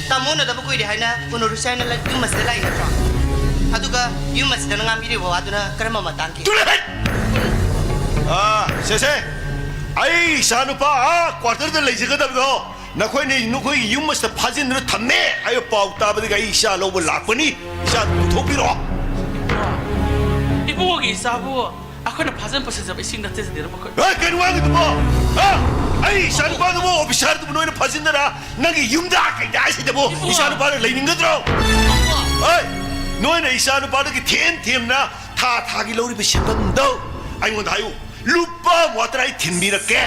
ꯇꯥꯃꯣ ꯎꯅꯗꯕ ꯀꯨꯏꯔꯦ ꯍꯥꯏꯅ ꯎꯅꯔꯨꯁꯦ ꯍꯥꯏꯅ ꯂꯩ-, ꯌꯨꯝ ꯑꯁꯤꯗ ꯂꯥꯛꯏ ꯅꯠꯇ꯭ꯔꯣ? ꯑꯗꯨꯒ ꯌꯨꯝ ꯑꯁꯤꯗ ꯅꯪ ꯉꯥꯡꯕꯤꯔꯤꯕ ꯋꯥꯗꯨꯅ ꯀꯔꯝꯕ ꯃꯇꯥꯡꯒꯤ? ꯇꯨꯂꯦ ꯍꯩꯠ! ꯑꯥ, ꯁꯦ, ꯁꯦ, ꯑꯩ ꯏꯆꯥ ꯅꯨꯄꯥ ꯑꯥ ꯀ꯭ꯋꯥꯇꯔꯗ ꯂꯩꯖꯒꯗꯕꯗꯣ ꯅꯈꯣꯏꯅ ꯅꯈꯣꯏꯒꯤ ꯌꯨꯝ ꯑꯁꯤꯗ ꯐꯥꯖꯤꯟꯗꯨꯅ ꯊꯝꯃꯦ ꯍꯥꯏꯕ ꯄꯥꯎ ꯇꯥꯕꯗꯒꯤ ꯑꯩ ꯏꯆꯥ ꯂꯧꯕ ꯂꯥꯛꯄꯅꯤ꯫ ꯏꯆꯥ ꯄꯨꯊꯣꯛꯄꯤꯔꯛꯑꯣ꯫ ꯏꯕꯨꯡꯉꯣꯒꯤ ꯏꯆꯥꯕꯨ ꯑꯩꯈꯣꯏꯅ ꯐꯥꯖꯟ ꯄꯨꯁꯤꯟꯖꯕ ꯏꯁꯤꯡ ꯅꯠꯇꯦ ꯁꯤꯗꯤꯔ ꯃꯈꯣꯏ꯫ ꯍꯦ, ꯀꯩꯅꯣ ꯉꯥꯡꯉꯤꯗꯨꯕꯣ? ꯍꯥ? ꯑꯩ ꯏꯆꯥ ꯅꯨꯄꯥꯗꯨꯕꯨ ꯑꯣꯐꯤꯁꯥꯔꯗꯨꯕꯨ ꯅꯣꯏꯅ ꯐꯥꯖꯤꯟꯗꯅ ꯅꯪꯒꯤ ꯌꯨꯝꯗ ꯀꯩꯗ ꯍꯥꯏꯁꯤꯗꯕꯨ ꯏꯆꯥ ꯅꯨꯄꯥꯗ ꯂꯩꯅꯤꯡꯒꯗ꯭ꯔꯣ? ꯍꯣꯏ, ꯅꯣꯏꯅ ꯏꯆꯥ ꯅꯨꯄꯥꯗꯒꯤ ꯊꯦꯝ ꯊꯦꯝꯅ ꯊꯥ ꯊꯥꯒꯤ ꯂꯧꯔꯤꯕ ꯁꯦꯟꯐꯝꯗꯣ ꯑꯩꯉꯣꯟꯗ ꯍꯥꯏꯌꯨ꯫ ꯂꯨꯄꯥ ꯋꯥꯇꯔꯥꯏ ꯊꯤꯟꯕꯤꯔꯛꯀꯦ꯫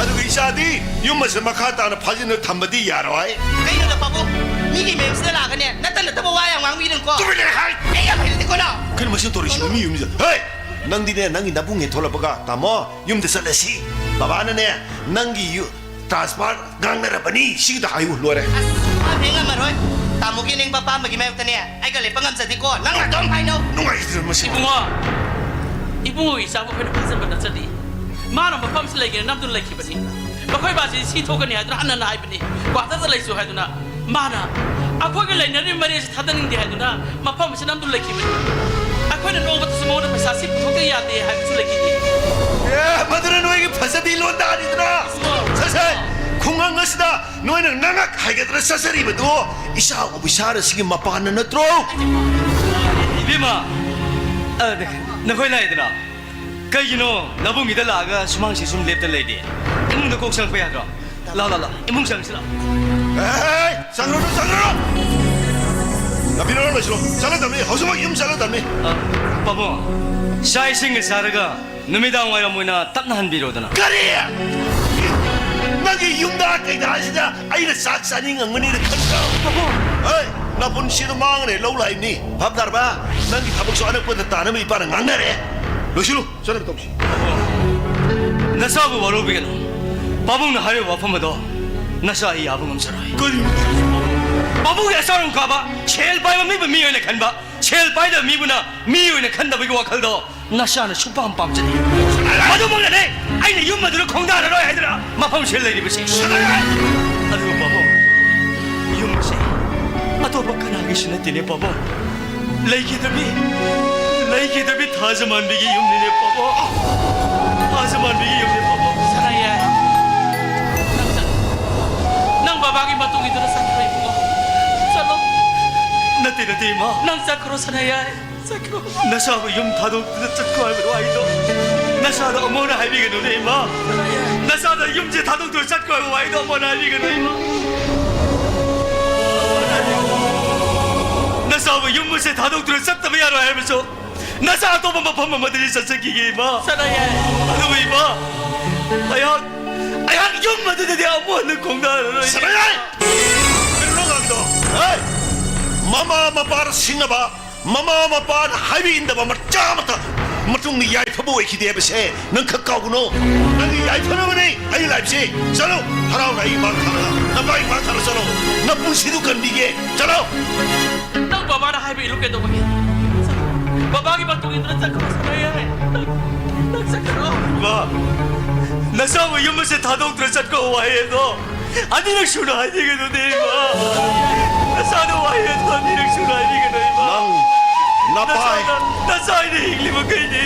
ꯑꯗꯨꯒ ꯏꯆꯥꯗꯤ ꯌꯨꯝ ꯑꯁꯤꯗ ꯃꯈꯥ ꯇꯥꯅ ꯐꯥꯖꯤꯟꯗꯨꯅ ꯊꯝꯕꯗꯤ ꯌꯥꯔꯣꯏ꯫ ꯀꯩꯅꯣꯗ ꯄꯥꯕꯨꯡ, ꯃꯤꯒꯤ ꯃꯌꯨꯝꯁꯤꯗ ꯂꯥꯛꯑꯒꯅꯦ ꯅꯠꯇ ꯅꯠꯇꯕ ꯋꯥ ꯌꯥꯝ ꯉꯥꯡꯕꯤꯔꯅꯨꯀꯣ꯫ ꯇꯨꯃꯤꯟ ꯂꯩ ꯍꯥꯏ꯫ ꯑꯩ ꯌꯥꯝ ꯍꯩꯅꯗꯦꯀꯣ ꯅꯪ꯫ ꯀꯩꯅꯣ ꯃꯁꯤ ꯇꯧꯔꯤꯁꯤꯕꯨ ꯃꯤ ꯌꯨꯝꯁꯤꯗ? ꯍꯦ! ꯅꯪꯗꯤꯅꯦ ꯅꯪꯒꯤ ꯅꯕꯨꯡ ꯊꯣꯛꯂꯛꯄꯒ ꯇꯥꯃꯣ ꯌꯨꯝꯗ ꯆꯠꯂꯁꯤ꯫ ꯕꯕꯥꯅꯅꯦ ꯅꯪꯒꯤ ꯌꯨ-, ꯇ꯭ꯔꯥꯟꯁꯐꯔ ꯉꯥꯡꯅꯔꯕꯅꯤ ꯁꯤꯒꯤꯗ ꯍꯥꯏꯌꯨ ꯂꯣꯏꯔꯦ꯫ ꯑꯁ, ꯋꯥ ꯐꯦꯡ ꯉꯝꯃꯔꯣꯏ꯫ ꯇꯥꯃꯣꯒꯤ ꯅꯤꯡꯕ ꯑꯄꯥꯝꯕꯒꯤ ꯃꯥꯌꯣꯛꯇꯅꯦ ꯑꯩꯒ ꯂꯦꯞꯄ ꯉꯝꯖꯗꯦꯀꯣ꯫ ꯅꯪ ꯑꯗꯨꯝ ꯍꯥꯏꯅꯧ꯫ ꯅꯨꯡꯉꯥꯏꯇ꯭ꯔꯦ ꯃꯁꯤ꯫ ꯏꯕꯨꯡꯉꯣ, ꯏꯕꯨꯡꯉꯣꯒꯤ ꯏꯆꯥꯕꯨ ꯑꯩꯈꯣꯏꯅ ꯐꯥꯖꯟꯕ ꯅꯠꯆꯗꯦ꯫ ꯃꯥꯅ ꯃꯐꯝꯁꯤ ꯂꯩꯒꯦꯅ ꯅꯝꯗꯨꯅ ꯂꯩꯈꯤꯕꯅꯤ꯫ ꯃꯈꯣꯏ ꯕꯥꯁꯤ ꯁꯤ ꯊꯣꯛꯀꯅꯤ ꯍꯥꯏꯗꯨꯅ ꯍꯟꯅ ꯍꯟꯅ ꯍꯥꯏꯕꯅꯤ꯫ ꯀ꯭ꯋꯥꯇꯔꯗ ꯂꯩꯁꯨ ꯍꯥꯏꯗꯨꯅ ꯃꯥꯅ ꯑꯩꯈꯣꯏꯒ ꯂꯩꯅꯔꯤꯕ ꯃꯔꯤ ꯑꯁꯤ ꯊꯥꯗꯅꯤꯡꯗꯦ ꯍꯥꯏꯗꯨꯅ ꯃꯐꯝ ꯑꯁꯤꯗ ꯅꯝꯗꯨꯅ ꯂꯩꯈꯤꯕꯅꯤ꯫ ꯑꯩꯈꯣꯏꯅ ꯅꯣꯡꯃꯇꯁꯨ ꯃꯉꯣꯟꯗ ꯄꯩꯁꯥ ꯁꯤ ꯄꯨꯊꯣꯛꯇ ꯌꯥꯗꯦ ꯍꯥꯏꯕꯁꯨ ꯂꯩꯈꯤꯗꯦ꯫ ꯑꯦ, ꯃꯗꯨꯅ ꯅꯣꯏꯒꯤ ꯐꯖꯕꯤ ꯂꯣꯟꯗꯥꯅꯤꯗꯅ꯫ ꯁꯦ, ꯁꯦ, ꯈꯨꯡꯒꯪ ꯑꯁꯤꯗ ꯅꯣꯏꯅ ꯉꯥꯡꯉꯛ ꯍꯥꯏꯒꯗ꯭ꯔꯥ ꯆꯠꯆꯔꯤꯕꯗꯨ ꯏꯆꯥ ꯑꯣꯐꯤꯁꯥꯔ ꯑꯁꯤꯒꯤ ꯃꯄꯥꯟꯅ ꯅꯠꯇ꯭ꯔꯣ? ꯏꯕꯦꯝꯃ, ꯑ, ꯅꯈꯣꯏ ꯂꯥꯛꯏꯗꯅ ꯀꯩꯒꯤꯅꯣ ꯅꯕꯨꯡꯒꯤꯗ ꯂꯥꯛꯑꯒ ꯁꯨꯃꯥꯡꯁꯤ ꯁꯨꯝ ꯂꯦꯞꯇ ꯂꯩꯗꯤ? ꯏꯃꯨꯡꯗ ꯀꯣꯛ ꯆꯪꯉꯛꯄ ꯌꯥꯗ꯭ꯔꯣ? ꯂꯥꯛ, ꯂꯥꯛ, ꯂꯥꯛ, ꯏꯃꯨꯡ ꯆꯪꯁꯤ ꯂꯥꯛ꯫ ꯑꯦ, ꯆꯪꯂꯨꯅꯨ, ꯆꯪꯂꯨꯅꯨ꯫ ꯂꯝꯕꯤꯔꯣ ꯂꯣꯏꯁꯤꯜꯂꯣ꯫ ꯆꯠꯂꯗꯕꯅꯤ, ꯍꯧꯖꯤꯛꯃꯛ ꯌꯨꯝ ꯆꯠꯂꯗꯕꯅꯤ꯫ ꯑ, ꯄꯥꯕꯨꯡ, ꯆꯥꯛ ꯏꯁꯤꯡꯒ ꯆꯥꯔꯒ ꯅꯨꯃꯤꯗꯥꯡ ꯋꯥꯏꯔꯝ ꯑꯣꯏꯅ ꯇꯞꯅ ꯍꯟꯕꯤꯔꯣꯗꯅ꯫ ꯀꯔꯤ? ꯅꯪꯒꯤ ꯌꯨꯝꯗ ꯀꯩꯗ ꯍꯥꯏꯁꯤꯗ ꯑꯩꯅ ꯆꯥꯛ ꯆꯥꯅꯤꯡꯉꯝꯒꯅꯤꯅ ꯈꯟꯕ꯭ꯔꯣ? ꯍꯣꯏ, ꯅꯄꯨꯟꯁꯤꯗꯣ ꯃꯥꯡꯉꯅꯦ ꯂꯧ ꯂꯥꯛꯏꯕꯅꯤ꯫ ꯚꯥꯞ ꯇꯥꯔꯕ? ꯅꯪꯒꯤ ꯊꯕꯛꯁꯨ ꯑꯅꯛꯄꯗ ꯇꯥꯅꯕ ꯏꯄꯥꯅ ꯉꯥꯡꯅꯔꯦ꯫ ꯂꯣꯏꯁꯤꯜꯂꯨ, ꯆꯠꯅꯕ ꯇꯧꯁꯤ꯫ ꯅꯆꯥꯕꯨ ꯋꯥꯔꯧꯕꯤꯒꯅꯨ꯫ ꯄꯥꯕꯨꯡꯅ ꯍꯥꯏꯔꯤꯕ ꯋꯥꯐꯝ ꯑꯗꯣ ꯅꯆꯥ ꯑꯩ ꯌꯥꯕ ꯉꯝꯖꯔꯣꯏ꯫ ꯄꯥꯕꯨꯡꯒꯤ ꯑꯆꯥꯎꯔꯝ ꯀꯥꯕ, ꯁꯦꯜ ꯄꯥꯏꯕ ꯃꯤꯕꯨ ꯃꯤ ꯑꯣꯏꯅ ꯈꯟꯕ, ꯁꯦꯜ ꯄꯥꯏꯗꯕ ꯃꯤꯕꯨꯅ ꯃꯤ ꯑꯣꯏꯅ ꯈꯟꯗꯕꯒꯤ ꯋꯥꯈꯜꯗꯣ ꯅꯆꯥꯅ ꯁꯨꯡꯄꯥꯝ ꯄꯥꯝꯖꯗꯦ꯫ ꯑꯗꯨꯃꯛꯅꯅꯦ ꯑꯩꯅ ꯌꯨꯝ ꯑꯗꯨꯗ ꯈꯣꯡꯗꯥꯔꯔꯣꯏ ꯍꯥꯏꯗꯅ ꯃꯐꯝꯁꯤꯗ ꯂꯩꯔꯤꯕꯁꯦ꯫ ꯑꯗꯨꯒ ꯄꯥꯕꯨꯡ, ꯁꯤ ꯑꯇꯣꯞꯄ ꯀꯅꯥꯒꯤꯁꯨ ꯅꯠꯇꯦꯅꯦ, ꯄꯥꯕꯨꯡ꯫ ꯂꯩꯈꯤꯗꯕꯤ, ꯂꯩꯈꯤꯗꯕꯤ ꯊꯥꯖꯃꯥꯟꯕꯤꯒꯤ ꯌꯨꯝꯅꯤꯅꯦ, ꯄꯥꯕꯨꯡ꯫ ꯊꯥꯖꯃꯥꯟꯕꯤꯒꯤ ꯌꯨꯝꯅꯦ, ꯄꯥꯕꯨꯡ꯫ ꯁꯅꯥꯌꯥꯏ, ꯅꯪ ꯆꯠꯂꯣ꯫ ꯅꯪ ꯕꯕꯥꯒꯤ ꯃꯇꯨꯡ ꯏꯟꯗꯨꯅ ꯆꯠꯈ꯭ꯔꯣ, ꯏꯕꯨꯡꯉꯣ꯫ ꯆꯠꯂꯣ꯫ ꯅꯠꯇꯦ, ꯅꯠꯇꯦ, ꯏꯃꯥ꯫ ꯅꯪ ꯆꯠꯈ꯭ꯔꯣ, ꯁꯅꯥꯌꯥꯏ꯫ ꯆꯠꯈ꯭ꯔꯣ꯫ ꯅꯆꯥꯕꯨ ꯌꯨꯝ ꯊꯥꯗꯣꯛꯇꯨꯅ ꯆꯠꯈ꯭ꯔꯣ ꯍꯥꯏꯕ ꯋꯥꯍꯩꯗꯣ ꯅꯆꯥꯗ ꯑꯃꯨꯛ ꯍꯟꯅ ꯍꯥꯏꯕꯤꯒꯅꯨꯅꯦ, ꯏꯃꯥ꯫ ꯅꯆꯥꯗ ꯌꯨꯝꯁꯦ ꯊꯥꯗꯣꯛꯇꯨꯅ ꯆꯠꯈ꯭ꯔꯣ ꯍꯥꯏꯕ ꯋꯥꯍꯩꯗꯣ ꯑꯃꯨꯛ ꯍꯟꯅ ꯍꯥꯏꯕꯤꯒꯅꯨ, ꯏꯃꯥ꯫ ꯅꯆꯥꯕꯨ ꯌꯨꯝ ꯑꯁꯦ ꯊꯥꯗꯣꯛꯇꯨꯅ ꯆꯠꯇꯕ ꯌꯥꯔꯣꯏ ꯍꯥꯏꯕꯁꯨ ꯅꯆꯥ ꯑꯇꯣꯞꯄ ꯃꯐꯝ ꯑꯃꯗꯗꯤ ꯆꯠꯆꯈꯤꯒꯦ, ꯏꯃꯥ꯫ ꯁꯅꯥꯌꯥꯏ꯫ ꯑꯗꯨꯕꯨ, ꯏꯃꯥ, ꯑꯩꯍꯥꯛ, ꯑꯩꯍꯥꯛ ꯌꯨꯝ ꯑꯗꯨꯗꯗꯤ ꯑꯃꯨꯛ ꯍꯟꯅ ꯈꯣꯡꯗꯥꯔꯔꯣꯏ꯫ ꯁꯅꯥꯌꯥꯏ! ꯀꯔꯤꯅꯣ ꯉꯥꯡꯉꯤꯗꯣ? ꯍꯦ! ꯃꯃꯥ ꯃꯄꯥꯅ ꯁꯤꯡꯅꯕ, ꯃꯃꯥ ꯃꯄꯥꯅ ꯍꯥꯏꯕ ꯏꯟꯗꯕ ꯃꯆꯥ ꯑꯃꯠꯇ ꯃꯇꯨꯡꯗ ꯌꯥꯏꯐꯕ ꯑꯣꯏꯈꯤꯗꯦ ꯍꯥꯏꯕꯁꯦ ꯅꯪ ꯈꯛ ꯀꯥꯎꯒꯅꯨ꯫ ꯅꯪꯒꯤ ꯌꯥꯏꯐꯅꯕꯅꯦ ꯑꯩꯅ ꯂꯥꯛꯏꯕꯁꯦ꯫ ꯆꯠꯂꯣ, ꯍꯔꯥꯎꯅ ꯑꯩ ꯃꯥꯡ ꯊꯥꯔꯒ, ꯅꯄꯥꯒꯤ ꯃꯥꯡ ꯊꯥꯔꯒ ꯆꯠꯂꯣ꯫ ꯅꯄꯨꯟꯁꯤꯗꯨ ꯀꯟꯕꯤꯒꯦ꯫ ꯆꯠꯂꯣ꯫ ꯅꯪ ꯕꯕꯥꯅ ꯍꯥꯏꯕ ꯏꯜꯂꯨ ꯀꯩꯗꯧꯕꯒꯤ? ꯕꯕꯥꯒꯤ ꯃꯇꯨꯡ ꯏꯟꯗꯨꯅ ꯆꯠꯈ꯭ꯔꯣ, ꯁꯅꯥꯌꯥꯏ꯫ ꯅꯪ ꯆꯠꯈ꯭ꯔꯣ꯫ ꯏꯃꯥ, ꯅꯆꯥꯕꯨ ꯌꯨꯝ ꯑꯁꯦ ꯊꯥꯗꯣꯛꯇꯨꯅ ꯆꯠꯈ꯭ꯔꯣ ꯋꯥꯍꯩ ꯑꯗꯣ ꯑꯅꯤꯔꯛ ꯁꯨꯅ ꯍꯥꯏꯕꯤꯒꯅꯨꯅꯦ, ꯏꯃꯥ꯫ ꯅꯆꯥꯗ ꯋꯥꯍꯩ ꯑꯗꯣ ꯑꯅꯤꯔꯛ ꯁꯨꯅ ꯍꯥꯏꯕꯤꯒꯅꯨ, ꯏꯃꯥ꯫ ꯅꯪ ꯅꯄꯥꯏ꯫ ꯅꯆꯥ, ꯅꯆꯥ ꯑꯩꯅ ꯍꯤꯡꯂꯤꯕꯈꯩꯗꯤ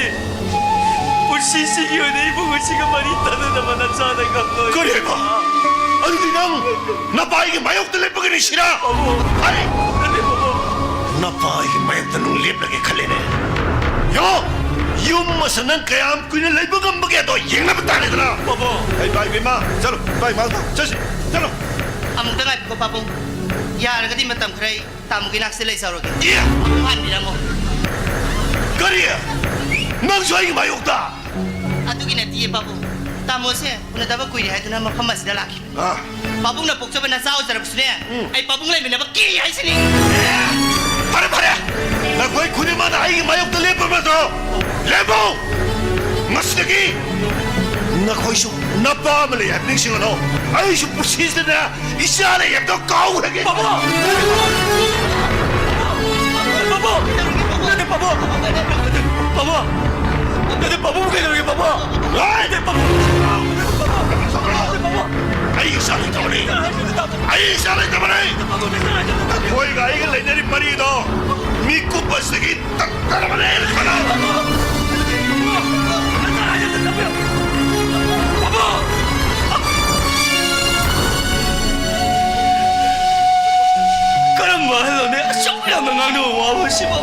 ꯄꯨꯟꯁꯤꯁꯤꯒꯤ ꯑꯣꯏꯅ ꯏꯃꯨꯡ ꯑꯁꯤꯒ ꯃꯔꯤ ꯇꯠꯅꯅꯕ ꯅꯆꯥꯗ ꯉꯝꯂꯣꯏ꯫ ꯀꯔꯤ ꯍꯥꯏꯕ? ꯑꯗꯨꯗꯤ ꯅꯪ ꯅꯄꯥꯏꯒꯤ ꯃꯥꯌꯣꯛꯇ ꯂꯦꯞꯄꯒꯅꯤ ꯁꯤꯔꯥ? ꯄꯥꯕꯨꯡ꯫ ꯑꯩ ꯅꯠꯇꯦ, ꯄꯥꯕꯨꯡ꯫ ꯅꯄꯥꯏꯒꯤ ꯃꯥꯌꯣꯛꯇ ꯅꯪ ꯂꯦꯞꯂꯒꯦ ꯈꯜꯂꯦꯅꯦ꯫ ꯌꯦꯡꯉꯣ, ꯌꯨꯝ ꯑꯁꯤꯗ ꯅꯪ ꯀꯌꯥꯝ ꯀꯨꯏꯅ ꯂꯩꯕ ꯉꯝꯕꯒꯦ ꯑꯗꯣ ꯌꯦꯡꯅꯕ ꯇꯥꯔꯦꯗꯅ꯫ ꯄꯥꯕꯨꯡ꯫ ꯑꯩ ꯄꯥꯏ ꯏꯕꯦꯝꯃ, ꯆꯠꯂꯣ, ꯄꯥꯏ ꯃꯥ ꯆꯠꯁꯤ, ꯆꯠꯂꯣ꯫ ꯑꯃꯨꯛꯇ ꯉꯥꯏꯈꯣꯀꯣ ꯄꯥꯕꯨꯡ꯫ ꯌꯥꯔꯒꯗꯤ ꯃꯇꯝ ꯈꯔ ꯑꯩ ꯇꯥꯃꯣꯒꯤ ꯅꯥꯛꯁꯤꯗ ꯂꯩꯖꯍꯧꯔꯒꯦ꯫ ꯏꯌꯥ! ꯑꯃꯨꯛ ꯍꯟꯕꯤꯔꯝꯃꯣ꯫ ꯀꯔꯤ? ꯅꯪꯁꯨ ꯑꯩꯒꯤ ꯃꯥꯌꯣꯛꯇ? ꯑꯗꯨꯒꯤ ꯅꯠꯇꯤꯌꯦ ꯄꯥꯕꯨꯡ꯫ ꯇꯥꯃꯣꯁꯦ ꯎꯅꯗꯕ ꯀꯨꯏꯔꯦ ꯍꯥꯏꯗꯨꯅ ꯃꯐꯝ ꯑꯁꯤꯗ ꯂꯥꯛꯈꯤꯕꯅꯤ꯫ ꯑꯥ꯫ ꯄꯥꯕꯨꯡꯅ ꯄꯣꯛꯆꯕ ꯅꯆꯥ ꯑꯣꯏꯖꯔꯕꯁꯨꯅꯦ, ꯎꯝ꯫ ꯑꯩ ꯄꯥꯕꯨꯡ ꯂꯩꯃꯤꯟꯅꯕ ꯀꯤ ꯍꯥꯏꯁꯤꯅꯤ꯫ ꯐꯔꯦ, ꯐꯔꯦ꯫ ꯅꯈꯣꯏ ꯈꯨꯗꯤꯡꯃꯛꯅ ꯑꯩꯒꯤ ꯃꯥꯌꯣꯛꯇ ꯂꯦꯞꯄ ꯅꯠꯇ꯭ꯔꯣ? ꯂꯦꯞꯄꯨ! ꯉꯁꯤꯗꯒꯤ ꯅꯈꯣꯏꯁꯨ ꯅꯄꯥ ꯑꯃ ꯂꯩ ꯍꯥꯏꯕ ꯅꯤꯡꯁꯤꯡꯒꯅꯨ꯫ ꯑꯩꯁꯨ ꯄꯨꯟꯁꯤꯁꯤꯗꯅꯦ ꯏꯆꯥ ꯂꯩ ꯍꯥꯏꯕꯗꯣ ꯀꯥꯎꯈ꯭ꯔꯒꯦ꯫ ꯄꯥꯕꯨꯡ! ꯄꯥꯕꯨꯡ! ꯅꯠꯇꯦ, ꯄꯥꯕꯨꯡ! ꯄꯥꯕꯨꯡ! ꯅꯠꯇꯦ, ꯄꯥꯕꯨꯡ! ꯅꯠꯇꯦ, ꯄꯥꯕꯨꯡ ꯀꯩꯗꯧꯔꯒꯦ, ꯄꯥꯕꯨꯡ? ꯍꯣꯏ! ꯅꯠꯇꯦ, ꯄꯥꯕꯨꯡ! ꯅꯠꯇꯦ, ꯄꯥꯕꯨꯡ! ꯅꯠꯇꯦ, ꯄꯥꯕꯨꯡ! ꯑꯩ ꯏꯆꯥ ꯂꯩꯇꯕꯅꯤ꯫ ꯑꯩ ꯏꯆꯥ ꯂꯩꯇꯕꯅꯤ꯫ ꯃꯣꯏꯒ ꯑꯩꯒ ꯂꯩꯅꯔꯤꯕ ꯃꯔꯤꯗꯣ ꯃꯤꯀꯨꯞ ꯑꯁꯤꯗꯒꯤ ꯇꯠꯇꯅꯕꯅꯦ ꯑꯩꯅ ꯈꯟꯅꯕ꯫ ꯀꯔꯝꯕ ꯑꯍꯜꯅꯣꯅꯦ ꯑꯁꯨꯛ ꯌꯥꯝꯅ ꯉꯥꯡꯅꯕ ꯋꯥꯕ ꯑꯁꯤꯕꯣ?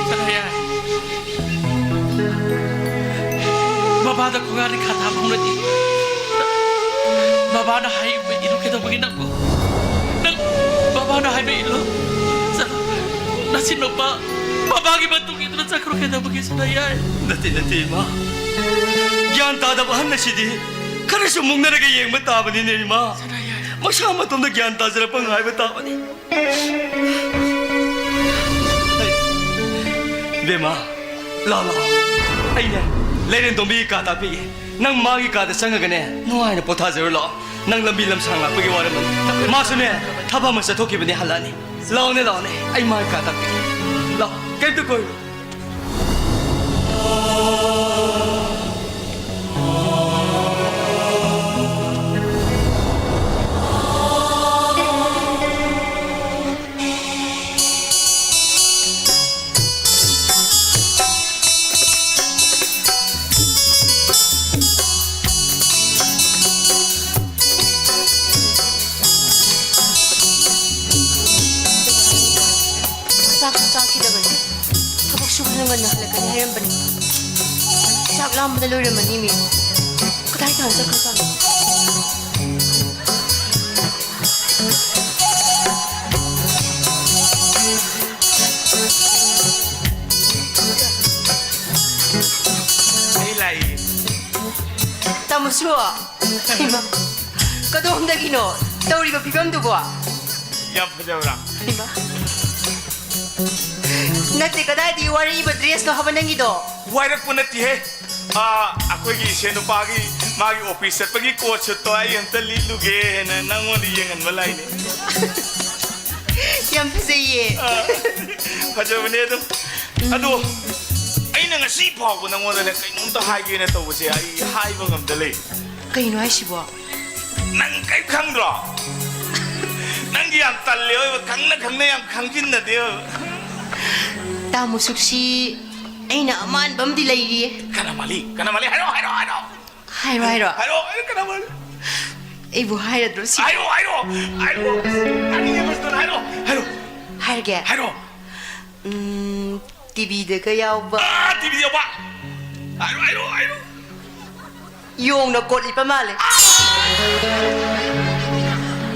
ꯆꯠꯂꯣ ꯌꯥꯔꯦ꯫ ꯕꯕꯥꯗ ꯈꯣꯡꯒꯥ ꯔꯤꯈꯥ ꯊꯥꯕ ꯍꯧꯅꯗꯦ꯫ ꯕꯕꯥꯅ ꯍꯥꯏꯕ ꯏꯜꯂꯨ ꯀꯩꯗꯧꯕꯒꯤ ꯅꯪꯕꯨ? ꯅꯪ ꯕꯕꯥꯅ ꯍꯥꯏꯕ ꯏꯜꯂꯨ꯫ ꯆꯠꯂꯣ꯫ ꯅꯆꯤꯟ ꯅꯨꯄꯥ ꯕꯕꯥꯒꯤ ꯃꯇꯨꯡ ꯏꯟꯗꯨꯅ ꯆꯠꯈ꯭ꯔꯣ ꯀꯩꯗꯧꯕꯒꯤ ꯁꯅꯥꯌꯥꯏ? ꯅꯠꯇꯦ, ꯅꯠꯇꯦ, ꯏꯃꯥ꯫ ꯒ꯭ꯌꯥꯟ ꯇꯥꯗꯕ ꯑꯍꯟ ꯑꯁꯤꯗꯤ ꯈꯔꯁꯨ ꯃꯨꯛꯅꯔꯒ ꯌꯦꯡꯕ ꯇꯥꯕꯅꯤꯅꯦ, ꯏꯃꯥ꯫ ꯁꯅꯥꯌꯥꯏ꯫ ꯃꯁꯥ ꯃꯇꯣꯝꯗ ꯒ꯭ꯌꯥꯟ ꯇꯥꯖꯔꯛꯄ ꯉꯥꯏꯕ ꯇꯥꯕꯅꯤ꯫ ꯏꯕꯦꯝꯃ, ꯂꯥꯛꯑꯣ, ꯂꯥꯛꯑꯣ꯫ ꯑꯩꯅꯦ, ꯂꯩꯔꯦꯟ ꯇꯣꯝꯕꯤꯒꯤ ꯀꯥ ꯇꯥꯛꯄꯤꯒꯦ꯫ ꯅꯪ ꯃꯥꯒꯤ ꯀꯥꯗ ꯆꯪꯉꯒꯅꯦ, ꯅꯨꯡꯉꯥꯏꯅ ꯄꯣꯊꯥꯖꯔꯨ ꯂꯥꯛꯑꯣ꯫ ꯅꯪ ꯂꯝꯕꯤ ꯂꯝꯁꯥꯡ ꯂꯥꯛꯄꯒꯤ ꯋꯥꯔꯝꯃꯅꯤ꯫ ꯃꯥꯁꯨꯅꯦ, ꯊꯕꯛ ꯑꯃ ꯆꯠꯊꯣꯛꯈꯤꯕꯅꯦ, ꯍꯜꯂꯛꯑꯅꯤ꯫ ꯂꯥꯛꯑꯣꯅꯦ, ꯂꯥꯛꯑꯣꯅꯦ, ꯑꯩ ꯃꯥꯒꯤ ꯀꯥ ꯇꯥꯛꯄꯤꯒꯦ꯫ ꯂꯥꯛꯑꯣ, ꯀꯩꯝꯇ ꯀꯣꯏꯔꯨ꯫ ꯆꯥꯛꯁꯨ ꯆꯥꯈꯤꯗꯕꯅꯤ꯫ ꯊꯕꯛ ꯁꯨꯕꯁꯨ ꯉꯟꯅ ꯍꯜꯂꯛꯀꯅꯤ ꯍꯥꯏꯔꯝꯕꯅꯤ꯫ ꯆꯥꯛ ꯂꯥꯝꯕꯗ ꯂꯣꯏꯔꯝꯃꯅꯤ ꯃꯤ꯫ ꯀꯗꯥꯏ ꯇꯥꯟ ꯆꯠꯈ꯭ꯔꯖꯥꯠꯅꯣ? ꯑꯩ ꯂꯥꯛꯏ꯫ ꯇꯥꯃꯣꯁꯨ? ꯍꯩꯃꯥ, ꯀꯗꯣꯝꯗꯒꯤꯅꯣ ꯇꯧꯔꯤꯕ ꯐꯤꯕꯝꯗꯨꯕꯣ? ꯌꯥꯝ ꯐꯖꯕ꯭ꯔꯥ? ꯍꯩꯃꯥ꯫ ꯅꯠꯇꯦ, ꯀꯗꯥꯏꯗꯒꯤ ꯋꯥꯔꯛꯏꯕ dressꯅꯣ ꯍꯥꯏꯕ ꯅꯪꯒꯤꯗꯣ? ꯋꯥꯏꯔꯛꯄ ꯅꯠꯇꯦꯍꯦ꯫ ꯑꯥ, ꯑꯩꯈꯣꯏꯒꯤ ꯏꯁꯦ ꯅꯨꯄꯥꯒꯤ ꯃꯥꯒꯤ office ꯆꯠꯄꯒꯤ coat suitꯇꯣ ꯑꯩ ꯑꯝꯇ ꯂꯤꯠꯂꯨꯒꯦꯅ ꯅꯪꯉꯣꯟꯗ ꯌꯦꯡꯍꯟꯕ ꯂꯥꯛꯏꯅꯦ꯫ ꯌꯥꯝ ꯐꯖꯩꯌꯦ꯫ ꯑꯥ, ꯐꯖꯕꯅꯦ ꯑꯗꯨꯝ꯫ ꯑꯗꯣ ꯑꯩꯅ ꯉꯁꯤ ꯐꯥꯎꯕ ꯅꯪꯉꯣꯟꯗꯅꯦ ꯀꯩꯅꯣꯝꯇ ꯍꯥꯏꯒꯦꯅ ꯇꯧꯕꯁꯦ ꯑꯩ ꯍꯥꯏꯕ ꯉꯝꯗ ꯂꯩ꯫ ꯀꯩꯅꯣ ꯍꯥꯏꯁꯤꯕꯣ? ꯅꯪ ꯀꯩꯝ ꯈꯪꯗ꯭ꯔꯣ? ꯅꯪꯒꯤ ꯌꯥꯝ ꯇꯜꯂꯦ ꯑꯣꯏꯕ, ꯈꯪꯅ ꯈꯪꯅ ꯌꯥꯝ ꯈꯪꯖꯤꯟꯅꯗꯦ ꯑꯣꯏꯕ꯫ ꯇꯥꯃꯣ ꯁꯨꯛꯁꯤ, ꯑꯩꯅ ꯑꯃꯥꯟꯕ ꯑꯃꯗꯤ ꯂꯩꯔꯤꯌꯦ꯫ ꯀꯅꯥ ꯃꯥꯜꯂꯤ? ꯀꯅꯥ ꯃꯥꯜꯂꯤ? ꯍꯥꯏꯔꯣ, ꯍꯥꯏꯔꯣ, ꯍꯥꯏꯔꯣ꯫ ꯍꯥꯏꯔꯣ, ꯍꯥꯏꯔꯣ꯫ ꯍꯥꯏꯔꯣ, ꯍꯥꯏꯔꯣ, ꯀꯅꯥ ꯃꯥꯜꯂꯤ? ꯑꯩꯕꯨ ꯍꯥꯏꯔꯗ꯭ꯔꯣ ꯁꯤ? ꯍꯥꯏꯔꯣ, ꯍꯥꯏꯔꯣ, ꯍꯥꯏꯔꯣ꯫ ꯇꯥꯅꯤꯡꯉꯦ, ꯃꯁꯇꯔ, ꯍꯥꯏꯔꯣ, ꯍꯥꯏꯔꯣ꯫ ꯍꯥꯏꯔꯒꯦ꯫ ꯍꯥꯏꯔꯣ꯫ ꯎꯝ, ꯇꯤꯚꯤꯗꯒ ꯌꯥꯎꯕ꯫ ꯑꯥ, ꯇꯤꯚꯤ ꯌꯥꯎꯕ꯫ ꯍꯥꯏꯔꯣ, ꯍꯥꯏꯔꯣ, ꯍꯥꯏꯔꯣ꯫ ꯌꯣꯡꯅ ꯀꯣꯠꯂꯤꯕ ꯃꯥꯜꯂꯦ꯫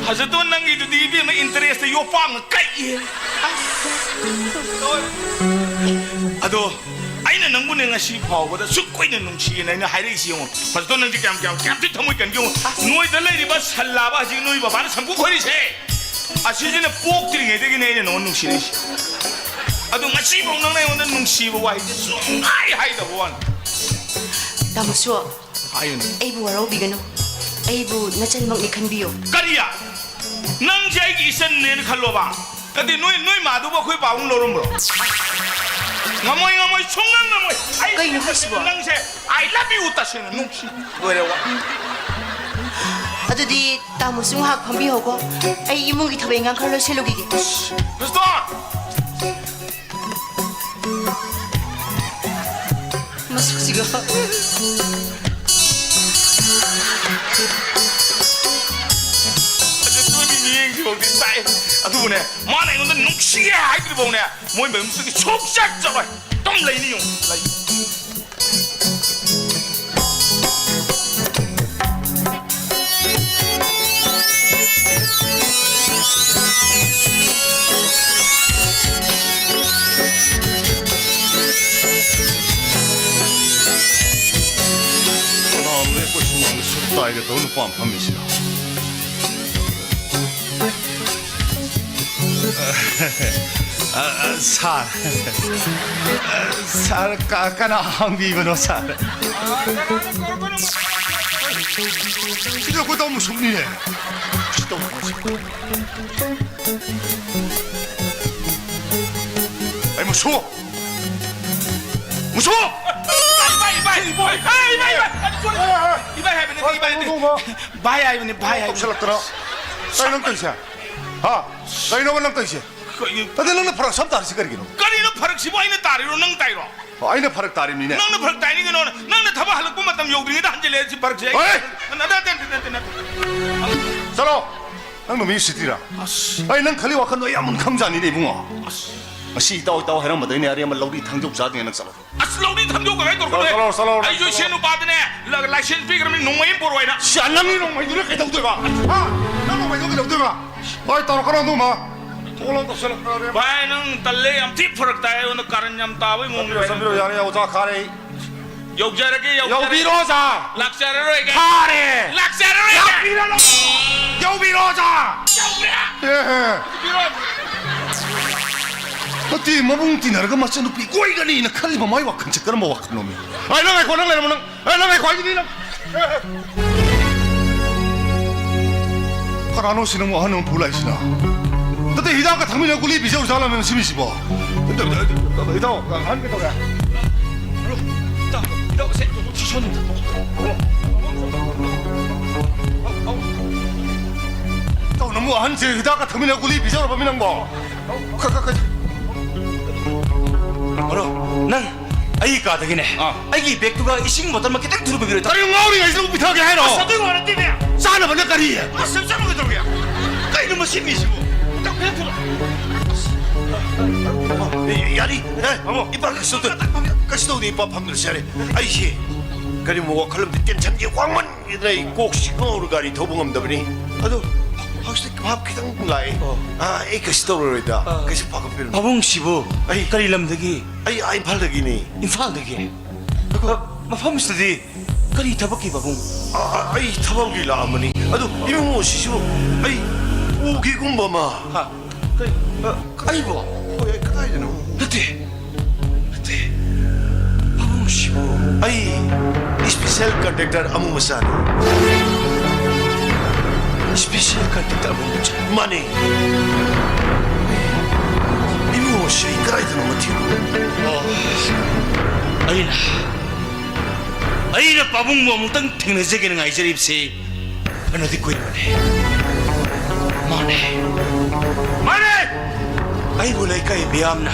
ꯐꯖꯗꯣ ꯅꯪꯒꯤꯗꯨꯗꯤ ꯏꯕꯦꯝꯃ, interest ꯌꯣꯄꯥꯛꯅ ꯀꯛꯏꯍꯦ꯫ ꯑꯗꯣ ꯑꯩꯅ ꯅꯪꯕꯨꯅꯦ ꯉꯁꯤ ꯐꯥꯎꯕꯗ ꯁꯨꯛ ꯀꯨꯏꯅ ꯅꯨꯡꯁꯤꯌꯦꯅ ꯑꯩꯅ ꯍꯥꯏꯔꯛꯏꯁꯤ ꯌꯦꯡꯉꯣ꯫ ꯐꯖꯗꯣ ꯅꯪꯗꯤ ꯀꯌꯥꯝ, ꯀꯌꯥꯝ, ꯀꯌꯥꯝ ꯊꯤ ꯊꯃꯣꯏ ꯀꯟꯒꯦ ꯌꯦꯡꯉꯣ꯫ ꯅꯣꯏꯗ ꯂꯩꯔꯤꯕ ꯁꯜꯂꯥꯕ ꯍꯧꯖꯤꯛ ꯅꯣꯏ ꯕꯕꯥꯅ ꯁꯝꯄꯨ ꯈꯣꯏꯔꯤꯁꯦ꯫ ꯑꯁꯤꯁꯤꯅ ꯄꯣꯛꯇ꯭ꯔꯤꯉꯩꯗꯒꯤꯅꯦ ꯑꯩꯅ ꯅꯉꯣꯟꯗ ꯅꯨꯡꯁꯤꯔꯛꯏꯁꯦ꯫ ꯑꯗꯣ ꯉꯁꯤꯐꯥꯎ ꯅꯪꯅ ꯑꯩꯉꯣꯟꯗ ꯅꯨꯡꯁꯤꯕ ꯋꯥꯍꯩꯁꯦ ꯁꯨꯡꯍꯥꯏ ꯍꯥꯏꯗꯕ ꯋꯥꯅꯤ꯫ ꯇꯥꯃꯣꯁꯨ, ꯍꯥꯏꯌꯨꯅꯦ꯫ ꯑꯩꯕꯨ ꯋꯥꯔꯧꯕꯤꯒꯅꯨ꯫ ꯑꯩꯕꯨ ꯅꯆꯟꯃꯛꯅꯤ ꯈꯟꯕꯤꯌꯨ꯫ ꯀꯔꯤ? ꯅꯪꯁꯦ ꯑꯩꯒꯤ ꯏꯆꯟꯅꯦꯅ ꯈꯜꯂꯣꯕ? ꯅꯠꯇꯦ, ꯅꯣꯏ, ꯅꯣꯏ ꯃꯥꯗꯨꯕꯨ ꯑꯩꯈꯣꯏ ꯄꯥꯕꯨꯡ ꯂꯧꯔꯝꯕ꯭ꯔꯣ? ꯉꯝꯃꯣꯏ, ꯉꯝꯃꯣꯏ, ꯁꯨꯡꯉꯝ ꯉꯝꯃꯣꯏ꯫ ꯑꯩ ꯀꯩꯅꯣ ꯍꯥꯏꯁꯤꯕꯣ? ꯅꯪꯁꯦ I love you ꯇꯁꯦꯡꯅ ꯅꯨꯡꯁꯤ꯫ ꯂꯣꯏꯔꯦ ꯋꯥ꯫ ꯑꯗꯨꯗꯤ ꯇꯥꯃꯣꯁꯨ ꯉꯥꯏꯍꯥꯛ ꯐꯝꯕꯤꯍꯧꯀꯣ꯫ ꯑꯩ ꯏꯃꯨꯡꯒꯤ ꯊꯕꯛ ꯏꯪꯈꯥꯡ ꯈꯔ ꯂꯣꯏꯁꯤꯜꯂꯨꯈꯤꯒꯦ꯫ ꯔꯨꯁꯇꯣꯟ! ꯃꯁꯛꯁꯤꯒ꯫ ꯑꯗꯨ ꯅꯣꯏꯒꯤ ꯃꯤꯠꯌꯦꯡꯁꯤꯐꯥꯎꯗꯤ ꯆꯥꯛꯑꯦ꯫ ꯑꯗꯨꯕꯨꯅꯦ, ꯃꯥꯅ ꯑꯩꯉꯣꯟꯗ ꯅꯨꯡꯁꯤꯌꯦ ꯍꯥꯏꯗ꯭ꯔꯤꯐꯥꯎꯅꯦ, ꯃꯣꯏ ꯃꯌꯨꯝꯗꯨꯗꯒꯤ ꯁꯨꯛꯆꯠ ꯆꯠꯂꯣꯏ꯫ ꯑꯗꯨꯝ ꯂꯩꯅꯤ ꯌꯦꯡꯉꯨ, ꯂꯩ꯫ ꯀꯅꯥꯅꯣꯅꯦ ꯑꯩꯈꯣꯏ ꯁꯨꯃꯥꯡꯗ ꯁꯨꯛ ꯇꯥꯏꯒ ꯇꯧꯔ ꯅꯨꯄꯥ ꯑꯃ ꯐꯝꯃꯤꯁꯤꯅ? ꯑ, ꯑ, ꯁꯥꯔ꯫ ꯑ, ꯁꯥꯔ, ꯀ-, ꯀꯅꯥ ꯍꯪꯕꯤꯕꯅꯣ, ꯁꯥꯔ? ꯁꯤꯗꯤ ꯑꯩꯈꯣꯏ ꯇꯥꯃꯣ ꯃꯨꯁꯨꯛꯅꯤꯅꯦ꯫ ꯁꯤ ꯇꯥꯃꯣ ꯃꯨꯁꯨꯛ꯫ ꯑꯩ ꯃꯨꯁꯨꯛ! ꯁꯣ! ꯏꯕꯥꯏ, ꯏꯕꯥꯏ, ꯏꯕꯥꯏ! ꯏꯕꯥꯏ, ꯏꯕꯥꯏ, ꯏꯕꯥꯏ! ꯑꯩ ꯁꯣꯔꯤ! ꯏꯕꯥꯏ ꯍꯥꯏꯕ ꯅꯠꯇꯦ, ꯏꯕꯥꯏ ꯅꯠꯇꯦ! ꯚꯥꯏ ꯍꯥꯏꯕꯅꯤ, ꯚꯥꯏ ꯍꯥꯏꯕꯅꯤ꯫ ꯇꯧꯁꯜꯂꯛꯇꯅ꯫ ꯀꯩꯅꯣ ꯅꯪ ꯇꯧꯔꯤꯁꯦ? ꯍꯥ? ꯀꯩꯅꯣꯕ ꯅꯪ ꯇꯧꯔꯤꯁꯦ? ꯀꯩ- ꯑꯗ ꯅꯪꯅ ꯐꯔꯛ ꯁꯝ ꯇꯥꯔꯤꯁꯦ ꯀꯔꯤꯒꯤꯅꯣ? ꯀꯔꯤꯅꯣ ꯐꯔꯛꯁꯤꯕꯨ? ꯑꯩꯅ ꯇꯥꯔꯤꯔꯣ, ꯅꯪ ꯇꯥꯏꯔꯣ? ꯑꯣ, ꯑꯩꯅ ꯐꯔꯛ ꯇꯥꯔꯤꯕꯅꯤꯅꯦ꯫ ꯅꯪꯅ ꯐꯔꯛ ꯇꯥꯏꯅꯤ ꯀꯩꯅꯣ꯫ ꯅꯪꯅ ꯊꯕꯛ ꯍꯜꯂꯛꯄ ꯃꯇꯝ ꯌꯧꯗ꯭ꯔꯤꯉꯩꯗ ꯍꯟꯖꯤꯜꯂꯛꯑꯦ ꯁꯤ ꯐꯔꯛꯁꯦ꯫ ꯑꯩ ꯍꯣꯏ! ꯅꯠꯇꯦ, ꯅꯠꯇꯦ, ꯅꯠꯇꯦ, ꯅꯠꯇꯦ꯫ ꯆꯠꯂꯣ! ꯅꯪ ꯅꯨꯃꯤꯠ ꯁꯤꯇꯤꯔꯥ? ꯑꯁ꯫ ꯑꯩ ꯅꯪ ꯈꯜꯂꯤ ꯋꯥꯈꯜꯗꯣ ꯑꯩ ꯌꯥꯝ ꯃꯨꯟ ꯈꯪꯖꯥꯅꯤꯅꯦ, ꯏꯕꯨꯡꯉꯣ꯫ ꯑꯁ꯫ ꯉꯁꯤ ꯏꯇꯥꯎ, ꯏꯇꯥꯎ ꯍꯥꯏꯔꯝꯕꯗꯩꯅꯦ ꯑꯔꯦꯝꯕ ꯂꯧꯔꯤ ꯊꯥꯡꯖꯧ ꯆꯥꯗ꯭ꯔꯤꯉꯩ ꯅꯪ ꯆꯠꯂꯣ꯫ ꯑꯁ, ꯂꯧꯔꯤ ꯊꯥꯡꯖꯧ ꯀꯃꯥꯏꯅ ꯇꯧꯔꯛꯀꯗꯣꯏ? ꯆꯠꯂꯣ, ꯆꯠꯂꯣ, ꯆꯠꯂꯣ, ꯑꯩꯁꯨ ꯆꯠꯂꯣ꯫ ꯏꯁꯦꯟ ꯅꯨꯄꯥꯗꯅꯦ ꯂ-, ꯂꯥꯏꯁꯦꯟꯁ ꯄꯤꯈ꯭ꯔꯕꯅꯤ, ꯅꯣꯡꯃꯩ ꯑꯃ ꯄꯨꯔꯛꯑꯣ ꯍꯥꯏꯅ꯫ ꯁꯤ, ꯅꯪꯒꯤ ꯅꯣꯡꯃꯩꯗꯨꯅ ꯀꯩꯗꯧꯗꯣꯏꯕ? ꯍꯥ? ꯅꯪ ꯅꯣꯡꯃꯩꯗꯨꯅ ꯀꯩꯗꯧꯗꯣꯏꯕ? ꯍꯣꯏ, ꯇꯧꯔꯛꯀꯅꯣ ꯑꯗꯨꯒꯨꯝꯕ꯫ ꯊꯣꯛꯂꯛꯑꯣ, ꯇꯧꯁꯜꯂꯛꯇ꯭ꯔꯦ꯫ ꯚꯥꯏ, ꯅꯪ ꯇꯜꯂꯦ, ꯌꯥꯝ ꯊꯤ ꯐꯔꯛ ꯇꯥꯏ, ꯑꯩꯉꯣꯟꯗ ꯀꯥꯔꯟ ꯌꯥꯝ ꯇꯥꯕꯩ ꯃꯑꯣꯡ ꯆꯠꯄꯤꯔꯣ, ꯂꯩ꯫ ꯆꯠꯄꯤꯔꯣ, ꯌꯥꯔꯦ, ꯑꯣꯖꯥ ꯈꯥꯔꯦ ꯑꯩ꯫ ꯌꯧꯖꯔꯒꯦ, ꯌꯧꯖꯔꯒꯦ꯫ ꯌꯧꯕꯤꯔꯣ, ꯑꯣꯖꯥ꯫ ꯂꯥꯛꯆꯔꯔꯣꯏꯒꯦ꯫ ꯈꯥꯔꯦ꯫ ꯂꯥꯛꯆꯔꯔꯣꯏꯒꯦ꯫ ꯂꯥꯛꯄꯤꯔꯅꯨ꯫ ꯌꯧꯕꯤꯔꯣ, ꯑꯣꯖꯥ꯫ ꯌꯧꯕꯤꯔꯣ꯫ ꯑꯦ, ꯑꯦ꯫ ꯌꯧꯕꯤꯔꯣ꯫ ꯅꯠꯇꯦ, ꯃꯕꯨꯡ ꯇꯤꯟꯅꯔꯒ ꯃꯆꯟꯅꯨꯄꯤ ꯀꯣꯏꯒꯅꯤꯅ ꯈꯜꯂꯤꯕ ꯃꯥꯏ ꯋꯥꯈꯜꯁꯦ ꯀꯔꯝꯕ ꯋꯥꯈꯜꯅꯣꯃꯤ? ꯑꯩ, ꯅꯪ ꯉꯥꯏꯈꯣ, ꯅꯪ ꯂꯩꯔꯝꯃꯣ, ꯅꯪ꯫ ꯑꯦ, ꯅꯪ ꯉꯥꯏꯈꯣ ꯍꯥꯏꯁꯤꯗꯤ ꯅꯪ꯫ ꯀꯅꯥꯅꯣ ꯁꯤ ꯅꯪꯕꯨ ꯑꯍꯟ ꯑꯃ ꯄꯨ ꯂꯥꯛꯏꯁꯤꯅ? ꯅꯠꯇꯦ, ꯍꯤꯗꯥꯛꯀ ꯊꯛꯃꯤꯟꯅ ꯒꯨꯂꯤ ꯄꯤꯖꯔꯨꯖꯥꯠꯂꯃꯦ ꯁꯤꯕꯤꯁꯤꯕꯣ? ꯏꯇꯥꯎ, ꯑꯍꯟ ꯀꯩꯗꯧꯔꯦ? ꯏꯇꯥꯎ, ꯏꯇꯥꯎ, ꯁꯦ, ꯁꯤ ꯁꯣꯝꯗ꯫ ꯏꯇꯥꯎ, ꯅꯪꯕꯨ ꯑꯍꯟꯁꯦ ꯍꯤꯗꯥꯛꯀ ꯊꯛꯃꯤꯟꯅ ꯒꯨꯂꯤ ꯄꯤꯖꯔꯨꯔꯕꯃꯤ ꯅꯪꯕꯣ? ꯈ-, ꯈ-, ꯈ-, ꯕ꯭ꯔꯣ, ꯅꯪ ꯑꯩꯒꯤ ꯀꯥꯗꯒꯤꯅꯦ, ꯑꯥ꯫ ꯑꯩꯒꯤ ꯕꯦꯒꯇꯨꯒ ꯏꯁꯤꯡ ꯕꯣꯇꯜ ꯑꯃ ꯈꯤꯇꯪ ꯊꯨꯅ ꯄꯨꯕꯤꯔꯣ꯫ ꯀꯔꯤ ꯉꯥꯎꯔꯤꯉꯩꯁꯤꯗ ꯄꯤꯊꯛꯑꯒꯦ ꯍꯥꯏꯔꯣ? ꯑꯁ, ꯑꯗꯨꯒꯤ ꯋꯥ ꯅꯠꯇꯦꯅꯦ꯫ ꯆꯥꯅꯕꯅ ꯀꯔꯤ? ꯑꯁ, ꯆꯠꯂꯨꯒꯦ ꯇꯧꯔꯒꯦ꯫ ꯀꯩꯅꯣ ꯃꯁꯤ ꯃꯤꯁꯤꯕꯨ? ꯇꯞ, ꯈꯤꯇꯪ ꯊꯨꯅ꯫ ꯑꯁ, ꯑꯦ, ꯌꯥꯔꯤ꯫ ꯑꯦ, ꯇꯥꯃꯣ꯫ ꯏꯄꯥ ꯀꯩꯁꯨ ꯇꯧꯗꯦ꯫ ꯀꯩꯁꯨ ꯇꯧꯗꯦ, ꯏꯄꯥ ꯐꯝꯗ꯭ꯔꯁꯨ ꯌꯥꯔꯦ꯫ ꯑꯩꯁꯦ ꯀꯔꯤꯒꯨꯝꯕ ꯋꯥꯈꯜ ꯑꯃꯗꯤ ꯇꯦꯟꯁꯟꯁꯦ ꯋꯥꯡꯃꯟ ꯁꯤꯗ ꯑꯩ ꯀꯣꯛꯁꯤ ꯉꯥꯎꯔ ꯒꯥꯔꯤ ꯊꯧꯕ ꯉꯝꯗꯕꯅꯤ꯫ ꯑꯗꯣ ꯍꯧꯖꯤꯛ ꯚꯥꯞ ꯈꯤꯇꯪ ꯂꯥꯛꯑꯦ꯫ ꯑꯣ꯫ ꯑꯥ, ꯑꯩ ꯀꯩꯁꯨ ꯇꯧꯔꯔꯣꯏꯗ꯫ ꯑꯥ꯫ ꯀꯩꯁꯨ ꯄꯥꯈꯠꯄꯤꯔꯨꯅꯨ꯫ ꯄꯥꯕꯨꯡꯁꯤꯕꯨ ꯑꯩ ꯀꯔꯤ ꯂꯝꯗꯒꯤ? ꯑꯩ, ꯑꯥ, ꯏꯝꯐꯥꯜꯗꯒꯤꯅꯤ꯫ ꯏꯝꯐꯥꯜꯗꯒꯤ? ꯑꯗꯣ ꯑ, ꯃꯐꯝꯁꯤꯗꯗꯤ ꯀꯔꯤ ꯊꯕꯛꯀꯤ, ꯄꯥꯕꯨꯡ? ꯑꯥ, ꯑꯥ, ꯑꯩ ꯊꯕꯛꯀꯤ ꯂꯥꯛꯑꯝꯕꯅꯤ꯫ ꯑꯗꯣ ꯏꯕꯨꯡꯉꯣꯁꯤꯁꯨ ꯑꯩ ꯎꯒꯤꯒꯨꯝꯕ ꯑꯃ꯫ ꯍꯥ? ꯀꯩ? ꯑ, ꯑꯩꯕꯣ? ꯍꯣꯏ, ꯑꯩ ꯀꯗꯥꯏꯗꯅꯣ? ꯅꯠꯇꯦ꯫ ꯅꯠꯇꯦ꯫ ꯄꯥꯕꯨꯡꯁꯤꯕꯨ? ꯑꯩ special contractor ꯑꯃꯨ ꯃꯆꯥꯅꯤ꯫ Special contractor ꯑꯃꯨ ꯃꯆꯥ? ꯃꯥꯅꯦ꯫ ꯏꯕꯨꯡꯉꯣꯁꯤ ꯑꯩ ꯀꯗꯥꯏꯗꯅꯣ ꯃꯊꯤꯔꯣ? ꯑꯣ꯫ ꯑꯩꯅ, ꯑꯩꯅ ꯄꯥꯕꯨꯡꯕꯨ ꯑꯃꯨꯛꯇꯪ ꯊꯦꯡꯅꯖꯒꯦꯅ ꯉꯥꯏꯖꯔꯤꯕꯁꯤ ꯐꯅꯗꯤ ꯀꯨꯏꯔꯕꯅꯤ꯫ ꯃꯥꯅꯦ, ꯃꯥꯅꯦ! ꯑꯩꯕꯨ ꯂꯩꯀꯥꯏ ꯃꯤꯌꯥꯝꯅ,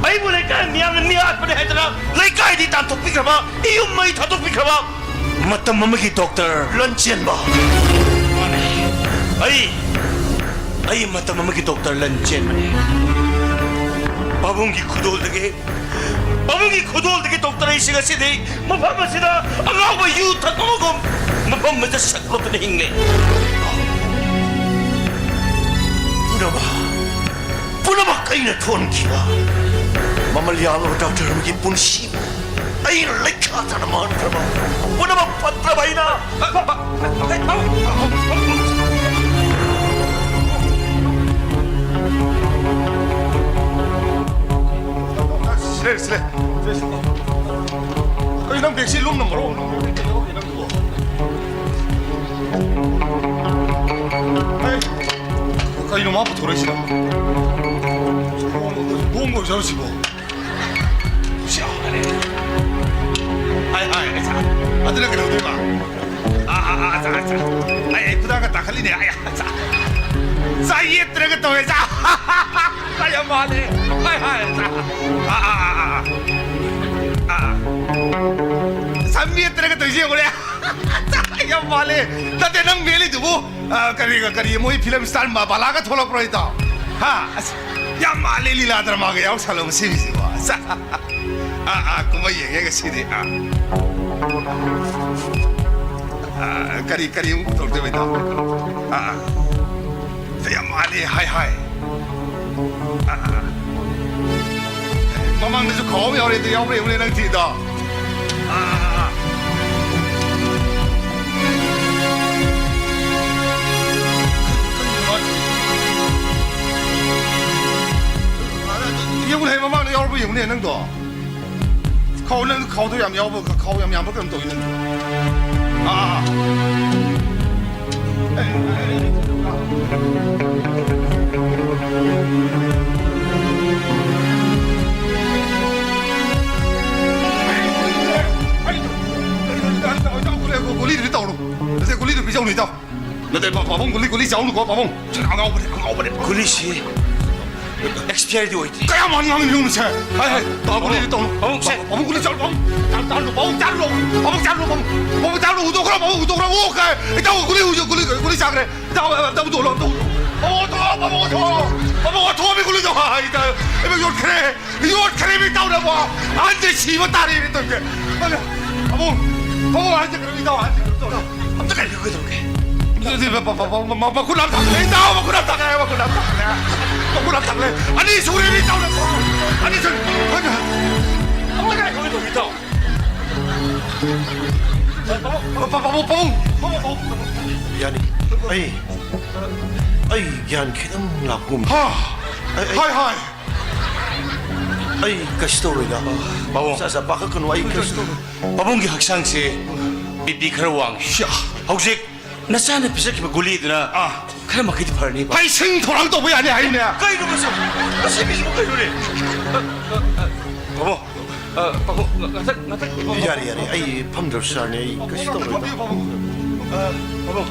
ꯑꯩꯕꯨ ꯂꯩꯀꯥꯏ ꯃꯤꯌꯥꯝꯅ ꯃꯤ ꯍꯥꯠꯄꯅꯤ ꯍꯥꯏꯗꯅ ꯂꯩꯀꯥꯏꯗꯤ ꯇꯥꯟꯊꯣꯛꯄꯤꯈ꯭ꯔꯕ, ꯏꯌꯨꯝ ꯃꯩ ꯊꯥꯗꯣꯛꯄꯤꯈ꯭ꯔꯕ, ꯃꯇꯝ ꯑꯃꯒꯤ ꯗꯣꯛꯇꯔ ꯂꯟꯆꯦꯟꯕ꯫ ꯃꯥꯅꯦ, ꯑꯩ, ꯑꯩ ꯃꯇꯝ ꯑꯃꯒꯤ ꯗꯣꯛꯇꯔ ꯂꯟꯆꯦꯟꯕꯅꯤ꯫ ꯄꯥꯕꯨꯡꯒꯤ ꯈꯨꯗꯣꯜꯗꯒꯤ, ꯄꯥꯕꯨꯡꯒꯤ ꯈꯨꯗꯣꯜꯗꯒꯤ ꯗꯣꯛꯇꯔ ꯑꯩꯁꯦ ꯉꯁꯤꯗꯤ ꯃꯐꯝ ꯑꯁꯤꯗ ꯑꯉꯥꯎꯕ ꯌꯨ ꯊꯛꯄꯒꯨꯝ ꯃꯐꯝ ꯑꯁꯤꯗ ꯁꯛ ꯂꯣꯠꯇꯨꯅ ꯍꯤꯡꯂꯦ꯫ ꯄꯨꯝꯅꯃꯛ, ꯄꯨꯝꯅꯃꯛ ꯑꯩꯅ ꯊꯣꯟꯈꯤꯕ ꯃꯃꯜ ꯌꯥꯝꯂꯕ ꯗꯣꯛꯇꯔ ꯑꯃꯒꯤ ꯄꯨꯟꯁꯤꯕꯨ ꯑꯩꯅ ꯂꯩꯈꯥ ꯇꯥꯅ ꯃꯥꯡꯍꯟꯈ꯭ꯔꯕ, ꯄꯨꯝꯅꯃꯛ ꯐꯠꯇ꯭ꯔꯕ ꯑꯩꯅ꯫ ꯁꯤꯂꯦ, ꯁꯤꯂꯦ꯫ ꯀꯩꯅꯣ ꯅꯪ ꯕꯦꯒꯁꯤ ꯂꯨꯝꯅ ꯃꯔꯣꯟ ꯑꯃ꯫ ꯑꯩ, ꯀꯩꯅꯣ ꯃꯥ ꯄꯨꯊꯣꯔꯛꯏꯁꯤꯅ? ꯕꯣꯝ ꯑꯣꯏꯖꯔꯨꯁꯤꯕꯣ? ꯍꯥꯏ, ꯍꯥꯏ, ꯑꯗꯨꯅ ꯀꯩꯗꯧꯗꯣꯏꯕ? ꯑꯥ, ꯑꯥ, ꯑꯥ, ꯑꯠꯆꯥ, ꯑꯠꯆꯥ꯫ ꯑꯩ, ꯑꯩ ꯈꯨꯗꯥꯡꯒ ꯇꯥꯈꯠꯂꯤꯅꯦ꯫ ꯑꯩ, ꯑꯠꯆꯥ꯫ ꯆꯥ ꯌꯦꯠꯇ꯭ꯔꯒ ꯇꯧꯋꯦ, ꯆꯥ꯫ ꯀꯥ ꯌꯥꯝ ꯃꯥꯜꯂꯦ꯫ ꯍꯥꯏ, ꯍꯥꯏ, ꯑꯠꯆꯥ꯫ ꯑꯥ, ꯑꯥ, ꯑꯥ, ꯑꯥ, ꯑꯥ꯫ ꯑꯥ, ꯑꯥ꯫ ꯁꯝ ꯌꯦꯠꯇ꯭ꯔꯒ ꯇꯧꯔꯤꯁꯦ ꯌꯦꯡꯉꯨꯅꯦ꯫ ꯆꯥ ꯌꯥꯝ ꯃꯥꯜꯂꯦ꯫ ꯅꯠꯇꯦ, ꯅꯪ ꯃꯦꯠꯂꯤꯗꯨꯕꯨ, ꯑꯥ, ꯀꯔꯤꯒ, ꯀꯔꯤ, ꯃꯣꯏ ꯐꯤꯂꯝ ꯏꯁꯇꯥꯔ ꯃ-, ꯕꯥꯂꯥꯒ ꯊꯣꯛꯂꯛꯄ꯭ꯔꯣ, ꯏꯇꯥꯎ? ꯍꯥ? ꯑꯁ, ꯌꯥꯝ ꯃꯥꯜꯂꯦ, ꯂꯤꯂꯥ ꯗ꯭ꯔꯃꯥꯒ ꯌꯥꯎ ꯁꯥꯜꯂꯣ ꯃꯁꯤꯒꯤꯁꯤꯕꯣ꯫ ꯑꯠꯆꯥ꯫ ꯑꯥ, ꯑꯥ, ꯀꯨꯝꯍꯩ ꯌꯦꯡꯒꯦ ꯉꯁꯤꯗꯤ, ꯑꯥ꯫ ꯑꯥ, ꯀꯔꯤ, ꯀꯔꯤ ꯑꯃꯨꯛ ꯄꯨꯊꯣꯔꯛꯇꯣꯏꯕ, ꯏꯇꯥꯎ? ꯑꯥ, ꯑꯥ꯫ ꯌꯥꯝ ꯃꯥꯜꯂꯤ, ꯍꯥꯏ, ꯍꯥꯏ꯫ ꯑꯥ, ꯑꯥ꯫ ꯃꯃꯥꯡꯗꯁꯨ ꯈꯥꯎ ꯑꯃ ꯌꯥꯎꯔꯦ, ꯑꯗꯨ ꯌꯥꯎꯕ꯭ꯔꯥ ꯌꯦꯡꯉꯨꯅꯦ ꯅꯪ ꯊꯤꯗꯣ꯫ ꯑꯥ, ꯑꯥ, ꯑꯥ꯫ ꯌꯦꯡꯉꯨꯅꯦ, ꯃꯃꯥꯡꯗ ꯌꯥꯎꯔꯕ ꯌꯦꯡꯉꯨꯅꯦ ꯅꯪꯗꯣ꯫ ꯈꯥꯎ, ꯅꯪ ꯈꯥꯎꯗꯣ ꯌꯥꯝ ꯌꯥꯎꯕ, ꯈꯥꯎ ꯌꯥꯝ ꯌꯥꯝꯕ ꯀꯩꯅꯣꯝ ꯇꯧꯋꯤ ꯅꯪꯗꯣ꯫ ꯑꯥ, ꯑꯥ, ꯑꯥ꯫ ꯅꯠꯇꯦ, ꯄꯥ-, ꯄꯥꯕꯨꯡ, ꯒꯨꯂꯤ, ꯒꯨꯂꯤ ꯆꯥꯎꯅꯨꯀꯣ, ꯄꯥꯕꯨꯡ꯫ ꯑꯉꯥꯎꯕꯅꯦ, ꯑꯉꯥꯎꯕꯅꯦ꯫ ꯒꯨꯂꯤꯁꯤ ꯑꯦꯛꯁꯄꯤꯌꯔꯗꯤ ꯑꯣꯏꯗ꯭ꯔꯤ꯫ ꯀꯌꯥꯝ ꯋꯥꯅ ꯉꯥꯡꯉꯤꯅꯣ ꯁꯦ? ꯍꯥꯏ, ꯍꯥꯏ, ꯄꯥꯕꯨꯡ, ꯒꯨꯂꯤꯗꯤ ꯇꯧꯅꯨ꯫ ꯄꯥꯕꯨꯡ, ꯁꯦ꯫ ꯄꯥꯕꯨꯡ, ꯒꯨꯂꯤ ꯆꯥꯎꯅꯨ, ꯄꯥꯕꯨꯡ꯫ ꯆꯥ-, ꯆꯥꯔꯨꯅꯨ, ꯄꯥꯕꯨꯡ, ꯆꯥꯔꯨꯅꯨ꯫ ꯄꯥꯕꯨꯡ, ꯆꯥꯔꯨꯅꯨ, ꯄꯥꯕꯨꯡ꯫ ꯄꯥꯕꯨꯡ, ꯆꯥꯔꯨꯅꯨ, ꯍꯨꯟꯗꯣꯛꯈ꯭ꯔꯣ, ꯄꯥꯕꯨꯡ, ꯍꯨꯟꯗꯣꯛꯈ꯭ꯔꯣ꯫ ꯑꯣ, ꯀꯥꯏ꯫ ꯏꯇꯥꯎ, ꯒꯨꯂꯤ ꯍꯨꯟꯗꯣꯛ-, ꯒꯨꯂꯤ, ꯒꯨꯂꯤ ꯆꯥꯈ꯭ꯔꯦ꯫ ꯏꯇꯥꯎ, ꯑꯝꯇ ꯍꯨꯟꯗꯣꯛꯍꯜꯂꯣ, ꯑꯝꯇ ꯍꯨꯟꯗꯣꯛ-, ꯄꯥꯕꯨꯡ, ꯊꯣꯛꯑꯣ, ꯄꯥꯕꯨꯡ, ꯊꯣꯛꯑꯣ꯫ ꯄꯥꯕꯨꯡ, ꯊꯣꯛꯑꯣ, ꯃꯤ ꯒꯨꯂꯤꯗꯣ꯫ ꯍꯥꯏ, ꯏꯇꯥꯎ, ꯏꯕꯣ, ꯌꯣꯠꯈ꯭ꯔꯦ꯫ ꯌꯣꯠꯈ꯭ꯔꯦ, ꯃꯤ ꯏꯇꯥꯎꯅ, ꯄꯥꯕꯨꯡ꯫ ꯑꯍꯟꯁꯦ ꯁꯤꯕ ꯇꯥꯔꯦ, ꯃꯤ ꯇꯧꯔꯤꯁꯦ꯫ ꯄꯥꯕꯨꯡ, ꯄꯥꯕꯨꯡ, ꯑꯍꯟꯁꯦ ꯀꯩꯅꯣ, ꯏꯇꯥꯎ, ꯑꯍꯟꯁꯦ ꯀꯩꯅꯣ ꯇꯧꯔꯦ꯫ ꯑꯝꯇ ꯀꯩꯅꯣ ꯀꯩꯗꯧꯔꯒꯦ? ꯑꯗꯨꯗꯤ ꯃ-, ꯃ-, ꯃ-, ꯃ-, ꯃꯈꯨꯠ ꯌꯥꯝ ꯊꯥꯡꯒꯠꯂꯦ, ꯏꯇꯥꯎ, ꯃꯈꯨꯠ ꯌꯥꯝ ꯊꯥꯡꯒꯠꯂꯦ, ꯃꯈꯨꯠ ꯌꯥꯝ ꯊꯥꯡꯒꯠꯂꯦ꯫ ꯃꯈꯨꯠ ꯌꯥꯝ ꯊꯥꯡꯒꯠꯂꯦ꯫ ꯑꯅꯤ ꯁꯨꯔꯦ, ꯏꯇꯥꯎꯅ꯫ ꯑꯅꯤ ꯁꯨꯔꯦ꯫ ꯍꯣꯏꯅꯦ꯫ ꯑꯃꯨꯛ ꯀꯥꯏ ꯇꯧꯒꯦ ꯇꯧꯔꯤ, ꯏꯇꯥꯎ? ꯄꯥꯕꯨꯡ, ꯄꯥꯕꯨꯡ, ꯄꯥꯕꯨꯡ, ꯄꯥꯕꯨꯡ, ꯄꯥꯕꯨꯡ꯫ ꯌꯥꯅꯤ꯫ ꯑꯩ, ꯑꯩ ꯒ꯭ꯌꯥꯟ ꯈꯤꯇꯪ ꯂꯥꯛꯄꯒꯨꯝ꯫ ꯍꯥ꯫ ꯑꯩ, ꯑꯩ ꯍꯥꯏ, ꯍꯥꯏ꯫ ꯑꯩ ꯀꯩꯁꯨ ꯇꯧꯔꯣꯏꯗ꯫ ꯄꯥꯕꯨꯡ꯫ ꯁꯥ, ꯁꯥ, ꯄꯥꯈꯠꯀꯅꯨ, ꯑꯩ ꯀꯩꯁꯨ ꯇꯧꯔꯣꯏ꯫ ꯄꯥꯕꯨꯡꯒꯤ ꯍꯛꯆꯥꯡꯁꯦ ꯕꯤ ꯄꯤ ꯈꯔ ꯋꯥꯡꯉꯤ꯫ ꯁ꯭ꯌꯥ꯫ ꯍꯧꯖꯤꯛ ꯅꯆꯥꯅ ꯄꯤꯖꯈꯤꯕ ꯒꯨꯂꯤꯗꯨꯅ ꯑꯥ꯫ ꯈꯔ ꯃꯈꯩꯗꯤ ꯐꯔꯅꯤꯕ꯫ ꯍꯩꯁꯤꯡ ꯊꯧꯔꯥꯡ ꯇꯧꯕ ꯌꯥꯅꯤ ꯍꯥꯏꯔꯤꯅꯦ꯫ ꯀꯩꯅꯣ ꯃꯁꯤ? ꯃꯁꯤ ꯃꯤꯁꯤꯕꯨ ꯀꯩꯅꯣꯅꯦ? ꯄꯥꯕꯨꯡ, ꯑ, ꯄꯥꯕꯨꯡ, ꯉꯥꯛꯇꯪ, ꯉꯥꯛꯇꯪ, ꯄꯥꯕꯨꯡ꯫ ꯌꯥꯔꯦ, ꯌꯥꯔꯦ, ꯑꯩ ꯐꯝꯗ꯭ꯔꯁꯨ ꯌꯥꯔꯅꯤ, ꯑꯩ ꯀꯩꯁꯨ ꯇꯧꯔꯣꯏꯗ꯫ ꯄꯥꯕꯨꯡ, ꯄꯥꯕꯨꯡ꯫ ꯑ, ꯄꯥꯕꯨꯡ꯫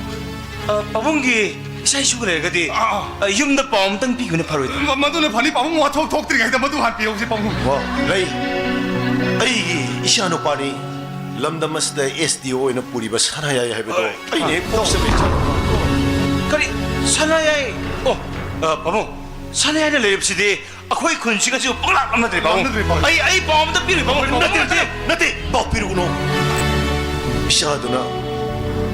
ꯑ, ꯄꯥꯕꯨꯡꯒꯤ ꯏꯆꯥ ꯏꯁꯨꯒ ꯂꯩꯔꯒꯗꯤ, ꯑꯥ, ꯑꯥ꯫ ꯑ, ꯌꯨꯝꯗ ꯄꯥꯎ ꯑꯃꯇꯪ ꯄꯤꯈꯤꯕꯅ ꯐꯔꯣꯏꯗ꯭ꯔꯣ? ꯃ-, ꯃꯗꯨꯅ ꯐꯅꯤ, ꯄꯥꯕꯨꯡ, ꯋꯥꯊꯣꯛ ꯊꯣꯛꯇ꯭ꯔꯤꯉꯩꯗ ꯃꯗꯨ ꯍꯥꯟꯅ ꯄꯤꯍꯧꯁꯤ, ꯄꯥꯕꯨꯡ꯫ ꯋꯥ, ꯂꯩ꯫ ꯑꯩꯒꯤ ꯏꯆꯥꯅꯨꯄꯥꯅꯤ ꯂꯝꯗꯝ ꯑꯁꯤꯗ ꯑꯦꯁ ꯗꯤ ꯑꯣ ꯑꯣꯏꯅ ꯄꯨꯔꯤꯕ ꯁꯅꯥꯌꯥꯏ ꯍꯥꯏꯕꯗꯣ꯫ ꯍꯣꯏ꯫ ꯑꯩꯅ ꯍꯦꯛ ꯄꯣꯛꯆꯕ ꯏꯆꯥꯅꯨꯄꯥ꯫ ꯀꯔꯤ? ꯁꯅꯥꯌꯥꯏ? ꯑꯣ, ꯑ, ꯄꯥꯕꯨꯡ, ꯁꯅꯥꯌꯥꯏꯅ ꯂꯩꯔꯤꯕꯁꯤꯗꯤ ꯑꯩꯈꯣꯏ ꯈꯨꯟꯁꯤꯒꯁꯨ ꯄꯪꯂꯥꯞ ꯂꯥꯞꯅꯗ꯭ꯔꯦ, ꯄꯥꯕꯨꯡ꯫ ꯂꯥꯞꯅꯗ꯭ꯔꯦ, ꯄꯥꯕꯨꯡ꯫ ꯑꯩ, ꯑꯩ ꯄꯥꯎ ꯑꯝꯇ ꯄꯤꯔꯨꯏ, ꯄꯥꯕꯨꯡ꯫ ꯅꯠꯇꯦ, ꯅꯠꯇꯦ, ꯅꯠꯇꯦ, ꯄꯥꯎ ꯄꯤꯔꯨꯒꯅꯨ꯫ ꯏꯆꯥꯗꯨꯅ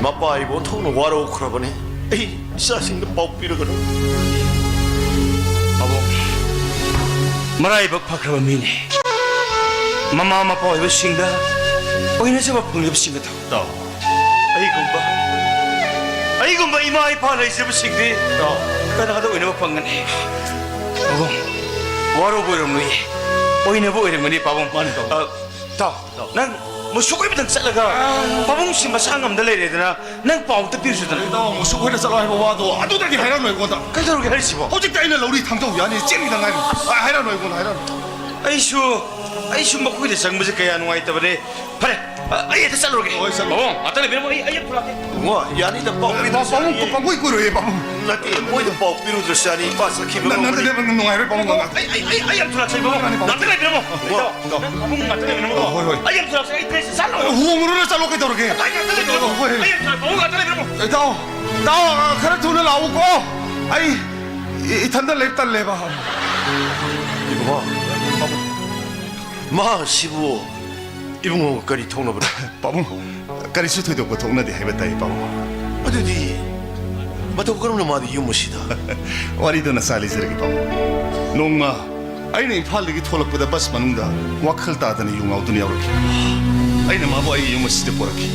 ꯃꯄꯥ ꯑꯩꯕꯨ ꯑꯣꯟꯊꯣꯛꯅ ꯋꯥꯔꯧꯈ꯭ꯔꯕꯅꯤ꯫ ꯑꯩ ꯏꯆꯥꯁꯤꯡꯗ ꯄꯥꯎ ꯄꯤꯔꯒꯅꯨ꯫ ꯄꯥꯕꯨꯡ, ꯃꯔꯥꯏꯕꯛ ꯐꯈ꯭ꯔꯕ ꯃꯤꯅꯤ꯫ ꯃꯃꯥ ꯃꯄꯥ ꯑꯣꯏꯕꯁꯤꯡꯗ ꯑꯣꯏꯅꯖꯕ ꯐꯪꯂꯤꯕꯁꯤꯡ ꯑꯗꯨ꯫ ꯇꯥꯎ꯫ ꯑꯩꯒꯨꯝꯕ, ꯑꯩꯒꯨꯝꯕ ꯏꯃꯥ ꯏꯄꯥ ꯂꯩꯖꯕꯁꯤꯡꯗꯤ ꯇꯥꯎ꯫ ꯀꯅꯥꯗ ꯑꯣꯏꯅꯕ ꯐꯪꯒꯅꯤ? ꯄꯥꯕꯨꯡ, ꯋꯥꯔꯧꯕ ꯑꯣꯏꯔꯝꯂꯣꯏꯌꯦ꯫ ꯑꯣꯏꯅꯕ ꯑꯣꯏꯔꯝꯒꯅꯤ, ꯄꯥꯕꯨꯡ꯫ ꯃꯥꯅꯤ, ꯇꯥꯎ꯫ ꯑ, ꯇꯥꯎ, ꯇꯥꯎ꯫ ꯅꯪ ꯃꯨꯁꯨꯛ ꯑꯣꯏꯕꯗꯪ ꯆꯠꯂꯒ ꯑꯥ꯫ ꯄꯥꯕꯨꯡꯁꯤ ꯃꯁꯥ ꯉꯝꯗ ꯂꯩꯔꯦꯗꯅ, ꯅꯪ ꯄꯥꯎ ꯑꯝꯇ ꯄꯤꯔꯨꯆꯣꯗꯅ꯫ ꯏꯇꯥꯎ, ꯃꯨꯁꯨꯛ ꯍꯣꯏꯗ ꯆꯠꯂꯣ ꯍꯥꯏꯕ ꯋꯥꯗꯣ ꯑꯗꯨꯗꯒꯤ ꯍꯥꯏꯔꯛꯅꯨ ꯑꯩꯉꯣꯟꯗ꯫ ꯀꯩꯗꯧꯔꯒꯦ ꯍꯥꯏꯔꯤꯁꯤꯕꯣ? ꯍꯧꯖꯤꯛꯇ ꯑꯩꯅ ꯂꯧꯔꯤ ꯊꯥꯡꯖꯧ ꯌꯥꯅꯤ ꯆꯦꯟꯈꯤꯗ ꯉꯥꯏꯔꯤ꯫ ꯑ, ꯍꯥꯏꯔꯛꯅꯨ ꯑꯩꯉꯣꯟꯗ, ꯍꯥꯏꯔꯛꯅꯨ꯫ ꯑꯩꯁꯨ, ꯑꯩꯁꯨ ꯃꯈꯣꯏꯗ ꯆꯪꯕꯁꯦ ꯀꯌꯥ ꯅꯨꯡꯉꯥꯏꯇꯕꯅꯦ꯫ ꯐꯔꯦ, ꯑ, ꯑꯩ ꯍꯦꯛꯇ ꯆꯠꯂꯨꯔꯒꯦ꯫ ꯍꯣꯏ, ꯆꯠꯂꯨ꯫ ꯄꯥꯕꯨꯡ, ꯉꯥꯛꯇ ꯂꯩꯕꯤꯔꯝꯃꯣ, ꯑꯩ, ꯑꯩ ꯑꯃꯨꯛ ꯂꯥꯛꯀꯦ꯫ ꯏꯕꯨꯡꯉꯣ, ꯌꯥꯅꯤꯗ, ꯄꯥꯎ ꯄꯤꯗ꯭ꯔꯁꯨ ꯄꯥꯕꯨꯡ, ꯌꯥꯅꯤꯌꯦ꯫ ꯄꯥꯕꯨꯡ ꯀꯨꯏꯔꯣꯏꯌꯦ, ꯄꯥꯕꯨꯡ꯫ ꯅꯠꯇꯦ, ꯃꯣꯏꯗ ꯄꯥꯎ ꯄꯤꯔꯨꯗ꯭ꯔꯁꯨ ꯌꯥꯅꯤ, ꯏꯄꯥ ꯆꯠꯈꯤꯕ ꯅ-, ꯅꯠꯇꯦ, ꯉꯝꯒꯅꯤ꯫ ꯅꯠꯇꯦ, ꯅꯨꯡꯉꯥꯏꯔꯣꯏ, ꯄꯥꯕꯨꯡ, ꯄꯥꯕꯨꯡ, ꯉꯥꯛ-, ꯑꯩ, ꯑꯩ, ꯑꯩ ꯑꯃꯨꯛ ꯂꯥꯛꯆꯒꯦ, ꯄꯥꯕꯨꯡ꯫ ꯉꯥꯛꯇ ꯂꯩꯕꯤꯔꯝꯃꯣ꯫ ꯏꯕꯨꯡꯉꯣ, ꯏꯇꯥꯎ, ꯄꯥꯕꯨꯡ ꯉꯥꯛꯇ ꯂꯩꯕꯤꯔꯝꯃꯣ꯫ ꯍꯣꯏ, ꯍꯣꯏ, ꯏꯇꯥꯎ꯫ ꯑꯩ ꯑꯃꯨꯛ ꯂꯥꯛꯆꯒꯦ, ꯑꯩ ꯗ꯭ꯔꯦꯁꯁꯦ ꯁꯠ ꯂꯧꯔꯣ꯫ ꯍꯣꯡꯉꯨꯔꯣ, ꯆꯠꯂꯣ, ꯀꯩꯗꯧꯔꯒꯦ? ꯑꯩ ꯉꯥꯛꯇ ꯂꯩꯕꯤꯔꯝꯃꯣ꯫ ꯍꯣꯏ, ꯍꯣꯏ꯫ ꯑꯩ ꯑꯃꯨꯛ ꯂꯥꯛ-, ꯄꯥꯕꯨꯡ ꯉꯥꯛꯇ ꯂꯩꯕꯤꯔꯝꯃꯣ꯫ ꯏꯇꯥꯎ, ꯏꯇꯥꯎ, ꯈꯔ ꯊꯨꯅ ꯂꯥꯛꯎꯀꯣ꯫ ꯑꯩ ꯏ-, ꯏꯊꯟꯗ ꯂꯩ ꯇꯜꯂꯦꯕ꯫ ꯏꯕꯨꯡꯉꯣ, ꯃꯍꯥꯛꯁꯤꯕꯨ ꯏꯕꯨꯡꯉꯣ ꯀꯔꯤ ꯊꯣꯛꯅꯕꯅꯣ? ꯄꯥꯕꯨꯡ, ꯀꯔꯤꯁꯨ ꯊꯣꯏꯗꯣꯛꯄ ꯊꯣꯛꯅꯗꯦ ꯍꯥꯏꯕ ꯇꯥꯏ, ꯄꯥꯕꯨꯡ꯫ ꯑꯗꯨꯗꯤ ꯃꯇꯧ ꯀꯔꯝꯅ ꯃꯥꯗꯤ ꯌꯨꯝ ꯑꯁꯤꯗ? ꯋꯥꯔꯤꯗꯣ ꯅꯆꯥ ꯂꯤꯖꯔꯒꯦ, ꯄꯥꯕꯨꯡ꯫ ꯅꯣꯡꯃ ꯑꯩꯅ ꯏꯝꯐꯥꯜꯗꯒꯤ ꯊꯣꯛꯂꯛꯄꯗ ꯕꯁ ꯃꯅꯨꯡꯗ ꯋꯥꯈꯜ ꯇꯥꯗꯅ ꯌꯨ ꯉꯥꯎꯗꯨꯅ ꯌꯥꯎꯔꯛꯈꯤ꯫ ꯑꯩꯅ ꯃꯥꯕꯨ ꯑꯩꯒꯤ ꯌꯨꯝ ꯑꯁꯤꯗ ꯄꯣꯔꯛꯈꯤ꯫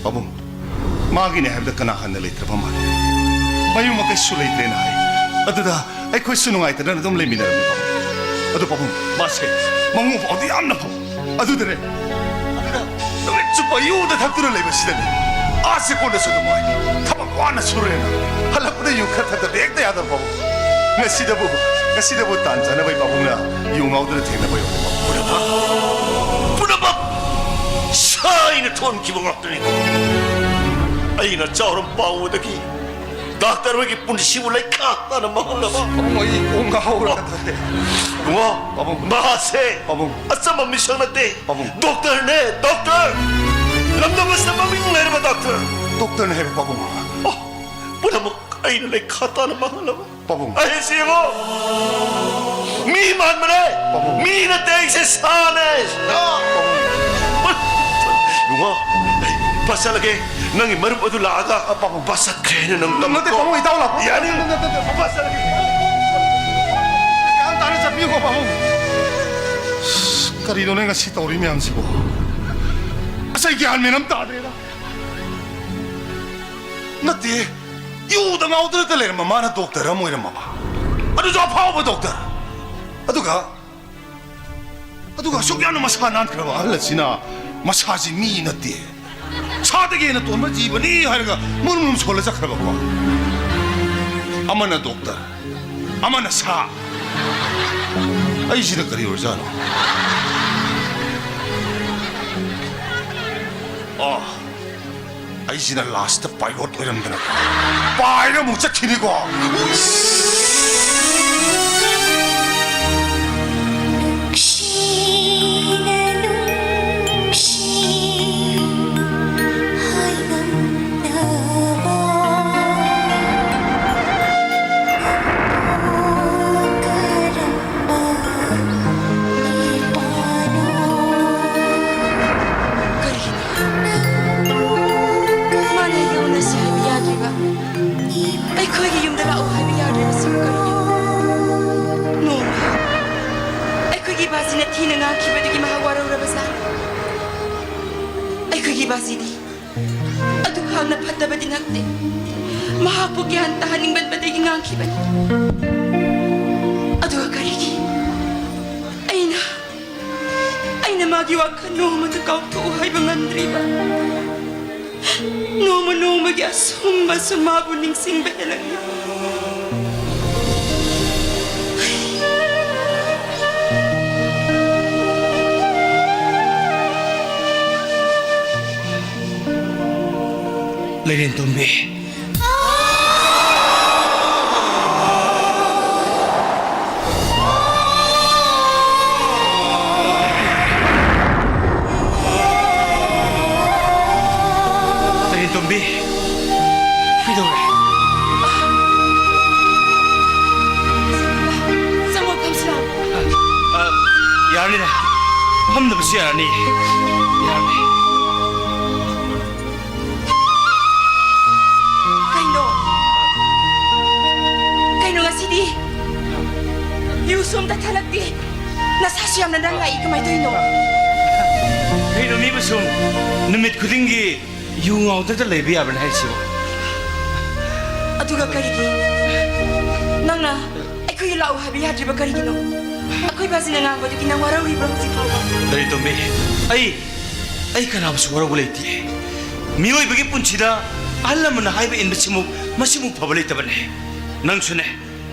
ꯄꯥꯕꯨꯡ, ꯃꯥꯒꯤꯅꯦ ꯍꯥꯏꯕꯗ ꯀꯅꯥ ꯍꯟꯅ ꯂꯩꯇ꯭ꯔꯕ ꯃꯥꯜꯂꯦ꯫ ꯃꯌꯨꯝ ꯃꯀꯩꯁꯨ ꯂꯩꯇ꯭ꯔꯦꯅ ꯍꯥꯏ꯫ ꯑꯗꯨꯗ ꯑꯩꯈꯣꯏꯁꯨ ꯅꯨꯡꯉꯥꯏꯇꯗꯅ ꯑꯗꯨꯝ ꯂꯩꯃꯤꯟꯅꯔꯝꯃꯤ, ꯄꯥꯕꯨꯡ꯫ ꯑꯗꯨ, ꯄꯥꯕꯨꯡ, ꯃꯥꯁꯦ ꯃꯕꯨꯛ ꯃꯄꯥꯎꯗꯤ ꯌꯥꯝꯅ ꯐꯕ꯫ ꯑꯗꯨꯗꯅꯦ, ꯑꯗꯨꯗ ꯅꯨꯃꯤꯠ ꯆꯨꯞꯄ ꯌꯨꯗ ꯊꯛꯇꯨꯅ ꯂꯩꯕꯁꯤꯗꯅꯦ, ꯑꯥ ꯆꯦꯛꯀꯣꯟꯗꯁꯨ ꯑꯗꯨꯝ ꯍꯥꯏ, ꯊꯕꯛ ꯋꯥꯅ ꯁꯨꯔꯦꯅ꯫ ꯍꯜꯂꯛꯄꯗ ꯌꯨ ꯈꯔ ꯊꯛꯇꯕ ꯍꯦꯛꯇ ꯌꯥꯗꯕ, ꯄꯥꯕꯨꯡ꯫ ꯉꯁꯤꯗꯕꯨ, ꯉꯁꯤꯗꯕꯨ ꯇꯥꯟ ꯆꯥꯅꯕꯩ ꯄꯥꯕꯨꯡꯅ ꯌꯨ ꯉꯥꯎꯗꯅ ꯊꯦꯡꯅꯕ ꯌꯧꯔꯦ, ꯄꯥꯕꯨꯡ꯫ ꯄꯨꯝꯅꯃꯛ, ꯄꯨꯝꯅꯃꯛ ꯁꯥꯏꯅ ꯊꯣꯟꯈꯤꯕ ꯉꯥꯛꯇꯅꯤ꯫ ꯑꯩꯅ ꯆꯥꯎꯔꯝ ꯄꯥꯎꯕꯗꯒꯤ ꯗꯥꯛꯇꯔ ꯍꯣꯏꯒꯤ ꯄꯨꯟꯁꯤꯕꯨ ꯂꯩꯈꯥ ꯇꯥꯅ ꯃꯥꯡꯍꯜꯂꯕ꯫ ꯄꯥꯕꯨꯡ, ꯑꯩ ꯀꯣꯛ ꯉꯥꯎꯔꯦ꯫ ꯏꯕꯨꯡꯉꯣ, ꯄꯥꯕꯨꯡ꯫ ꯃꯍꯥꯛꯁꯦ ꯄꯥꯕꯨꯡ꯫ ꯑꯆꯝꯕ ꯃꯤꯁꯛ ꯅꯠꯇꯦ꯫ ꯄꯥꯕꯨꯡ꯫ ꯗꯣꯛꯇꯔꯅꯦ, ꯗꯣꯛꯇꯔ꯫ ꯂꯝꯗꯝ ꯑꯁꯤꯗ ꯃꯃꯤꯡ ꯂꯩꯔꯕ ꯗꯣꯛꯇꯔ꯫ ꯗꯣꯛꯇꯔꯅꯦ ꯍꯥꯏꯕ, ꯄꯥꯕꯨꯡ꯫ ꯑꯣ, ꯄꯨꯝꯅꯃꯛ ꯑꯩꯅ ꯂꯩꯈꯥ ꯇꯥꯅ ꯃꯥꯡꯍꯜꯂꯕ꯫ ꯄꯥꯕꯨꯡ꯫ ꯑꯩꯁꯦ ꯌꯦꯡꯉꯣ, ꯃꯤ ꯃꯥꯟꯕꯅꯦ꯫ ꯄꯥꯕꯨꯡ꯫ ꯃꯤ ꯅꯠꯇꯦ, ꯑꯩꯁꯦ ꯁꯥꯅꯦ꯫ ꯁꯥ꯫ ꯄꯥꯕꯨꯡ꯫ ꯏꯕꯨꯡꯉꯣ, ꯑꯩ ꯕꯁ ꯆꯠꯂꯒꯦ꯫ ꯅꯪꯒꯤ ꯃꯔꯨꯞ ꯑꯗꯨ ꯂꯥꯛꯑꯒ, ꯑ, ꯄꯥꯕꯨꯡ꯫ ꯕꯁ ꯆꯠꯈ꯭ꯔꯦ ꯍꯥꯏꯅ ꯅꯪ ꯅꯠꯇꯦ, ꯇꯝꯃꯨꯀꯣ꯫ ꯄꯥꯕꯨꯡ, ꯏꯇꯥꯎ ꯂꯥꯛꯄ꯫ ꯌꯥꯅꯤ? ꯅꯠꯇꯦ, ꯅꯠꯇꯦ, ꯅꯠꯇꯦ, ꯕꯁ ꯆꯠꯂꯒꯦ꯫ ꯒ꯭ꯌꯥꯟ ꯇꯥꯅ ꯆꯠꯄꯤꯌꯨꯀꯣ, ꯄꯥꯕꯨꯡ꯫ ꯑꯁ, ꯀꯔꯤꯅꯣꯅꯦ ꯉꯁꯤ ꯇꯧꯔꯤ ꯃꯌꯥꯝꯁꯤꯕꯣ? ꯑꯁ, ꯑꯩ ꯒ꯭ꯌꯥꯟ ꯃꯦꯟ ꯑꯃ ꯇꯥꯗ꯭ꯔꯦꯗ꯫ ꯅꯠꯇꯦ, ꯌꯨꯗ ꯉꯥꯎꯗꯅꯇ ꯂꯩꯔꯝꯕ ꯃꯥꯅ ꯗꯣꯛꯇꯔ ꯑꯃ ꯑꯣꯏꯔꯝꯃꯕ? ꯑꯗꯨꯁꯨ ꯑꯐꯥꯎꯕ ꯗꯣꯛꯇꯔ꯫ ꯑꯗꯨꯒ, ꯑꯗꯨꯒ ꯑꯁꯨꯛ ꯌꯥꯝꯅ ꯃꯁꯥ ꯅꯥꯟꯈ꯭ꯔꯕ ꯑꯍꯜ ꯑꯁꯤꯅ ꯃꯁꯥꯁꯤ ꯃꯤ ꯅꯠꯇꯦ, ꯁꯥꯗꯒꯤ ꯍꯦꯟꯅ ꯇꯣꯟꯕ ꯖꯤꯕꯅꯤ ꯍꯥꯏꯔꯒ ꯃꯨꯔꯨꯝ ꯃꯨꯔꯨꯝ ꯁꯣꯜꯂ ꯆꯠꯈ꯭ꯔꯕꯀꯣ꯫ ꯑꯃꯅ ꯗꯣꯛꯇꯔ, ꯑꯃꯅ ꯁꯥ꯫ ꯑꯩꯁꯤꯅ ꯀꯔꯤ ꯑꯣꯏꯔꯖꯥꯠꯅꯣ? ꯑꯣ, ꯑꯩꯁꯤꯅ ꯂꯥꯁꯇ ꯄꯥꯏꯂꯣꯠ ꯑꯣꯏꯔꯝꯗꯅ ꯄꯥꯏꯔ ꯑꯃꯨꯛ ꯆꯠꯈꯤꯅꯤꯀꯣ꯫ ꯅꯨꯡꯁꯤꯅ ꯅꯨꯡꯁꯤ ꯍꯥꯏꯉꯝꯅꯕ ꯀꯔꯝꯕ ꯅꯤꯄꯥꯅꯣ? ꯀꯔꯤꯒꯤꯅꯣ? ꯃꯥꯅ ꯌꯧꯅꯁꯤ ꯍꯥꯏꯕ ꯌꯥꯗ꯭ꯔꯤꯕ, ꯑꯩꯈꯣꯏꯒꯤ ꯌꯨꯝꯗ ꯂꯥꯛꯎ ꯍꯥꯏꯕ ꯌꯥꯗ꯭ꯔꯤꯕꯁꯤꯕꯨ ꯀꯔꯤꯒꯤꯅꯣ? ꯅꯣꯡꯃ ꯑꯩꯈꯣꯏꯒꯤ ꯕꯥꯖꯤꯅ ꯊꯤꯅ ꯉꯥꯡꯈꯤꯕꯗꯨꯒꯤ ꯃꯍꯥꯛ ꯋꯥꯔꯧꯔꯕꯖꯥꯠꯅꯤ꯫ ꯑꯩꯈꯣꯏꯒꯤ ꯕꯥꯖꯤꯗꯤ ꯑꯗꯨꯛ ꯌꯥꯝꯅ ꯐꯠꯇꯕꯗꯤ ꯅꯠꯇꯦ꯫ ꯃꯍꯥꯛꯄꯨ ꯒ꯭ꯌꯥꯟ ꯇꯥꯍꯟꯅꯤꯡꯃꯟꯕꯗꯒꯤ ꯉꯥꯡꯈꯤꯕꯅꯤ꯫ ꯑꯗꯨꯒ ꯀꯔꯤꯒꯤ ꯑꯩꯅ, ꯑꯩꯅ ꯃꯥꯒꯤ ꯋꯥꯈꯜ ꯅꯣꯡꯃꯇ ꯀꯥꯎꯊꯣꯛꯎ ꯍꯥꯏꯕ ꯉꯝꯗ꯭ꯔꯤꯕ? ꯅꯣꯡꯃ ꯅꯣꯡꯃꯒꯤ ꯑꯁꯨꯝ ꯑꯁꯨꯝ ꯃꯥꯕꯨ ꯅꯤꯡꯁꯤꯡꯕ ꯍꯦꯜꯂꯛꯂꯤ꯫ ꯂꯩꯔꯦꯟ ꯇꯣꯝꯕꯤ꯫ ꯂꯩꯔꯦꯟ ꯇꯣꯝꯕꯤ꯫ ꯀꯩꯗꯧꯔꯦ? ꯆꯪꯉꯣ, ꯐꯝꯁꯤ ꯂꯥꯎ꯫ ꯑ, ꯌꯥꯔꯅꯤꯗ꯫ ꯐꯝꯗꯕꯁꯨ ꯌꯥꯔꯅꯤ꯫ ꯌꯥꯔꯅꯤ꯫ ꯀꯩꯅꯣ? ꯀꯩꯅꯣ ꯉꯁꯤꯗꯤ? ꯌꯨꯁꯨ ꯑꯝꯇ ꯊꯛꯂꯛꯇꯦ꯫ ꯅꯁꯥꯁꯨ ꯌꯥꯝꯅ ꯅꯥꯟ ꯂꯥꯛꯏ, ꯀꯃꯥꯏ ꯇꯧꯔꯤꯅꯣ? ꯀꯩꯅꯣ ꯃꯤꯕꯨ ꯁꯨꯝ ꯅꯨꯃꯤꯠ ꯈꯨꯗꯤꯡꯒꯤ ꯌꯨ ꯉꯥꯎꯗꯅ ꯂꯩꯕ ꯌꯥꯕ꯭ꯔꯅꯦ ꯍꯥꯏꯁꯤꯕꯣ? ꯑꯗꯨꯒ ꯀꯔꯤꯒꯤ ꯅꯪꯅ ꯑꯩꯈꯣꯏꯒꯤ ꯂꯥꯛꯎ ꯍꯥꯏꯕ ꯌꯥꯗ꯭ꯔꯤꯕ ꯀꯔꯤꯒꯤꯅꯣ? ꯑꯩꯈꯣꯏ ꯕꯥꯖꯤꯅ ꯉꯥꯡꯕꯗꯨꯒꯤ ꯅꯪ ꯋꯥꯔꯧꯔꯤꯕ꯭ꯔꯣ ꯍꯧꯖꯤꯛ ꯐꯥꯎꯕ? ꯂꯩꯔꯦꯟ ꯇꯣꯝꯕꯤ, ꯑꯩ, ꯑꯩ ꯀꯅꯥꯕꯨꯁꯨ ꯋꯥꯔꯧꯕ ꯂꯩꯇꯦ꯫ ꯃꯤꯑꯣꯏꯕꯒꯤ ꯄꯨꯟꯁꯤꯗ ꯑꯍꯜ ꯂꯃꯟꯅ ꯍꯥꯏꯕ ꯏꯟꯕꯁꯤꯃꯨꯛ, ꯃꯁꯤꯃꯨꯛ ꯐꯕ ꯂꯩꯇꯕꯅꯦ꯫ ꯅꯪꯁꯨꯅꯦ,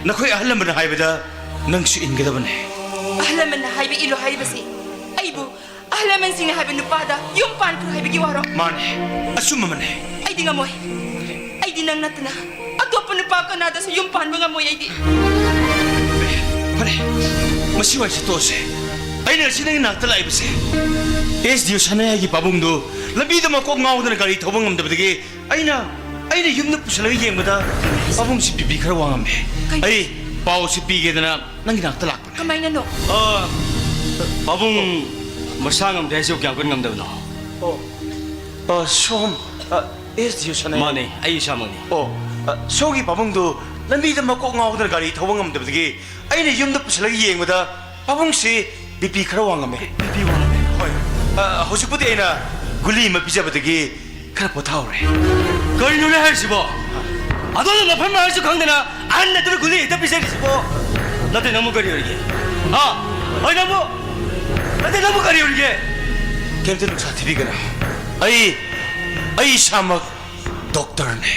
ꯅꯈꯣꯏ ꯑꯍꯜ ꯂꯃꯟꯅ ꯍꯥꯏꯕꯗ ꯅꯪꯁꯨ ꯏꯟꯒꯗꯕꯅꯦ꯫ ꯑꯍꯜ ꯂꯃꯟꯅ ꯍꯥꯏꯕ ꯏꯜꯂꯨ ꯍꯥꯏꯔꯤꯕꯁꯤ ꯑꯩꯕꯨ ꯑꯍꯜ ꯂꯃꯟꯁꯤꯡꯅ ꯍꯥꯏꯕ ꯅꯨꯄꯥꯗ ꯌꯨꯝ ꯄꯥꯟꯈ꯭ꯔꯣ ꯍꯥꯏꯕꯒꯤ ꯋꯥꯔꯣ? ꯃꯥꯅꯦ, ꯑꯆꯨꯝꯕꯃꯅꯦ꯫ ꯑꯩꯗꯤ ꯉꯝꯃꯣꯏ꯫ ꯑꯩꯗꯤ ꯅꯪ ꯅꯠꯇꯅ ꯑꯇꯣꯞꯄ ꯅꯨꯄꯥ ꯀꯅꯥꯗꯁꯨ ꯌꯨꯝ ꯄꯥꯟꯕ ꯉꯝꯃꯣꯏ ꯑꯩꯗꯤ꯫ ꯐꯔꯦ, ꯃꯁꯤ ꯋꯥꯔꯤꯁꯤ ꯇꯣꯛꯑꯁꯦ꯫ ꯑꯩꯅ ꯉꯁꯤ ꯅꯪꯒꯤ ꯅꯥꯛꯇ ꯂꯥꯛꯏꯕꯁꯦ, ꯑꯦꯁ ꯗꯤ ꯑꯣ ꯁꯅꯥꯌꯥꯏꯒꯤ ꯄꯥꯕꯨꯡꯗꯨ ꯂꯝꯕꯤꯗ ꯃꯀꯣꯛ ꯉꯥꯎꯗꯅ ꯒꯥꯔꯤ ꯊꯧꯕ ꯉꯝꯗꯕꯗꯒꯤ ꯑꯩꯅ, ꯑꯩꯅ ꯌꯨꯝꯗ ꯄꯨꯁꯤꯜꯂꯒ ꯌꯦꯡꯕꯗ ꯄꯥꯕꯨꯡꯁꯤ ꯕꯤ ꯄꯤ ꯈꯔ ꯋꯥꯡꯉꯝꯃꯦ꯫ ꯀꯩ? ꯑꯩ ꯄꯥꯎꯁꯤ ꯄꯤꯒꯦꯗꯅ ꯅꯪꯒꯤ ꯅꯥꯛꯇ ꯂꯥꯛꯄꯅꯦ꯫ ꯀꯃꯥꯏꯅꯅꯣ? ꯑ, ꯄꯥꯕꯨꯡ ꯃꯁꯥ ꯉꯝꯗꯦ ꯍꯥꯏꯁꯤꯕꯨ ꯀꯌꯥꯝ ꯀꯟ ꯉꯝꯗꯕꯅꯣ? ꯑꯣ, ꯑ, ꯁꯣꯝ, ꯑ, ꯑꯦꯁ ꯗꯤ ꯑꯣ ꯁꯅꯥꯌꯥꯏ? ꯃꯥꯅꯦ, ꯑꯩ ꯏꯁꯥꯃꯛꯅꯤ꯫ ꯑꯣ, ꯑ, ꯁꯣꯝꯒꯤ ꯄꯥꯕꯨꯡꯗꯨ ꯂꯝꯕꯤꯗ ꯃꯀꯣꯛ ꯉꯥꯎꯗꯅ ꯒꯥꯔꯤ ꯊꯧꯕ ꯉꯝꯗꯕꯗꯒꯤ ꯑꯩꯅ ꯌꯨꯝꯗ ꯄꯨꯁꯤꯜꯂꯒ ꯌꯦꯡꯕꯗ ꯄꯥꯕꯨꯡꯁꯤ ꯕꯤ ꯄꯤ ꯈꯔ ꯋꯥꯡꯉꯝꯃꯦ꯫ B P ꯋꯥꯡꯉꯝꯃꯦ? ꯍꯣꯏ꯫ ꯑ, ꯍꯧꯖꯤꯛꯄꯨꯗꯤ ꯑꯩꯅ ꯒꯨꯂꯤ ꯑꯃ ꯄꯤꯖꯕꯗꯒꯤ ꯈꯔ ꯄꯣꯊꯥꯍꯧꯔꯦ꯫ ꯀꯔꯤꯅꯣꯅꯦ ꯍꯥꯏꯔꯤꯁꯤꯕꯣ? ꯑꯗꯣꯝꯅ ꯃꯐꯝ ꯍꯥꯏꯔꯁꯨ ꯈꯪꯗꯅ ꯑꯍꯟ ꯑꯗꯨꯅ ꯒꯨꯂꯤ ꯍꯦꯛꯇ ꯄꯤꯖꯔꯤꯁꯤꯕꯣ? ꯅꯠꯇꯦ, ꯅꯪꯕꯨ ꯀꯔꯤ ꯑꯣꯏꯔꯤꯒꯦ? ꯍꯥ? ꯑꯩ ꯅꯪꯕꯨ, ꯅꯠꯇꯦ, ꯅꯪꯕꯨ ꯀꯔꯤ ꯑꯣꯏꯔꯤꯒꯦ? ꯀꯩꯝꯇ ꯅꯨꯡꯁꯥ ꯊꯤꯕꯤꯒꯅꯨ꯫ ꯑꯩ, ꯑꯩ ꯏꯁꯥꯃꯛ ꯗꯣꯛꯇꯔꯅꯦ꯫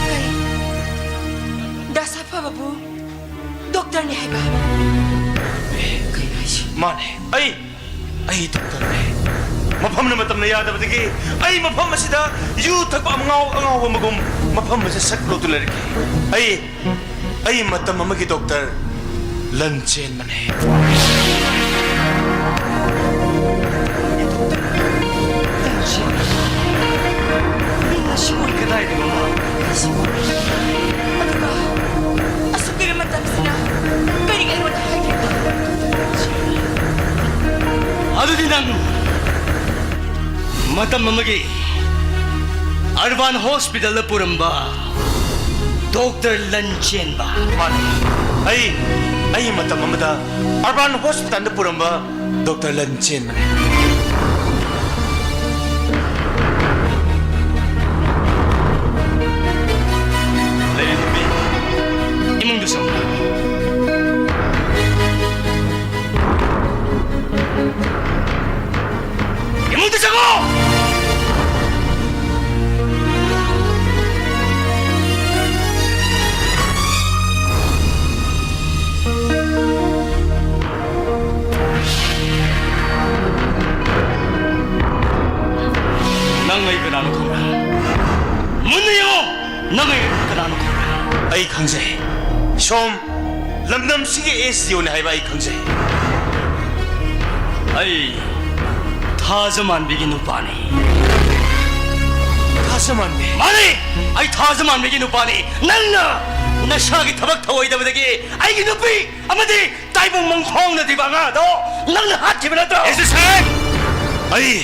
ꯀꯩ? ꯗꯥ ꯁꯥꯐꯕꯕꯨ ꯗꯣꯛꯇꯔꯅꯦ ꯍꯥꯏꯕ? ꯀꯩꯅꯣ ꯍꯥꯏꯁꯤ? ꯃꯥꯅꯦ, ꯑꯩ, ꯑꯩ ꯗꯣꯛꯇꯔꯅꯦ꯫ ꯃꯐꯝꯅ ꯃꯇꯝꯅ ꯌꯥꯗꯕꯗꯒꯤ ꯑꯩ ꯃꯐꯝ ꯑꯁꯤꯗ ꯌꯨ ꯊꯛꯄ ꯑꯉꯥꯎ ꯑꯉꯥꯎꯕ ꯑꯃꯒꯨꯝ ꯃꯐꯝ ꯑꯁꯤꯗ ꯁꯛ ꯂꯣꯠꯇꯨꯅ ꯂꯩꯔꯛꯈꯤ꯫ ꯑꯩ, ꯑꯩ ꯃꯇꯝ ꯑꯃꯒꯤ ꯗꯣꯛꯇꯔ ꯂꯟ ꯆꯦꯟꯕꯅꯦ꯫ ꯂꯟ ꯆꯦꯟꯕ? ꯃꯤ ꯑꯁꯤꯕꯨ ꯑꯩ ꯀꯗꯥꯏꯗꯅꯣ? ꯑꯗꯨꯒ ꯑꯁꯨꯛ ꯀꯨꯏꯕ ꯃꯇꯝꯁꯤꯗ ꯀꯔꯤꯒꯤ ꯑꯩꯉꯣꯟꯗ ꯍꯥꯏꯗ꯭ꯔꯤꯕ? ꯑꯗꯨꯗꯤ ꯅꯪ ꯃꯇꯝ ꯑꯃꯒꯤ ꯑꯔꯕꯥꯟ ꯍꯣꯁꯄꯤꯇꯥꯜꯗ ꯄꯨꯔꯝꯕ ꯗꯣꯛꯇꯔ ꯂꯟ ꯆꯦꯟꯕ꯫ ꯃꯥꯅꯤ꯫ ꯑꯩ, ꯑꯩ ꯃꯇꯝ ꯑꯃꯗ ꯑꯔꯕꯥꯟ ꯍꯣꯁꯄꯤꯇꯥꯜꯗ ꯄꯨꯔꯝꯕ ꯗꯣꯛꯇꯔ ꯂꯟ ꯆꯦꯟꯕꯅꯦ꯫ ꯂꯩꯔꯦ ꯅꯨꯄꯤ, ꯏꯃꯨꯡꯗ ꯆꯪꯉꯨ꯫ ꯏꯃꯨꯡꯗ ꯆꯪꯉꯣ! ꯁꯣꯝ ꯂꯝꯗꯝꯁꯤꯒꯤ ꯑꯦꯁ ꯗꯤ ꯑꯣꯅꯤ ꯍꯥꯏꯕ ꯑꯩ ꯈꯪꯖꯩ꯫ ꯑꯩ ꯊꯥꯖ ꯃꯥꯟꯕꯤꯒꯤ ꯅꯨꯄꯥꯅꯤ꯫ ꯊꯥꯖ ꯃꯥꯟꯕꯤ? ꯃꯥꯅꯤ, ꯑꯩ ꯊꯥꯖ ꯃꯥꯟꯕꯤꯒꯤ ꯅꯨꯄꯥꯅꯤ꯫ ꯅꯪꯅ ꯅꯁꯥꯒꯤ ꯊꯕꯛ ꯊꯧꯑꯣꯏꯗꯕꯗꯒꯤ ꯑꯩꯒꯤ ꯅꯨꯄꯤ ꯑꯃꯗꯤ ꯇꯥꯏꯕꯪ ꯃꯪꯐꯥꯎꯅꯗ꯭ꯔꯤꯕ ꯑꯉꯥꯡ ꯑꯗꯣ ꯅꯪꯅ ꯍꯥꯠꯈꯤꯕ ꯅꯠꯇ꯭ꯔꯣ? ꯑꯦꯁ ꯗꯤ ꯁꯥꯍꯦꯕ, ꯑꯩ,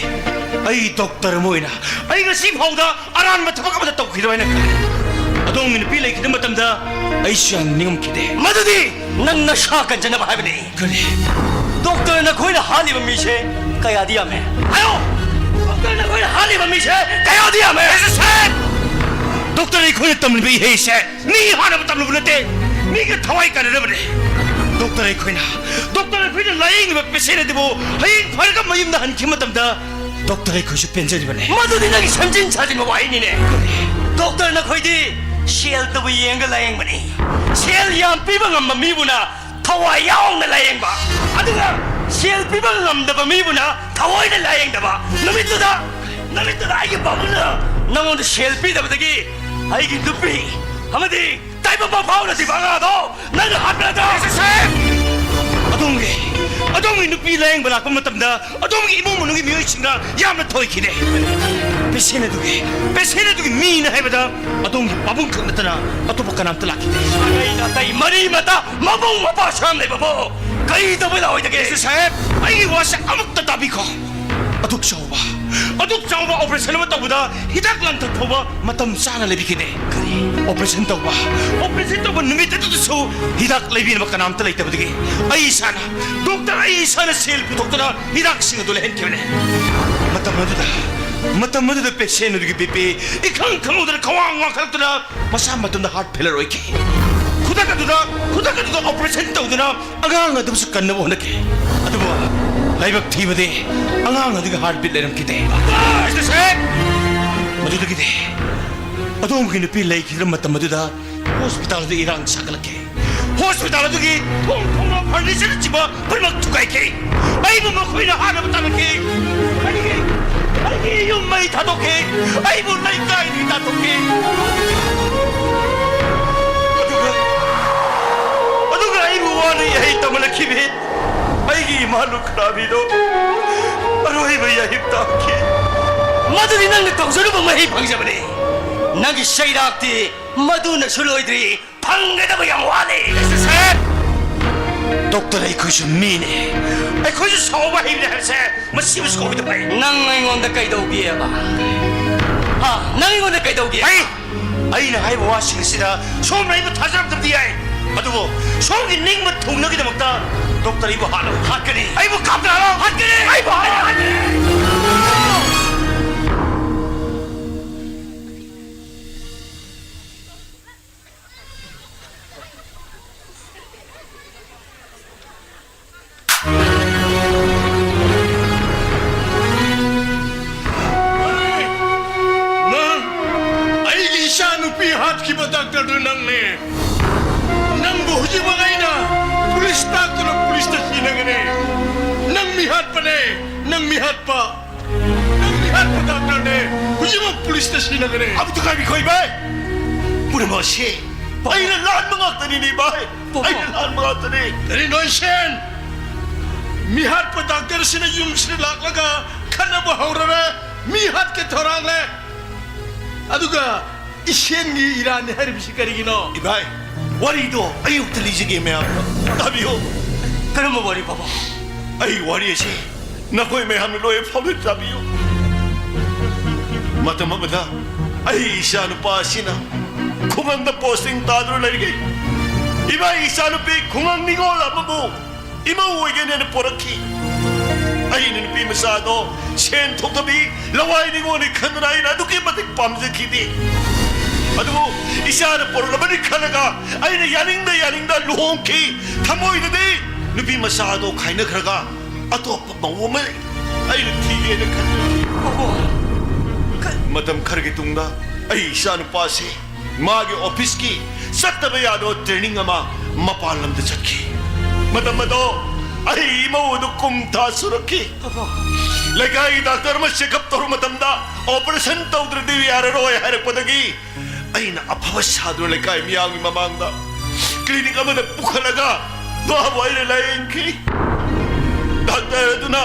ꯑꯩ ꯗꯣꯛꯇꯔ ꯑꯃ ꯑꯣꯏꯅ ꯑꯩ ꯉꯁꯤ ꯐꯥꯎꯗ ꯑꯔꯥꯟꯕ ꯊꯕꯛ ꯑꯃꯠꯇ ꯇꯧꯈꯤꯗꯕ ꯍꯥꯏꯅ ꯈꯜꯂꯤ꯫ ꯑꯗꯣꯝꯒꯤ ꯅꯨꯄꯤ ꯂꯩꯈꯤꯗꯕ ꯃꯇꯝꯗ ꯑꯩꯁꯨ ꯌꯥꯝꯅ ꯅꯤꯡꯉꯝꯈꯤꯗꯦ꯫ ꯃꯗꯨꯗꯤ ꯅꯪ ꯅꯁꯥ ꯀꯟꯖꯅꯕ ꯍꯥꯏꯕꯅꯤ꯫ ꯀꯔꯤ? ꯗꯣꯛꯇꯔ ꯅꯈꯣꯏꯅ ꯍꯥꯠꯂꯤꯕ ꯃꯤꯁꯦ ꯀꯌꯥꯗꯤ ꯌꯥꯝꯃꯦ? ꯍꯥꯏꯌꯣ! ꯗꯣꯛꯇꯔ ꯅꯈꯣꯏꯅ ꯍꯥꯠꯂꯤꯕ ꯃꯤꯁꯦ ꯀꯌꯥꯗꯤ ꯌꯥꯝꯃꯦ? ꯑꯦꯁ ꯗꯤ ꯁꯥꯍꯦꯕ! ꯗꯣꯛꯇꯔ, ꯑꯩꯈꯣꯏꯅ ꯇꯝꯂꯤꯕ ꯏꯍꯩꯁꯦ ꯃꯤ ꯍꯥꯠꯅꯕ ꯇꯝꯂꯨꯕ ꯅꯠꯇꯦ, ꯃꯤꯒ ꯊꯋꯥꯏ ꯀꯥꯟꯅꯅꯕꯅꯦ꯫ ꯗꯣꯛꯇꯔ, ꯑꯩꯈꯣꯏꯅ, ꯗꯣꯛꯇꯔ, ꯑꯩꯈꯣꯏꯅ ꯂꯥꯌꯦꯡꯉꯤꯕ ꯄꯦꯁꯦꯟ ꯑꯗꯨꯕꯨ ꯍꯌꯦꯡ ꯐꯔꯒ ꯃꯌꯨꯝꯗ ꯍꯟꯈꯤꯕ ꯃꯇꯝꯗ ꯗꯣꯛꯇꯔ, ꯑꯩꯈꯣꯏꯁꯨ ꯄꯦꯟꯖꯔꯤꯕꯅꯦ꯫ ꯃꯗꯨꯗꯤ ꯅꯪꯒꯤ ꯁꯦꯝꯖꯤꯟ ꯁꯥꯖꯤꯟꯕ ꯋꯥꯍꯩꯅꯤꯅꯦ꯫ ꯗꯣꯛꯇꯔ, ꯅꯈꯣꯏꯗꯤ ꯁꯦꯜꯇꯕꯨ ꯌꯦꯡꯒ ꯂꯥꯌꯦꯡꯕꯅꯤ꯫ ꯁꯦꯜ ꯌꯥꯝ ꯄꯤꯕ ꯉꯝꯕ ꯃꯤꯕꯨꯅ ꯊꯋꯥꯏ ꯌꯥꯎꯅ ꯂꯥꯌꯦꯡꯕ, ꯑꯗꯨꯒ ꯁꯦꯜ ꯄꯤꯕ ꯉꯝꯗꯕ ꯃꯤꯕꯨꯅ ꯊꯋꯥꯏꯅ ꯂꯥꯌꯦꯡꯗꯕ꯫ ꯅꯨꯃꯤꯠꯇꯨꯗ, ꯅꯨꯃꯤꯠꯇꯨꯗ ꯑꯩꯒꯤ ꯄꯥꯕꯨꯡꯅ ꯅꯉꯣꯟꯗ ꯁꯦꯜ ꯄꯤꯗꯕꯗꯒꯤ ꯑꯩꯒꯤ ꯅꯨꯄꯤ ꯑꯃꯗꯤ ꯇꯥꯏꯕꯪ ꯃꯪꯐꯥꯎꯅꯗ꯭ꯔꯤꯕ ꯑꯉꯥꯡꯗꯣ ꯅꯪꯅ ꯍꯥꯠꯄ ꯅꯠꯇ꯭ꯔꯣ? ꯑꯦꯁ ꯗꯤ ꯁꯥꯍꯦꯕ! ꯑꯗꯣꯝꯒꯤ, ꯑꯗꯣꯝꯒꯤ ꯅꯨꯄꯤ ꯂꯥꯌꯦꯡꯕ ꯂꯥꯛꯄ ꯃꯇꯝꯗ ꯑꯗꯣꯝꯒꯤ ꯏꯃꯨꯡ ꯃꯅꯨꯡꯒꯤ ꯃꯤꯑꯣꯏꯁꯤꯡꯅ ꯌꯥꯝꯅ ꯊꯣꯏꯈꯤꯗꯦ꯫ ꯄꯦꯁꯦꯟ ꯑꯗꯨꯒꯤ, ꯄꯦꯁꯦꯟ ꯑꯗꯨꯒꯤ ꯃꯤꯅ ꯍꯥꯏꯕꯗ ꯑꯗꯣꯝꯒꯤ ꯄꯥꯕꯨꯡ ꯈꯛ ꯅꯠꯇꯅ ꯑꯇꯣꯞꯄ ꯀꯅꯥꯝꯇ ꯂꯥꯛꯈꯤꯗꯦ꯫ ꯑꯇꯩ ꯑꯇꯩ ꯃꯔꯤ ꯃꯇꯥ ꯃꯕꯨꯡ ꯃꯧꯄ꯭ꯋꯥꯁꯨ ꯌꯥꯝ ꯂꯩꯕꯕꯨ ꯀꯔꯤ ꯇꯧꯕꯩ ꯂꯥꯛꯑꯣꯏꯗꯒꯦ? ꯑꯦꯁ ꯗꯤ ꯁꯥꯍꯦꯕ, ꯑꯩꯒꯤ ꯋꯥꯁꯦ ꯑꯃꯨꯛꯇ ꯇꯥꯕꯤꯈꯣ꯫ ꯑꯗꯨꯛ ꯆꯥꯎꯕ, ꯑꯗꯨꯛ ꯆꯥꯎꯕ ꯑꯣꯄꯔꯦꯁꯟ ꯑꯃ ꯇꯧꯕꯗ ꯍꯤꯗꯥꯛ ꯂꯥꯡꯊꯛ ꯐꯥꯎꯕ ꯃꯇꯝ ꯆꯥꯅ ꯂꯩꯕꯤꯈꯤꯗꯦ꯫ ꯀꯔꯤ? ꯑꯣꯄꯔꯦꯁꯟ ꯇꯧꯕ, ꯑꯣꯄꯔꯦꯁꯟ ꯇꯧꯕ ꯅꯨꯃꯤꯠ ꯑꯗꯨꯗꯁꯨ ꯍꯤꯗꯥꯛ ꯂꯩꯕꯤꯅꯕ ꯀꯅꯥꯝꯇ ꯂꯩꯇꯕꯗꯒꯤ ꯑꯩ ꯏꯁꯥꯅ, ꯗꯣꯛꯇꯔ, ꯑꯩ ꯏꯁꯥꯅ ꯁꯦꯜ ꯄꯨꯊꯣꯛꯇꯨꯅ ꯍꯤꯗꯥꯛꯁꯤꯡ ꯑꯗꯨ ꯂꯩꯍꯟꯈꯤꯕꯅꯦ꯫ ꯃꯇꯝ ꯑꯗꯨꯗ, ꯃꯇꯝ ꯑꯗꯨꯗ ꯄꯦꯁꯦꯟ ꯑꯗꯨꯒꯤ ꯕꯤ ꯄꯤ ꯏꯈꯪ ꯈꯪꯍꯧꯗꯅ ꯈ꯭ꯋꯥꯡ ꯋꯥꯡꯈꯠꯂꯛꯇꯨꯅ ꯃꯁꯥ ꯃꯇꯣꯝꯗ ꯍꯥꯔꯠ ꯐꯦꯂꯔ ꯑꯣꯏꯈꯤ꯫ ꯈꯨꯗꯛ ꯑꯗꯨꯗ, ꯈꯨꯗꯛ ꯑꯗꯨꯗ ꯑꯣꯄꯔꯦꯁꯟ ꯇꯧꯗꯨꯅ ꯑꯉꯥꯡ ꯑꯗꯨꯕꯨꯁꯨ ꯀꯟꯅꯕ ꯍꯣꯠꯅꯈꯤ꯫ ꯑꯗꯨꯕꯨ ꯂꯥꯏꯕꯛ ꯊꯤꯕꯗꯤ ꯑꯉꯥꯡ ꯑꯗꯨꯒꯤ ꯍꯥꯔꯠ ꯕꯤꯠ ꯂꯩꯔꯝꯈꯤꯗꯦ꯫ ꯗꯣꯛꯇꯔ! ꯃꯗꯨꯗꯒꯤꯗꯤ ꯑꯗꯣꯝꯒꯤ ꯅꯨꯄꯤ ꯂꯩꯈꯤꯗ꯭ꯔꯕ ꯃꯇꯝ ꯑꯗꯨꯗ ꯍꯣꯁꯄꯤꯇꯥꯜꯗ ꯏꯔꯥꯡ ꯁꯥꯒꯠꯂꯛꯈꯤ꯫ ꯍꯣꯁꯄꯤꯇꯥꯜ ꯑꯗꯨꯒꯤ ꯊꯣꯡ ꯊꯣꯡꯅ ꯐꯔꯅꯤꯆꯔꯅꯆꯤꯡꯕ ꯄꯨꯝꯅꯃꯛ ꯊꯨꯒꯥꯏꯈꯤ꯫ ꯑꯩꯕꯨ ꯃꯈꯣꯏꯅ ꯍꯥꯠꯅꯕ ꯇꯥꯟꯅꯈꯤ꯫ ꯑꯩꯒꯤ, ꯑꯩꯒꯤ ꯌꯨꯝ ꯃꯩ ꯊꯥꯗꯣꯛꯈꯤ꯫ ꯑꯩꯕꯨ ꯂꯩꯀꯥꯏꯗꯒꯤ ꯇꯥꯟꯊꯣꯛꯈꯤ꯫ ꯑꯗꯨꯒ ꯃꯥꯅ ꯏꯍꯩ ꯇꯝꯍꯜꯂꯛꯈꯤꯕꯤ ꯑꯩꯒꯤ ꯏꯃꯥ ꯂꯨꯈ꯭ꯔꯥꯕꯤꯗꯣ ꯑꯔꯣꯏꯕ ꯌꯥꯍꯤꯞ ꯇꯥꯈꯤ꯫ ꯃꯗꯨꯗꯤ ꯅꯪꯅ ꯇꯧꯖꯔꯨꯕ ꯃꯍꯩ ꯐꯪꯖꯕꯅꯤ꯫ ꯅꯪꯒꯤ ꯆꯩꯔꯥꯛꯇꯤ ꯃꯗꯨꯅꯁꯨ ꯂꯣꯏꯗ꯭ꯔꯤ꯫ ꯐꯪꯒꯗꯕ ꯌꯥꯝ ꯋꯥꯠꯂꯤ꯫ ꯃꯤꯁꯇꯔ ꯁꯦꯟ! ꯗꯣꯛꯇꯔ, ꯑꯩꯈꯣꯏꯁꯨ ꯃꯤꯅꯤ꯫ ꯑꯩꯈꯣꯏꯁꯨ ꯁꯥꯎꯕ ꯍꯩꯕꯅꯤ ꯍꯥꯏꯕꯁꯦ ꯃꯁꯤꯕꯨ ꯁꯥꯎꯕꯗ ꯐꯩ꯫ ꯅꯪ ꯑꯩꯉꯣꯟꯗ ꯀꯩꯗꯧꯒꯦꯕ? ꯍꯥ? ꯅꯪ ꯑꯩꯉꯣꯟꯗ ꯀꯩꯗꯧꯒꯦ? ꯑꯩ, ꯑꯩꯅ ꯍꯥꯏꯕ ꯋꯥꯁꯤꯡ ꯑꯁꯤꯗ ꯁꯣꯝꯅ ꯑꯩꯕꯨ ꯊꯥꯖꯔꯝꯗꯕꯗꯤ ꯌꯥꯏ, ꯑꯗꯨꯕꯨ ꯁꯣꯝꯒꯤ ꯅꯤꯡꯕ ꯊꯨꯡꯅꯕꯒꯤꯗꯃꯛꯇ ꯗꯣꯛꯇꯔ, ꯑꯩꯕꯨ ꯍꯥꯠꯂꯣ꯫ ꯍꯥꯠꯀꯅꯤ꯫ ꯑꯩꯕꯨ ꯀꯥꯞꯊꯔꯣ꯫ ꯍꯥꯠꯀꯅꯤ꯫ ꯑꯩꯕꯨ ꯍꯥꯠꯂꯣ꯫ ꯍꯥꯠꯀꯅꯤ꯫ ꯅꯪ, ꯑꯩꯒꯤ ꯏꯆꯥ ꯅꯨꯄꯤ ꯍꯥꯠꯈꯤꯕ ꯗꯥꯛꯇꯔꯗꯨ ꯅꯪꯅꯦ꯫ ꯅꯪꯕꯨ ꯍꯧꯖꯤꯛꯃꯛ ꯑꯩꯅ ꯄꯨꯂꯤꯁ ꯇꯥꯛꯇꯨꯅ ꯄꯨꯂꯤꯁꯇ ꯁꯤꯟꯅꯒꯅꯤ꯫ ꯅꯪ ꯃꯤꯍꯥꯠꯄꯅꯦ, ꯅꯪ ꯃꯤꯍꯥꯠꯄ꯫ ꯅꯪ ꯃꯤꯍꯥꯠꯄ ꯗꯥꯛꯇꯔꯅꯦ, ꯍꯧꯖꯤꯛꯃꯛ ꯄꯨꯂꯤꯁꯇ ꯁꯤꯟꯅꯒꯅꯤ꯫ ꯑꯃꯨꯛꯇ ꯉꯥꯏꯕꯤꯈꯣ, ꯏꯕꯥꯏ꯫ ꯄꯨꯝꯅꯃꯛ ꯑꯁꯤ ꯑꯩꯅ ꯂꯥꯟꯕ ꯉꯥꯛꯇꯅꯤꯅꯦ, ꯏꯕꯥꯏ꯫ ꯄꯥꯕꯨꯡ꯫ ꯑꯩꯅ ꯂꯥꯟꯕ ꯉꯥꯛꯇꯅꯤ꯫ ꯀꯔꯤꯅꯣ, ꯏꯁꯦꯟ? ꯃꯤꯍꯥꯠꯄ ꯗꯥꯛꯇꯔꯁꯤꯅ ꯌꯨꯝꯁꯤꯗ ꯂꯥꯛꯂꯒ ꯈꯠꯅꯕ ꯍꯧꯔꯔꯦ, ꯃꯤ ꯍꯥꯠꯀꯦ ꯊꯧꯔꯥꯡꯂꯦ꯫ ꯑꯗꯨꯒ ꯏꯁꯦꯟꯒꯤ ꯏꯔꯥꯟꯅꯤ ꯍꯥꯏꯔꯤꯕꯁꯤ ꯀꯔꯤꯒꯤꯅꯣ? ꯏꯕꯥꯏ, ꯋꯥꯔꯤꯗꯣ ꯑꯌꯨꯛꯇ ꯂꯤꯖꯒꯦ ꯃꯌꯥꯝꯗ꯫ ꯇꯥꯕꯤꯌꯨ꯫ ꯀꯔꯝꯕ ꯋꯥꯔꯤ, ꯄꯥꯕꯨꯡ? ꯑꯩ ꯋꯥꯔꯤ ꯑꯁꯤ ꯅꯈꯣꯏ ꯃꯌꯥꯝꯅ ꯂꯣꯏ ꯐꯥꯎꯗꯨꯅ ꯇꯥꯕꯤꯌꯨ꯫ ꯃꯇꯝ ꯑꯃꯗ ꯑꯩ ꯏꯆꯥ ꯅꯨꯄꯥ ꯑꯁꯤꯅ ꯈꯨꯡꯒꯪꯗ ꯄꯣꯁꯇꯤꯡ ꯇꯥꯗꯨꯅ ꯂꯩꯔꯤꯉꯩ, ꯏꯃꯥ ꯏꯆꯥ ꯅꯨꯄꯤ ꯈꯨꯡꯒꯪ ꯅꯤꯉꯣꯜ ꯑꯃꯕꯨ ꯏꯃꯧ ꯑꯣꯏꯒꯦꯅ ꯄꯣꯔꯛꯈꯤ꯫ ꯑꯩꯅ ꯅꯨꯄꯤ ꯃꯆꯥꯗꯣ ꯁꯦꯟ ꯊꯣꯛꯇꯕꯤ ꯂꯋꯥꯏ ꯅꯤꯉꯣꯜꯅꯤ ꯈꯟꯗꯨꯅ ꯑꯩꯅ ꯑꯗꯨꯛꯀꯤ ꯃꯇꯤꯛ ꯄꯥꯝꯖꯈꯤꯗꯦ꯫ ꯑꯗꯨꯕꯨ ꯏꯆꯥꯅ ꯄꯣꯔꯛꯂꯕꯅꯤ ꯈꯜꯂꯒ ꯑꯩꯅ ꯌꯥꯅꯤꯡꯗ ꯌꯥꯅꯤꯡꯗ ꯂꯨꯍꯣꯡꯈꯤ꯫ ꯊꯃꯣꯏꯗꯗꯤ ꯅꯨꯄꯤ ꯃꯆꯥꯗꯣ ꯈꯥꯏꯅꯈ꯭ꯔꯒ ꯑꯇꯣꯞꯄ ꯃꯧ ꯑꯃ ꯑꯩꯅ ꯊꯤꯒꯦꯅ ꯈꯟꯖꯈꯤ꯫ ꯃꯇꯝ ꯈꯔꯒꯤ ꯇꯨꯡꯗ ꯑꯩ ꯏꯆꯥꯅꯨꯄꯥꯁꯤ ꯃꯥꯒꯤ ꯑꯣꯐꯤꯁꯀꯤ ꯆꯠꯇꯕ ꯌꯥꯗꯕ ꯇ꯭ꯔꯦꯅꯤꯡ ꯑꯃ ꯃꯄꯥꯟ ꯂꯝꯗ ꯆꯠꯈꯤ꯫ ꯃꯇꯝ ꯑꯗꯣ ꯑꯩ ꯏꯃꯧ ꯑꯗꯨ ꯀꯨꯝ ꯊꯥ ꯁꯨꯔꯛꯈꯤ꯫ ꯂꯩꯀꯥꯏꯒꯤ ꯗꯥꯛꯇꯔ ꯑꯃ ꯆꯦꯛꯑꯞ ꯇꯧꯔꯨ ꯃꯇꯝꯗ ꯑꯣꯄꯔꯦꯁꯟ ꯇꯧꯗ꯭ꯔꯗꯤ ꯌꯥꯔꯔꯣꯏ ꯍꯥꯏꯔꯛꯄꯗꯒꯤ ꯑꯩꯅ ꯑꯐꯕ ꯁꯥꯗꯨꯅ ꯂꯩꯀꯥꯏ ꯃꯤꯌꯥꯝꯒꯤ ꯃꯃꯥꯡꯗ ꯀ꯭ꯂꯤꯅꯤꯛ ꯑꯃꯗ ꯄꯨꯈꯠꯂꯒ ꯃꯥꯕꯨ ꯑꯩꯅ ꯂꯥꯌꯦꯡꯈꯤ꯫ ꯗꯥꯛꯇꯔ ꯑꯗꯨꯅ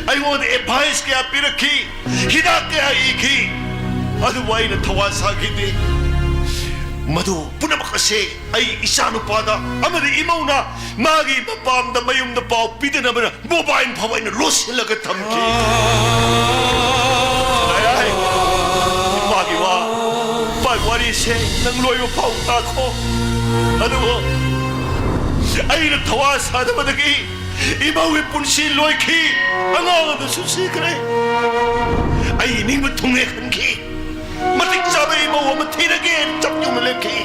ꯑꯩꯉꯣꯟꯗ ꯑꯦꯗꯚꯥꯏꯁ ꯀꯌꯥ ꯄꯤꯔꯛꯈꯤ, ꯍꯤꯗꯥꯛ ꯀꯌꯥ ꯏꯈꯤ, ꯑꯗꯨꯕꯨ ꯑꯩꯅ ꯊꯧꯋꯥ ꯁꯥꯈꯤꯗꯦ꯫ ꯃꯗꯨ ꯄꯨꯝꯅꯃꯛ ꯑꯁꯦ ꯑꯩ ꯏꯆꯥꯅꯨꯄꯥꯗ ꯑꯃꯗꯤ ꯏꯃꯧꯅ ꯃꯥꯒꯤ ꯃꯄꯥꯝꯗ ꯃꯌꯨꯝꯗ ꯄꯥꯎ ꯄꯤꯗꯅꯕꯅ ꯃꯣꯕꯥꯏꯜ ꯐꯥꯎꯕ ꯑꯩꯅ ꯂꯣꯠꯁꯤꯜꯂꯒ ꯊꯝꯈꯤ꯫ ꯍꯥꯏ, ꯍꯥꯏ꯫ ꯏꯄꯥꯒꯤ ꯋꯥ, ꯏꯄꯥꯒꯤ ꯋꯥꯔꯤꯁꯦ ꯅꯪ ꯂꯣꯏꯕ ꯐꯥꯎ ꯇꯥꯈꯣ꯫ ꯑꯗꯨꯕꯨ ꯑꯩꯅ ꯊꯧꯋꯥ ꯁꯥꯗꯕꯗꯒꯤ ꯏꯃꯧꯒꯤ ꯄꯨꯟꯁꯤ ꯂꯣꯏꯈꯤ, ꯑꯉꯥꯡ ꯑꯗꯨꯁꯨ ꯁꯤꯈ꯭ꯔꯦ꯫ ꯑꯩ ꯅꯤꯡꯕ ꯊꯨꯡꯅꯦ ꯈꯟꯈꯤ꯫ ꯃꯇꯤꯛ ꯆꯥꯕ ꯏꯃꯧ ꯑꯃ ꯊꯤꯔꯒꯦꯅ ꯆꯞ ꯌꯨꯡꯅ ꯂꯦꯞꯈꯤ꯫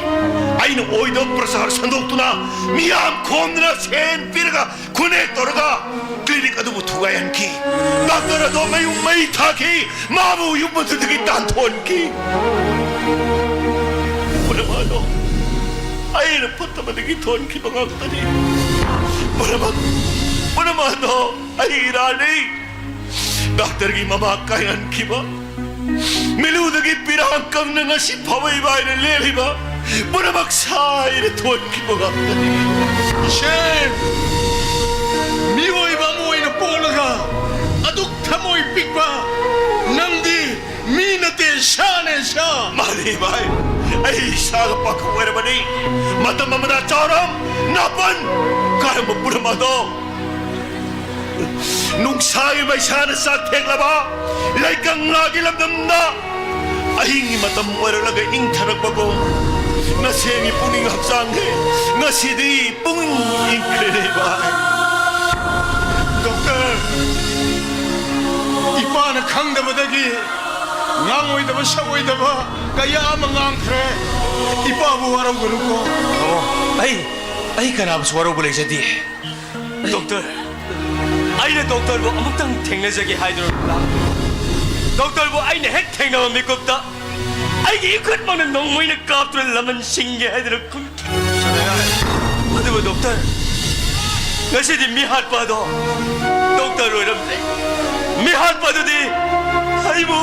ꯑꯩꯅ ꯑꯣꯏꯗꯕ ꯄ꯭ꯔꯆꯥꯔ ꯁꯟꯗꯣꯛꯇꯨꯅ, ꯃꯤꯌꯥꯝ ꯈꯣꯝꯗꯨꯅ, ꯁꯦꯟ ꯄꯤꯔꯒ, ꯈꯨꯅꯦꯛ ꯇꯧꯔꯒ ꯀ꯭ꯂꯤꯅꯤꯛ ꯑꯗꯨꯕꯨ ꯊꯨꯒꯥꯏꯍꯟꯈꯤ꯫ ꯗꯥꯛꯇꯔ ꯑꯗꯣ ꯃꯌꯨꯝ ꯃꯩ ꯊꯥꯈꯤ, ꯃꯥꯕꯨ ꯌꯨꯝ ꯑꯗꯨꯗꯒꯤ ꯇꯥꯟꯊꯣꯛꯍꯟꯈꯤ꯫ ꯄꯨꯝꯅꯃꯛ ꯑꯗꯣ ꯑꯩꯅ ꯐꯠꯇꯕꯗꯒꯤ ꯊꯣꯟꯈꯤꯕ ꯉꯥꯛꯇꯅꯤ꯫ ꯄꯨꯝꯅꯃꯛ, ꯄꯨꯝꯅꯃꯛ ꯑꯗꯣ ꯑꯩ ꯏꯔꯥꯜꯅꯤ꯫ ꯗꯥꯛꯇꯔꯒꯤ ꯃꯃꯥ ꯀꯥꯏꯍꯟꯈꯤꯕ, ꯃꯤꯠꯂꯨꯗꯒꯤ ꯄꯤꯔꯥꯡ ꯀꯪꯅ ꯉꯁꯤ ꯐꯥꯎꯕ ꯏꯕꯥꯏꯅ ꯂꯦꯜꯂꯤꯕ ꯄꯨꯝꯅꯃꯛ ꯁꯥꯏꯅ ꯊꯣꯟꯈꯤꯕ ꯉꯥꯛꯇꯅꯤ꯫ ꯏꯆꯦ, ꯃꯤꯑꯣꯏꯕ ꯑꯃ ꯑꯣꯏꯅ ꯄꯣꯛꯂꯒ ꯑꯗꯨꯛ ꯊꯃꯣꯏ ꯄꯤꯛꯄ ꯅꯪꯗꯤ ꯃꯤ ꯅꯠꯇꯦ, ꯁꯥꯅꯦ, ꯁꯥ꯫ ꯃꯥꯅꯤ ꯏꯕꯥꯏ, ꯑꯩ ꯏꯁꯥꯒ ꯄꯥꯈꯪ ꯑꯣꯏꯔꯕꯅꯤ꯫ ꯃꯇꯝ ꯑꯃꯗ ꯆꯥꯎꯔꯝ, ꯅꯥꯄꯟ ꯀꯥꯔꯝꯕ ꯄꯨꯝꯅꯃꯛ ꯑꯗꯣ ꯅꯨꯡꯁꯥꯒꯤ ꯃꯩꯁꯥꯅ ꯆꯥꯛ ꯊꯦꯛꯂꯕ ꯂꯩꯀꯪꯂꯥꯒꯤ ꯂꯝꯗꯝꯗ ꯑꯍꯤꯡꯒꯤ ꯃꯇꯝ ꯑꯣꯏꯔꯛꯂꯒ ꯏꯪꯊꯔꯛꯄꯒꯨꯝ ꯅꯁꯦꯡꯒꯤ ꯄꯨꯛꯅꯤꯡ ꯍꯛꯆꯥꯡꯁꯦ ꯉꯁꯤꯗꯤ ꯄꯨꯡꯏꯪ ꯏꯪꯈ꯭ꯔꯦ ꯏꯕꯥꯏ꯫ ꯗꯣꯛꯇꯔ, ꯏꯄꯥꯅ ꯈꯪꯗꯕꯗꯒꯤ ꯉꯥꯡꯉꯣꯏꯗꯕ ꯁꯛꯑꯣꯏꯗꯕ ꯀꯌꯥ ꯑꯃ ꯉꯥꯡꯈ꯭ꯔꯦ꯫ ꯏꯄꯥꯕꯨ ꯋꯥꯔꯧꯒꯅꯨꯀꯣ꯫ ꯑꯣ, ꯑꯩ, ꯑꯩ ꯀꯅꯥꯕꯨꯁꯨ ꯋꯥꯔꯧꯕ ꯂꯩꯖꯗꯦ꯫ ꯗꯣꯛꯇꯔ, ꯑꯩꯅ ꯗꯣꯛꯇꯔꯕꯨ ꯑꯃꯨꯛꯇꯪ ꯊꯦꯡꯅꯖꯒꯦ ꯍꯥꯏꯗꯨꯅ ꯂꯥꯛꯄꯅꯤ꯫ ꯗꯣꯛꯇꯔꯕꯨ ꯑꯩꯅ ꯍꯦꯛ ꯊꯦꯡꯅꯕ ꯃꯤꯀꯨꯞꯇ ꯑꯩꯒꯤ ꯏꯈꯨꯠꯃꯛꯅ ꯅꯣꯡꯃꯩꯅ ꯀꯥꯞꯇꯨꯅ ꯂꯃꯟ ꯁꯤꯡꯒꯦ ꯍꯥꯏꯗꯨꯅ ꯈꯨꯝꯈꯤ꯫ ꯑꯗꯨꯕꯨ ꯗꯣꯛꯇꯔ, ꯉꯁꯤꯗꯤ ꯃꯤꯍꯥꯠꯄ ꯑꯗꯣ ꯗꯣꯛꯇꯔ ꯑꯣꯏꯔꯝꯗ꯭ꯔꯦ꯫ ꯃꯤꯍꯥꯠꯄ ꯑꯗꯨꯗꯤ ꯑꯩꯕꯨ,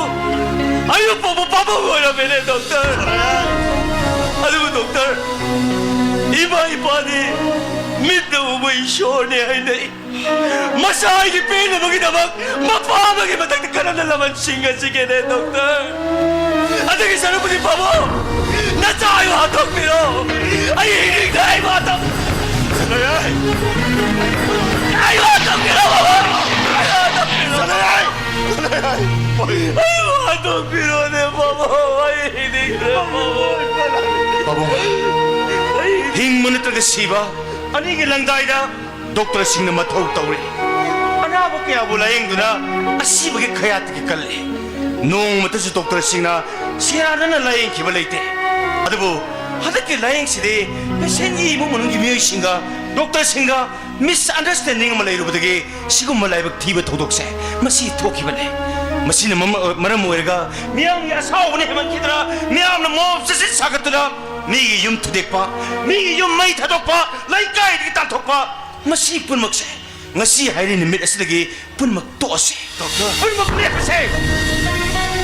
ꯑꯩꯕꯨ ꯄꯣꯛꯄ ꯄꯥꯕꯝ ꯑꯣꯏꯔꯝꯃꯦꯅꯦ ꯗꯣꯛꯇꯔ꯫ ꯑꯗꯨꯕꯨ ꯗꯣꯛꯇꯔ, ꯏꯃꯥ ꯏꯄꯥꯗꯤ ꯃꯤꯠꯅ ꯎꯕ ꯏꯁꯣꯔꯅꯦ ꯍꯥꯏꯅꯩ꯫ ꯃꯆꯥ ꯑꯩꯒꯤ ꯄꯦꯟꯅꯕꯒꯤꯗꯃꯛ ꯃꯄꯥ ꯑꯃꯒꯤ ꯃꯊꯛꯇ ꯀꯔꯝꯅ ꯂꯃꯟ ꯁꯤꯡꯒꯁꯤꯒꯦꯅꯦ, ꯗꯣꯛꯇꯔ? ꯑꯗꯨꯒꯤ ꯁꯔꯨꯛꯄꯨꯗꯤ ꯐꯕ ꯅꯆꯥ ꯑꯩꯕꯨ ꯍꯥꯠꯇꯣꯛꯄꯤꯔꯣ꯫ ꯑꯩ ꯍꯤꯡꯅꯤꯡꯗꯦ, ꯑꯩꯕꯨ ꯍꯥꯠꯇꯣꯛ-, ꯁꯅꯥꯌꯥꯏ! ꯑꯩꯕꯨ ꯍꯥꯠꯇꯣꯛꯄꯤꯔꯣ, ꯕꯥꯕꯥ! ꯑꯩꯕꯨ ꯍꯥꯠꯇꯣꯛꯄꯤꯔꯣ! ꯁꯅꯥꯌꯥꯏ! ꯁꯅꯥꯌꯥꯏ! ꯑꯩꯕꯨ ꯍꯥꯠꯇꯣꯛꯄꯤꯔꯣꯅꯦ, ꯕꯥꯕꯥ! ꯑꯩ ꯍꯤꯡꯅꯤꯡꯗ꯭ꯔꯦ, ꯕꯥꯕꯥ! ꯄꯥꯕꯨꯡ, ꯑꯩ ꯍꯤꯡꯕ ꯅꯠꯇ꯭ꯔꯒ ꯁꯤꯕ, ꯑꯅꯤꯒꯤ ꯂꯪꯗꯥꯏꯗ ꯗꯣꯛꯇꯔꯁꯤꯡꯅ ꯃꯊꯧ ꯇꯧꯔꯤ꯫ ꯑꯅꯥꯕ ꯀꯌꯥꯕꯨ ꯂꯥꯌꯦꯡꯗꯨꯅ ꯑꯁꯤꯕꯒꯤ ꯈꯌꯥꯠꯇꯒꯤ ꯀꯜꯂꯤ꯫ ꯅꯣꯡꯃꯇꯁꯨ ꯗꯣꯛꯇꯔꯁꯤꯡꯅ ꯁꯦꯔꯥꯟꯅꯅ ꯂꯥꯌꯦꯡꯈꯤꯕ ꯂꯩꯇꯦ꯫ ꯑꯗꯨꯕꯨ ꯍꯟꯗꯛꯀꯤ ꯂꯥꯌꯦꯡꯁꯤꯗꯤ ꯄꯦꯁꯦꯟꯒꯤ ꯏꯃꯨꯡ ꯃꯅꯨꯡꯒꯤ ꯃꯤꯑꯣꯏꯁꯤꯡꯒ ꯗꯣꯛꯇꯔꯁꯤꯡꯒ ꯃꯤꯁꯑꯟꯗꯔꯁꯇꯦꯟꯗꯤꯡ ꯑꯃ ꯂꯩꯔꯨꯕꯗꯒꯤ ꯁꯤꯒꯨꯝꯕ ꯂꯥꯏꯕꯛ ꯊꯤꯕ ꯊꯧꯗꯣꯛꯁꯦ ꯃꯁꯤ ꯊꯣꯛꯈꯤꯕꯅꯦ꯫ ꯃꯁꯤꯅ ꯃꯃ-, ꯃꯔꯝ ꯑꯣꯏꯔꯒ ꯃꯤꯌꯥꯝꯒꯤ ꯑꯁꯥꯎꯕꯅ ꯍꯦꯟꯃꯟꯈꯤꯗꯅ ꯃꯤꯌꯥꯝꯅ ꯃꯣꯞ ꯆꯠꯁꯤꯟ ꯁꯥꯒꯠꯇꯨꯅ ꯃꯤꯒꯤ ꯌꯨꯝ ꯊꯨꯗꯦꯛꯄ, ꯃꯤꯒꯤ ꯌꯨꯝ ꯃꯩ ꯊꯥꯗꯣꯛꯄ, ꯂꯩꯀꯥꯏꯗꯒꯤ ꯇꯥꯟꯊꯣꯛꯄ, ꯃꯁꯤ ꯄꯨꯝꯅꯃꯛꯁꯦ ꯉꯁꯤ ꯍꯥꯏꯔꯤ ꯅꯨꯃꯤꯠ ꯑꯁꯤꯗꯒꯤ ꯄꯨꯝꯅꯃꯛ ꯇꯣꯛꯑꯁꯤ꯫ ꯗꯣꯛꯇꯔ! ꯄꯨꯝꯅꯃꯛ ꯂꯦꯞꯄꯁꯦ!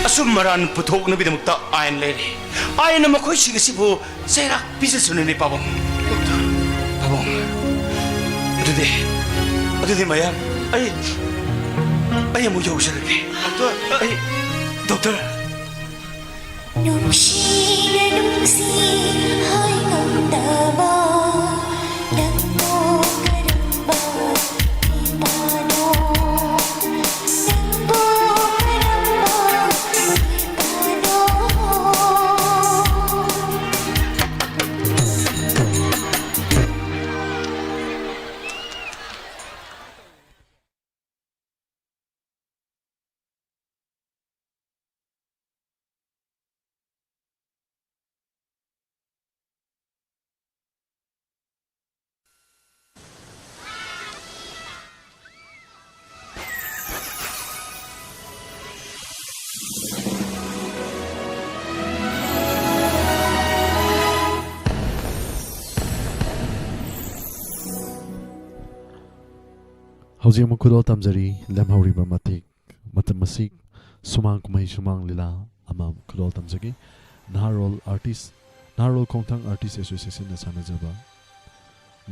ꯑꯆꯨꯝ ꯑꯔꯥꯟ ꯄꯨꯊꯣꯛꯅꯕꯒꯤꯗꯃꯛꯇ ꯑꯥꯏꯟ ꯂꯩꯔꯤ꯫ ꯑꯥꯏꯟꯅ ꯃꯈꯣꯏꯁꯤꯡ ꯑꯁꯤꯕꯨ ꯆꯩꯔꯥꯛ ꯄꯤꯖꯁꯅꯨꯅꯦ, ꯄꯥꯕꯨꯡ꯫ ꯗꯣꯛꯇꯔ! ꯄꯥꯕꯨꯡ, ꯑꯗꯨꯗꯤ, ꯑꯗꯨꯗꯤ ꯃꯌꯥꯝ, ꯑꯩ, ꯑꯩ ꯑꯃꯨꯛ ꯌꯧꯖꯔꯒꯦ꯫ ꯗꯣꯛꯇꯔ! ꯑꯩ, ꯗꯣꯛꯇꯔ! ꯅꯨꯡꯁꯤꯅ ꯅꯨꯡꯁꯤ ꯍꯥꯏ ꯉꯝꯗꯕ ꯅꯪꯕꯨ ꯀꯔꯝꯕ ꯏꯄꯥꯅꯣ? ꯅꯪꯕꯨ ꯀꯔꯝꯕ ꯏꯄꯥꯅꯣ? ꯍꯧꯖꯤꯛ ꯑꯃꯨꯛ ꯈꯨꯗꯣꯜ ꯇꯝꯖꯔꯤ꯫ ꯂꯦꯝꯍꯧꯔꯤꯕ ꯃꯇꯤꯛ ꯃꯇꯝ ꯑꯁꯤ ꯁꯨꯃꯥꯡ ꯀꯨꯝꯍꯩ, ꯁꯨꯃꯥꯡ ꯂꯤꯂꯥ ꯑꯃ ꯈꯨꯗꯣꯜ ꯇꯝꯖꯒꯦ꯫ ꯅꯍꯥꯔꯣꯜ ꯑꯥꯔꯇꯤꯁ, ꯅꯍꯥꯔꯣꯜ ꯈꯣꯡꯊꯥꯡ ꯑꯥꯔꯇꯤꯁ ꯑꯦꯁꯣꯁꯤꯌꯦꯁꯟꯅ ꯁꯥꯟꯅꯖꯕ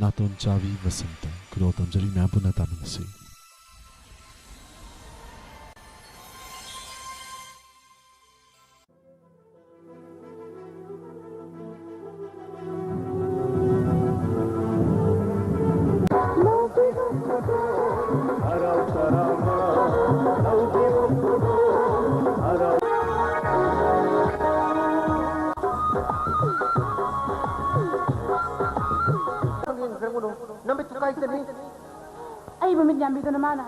ꯅꯥꯇꯣꯟ ꯆꯥꯕꯤ ꯕꯁꯟꯇ, ꯈꯨꯗꯣꯜ ꯇꯝꯖꯔꯤ, ꯃꯌꯥꯝ ꯄꯨꯟꯅ ꯇꯥꯃꯤꯟꯅꯁꯤ꯫ ꯌꯦꯡꯖꯔꯝꯒꯅꯨ, ꯅꯃꯤꯠꯇꯨ ꯀꯥꯏꯖꯅꯤ꯫ ꯑꯩꯕꯨ ꯃꯤꯠ ꯌꯥꯝꯕꯤꯗꯨꯅ ꯃꯥꯅ꯫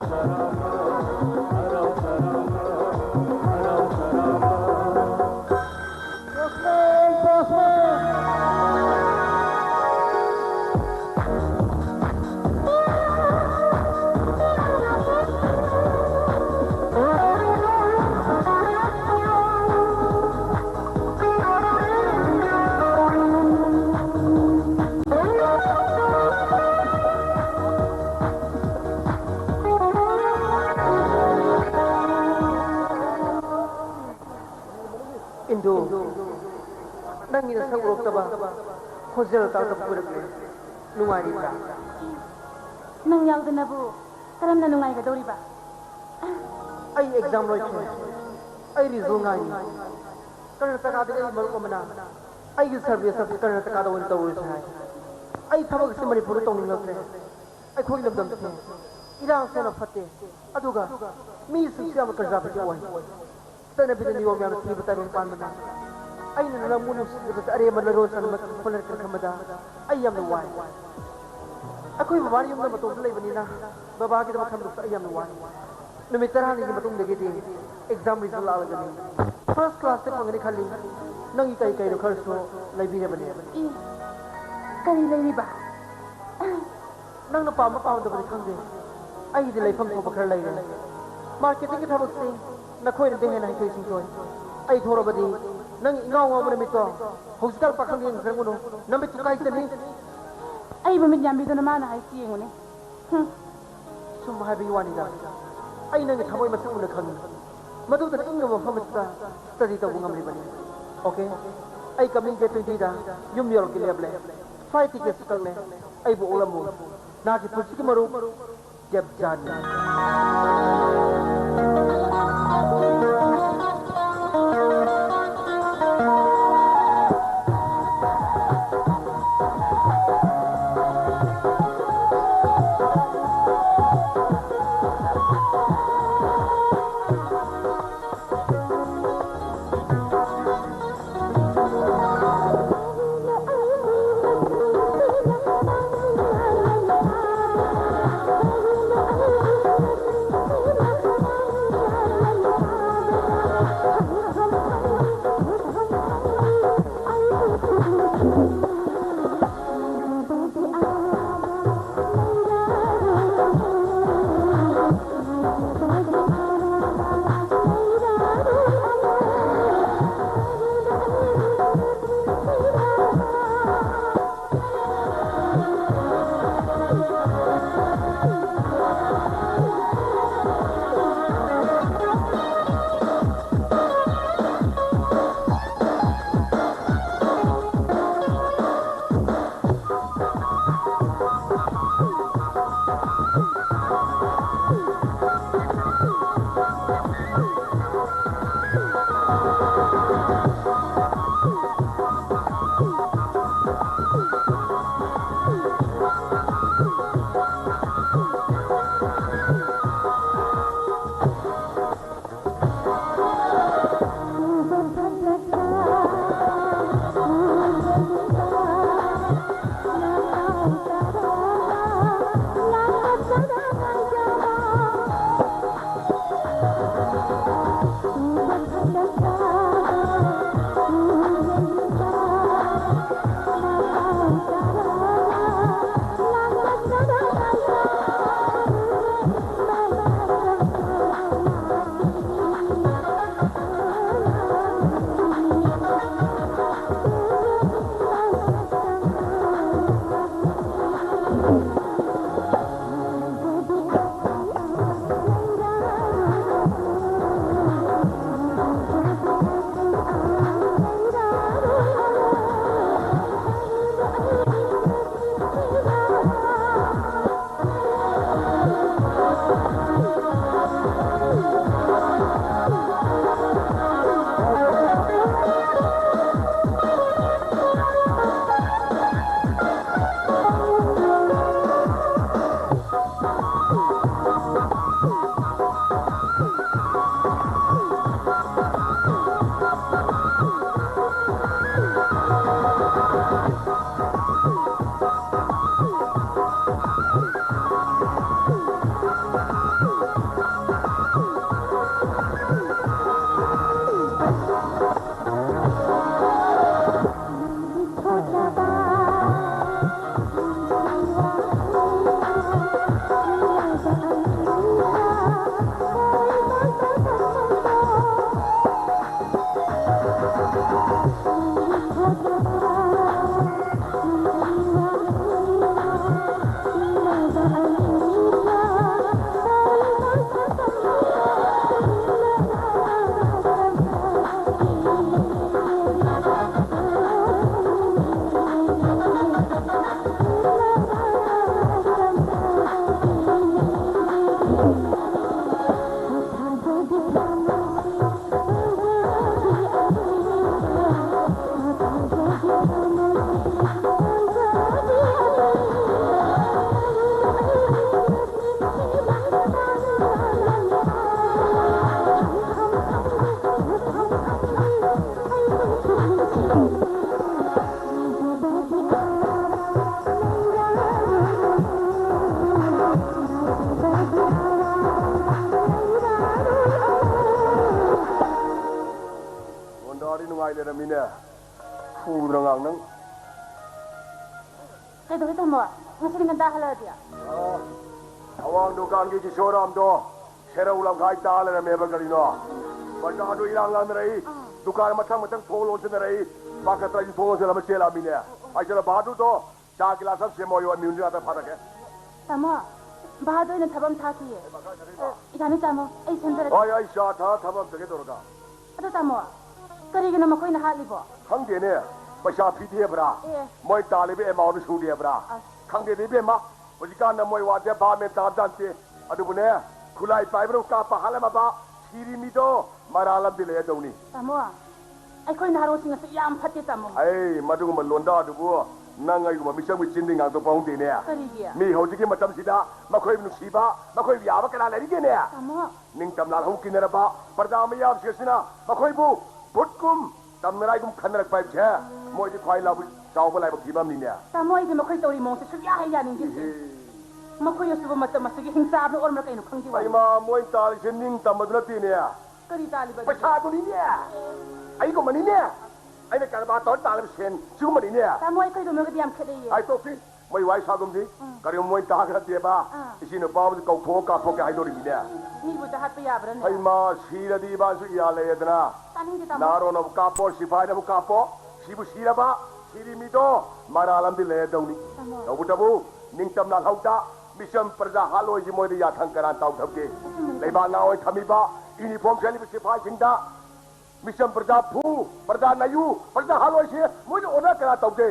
ꯏꯟꯗꯨ, ꯅꯪꯒꯤ ꯅꯁꯛ ꯎꯔꯛꯇꯕ, ꯈꯣꯟꯖꯦꯜ ꯇꯥꯗꯕ ꯀꯨꯏꯔꯛꯂꯦ꯫ ꯅꯨꯡꯉꯥꯏꯔꯤꯕ꯭ꯔꯥ? ꯅꯪ ꯌꯥꯎꯗꯅꯕꯨ ꯀꯔꯝꯅ ꯅꯨꯡꯉꯥꯏꯒꯗꯧꯔꯤꯕ? ꯑꯩ ꯑꯦꯛꯖꯥꯝ ꯂꯣꯏꯈ꯭ꯔꯦ꯫ ꯑꯩ ꯔꯤꯖꯜ ꯉꯥꯏꯔꯤ꯫ ꯀꯔꯅꯥꯇꯀꯥꯗꯒꯤ ꯑꯩ ꯃꯔꯨꯞ ꯑꯃꯅ ꯑꯩꯒꯤ ꯁꯔꯚꯤꯁ ꯑꯁꯤ ꯀꯔꯅꯥꯇꯀꯥꯗ ꯑꯣꯏꯅ ꯇꯧꯔꯨꯁꯤ ꯍꯥꯏ꯫ ꯑꯩ ꯊꯕꯛ ꯑꯁꯤ ꯃꯅꯤꯄꯨꯔꯗ ꯇꯧꯅꯤꯡꯂꯛꯇ꯭ꯔꯦ꯫ ꯑꯩꯈꯣꯏꯒꯤ ꯂꯝꯗꯝꯁꯦ ꯏꯔꯥꯡꯁꯨ ꯌꯥꯝꯅ ꯐꯠꯇꯦ, ꯑꯗꯨꯒ ꯃꯤꯁꯤꯡꯁꯨ ꯌꯥꯝꯅ ꯀꯟꯖꯥꯕꯁꯨ ꯑꯣꯏ꯫ ꯆꯠꯅꯕꯤꯗ ꯅꯤꯌꯣꯝ ꯌꯥꯝꯅ ꯊꯤꯕ ꯇꯥꯏꯕꯪ ꯄꯥꯟꯕꯅ ꯑꯩꯅ ꯅꯪꯕꯨ ꯅꯨꯡꯁꯤꯖꯕꯁꯦ ꯑꯔꯦꯝꯕ ꯂꯔꯣꯟ ꯁꯥꯟꯅꯕ ꯍꯣꯠꯅꯔꯛꯀꯅꯤ ꯈꯟꯕꯗ ꯑꯩ ꯌꯥꯝꯅ ꯋꯥꯏ꯫ ꯑꯩꯈꯣꯏ ꯕꯕꯥ ꯌꯨꯝꯗ ꯃꯇꯣꯝꯇ ꯂꯩꯕꯅꯤꯅ ꯕꯕꯥꯒꯤꯗꯃꯛ ꯈꯟꯕꯁꯨ ꯑꯩ ꯌꯥꯝꯅ ꯋꯥꯏ꯫ ꯅꯨꯃꯤꯠ ꯇꯔꯥꯅꯤꯒꯤ ꯃꯇꯨꯡꯗꯒꯤꯗꯤ ꯑꯦꯛꯖꯥꯝ ꯔꯤꯖꯜ ꯂꯥꯛꯂꯒꯅꯤ꯫ ꯐꯥꯔꯁ ꯀ꯭ꯂꯥꯁꯇ ꯐꯪꯒꯅꯤ ꯈꯜꯂꯤ꯫ ꯅꯪꯒꯤ ꯀꯔꯤ ꯀꯔꯤꯅꯣ ꯈꯔꯁꯨ ꯂꯩꯕꯤꯔꯕꯅꯦ꯫ ꯏ, ꯀꯔꯤ ꯂꯩꯔꯤꯕ? ꯅꯪꯅ ꯄꯥꯝꯕ ꯄꯥꯝꯗꯕꯗꯤ ꯈꯪꯗꯦ, ꯑꯩꯒꯤꯗꯤ ꯂꯩꯐꯝ ꯊꯣꯛꯄ ꯈꯔ ꯂꯩꯔꯦ꯫ ꯃꯥꯔꯀꯦꯇꯤꯡꯒꯤ ꯊꯕꯛꯁꯤ ꯅꯈꯣꯏꯅꯗꯤ ꯍꯦꯟꯅ ꯍꯩꯊꯣꯏ ꯁꯤꯡꯊꯣꯏ꯫ ꯑꯩ ꯊꯣꯔꯕꯗꯤ ꯅꯪ ꯏꯉꯥꯎ ꯉꯥꯎꯕ ꯅꯨꯃꯤꯠꯇꯣ ꯍꯧꯖꯤꯛꯀꯥꯟ ꯄꯥꯈꯪ ꯌꯦꯡꯖꯔꯝꯒꯅꯨ, ꯅꯃꯤꯠꯇꯨ ꯀꯥꯏꯖꯅꯤ꯫ ꯑꯩꯕꯨ ꯃꯤꯠ ꯌꯥꯝꯕꯤꯗꯨꯅ ꯃꯥꯅ ꯍꯥꯏꯁꯤ ꯌꯦꯡꯉꯨꯅꯦ꯫ ꯍꯨꯝ꯫ ꯁꯨꯝ ꯍꯥꯏꯕꯒꯤ ꯋꯥꯅꯤꯗ, ꯑꯩ ꯅꯪꯒꯤ ꯊꯃꯣꯏ ꯃꯁꯛ ꯃꯨꯟꯅ ꯈꯪꯉꯤ꯫ ꯃꯗꯨꯗꯅ ꯏꯪꯅꯕ ꯃꯐꯝ ꯑꯁꯤꯗ ꯁ꯭ꯇꯗꯤ ꯇꯧꯕ ꯉꯝꯂꯤꯕꯅꯤ꯫ ꯑꯣꯀꯦ, ꯑꯩ ꯀꯃꯤꯡ ꯗꯦꯠ ꯇ꯭ꯋꯦꯟꯇꯤꯗ ꯌꯨꯝ ꯌꯧꯔꯛꯀꯦ ꯂꯦꯞꯂꯦ꯫ ꯐ꯭ꯂꯥꯏꯠ ꯇꯤꯀꯦꯠꯁꯨ ꯀꯛꯂꯦ꯫ ꯑꯩꯕꯨ ꯑꯣꯛꯂꯝꯃꯨ꯫ ꯅꯍꯥꯛꯀꯤ ꯄꯨꯟꯁꯤꯒꯤ ꯃꯔꯨꯞ ꯗꯦꯕꯖꯥꯅꯤ꯫ ꯃꯤꯅꯦ, ꯐꯨꯗꯅ ꯉꯥꯡ ꯅꯪ꯫ ꯀꯩꯗꯧꯔꯦ ꯇꯥꯃꯣ? ꯉꯁꯤꯗꯤ ꯉꯟꯇꯥ ꯍꯜꯂꯛꯑꯗꯤ? ꯑꯥ, ꯑꯋꯥꯡ ꯗꯨꯀꯥꯟꯒꯤ ꯀꯤꯁꯣꯔꯥꯝꯗꯣ ꯁꯦꯔꯧ ꯂꯝꯈꯥꯏ ꯇꯥ ꯂꯩꯔꯝꯃꯦꯕ꯫ ꯀꯔꯤꯅꯣ? ꯕꯖꯥꯔꯗꯨ ꯏꯔꯥꯡ ꯂꯥꯡꯅꯔꯛꯏ꯫ ꯑꯥ꯫ ꯗꯨꯀꯥꯟ ꯃꯊꯪ ꯃꯊꯪ ꯊꯣꯡ ꯂꯣꯟꯁꯤꯟꯅꯔꯛꯏ꯫ ꯄꯥꯈꯠꯇꯅ ꯑꯩꯁꯨ ꯊꯣꯡ ꯂꯣꯟꯁꯤꯜꯂꯝꯃ ꯆꯦꯜꯂꯛꯑꯃꯤꯅꯦ꯫ ꯑꯣ, ꯑꯣ꯫ ꯑꯩ ꯆꯠꯂ ꯚꯥꯗꯨꯗꯣ ꯆꯥ ꯒꯤꯂꯥꯁ ꯑꯃ ꯁꯦꯝꯃꯣꯌꯣ, ꯑꯃꯤꯌꯨꯟꯁꯤ ꯉꯥꯛꯇ ꯐꯥꯔꯒꯦ꯫ ꯇꯥꯃꯣ, ꯚꯥꯗꯣ ꯑꯩꯅ ꯊꯕꯛ ꯑꯃ ꯊꯥꯈꯤꯌꯦ꯫ ꯑꯦ, ꯃꯈꯥ ꯆꯠꯈ꯭ꯔꯤꯕ? ꯑ, ꯌꯥꯅꯤ ꯇꯥꯃꯣ, ꯑꯩ ꯁꯦꯝꯖꯔꯒꯦ꯫ ꯍꯣꯏ, ꯑꯩ ꯆꯥ ꯊꯛꯑ ꯊꯕꯛ ꯑꯃ ꯆꯠꯀꯦ ꯇꯧꯔꯒ꯫ ꯑꯗꯣ ꯇꯥꯃꯣ, ꯀꯔꯤꯒꯤꯅꯣ ꯃꯈꯣꯏꯅ ꯍꯥꯠꯂꯤꯕꯣ? ꯈꯪꯗꯦꯅꯦ, ꯄꯩꯁꯥ ꯄꯤꯗꯦꯕ꯭ꯔꯥ? ꯑꯦ꯫ ꯃꯣꯏ ꯇꯥꯜꯂꯤꯕ amount ꯁꯨꯗꯦꯕ꯭ꯔꯥ? ꯑꯁ꯫ ꯈꯪꯗꯦꯗ ꯏꯕꯦꯝꯃ, ꯍꯧꯖꯤꯛꯀꯥꯟꯗ ꯃꯣꯏ ꯋꯥꯁꯦ ꯚꯥꯞ ꯃꯦꯟ ꯇꯥꯕꯖꯥꯠ ꯅꯠꯇꯦ꯫ ꯑꯗꯨꯕꯨꯅꯦ, ꯈꯨꯠꯂꯥꯏ ꯄꯥꯏꯕꯅ ꯀꯥꯞꯄ ꯍꯥꯠꯂꯝꯃꯕ ꯁꯤꯔꯤ ꯃꯤꯗꯣ ꯃꯔꯥꯜ ꯑꯃꯗꯤ ꯂꯩꯔꯗꯧꯅꯤ꯫ ꯇꯥꯃꯣ, ꯑꯩꯈꯣꯏ ꯅꯍꯥꯔꯣꯜꯁꯤꯡ ꯑꯁꯨꯛ ꯌꯥꯝ ꯐꯠꯇꯦ ꯇꯥꯃꯣ꯫ ꯑꯩ ꯃꯗꯨꯒꯨꯝꯕ ꯂꯣꯟꯗꯥꯗꯨꯕꯨ ꯅꯪ ꯑꯩꯒꯨꯝꯕ ꯃꯤꯆꯪꯒꯤ ꯆꯤꯟꯗꯤ ꯉꯥꯡꯊꯣꯛꯄ ꯍꯧꯗꯦꯅꯦ꯫ ꯀꯔꯤꯒꯤ? ꯃꯤ ꯍꯧꯖꯤꯛꯀꯤ ꯃꯇꯝꯁꯤꯗ ꯃꯈꯣꯏꯕꯨ ꯅꯨꯡꯁꯤꯕ, ꯃꯈꯣꯏꯕꯨ ꯌꯥꯕ ꯀꯅꯥ ꯂꯩꯔꯤꯒꯦꯅꯦ? ꯇꯥꯃꯣ꯫ ꯅꯤꯡꯇꯝ ꯂꯥꯜꯍꯧ ꯀꯤꯟꯅꯔꯕ ꯄ꯭ꯔꯖꯥ ꯃꯌꯥꯝꯁꯤꯡ ꯑꯁꯤꯅ ꯃꯈꯣꯏꯕꯨ ꯚꯨꯠꯀꯨꯝ ꯇꯝꯅꯔꯥꯏꯒꯨꯝ ꯈꯟꯅꯔꯛꯄ ꯍꯥꯏꯕꯁꯦ ꯃꯣꯏꯗꯤ ꯈ꯭ꯋꯥꯏ ꯂꯥꯎꯕ ꯆꯥꯎꯕ ꯂꯥꯏꯕꯛ ꯊꯤꯕ ꯑꯃꯅꯤꯅꯦ꯫ ꯇꯥꯃꯣ, ꯑꯩꯗꯤ ꯃꯈꯣꯏ ꯇꯧꯔꯤ ꯃꯑꯣꯡꯁꯦ ꯁꯨꯛꯌꯥ ꯍꯦꯛ ꯌꯥꯅꯤꯡꯗꯦ꯫ ꯏꯍꯦ꯫ ꯃꯈꯣꯏ ꯑꯁꯤꯕꯨ ꯃꯇꯝ ꯑꯁꯤꯒꯤ ꯍꯤꯡꯆꯥꯕꯅ ꯑꯣꯔꯝꯕ꯭ꯔꯥ ꯀꯩꯅꯣ ꯈꯪꯗꯦ ꯋꯥꯅꯤ꯫ ꯍꯩꯃꯥ, ꯃꯣꯏ ꯇꯥꯜꯂꯤꯁꯦ ꯅꯤꯡ ꯇꯝꯕꯗꯨ ꯅꯠꯇꯦꯅꯦ꯫ ꯀꯔꯤ ꯇꯥꯜꯂꯤꯕ ꯑꯗꯨꯗꯤ? ꯄꯩꯁꯥꯗꯨꯅꯤꯅꯦ꯫ ꯑꯩꯒꯨꯝꯕꯅꯤꯅꯦ꯫ ꯑꯩꯅ ꯀꯔꯕꯥꯔ ꯇꯧꯔ ꯇꯥꯜꯂꯤꯕ ꯁꯦꯟ ꯁꯤꯒꯨꯝꯕꯅꯤꯅꯦ꯫ ꯇꯥꯃꯣ, ꯑꯩꯈꯣꯏ ꯗꯣꯃꯤꯒꯗꯤ ꯌꯥꯝ ꯈꯦꯠꯅꯩꯌꯦ꯫ ꯑꯩ ꯇꯣꯛꯁꯤ꯫ ꯃꯣꯏ ꯋꯥꯔꯤ ꯁꯥꯒꯨꯝꯁꯤ꯫ ꯎꯝ꯫ ꯀꯔꯤꯒꯨꯝꯕ ꯃꯣꯏ ꯇꯥꯈ꯭ꯔꯗꯦꯕ, ꯑꯥ꯫ ꯏꯆꯤꯟ ꯅꯨꯄꯥꯕꯨꯗꯤ ꯀꯧꯊꯣꯛꯑ ꯀꯥꯞꯊꯣꯛꯀꯦ ꯍꯥꯏꯗꯣꯔꯤꯃꯤꯅꯦ꯫ ꯃꯤꯕꯨ ꯍꯦꯛꯇ ꯍꯥꯠꯄ ꯌꯥꯕ꯭ꯔꯥꯅꯦ? ꯍꯩꯃꯥ, ꯁꯤꯔꯗꯤ ꯏꯕꯥꯁꯨ ꯏꯌꯥ ꯂꯩꯔꯦꯗꯅ꯫ ꯇꯥꯅꯤꯡꯗꯦ, ꯇꯥꯃꯣ꯫ ꯅꯍꯥꯔꯣꯟꯅꯕꯨ ꯀꯥꯞꯄꯣ, ꯁꯤꯐꯥꯏꯅꯕꯨ ꯀꯥꯞꯄꯣ, ꯁꯤꯕꯨ ꯁꯤꯔꯕ, ꯁꯤꯔꯤ ꯃꯤꯗꯣ ꯃꯔꯥꯜ ꯑꯃꯗꯤ ꯂꯩꯔꯗꯧꯅꯤ꯫ ꯇꯥꯃꯣ꯫ ꯇꯧꯕꯇꯕꯨ ꯅꯤꯡꯇꯝ ꯂꯥꯜꯍꯧꯗ, ꯃꯤꯆꯝ ꯄ꯭ꯔꯖꯥ ꯍꯥꯠꯂꯣꯏꯁꯤ ꯃꯣꯏꯗ ꯌꯥꯊꯪ ꯀꯅꯥ ꯇꯧꯊꯕꯒꯦ? ꯑꯆꯨꯝꯕꯅꯤ, ꯇꯥꯃꯣ꯫ ꯂꯩꯕꯥꯛ ꯉꯥꯛꯑꯣꯏ ꯊꯝꯃꯤꯕ ꯏꯅꯤꯐꯣꯔꯝ ꯁꯦꯠꯂꯤꯕ ꯁꯤꯐꯥꯏꯁꯤꯡꯗ ꯃꯤꯆꯝ ꯄ꯭ꯔꯖꯥ ꯐꯨ, ꯄ꯭ꯔꯖꯥ ꯅꯩꯌꯨ, ꯄ꯭ꯔꯖꯥ ꯍꯥꯠꯂꯣꯏꯁꯦ ꯃꯣꯏꯅ ꯑꯣꯔꯗꯔ ꯀꯅꯥ ꯇꯧꯒꯦ?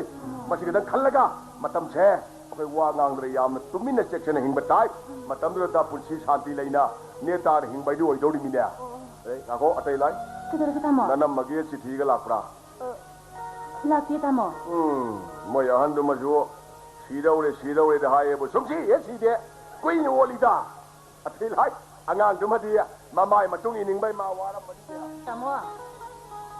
ꯃꯁꯤ ꯈꯤꯇꯪ ꯈꯜꯂꯒ ꯃꯇꯝꯁꯦ ꯑꯩꯈꯣꯏ ꯋꯥ ꯉꯥꯡꯗ꯭ꯔꯦ, ꯌꯥꯝꯅ ꯇꯨꯃꯤꯟꯅ ꯆꯦꯛꯁꯤꯟꯅ ꯍꯤꯡꯕ ꯇꯥꯏ꯫ ꯃꯇꯝꯗꯨꯗ ꯄꯨꯟꯁꯤ ꯁꯥꯟꯇꯤ ꯂꯩꯅ ꯅꯦ ꯇꯥꯅ ꯍꯤꯡꯕ ꯍꯥꯏꯗꯨ ꯑꯣꯏꯗꯧꯔꯤꯃꯤꯅꯦ꯫ ꯑꯦ, ꯉꯥꯏꯈꯣ, ꯑꯇꯩ ꯂꯥꯏ꯫ ꯀꯩꯗꯧꯔꯒꯦ ꯇꯥꯃꯣ? ꯅꯅꯝꯃꯒꯤ ꯆꯤꯊꯤꯒ ꯂꯥꯛꯄ꯭ꯔꯥ? ꯑ, ꯂꯥꯛꯇꯦ ꯇꯥꯃꯣ꯫ ꯎꯝ, ꯃꯣꯏ ꯑꯍꯟꯗꯨꯃꯁꯨ ꯁꯤꯗꯧꯔꯦ, ꯁꯤꯗꯧꯔꯦꯗ ꯍꯥꯏꯌꯦꯕꯨ ꯁꯨꯝ ꯁꯤ ꯍꯦꯛ ꯁꯤꯗꯦ꯫ ꯀꯨꯏꯅ ꯑꯣꯠꯂꯤꯗ꯫ ꯑꯇꯩ ꯂꯥꯏ, ꯑꯉꯥꯡꯗꯨꯃꯗꯤ ꯃꯃꯥꯏ ꯃꯇꯨꯡ ꯏꯅꯤꯡꯕꯩ ꯃꯥ ꯋꯥꯔꯝꯕꯅꯤ꯫ ꯇꯥꯃꯣ,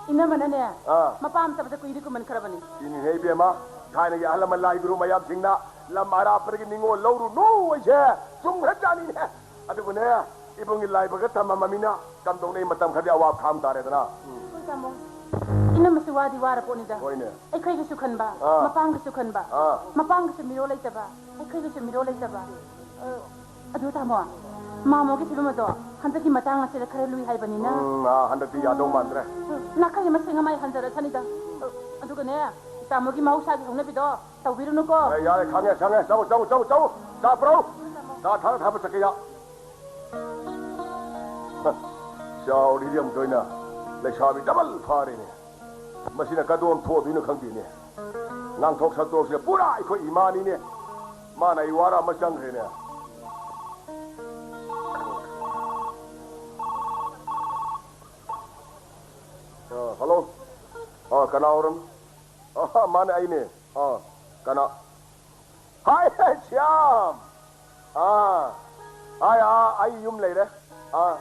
ꯏꯅꯝꯃꯅꯅꯦ, ꯑꯥ꯫ ꯃꯄꯥ ꯑꯃ ꯆꯠꯄꯁꯦ ꯀꯨꯏꯗꯤ ꯀꯨꯏꯃꯟꯈ꯭ꯔꯕꯅꯤ꯫ ꯏꯅꯤꯡꯉꯦ ꯏꯕꯦꯝꯃ, ꯊꯥꯏꯅꯒꯤ ꯑꯍꯜ ꯂꯃꯟ ꯂꯥꯏ ꯒꯨꯔꯨ ꯃꯌꯥꯝꯁꯤꯡꯅ ꯂꯝ ꯑꯔꯥꯞꯄꯗꯒꯤ ꯅꯤꯡꯉꯣꯜ ꯂꯧꯔꯨꯅꯨ ꯑꯩꯁꯦ ꯆꯨꯝꯈ꯭ꯔꯖꯥꯠꯅꯤꯅꯦ꯫ ꯑꯗꯨꯕꯨꯅꯦ, ꯏꯕꯨꯡꯒꯤ ꯂꯥꯏꯕꯛꯇ ꯇꯝꯃꯝꯃꯤꯅ ꯀꯝꯗꯧꯅꯩ ꯃꯇꯝ ꯈꯔꯗꯤ ꯑꯋꯥꯕ ꯈꯥꯡ ꯇꯥꯔꯦꯗꯅ꯫ ꯎꯝ꯫ ꯍꯣꯏ ꯇꯥꯃꯣ꯫ ꯏꯅꯝꯃꯁꯨ ꯋꯥꯗꯤ ꯋꯥꯔ ꯄꯣꯠꯅꯤꯗ꯫ ꯍꯣꯏꯅꯦ꯫ ꯑꯩꯈꯣꯏꯒꯤꯁꯨ ꯈꯟꯕ, ꯑꯥ꯫ ꯃꯄꯥꯡꯒꯤꯁꯨ ꯈꯟꯕ, ꯑꯥ꯫ ꯃꯄꯥꯡꯒꯤꯁꯨ ꯃꯤꯔꯣꯜ ꯂꯩꯇꯕ, ꯑꯩꯈꯣꯏꯒꯤꯁꯨ ꯃꯤꯔꯣꯜ ꯂꯩꯇꯕ꯫ ꯑ, ꯑꯗꯨ ꯇꯥꯃꯣ, ꯃꯥꯃꯣꯒꯤ ꯐꯤꯕꯝ ꯑꯗꯣ ꯍꯟꯗꯛꯀꯤ ꯃꯇꯥꯡ ꯑꯁꯤꯗ ꯈꯔ ꯂꯨꯏ ꯍꯥꯏꯕꯅꯤꯅ꯫ ꯎꯝ, ꯑꯥ, ꯍꯟꯗꯛꯇꯤ ꯌꯥꯗꯧ ꯃꯥꯟꯗ꯭ꯔꯦ꯫ ꯅꯥꯀꯜ ꯑꯃ ꯁꯦꯡꯉ ꯃꯥꯏ ꯍꯟꯖꯔꯁꯅꯤꯗ꯫ ꯑꯗꯨꯒꯅꯦ, ꯇꯥꯃꯣꯒꯤ ꯃꯍꯧꯁꯥꯒꯤ ꯍꯧꯅꯕꯤꯗꯣ ꯇꯧꯕꯤꯔꯨꯅꯨꯀꯣ꯫ ꯑꯦ, ꯌꯥꯔꯦ, ꯈꯪꯉꯦ, ꯈꯪꯉꯦ꯫ ꯆꯥꯎ, ꯆꯥꯎ, ꯆꯥꯎ, ꯆꯥꯎ, ꯆꯥ ꯄꯨꯔꯛꯎ꯫ ꯆꯥ ꯊꯥꯡ ꯊꯥꯕ ꯆꯠꯀꯦ, ꯌꯥ꯫ ꯆꯥꯎꯔꯤꯗꯤ ꯑꯃꯨꯛꯇ ꯑꯣꯏꯅ ꯂꯩꯁꯥꯕꯤ ꯗꯕꯜ ꯐꯥꯔꯦꯅꯦ꯫ ꯃꯁꯤꯅ ꯀꯗꯣꯝ ꯊꯣꯛꯑꯗꯣꯏꯅꯣ ꯈꯪꯗꯦꯅꯦ꯫ ꯉꯥꯡꯊꯣꯛ ꯁꯛꯇꯣꯛꯁꯦ ꯄꯨꯔꯥ ꯑꯩꯈꯣꯏ ꯏꯃꯥꯅꯤꯅꯦ꯫ ꯃꯥꯅ ꯑꯩ ꯋꯥꯔ ꯑꯃ ꯆꯪꯈ꯭ꯔꯦꯅꯦ꯫ ꯑ, ꯍꯜꯂꯣ꯫ ꯑ, ꯀꯅꯥ ꯑꯣꯏꯔꯝ-, ꯑ, ꯃꯥꯅꯦ, ꯑꯩꯅꯦ꯫ ꯑ, ꯀꯅꯥ? ꯍꯥꯏ, ꯍꯥꯏ, ꯁ꯭ꯌꯥꯝ! ꯑꯥ, ꯑꯥꯏ, ꯑꯥ, ꯑꯩ ꯌꯨꯝ ꯂꯩꯔꯦ꯫ ꯑꯥ,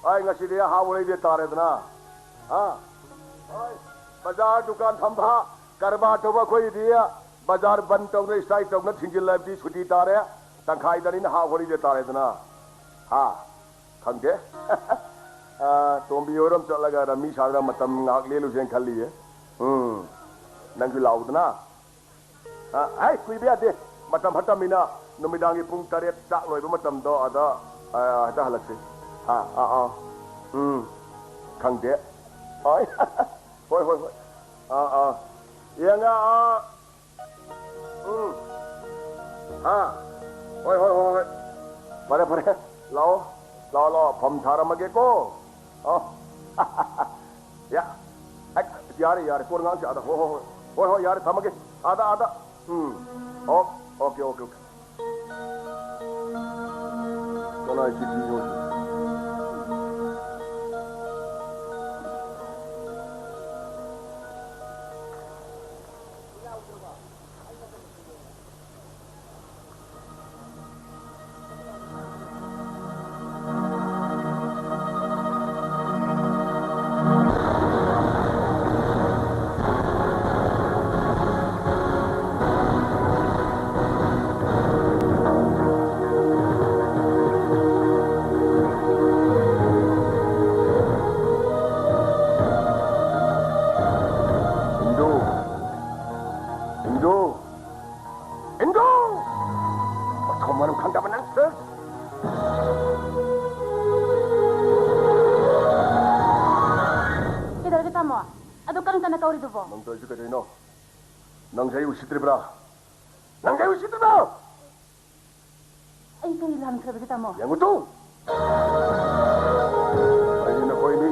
ꯑꯥꯏ, ꯉꯁꯤꯗꯤ ꯑꯍꯥꯎꯕ ꯂꯩꯕ ꯇꯥꯔꯦꯗꯅ꯫ ꯑꯥ, ꯍꯣꯏ, ꯕꯖꯥꯔ ꯗꯨꯀꯥꯟ ꯐꯝꯕ, ꯀꯔꯕꯥꯔ ꯇꯧꯕ ꯑꯩꯈꯣꯏꯒꯤꯗꯤ ꯕꯖꯥꯔ ꯕꯟ ꯇꯧꯗꯅ, ꯏꯁꯇ꯭ꯔꯥꯏꯛ ꯇꯧꯗꯅ ꯊꯤꯡꯖꯤꯜꯂꯕꯗꯤ ꯁꯨꯇꯤ ꯇꯥꯔꯦ꯫ ꯇꯪꯈꯥꯏꯗꯅꯤꯅ ꯑꯍꯥꯎꯕ ꯂꯩꯕ ꯇꯥꯔꯦꯗꯅ꯫ ꯍꯥ? ꯈꯪꯗꯦ꯫ ꯑꯥ, ꯇꯣꯝꯕꯤ ꯍꯣꯏꯔꯣꯝ ꯆꯠꯂꯒ ꯔꯝꯃꯤ ꯁꯥꯗꯅ ꯃꯇꯝ ꯉꯥꯏꯍꯥꯛ ꯂꯦꯜꯂꯨꯁꯦꯅ ꯈꯜꯂꯤꯌꯦ꯫ ꯎꯝ, ꯅꯪꯁꯨ ꯂꯥꯛꯎꯗꯅ꯫ ꯑ, ꯍꯩ, ꯀꯨꯏꯕ ꯌꯥꯗꯦ꯫ ꯃꯇꯝ ꯐꯠꯇꯕꯅꯤꯅ ꯅꯨꯃꯤꯗꯥꯡꯒꯤ ꯄꯨꯡ ꯇꯔꯦꯠ ꯆꯥꯛ ꯂꯣꯏꯕ ꯃꯇꯝꯗꯣ ꯑꯗ, ꯑ, ꯍꯦꯛꯇ ꯍꯜꯂꯛꯁꯤ꯫ ꯑꯥ, ꯑꯥ, ꯑꯥ꯫ ꯎꯝ, ꯈꯪꯗꯦ꯫ ꯍꯣꯏ, ꯍꯣꯏ, ꯍꯣꯏ, ꯍꯣꯏ꯫ ꯑꯥ, ꯑꯥ꯫ ꯌꯦꯡꯉ, ꯑꯥ꯫ ꯎꯝ꯫ ꯑꯥ꯫ ꯍꯣꯏ, ꯍꯣꯏ, ꯍꯣꯏ, ꯍꯣꯏ꯫ ꯐꯔꯦ, ꯐꯔꯦ꯫ ꯂꯥꯛꯑꯣ꯫ ꯂꯥꯛꯑꯣ, ꯂꯥꯛꯑꯣ꯫ ꯐꯝ ꯊꯥꯔꯝꯃꯒꯦꯀꯣ꯫ ꯑꯣ꯫ ꯌꯥ-, ꯍꯦꯛ, ꯌꯥꯔꯦ, ꯌꯥꯔꯦ, ꯀꯣꯟ ꯉꯥꯡꯁꯦ ꯑꯥꯗ꯫ ꯍꯣ, ꯍꯣ, ꯍꯣꯏ꯫ ꯍꯣꯏ, ꯍꯣꯏ, ꯌꯥꯔꯦ, ꯊꯝꯃꯒꯦ꯫ ꯑꯥꯗ, ꯑꯥꯗ꯫ ꯎꯝ꯫ ꯑꯣ, ꯑꯣꯀꯦ, ꯑꯣꯀꯦ, ꯑꯣꯀꯦ꯫ ꯀꯅꯥꯏ ꯆꯤꯊꯤꯅꯣ ꯁꯤ? ꯈꯪꯐꯝ ꯈꯪꯗꯕ ꯅꯪꯁꯨ꯫ ꯀꯩꯗꯧꯔꯒꯦ ꯇꯥꯃꯣ? ꯑꯗꯨ ꯀꯟ ꯀꯟꯅ ꯀꯧꯔꯤꯗꯨꯕꯣ? ꯅꯪ ꯇꯧꯔꯤꯁꯤ ꯀꯩꯗꯧꯔꯤꯅꯣ? ꯅꯪꯁꯦ ꯑꯩ ꯎꯁꯤꯠꯇ꯭ꯔꯤꯕ꯭ꯔꯥ? ꯅꯪꯁꯦ ꯑꯩ ꯎꯁꯤꯠꯇ꯭ꯔꯤꯕ꯭ꯔꯥ? ꯑꯩ ꯀꯔꯤ ꯂꯥꯟꯈ꯭ꯔꯕꯒꯦ ꯇꯥꯃꯣ? ꯌꯦꯡꯉꯨ ꯇꯨ! ꯑꯩꯅ ꯅꯈꯣꯏꯅꯤ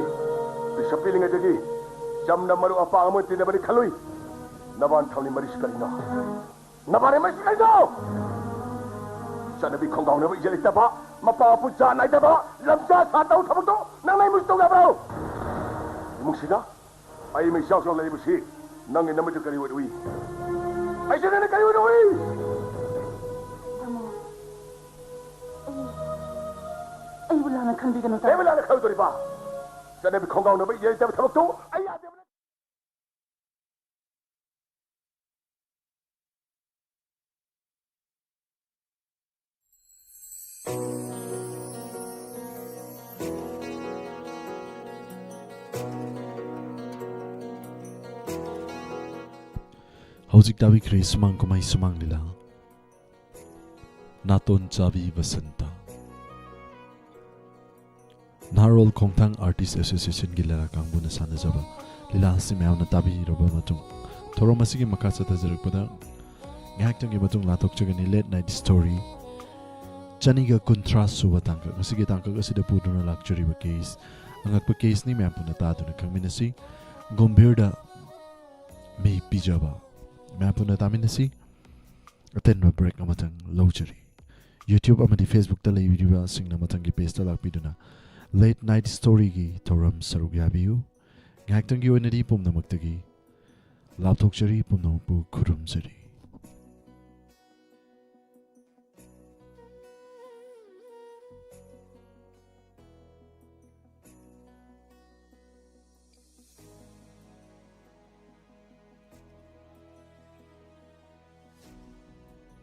ꯄꯤꯁꯛ ꯄꯤꯛꯂꯤꯉꯩꯗꯒꯤ ꯆꯝꯅ ꯃꯔꯨꯞ ꯃꯄꯥꯡ ꯑꯃ ꯇꯤꯟꯅꯕꯅꯤ ꯈꯜꯂꯨꯏ꯫ ꯅꯕꯥꯟ ꯊꯝꯂꯤ ꯃꯔꯤꯁꯤ ꯀꯔꯤꯅꯣ? ꯅꯕꯥꯟ ꯃꯔꯤꯁꯤ ꯀꯔꯤꯅꯣ? ꯆꯠꯅꯕꯤ ꯈꯣꯡꯒꯥꯎꯅꯕ ꯏꯖꯠ ꯂꯩꯇꯕ, ꯃꯄꯥ ꯃꯄꯨ ꯆꯥ ꯅꯥꯏꯗꯕ, ꯂꯝꯆꯥ ꯁꯥ ꯇꯧ ꯊꯕꯛꯇꯣ ꯅꯪ ꯅꯪ ꯃꯨꯁ ꯇꯧ ꯌꯥꯕ꯭ꯔꯣ? ꯏꯃꯨꯡꯁꯤꯗ ꯑꯩ ꯃꯩꯆꯥꯎ ꯆꯥꯎ ꯂꯩꯕꯁꯤ ꯅꯪꯒꯤ ꯅꯃꯤꯠꯇ ꯀꯔꯤ ꯑꯣꯏꯔꯨꯏ? ꯑꯩꯁꯦ ꯅꯪꯅ ꯀꯔꯤ ꯑꯣꯏꯔꯨꯏ? ꯇꯥꯃꯣ, ꯑꯩ, ꯑꯩꯕꯨ ꯂꯥꯟꯅ ꯈꯟꯕꯤꯒꯅꯨ, ꯇꯥꯃꯣ꯫ ꯑꯩꯕꯨ ꯂꯥꯟꯅ ꯈꯜꯂꯨꯗꯣꯔꯤꯕ? ꯆꯠꯅꯕꯤ ꯈꯣꯡꯒꯥꯎꯅꯕ ꯏꯖꯠ ꯂꯩꯇꯕ ꯊꯕꯛꯇꯨ ꯑꯩ ꯌꯥꯗꯦꯕ꯫ ꯍꯧꯖꯤꯛ ꯇꯥꯕꯤꯈ꯭ꯔꯦ ꯁꯨꯃꯥꯡ ꯀꯨꯝꯍꯩ ꯁꯨꯃꯥꯡ ꯂꯤꯂꯥ, ꯅꯥꯇꯣꯟ ꯆꯥꯕꯤ ꯕꯁꯟꯇ꯫ ꯅꯍꯥꯔꯣꯜ ꯈꯣꯡꯊꯥꯡ ꯑꯥꯔꯇꯤꯁ ꯑꯦꯁꯣꯁꯤꯌꯦꯁꯟꯒꯤ ꯂꯤꯂꯥ ꯀꯥꯡꯕꯨꯅ ꯁꯥꯟꯅꯖꯕ ꯂꯤꯂꯥ ꯑꯁꯤ ꯃꯌꯥꯝꯅ ꯇꯥꯕꯤꯔꯕ ꯃꯇꯨꯡ, ꯊꯧꯔꯝ ꯑꯁꯤꯒꯤ ꯃꯈꯥ ꯆꯠꯊꯖꯔꯛꯄꯗ ꯉꯥꯏꯍꯥꯛꯇꯪꯒꯤ ꯃꯇꯨꯡ ꯂꯥꯊꯣꯛꯆꯒꯅꯤ꯫ ꯂꯦꯠ ꯅꯥꯏꯠ ꯁ꯭ꯇꯣꯔꯤ ꯆꯅꯤꯒ ꯀꯨꯟꯊ꯭ꯔꯥ ꯁꯨꯕ ꯇꯥꯡꯀꯛ꯫ ꯉꯁꯤꯒꯤ ꯇꯥꯡꯀꯛ ꯑꯁꯤꯗ ꯄꯨꯗꯨꯅ ꯂꯥꯛꯆꯔꯤꯕ ꯀꯦꯁ, ꯑꯉꯛꯄ ꯀꯦꯁꯅꯤ꯫ ꯃꯌꯥꯝ ꯄꯨꯟꯅ ꯇꯥꯗꯨꯅ ꯈꯪꯃꯤꯟꯅꯁꯤ꯫ ꯒꯝꯚꯤꯔꯗ ꯃꯤ ꯄꯤꯖꯕ꯫ ꯃꯌꯥꯝ ꯄꯨꯟꯅ ꯇꯥꯃꯤꯟꯅꯁꯤ꯫ ꯑꯇꯦꯟꯕ ꯕ꯭ꯔꯦꯛ ꯑꯃꯇꯪ ꯂꯧꯖꯔꯤ꯫ YouTube ꯑꯃꯗꯤ Facebook ꯇ ꯂꯩꯕꯤꯔꯤꯕꯁꯤꯡꯅ ꯃꯊꯪꯒꯤ ꯄꯦꯖꯇ ꯂꯥꯛꯄꯤꯗꯨꯅ ꯂꯦꯠ ꯅꯥꯏꯠ ꯁ꯭ꯇꯣꯔꯤꯒꯤ ꯊꯧꯔꯝ ꯁꯔꯨꯛ ꯌꯥꯕꯤꯌꯨ꯫ ꯉꯥꯏꯍꯥꯛꯇꯪꯒꯤ ꯑꯣꯏꯅꯗꯤ ꯄꯨꯝꯅꯃꯛꯇꯒꯤ ꯂꯥꯞꯊꯣꯛꯆꯔꯤ, ꯄꯨꯝꯅꯃꯛꯄꯨ ꯈꯨꯔꯨꯝꯖꯔꯤ꯫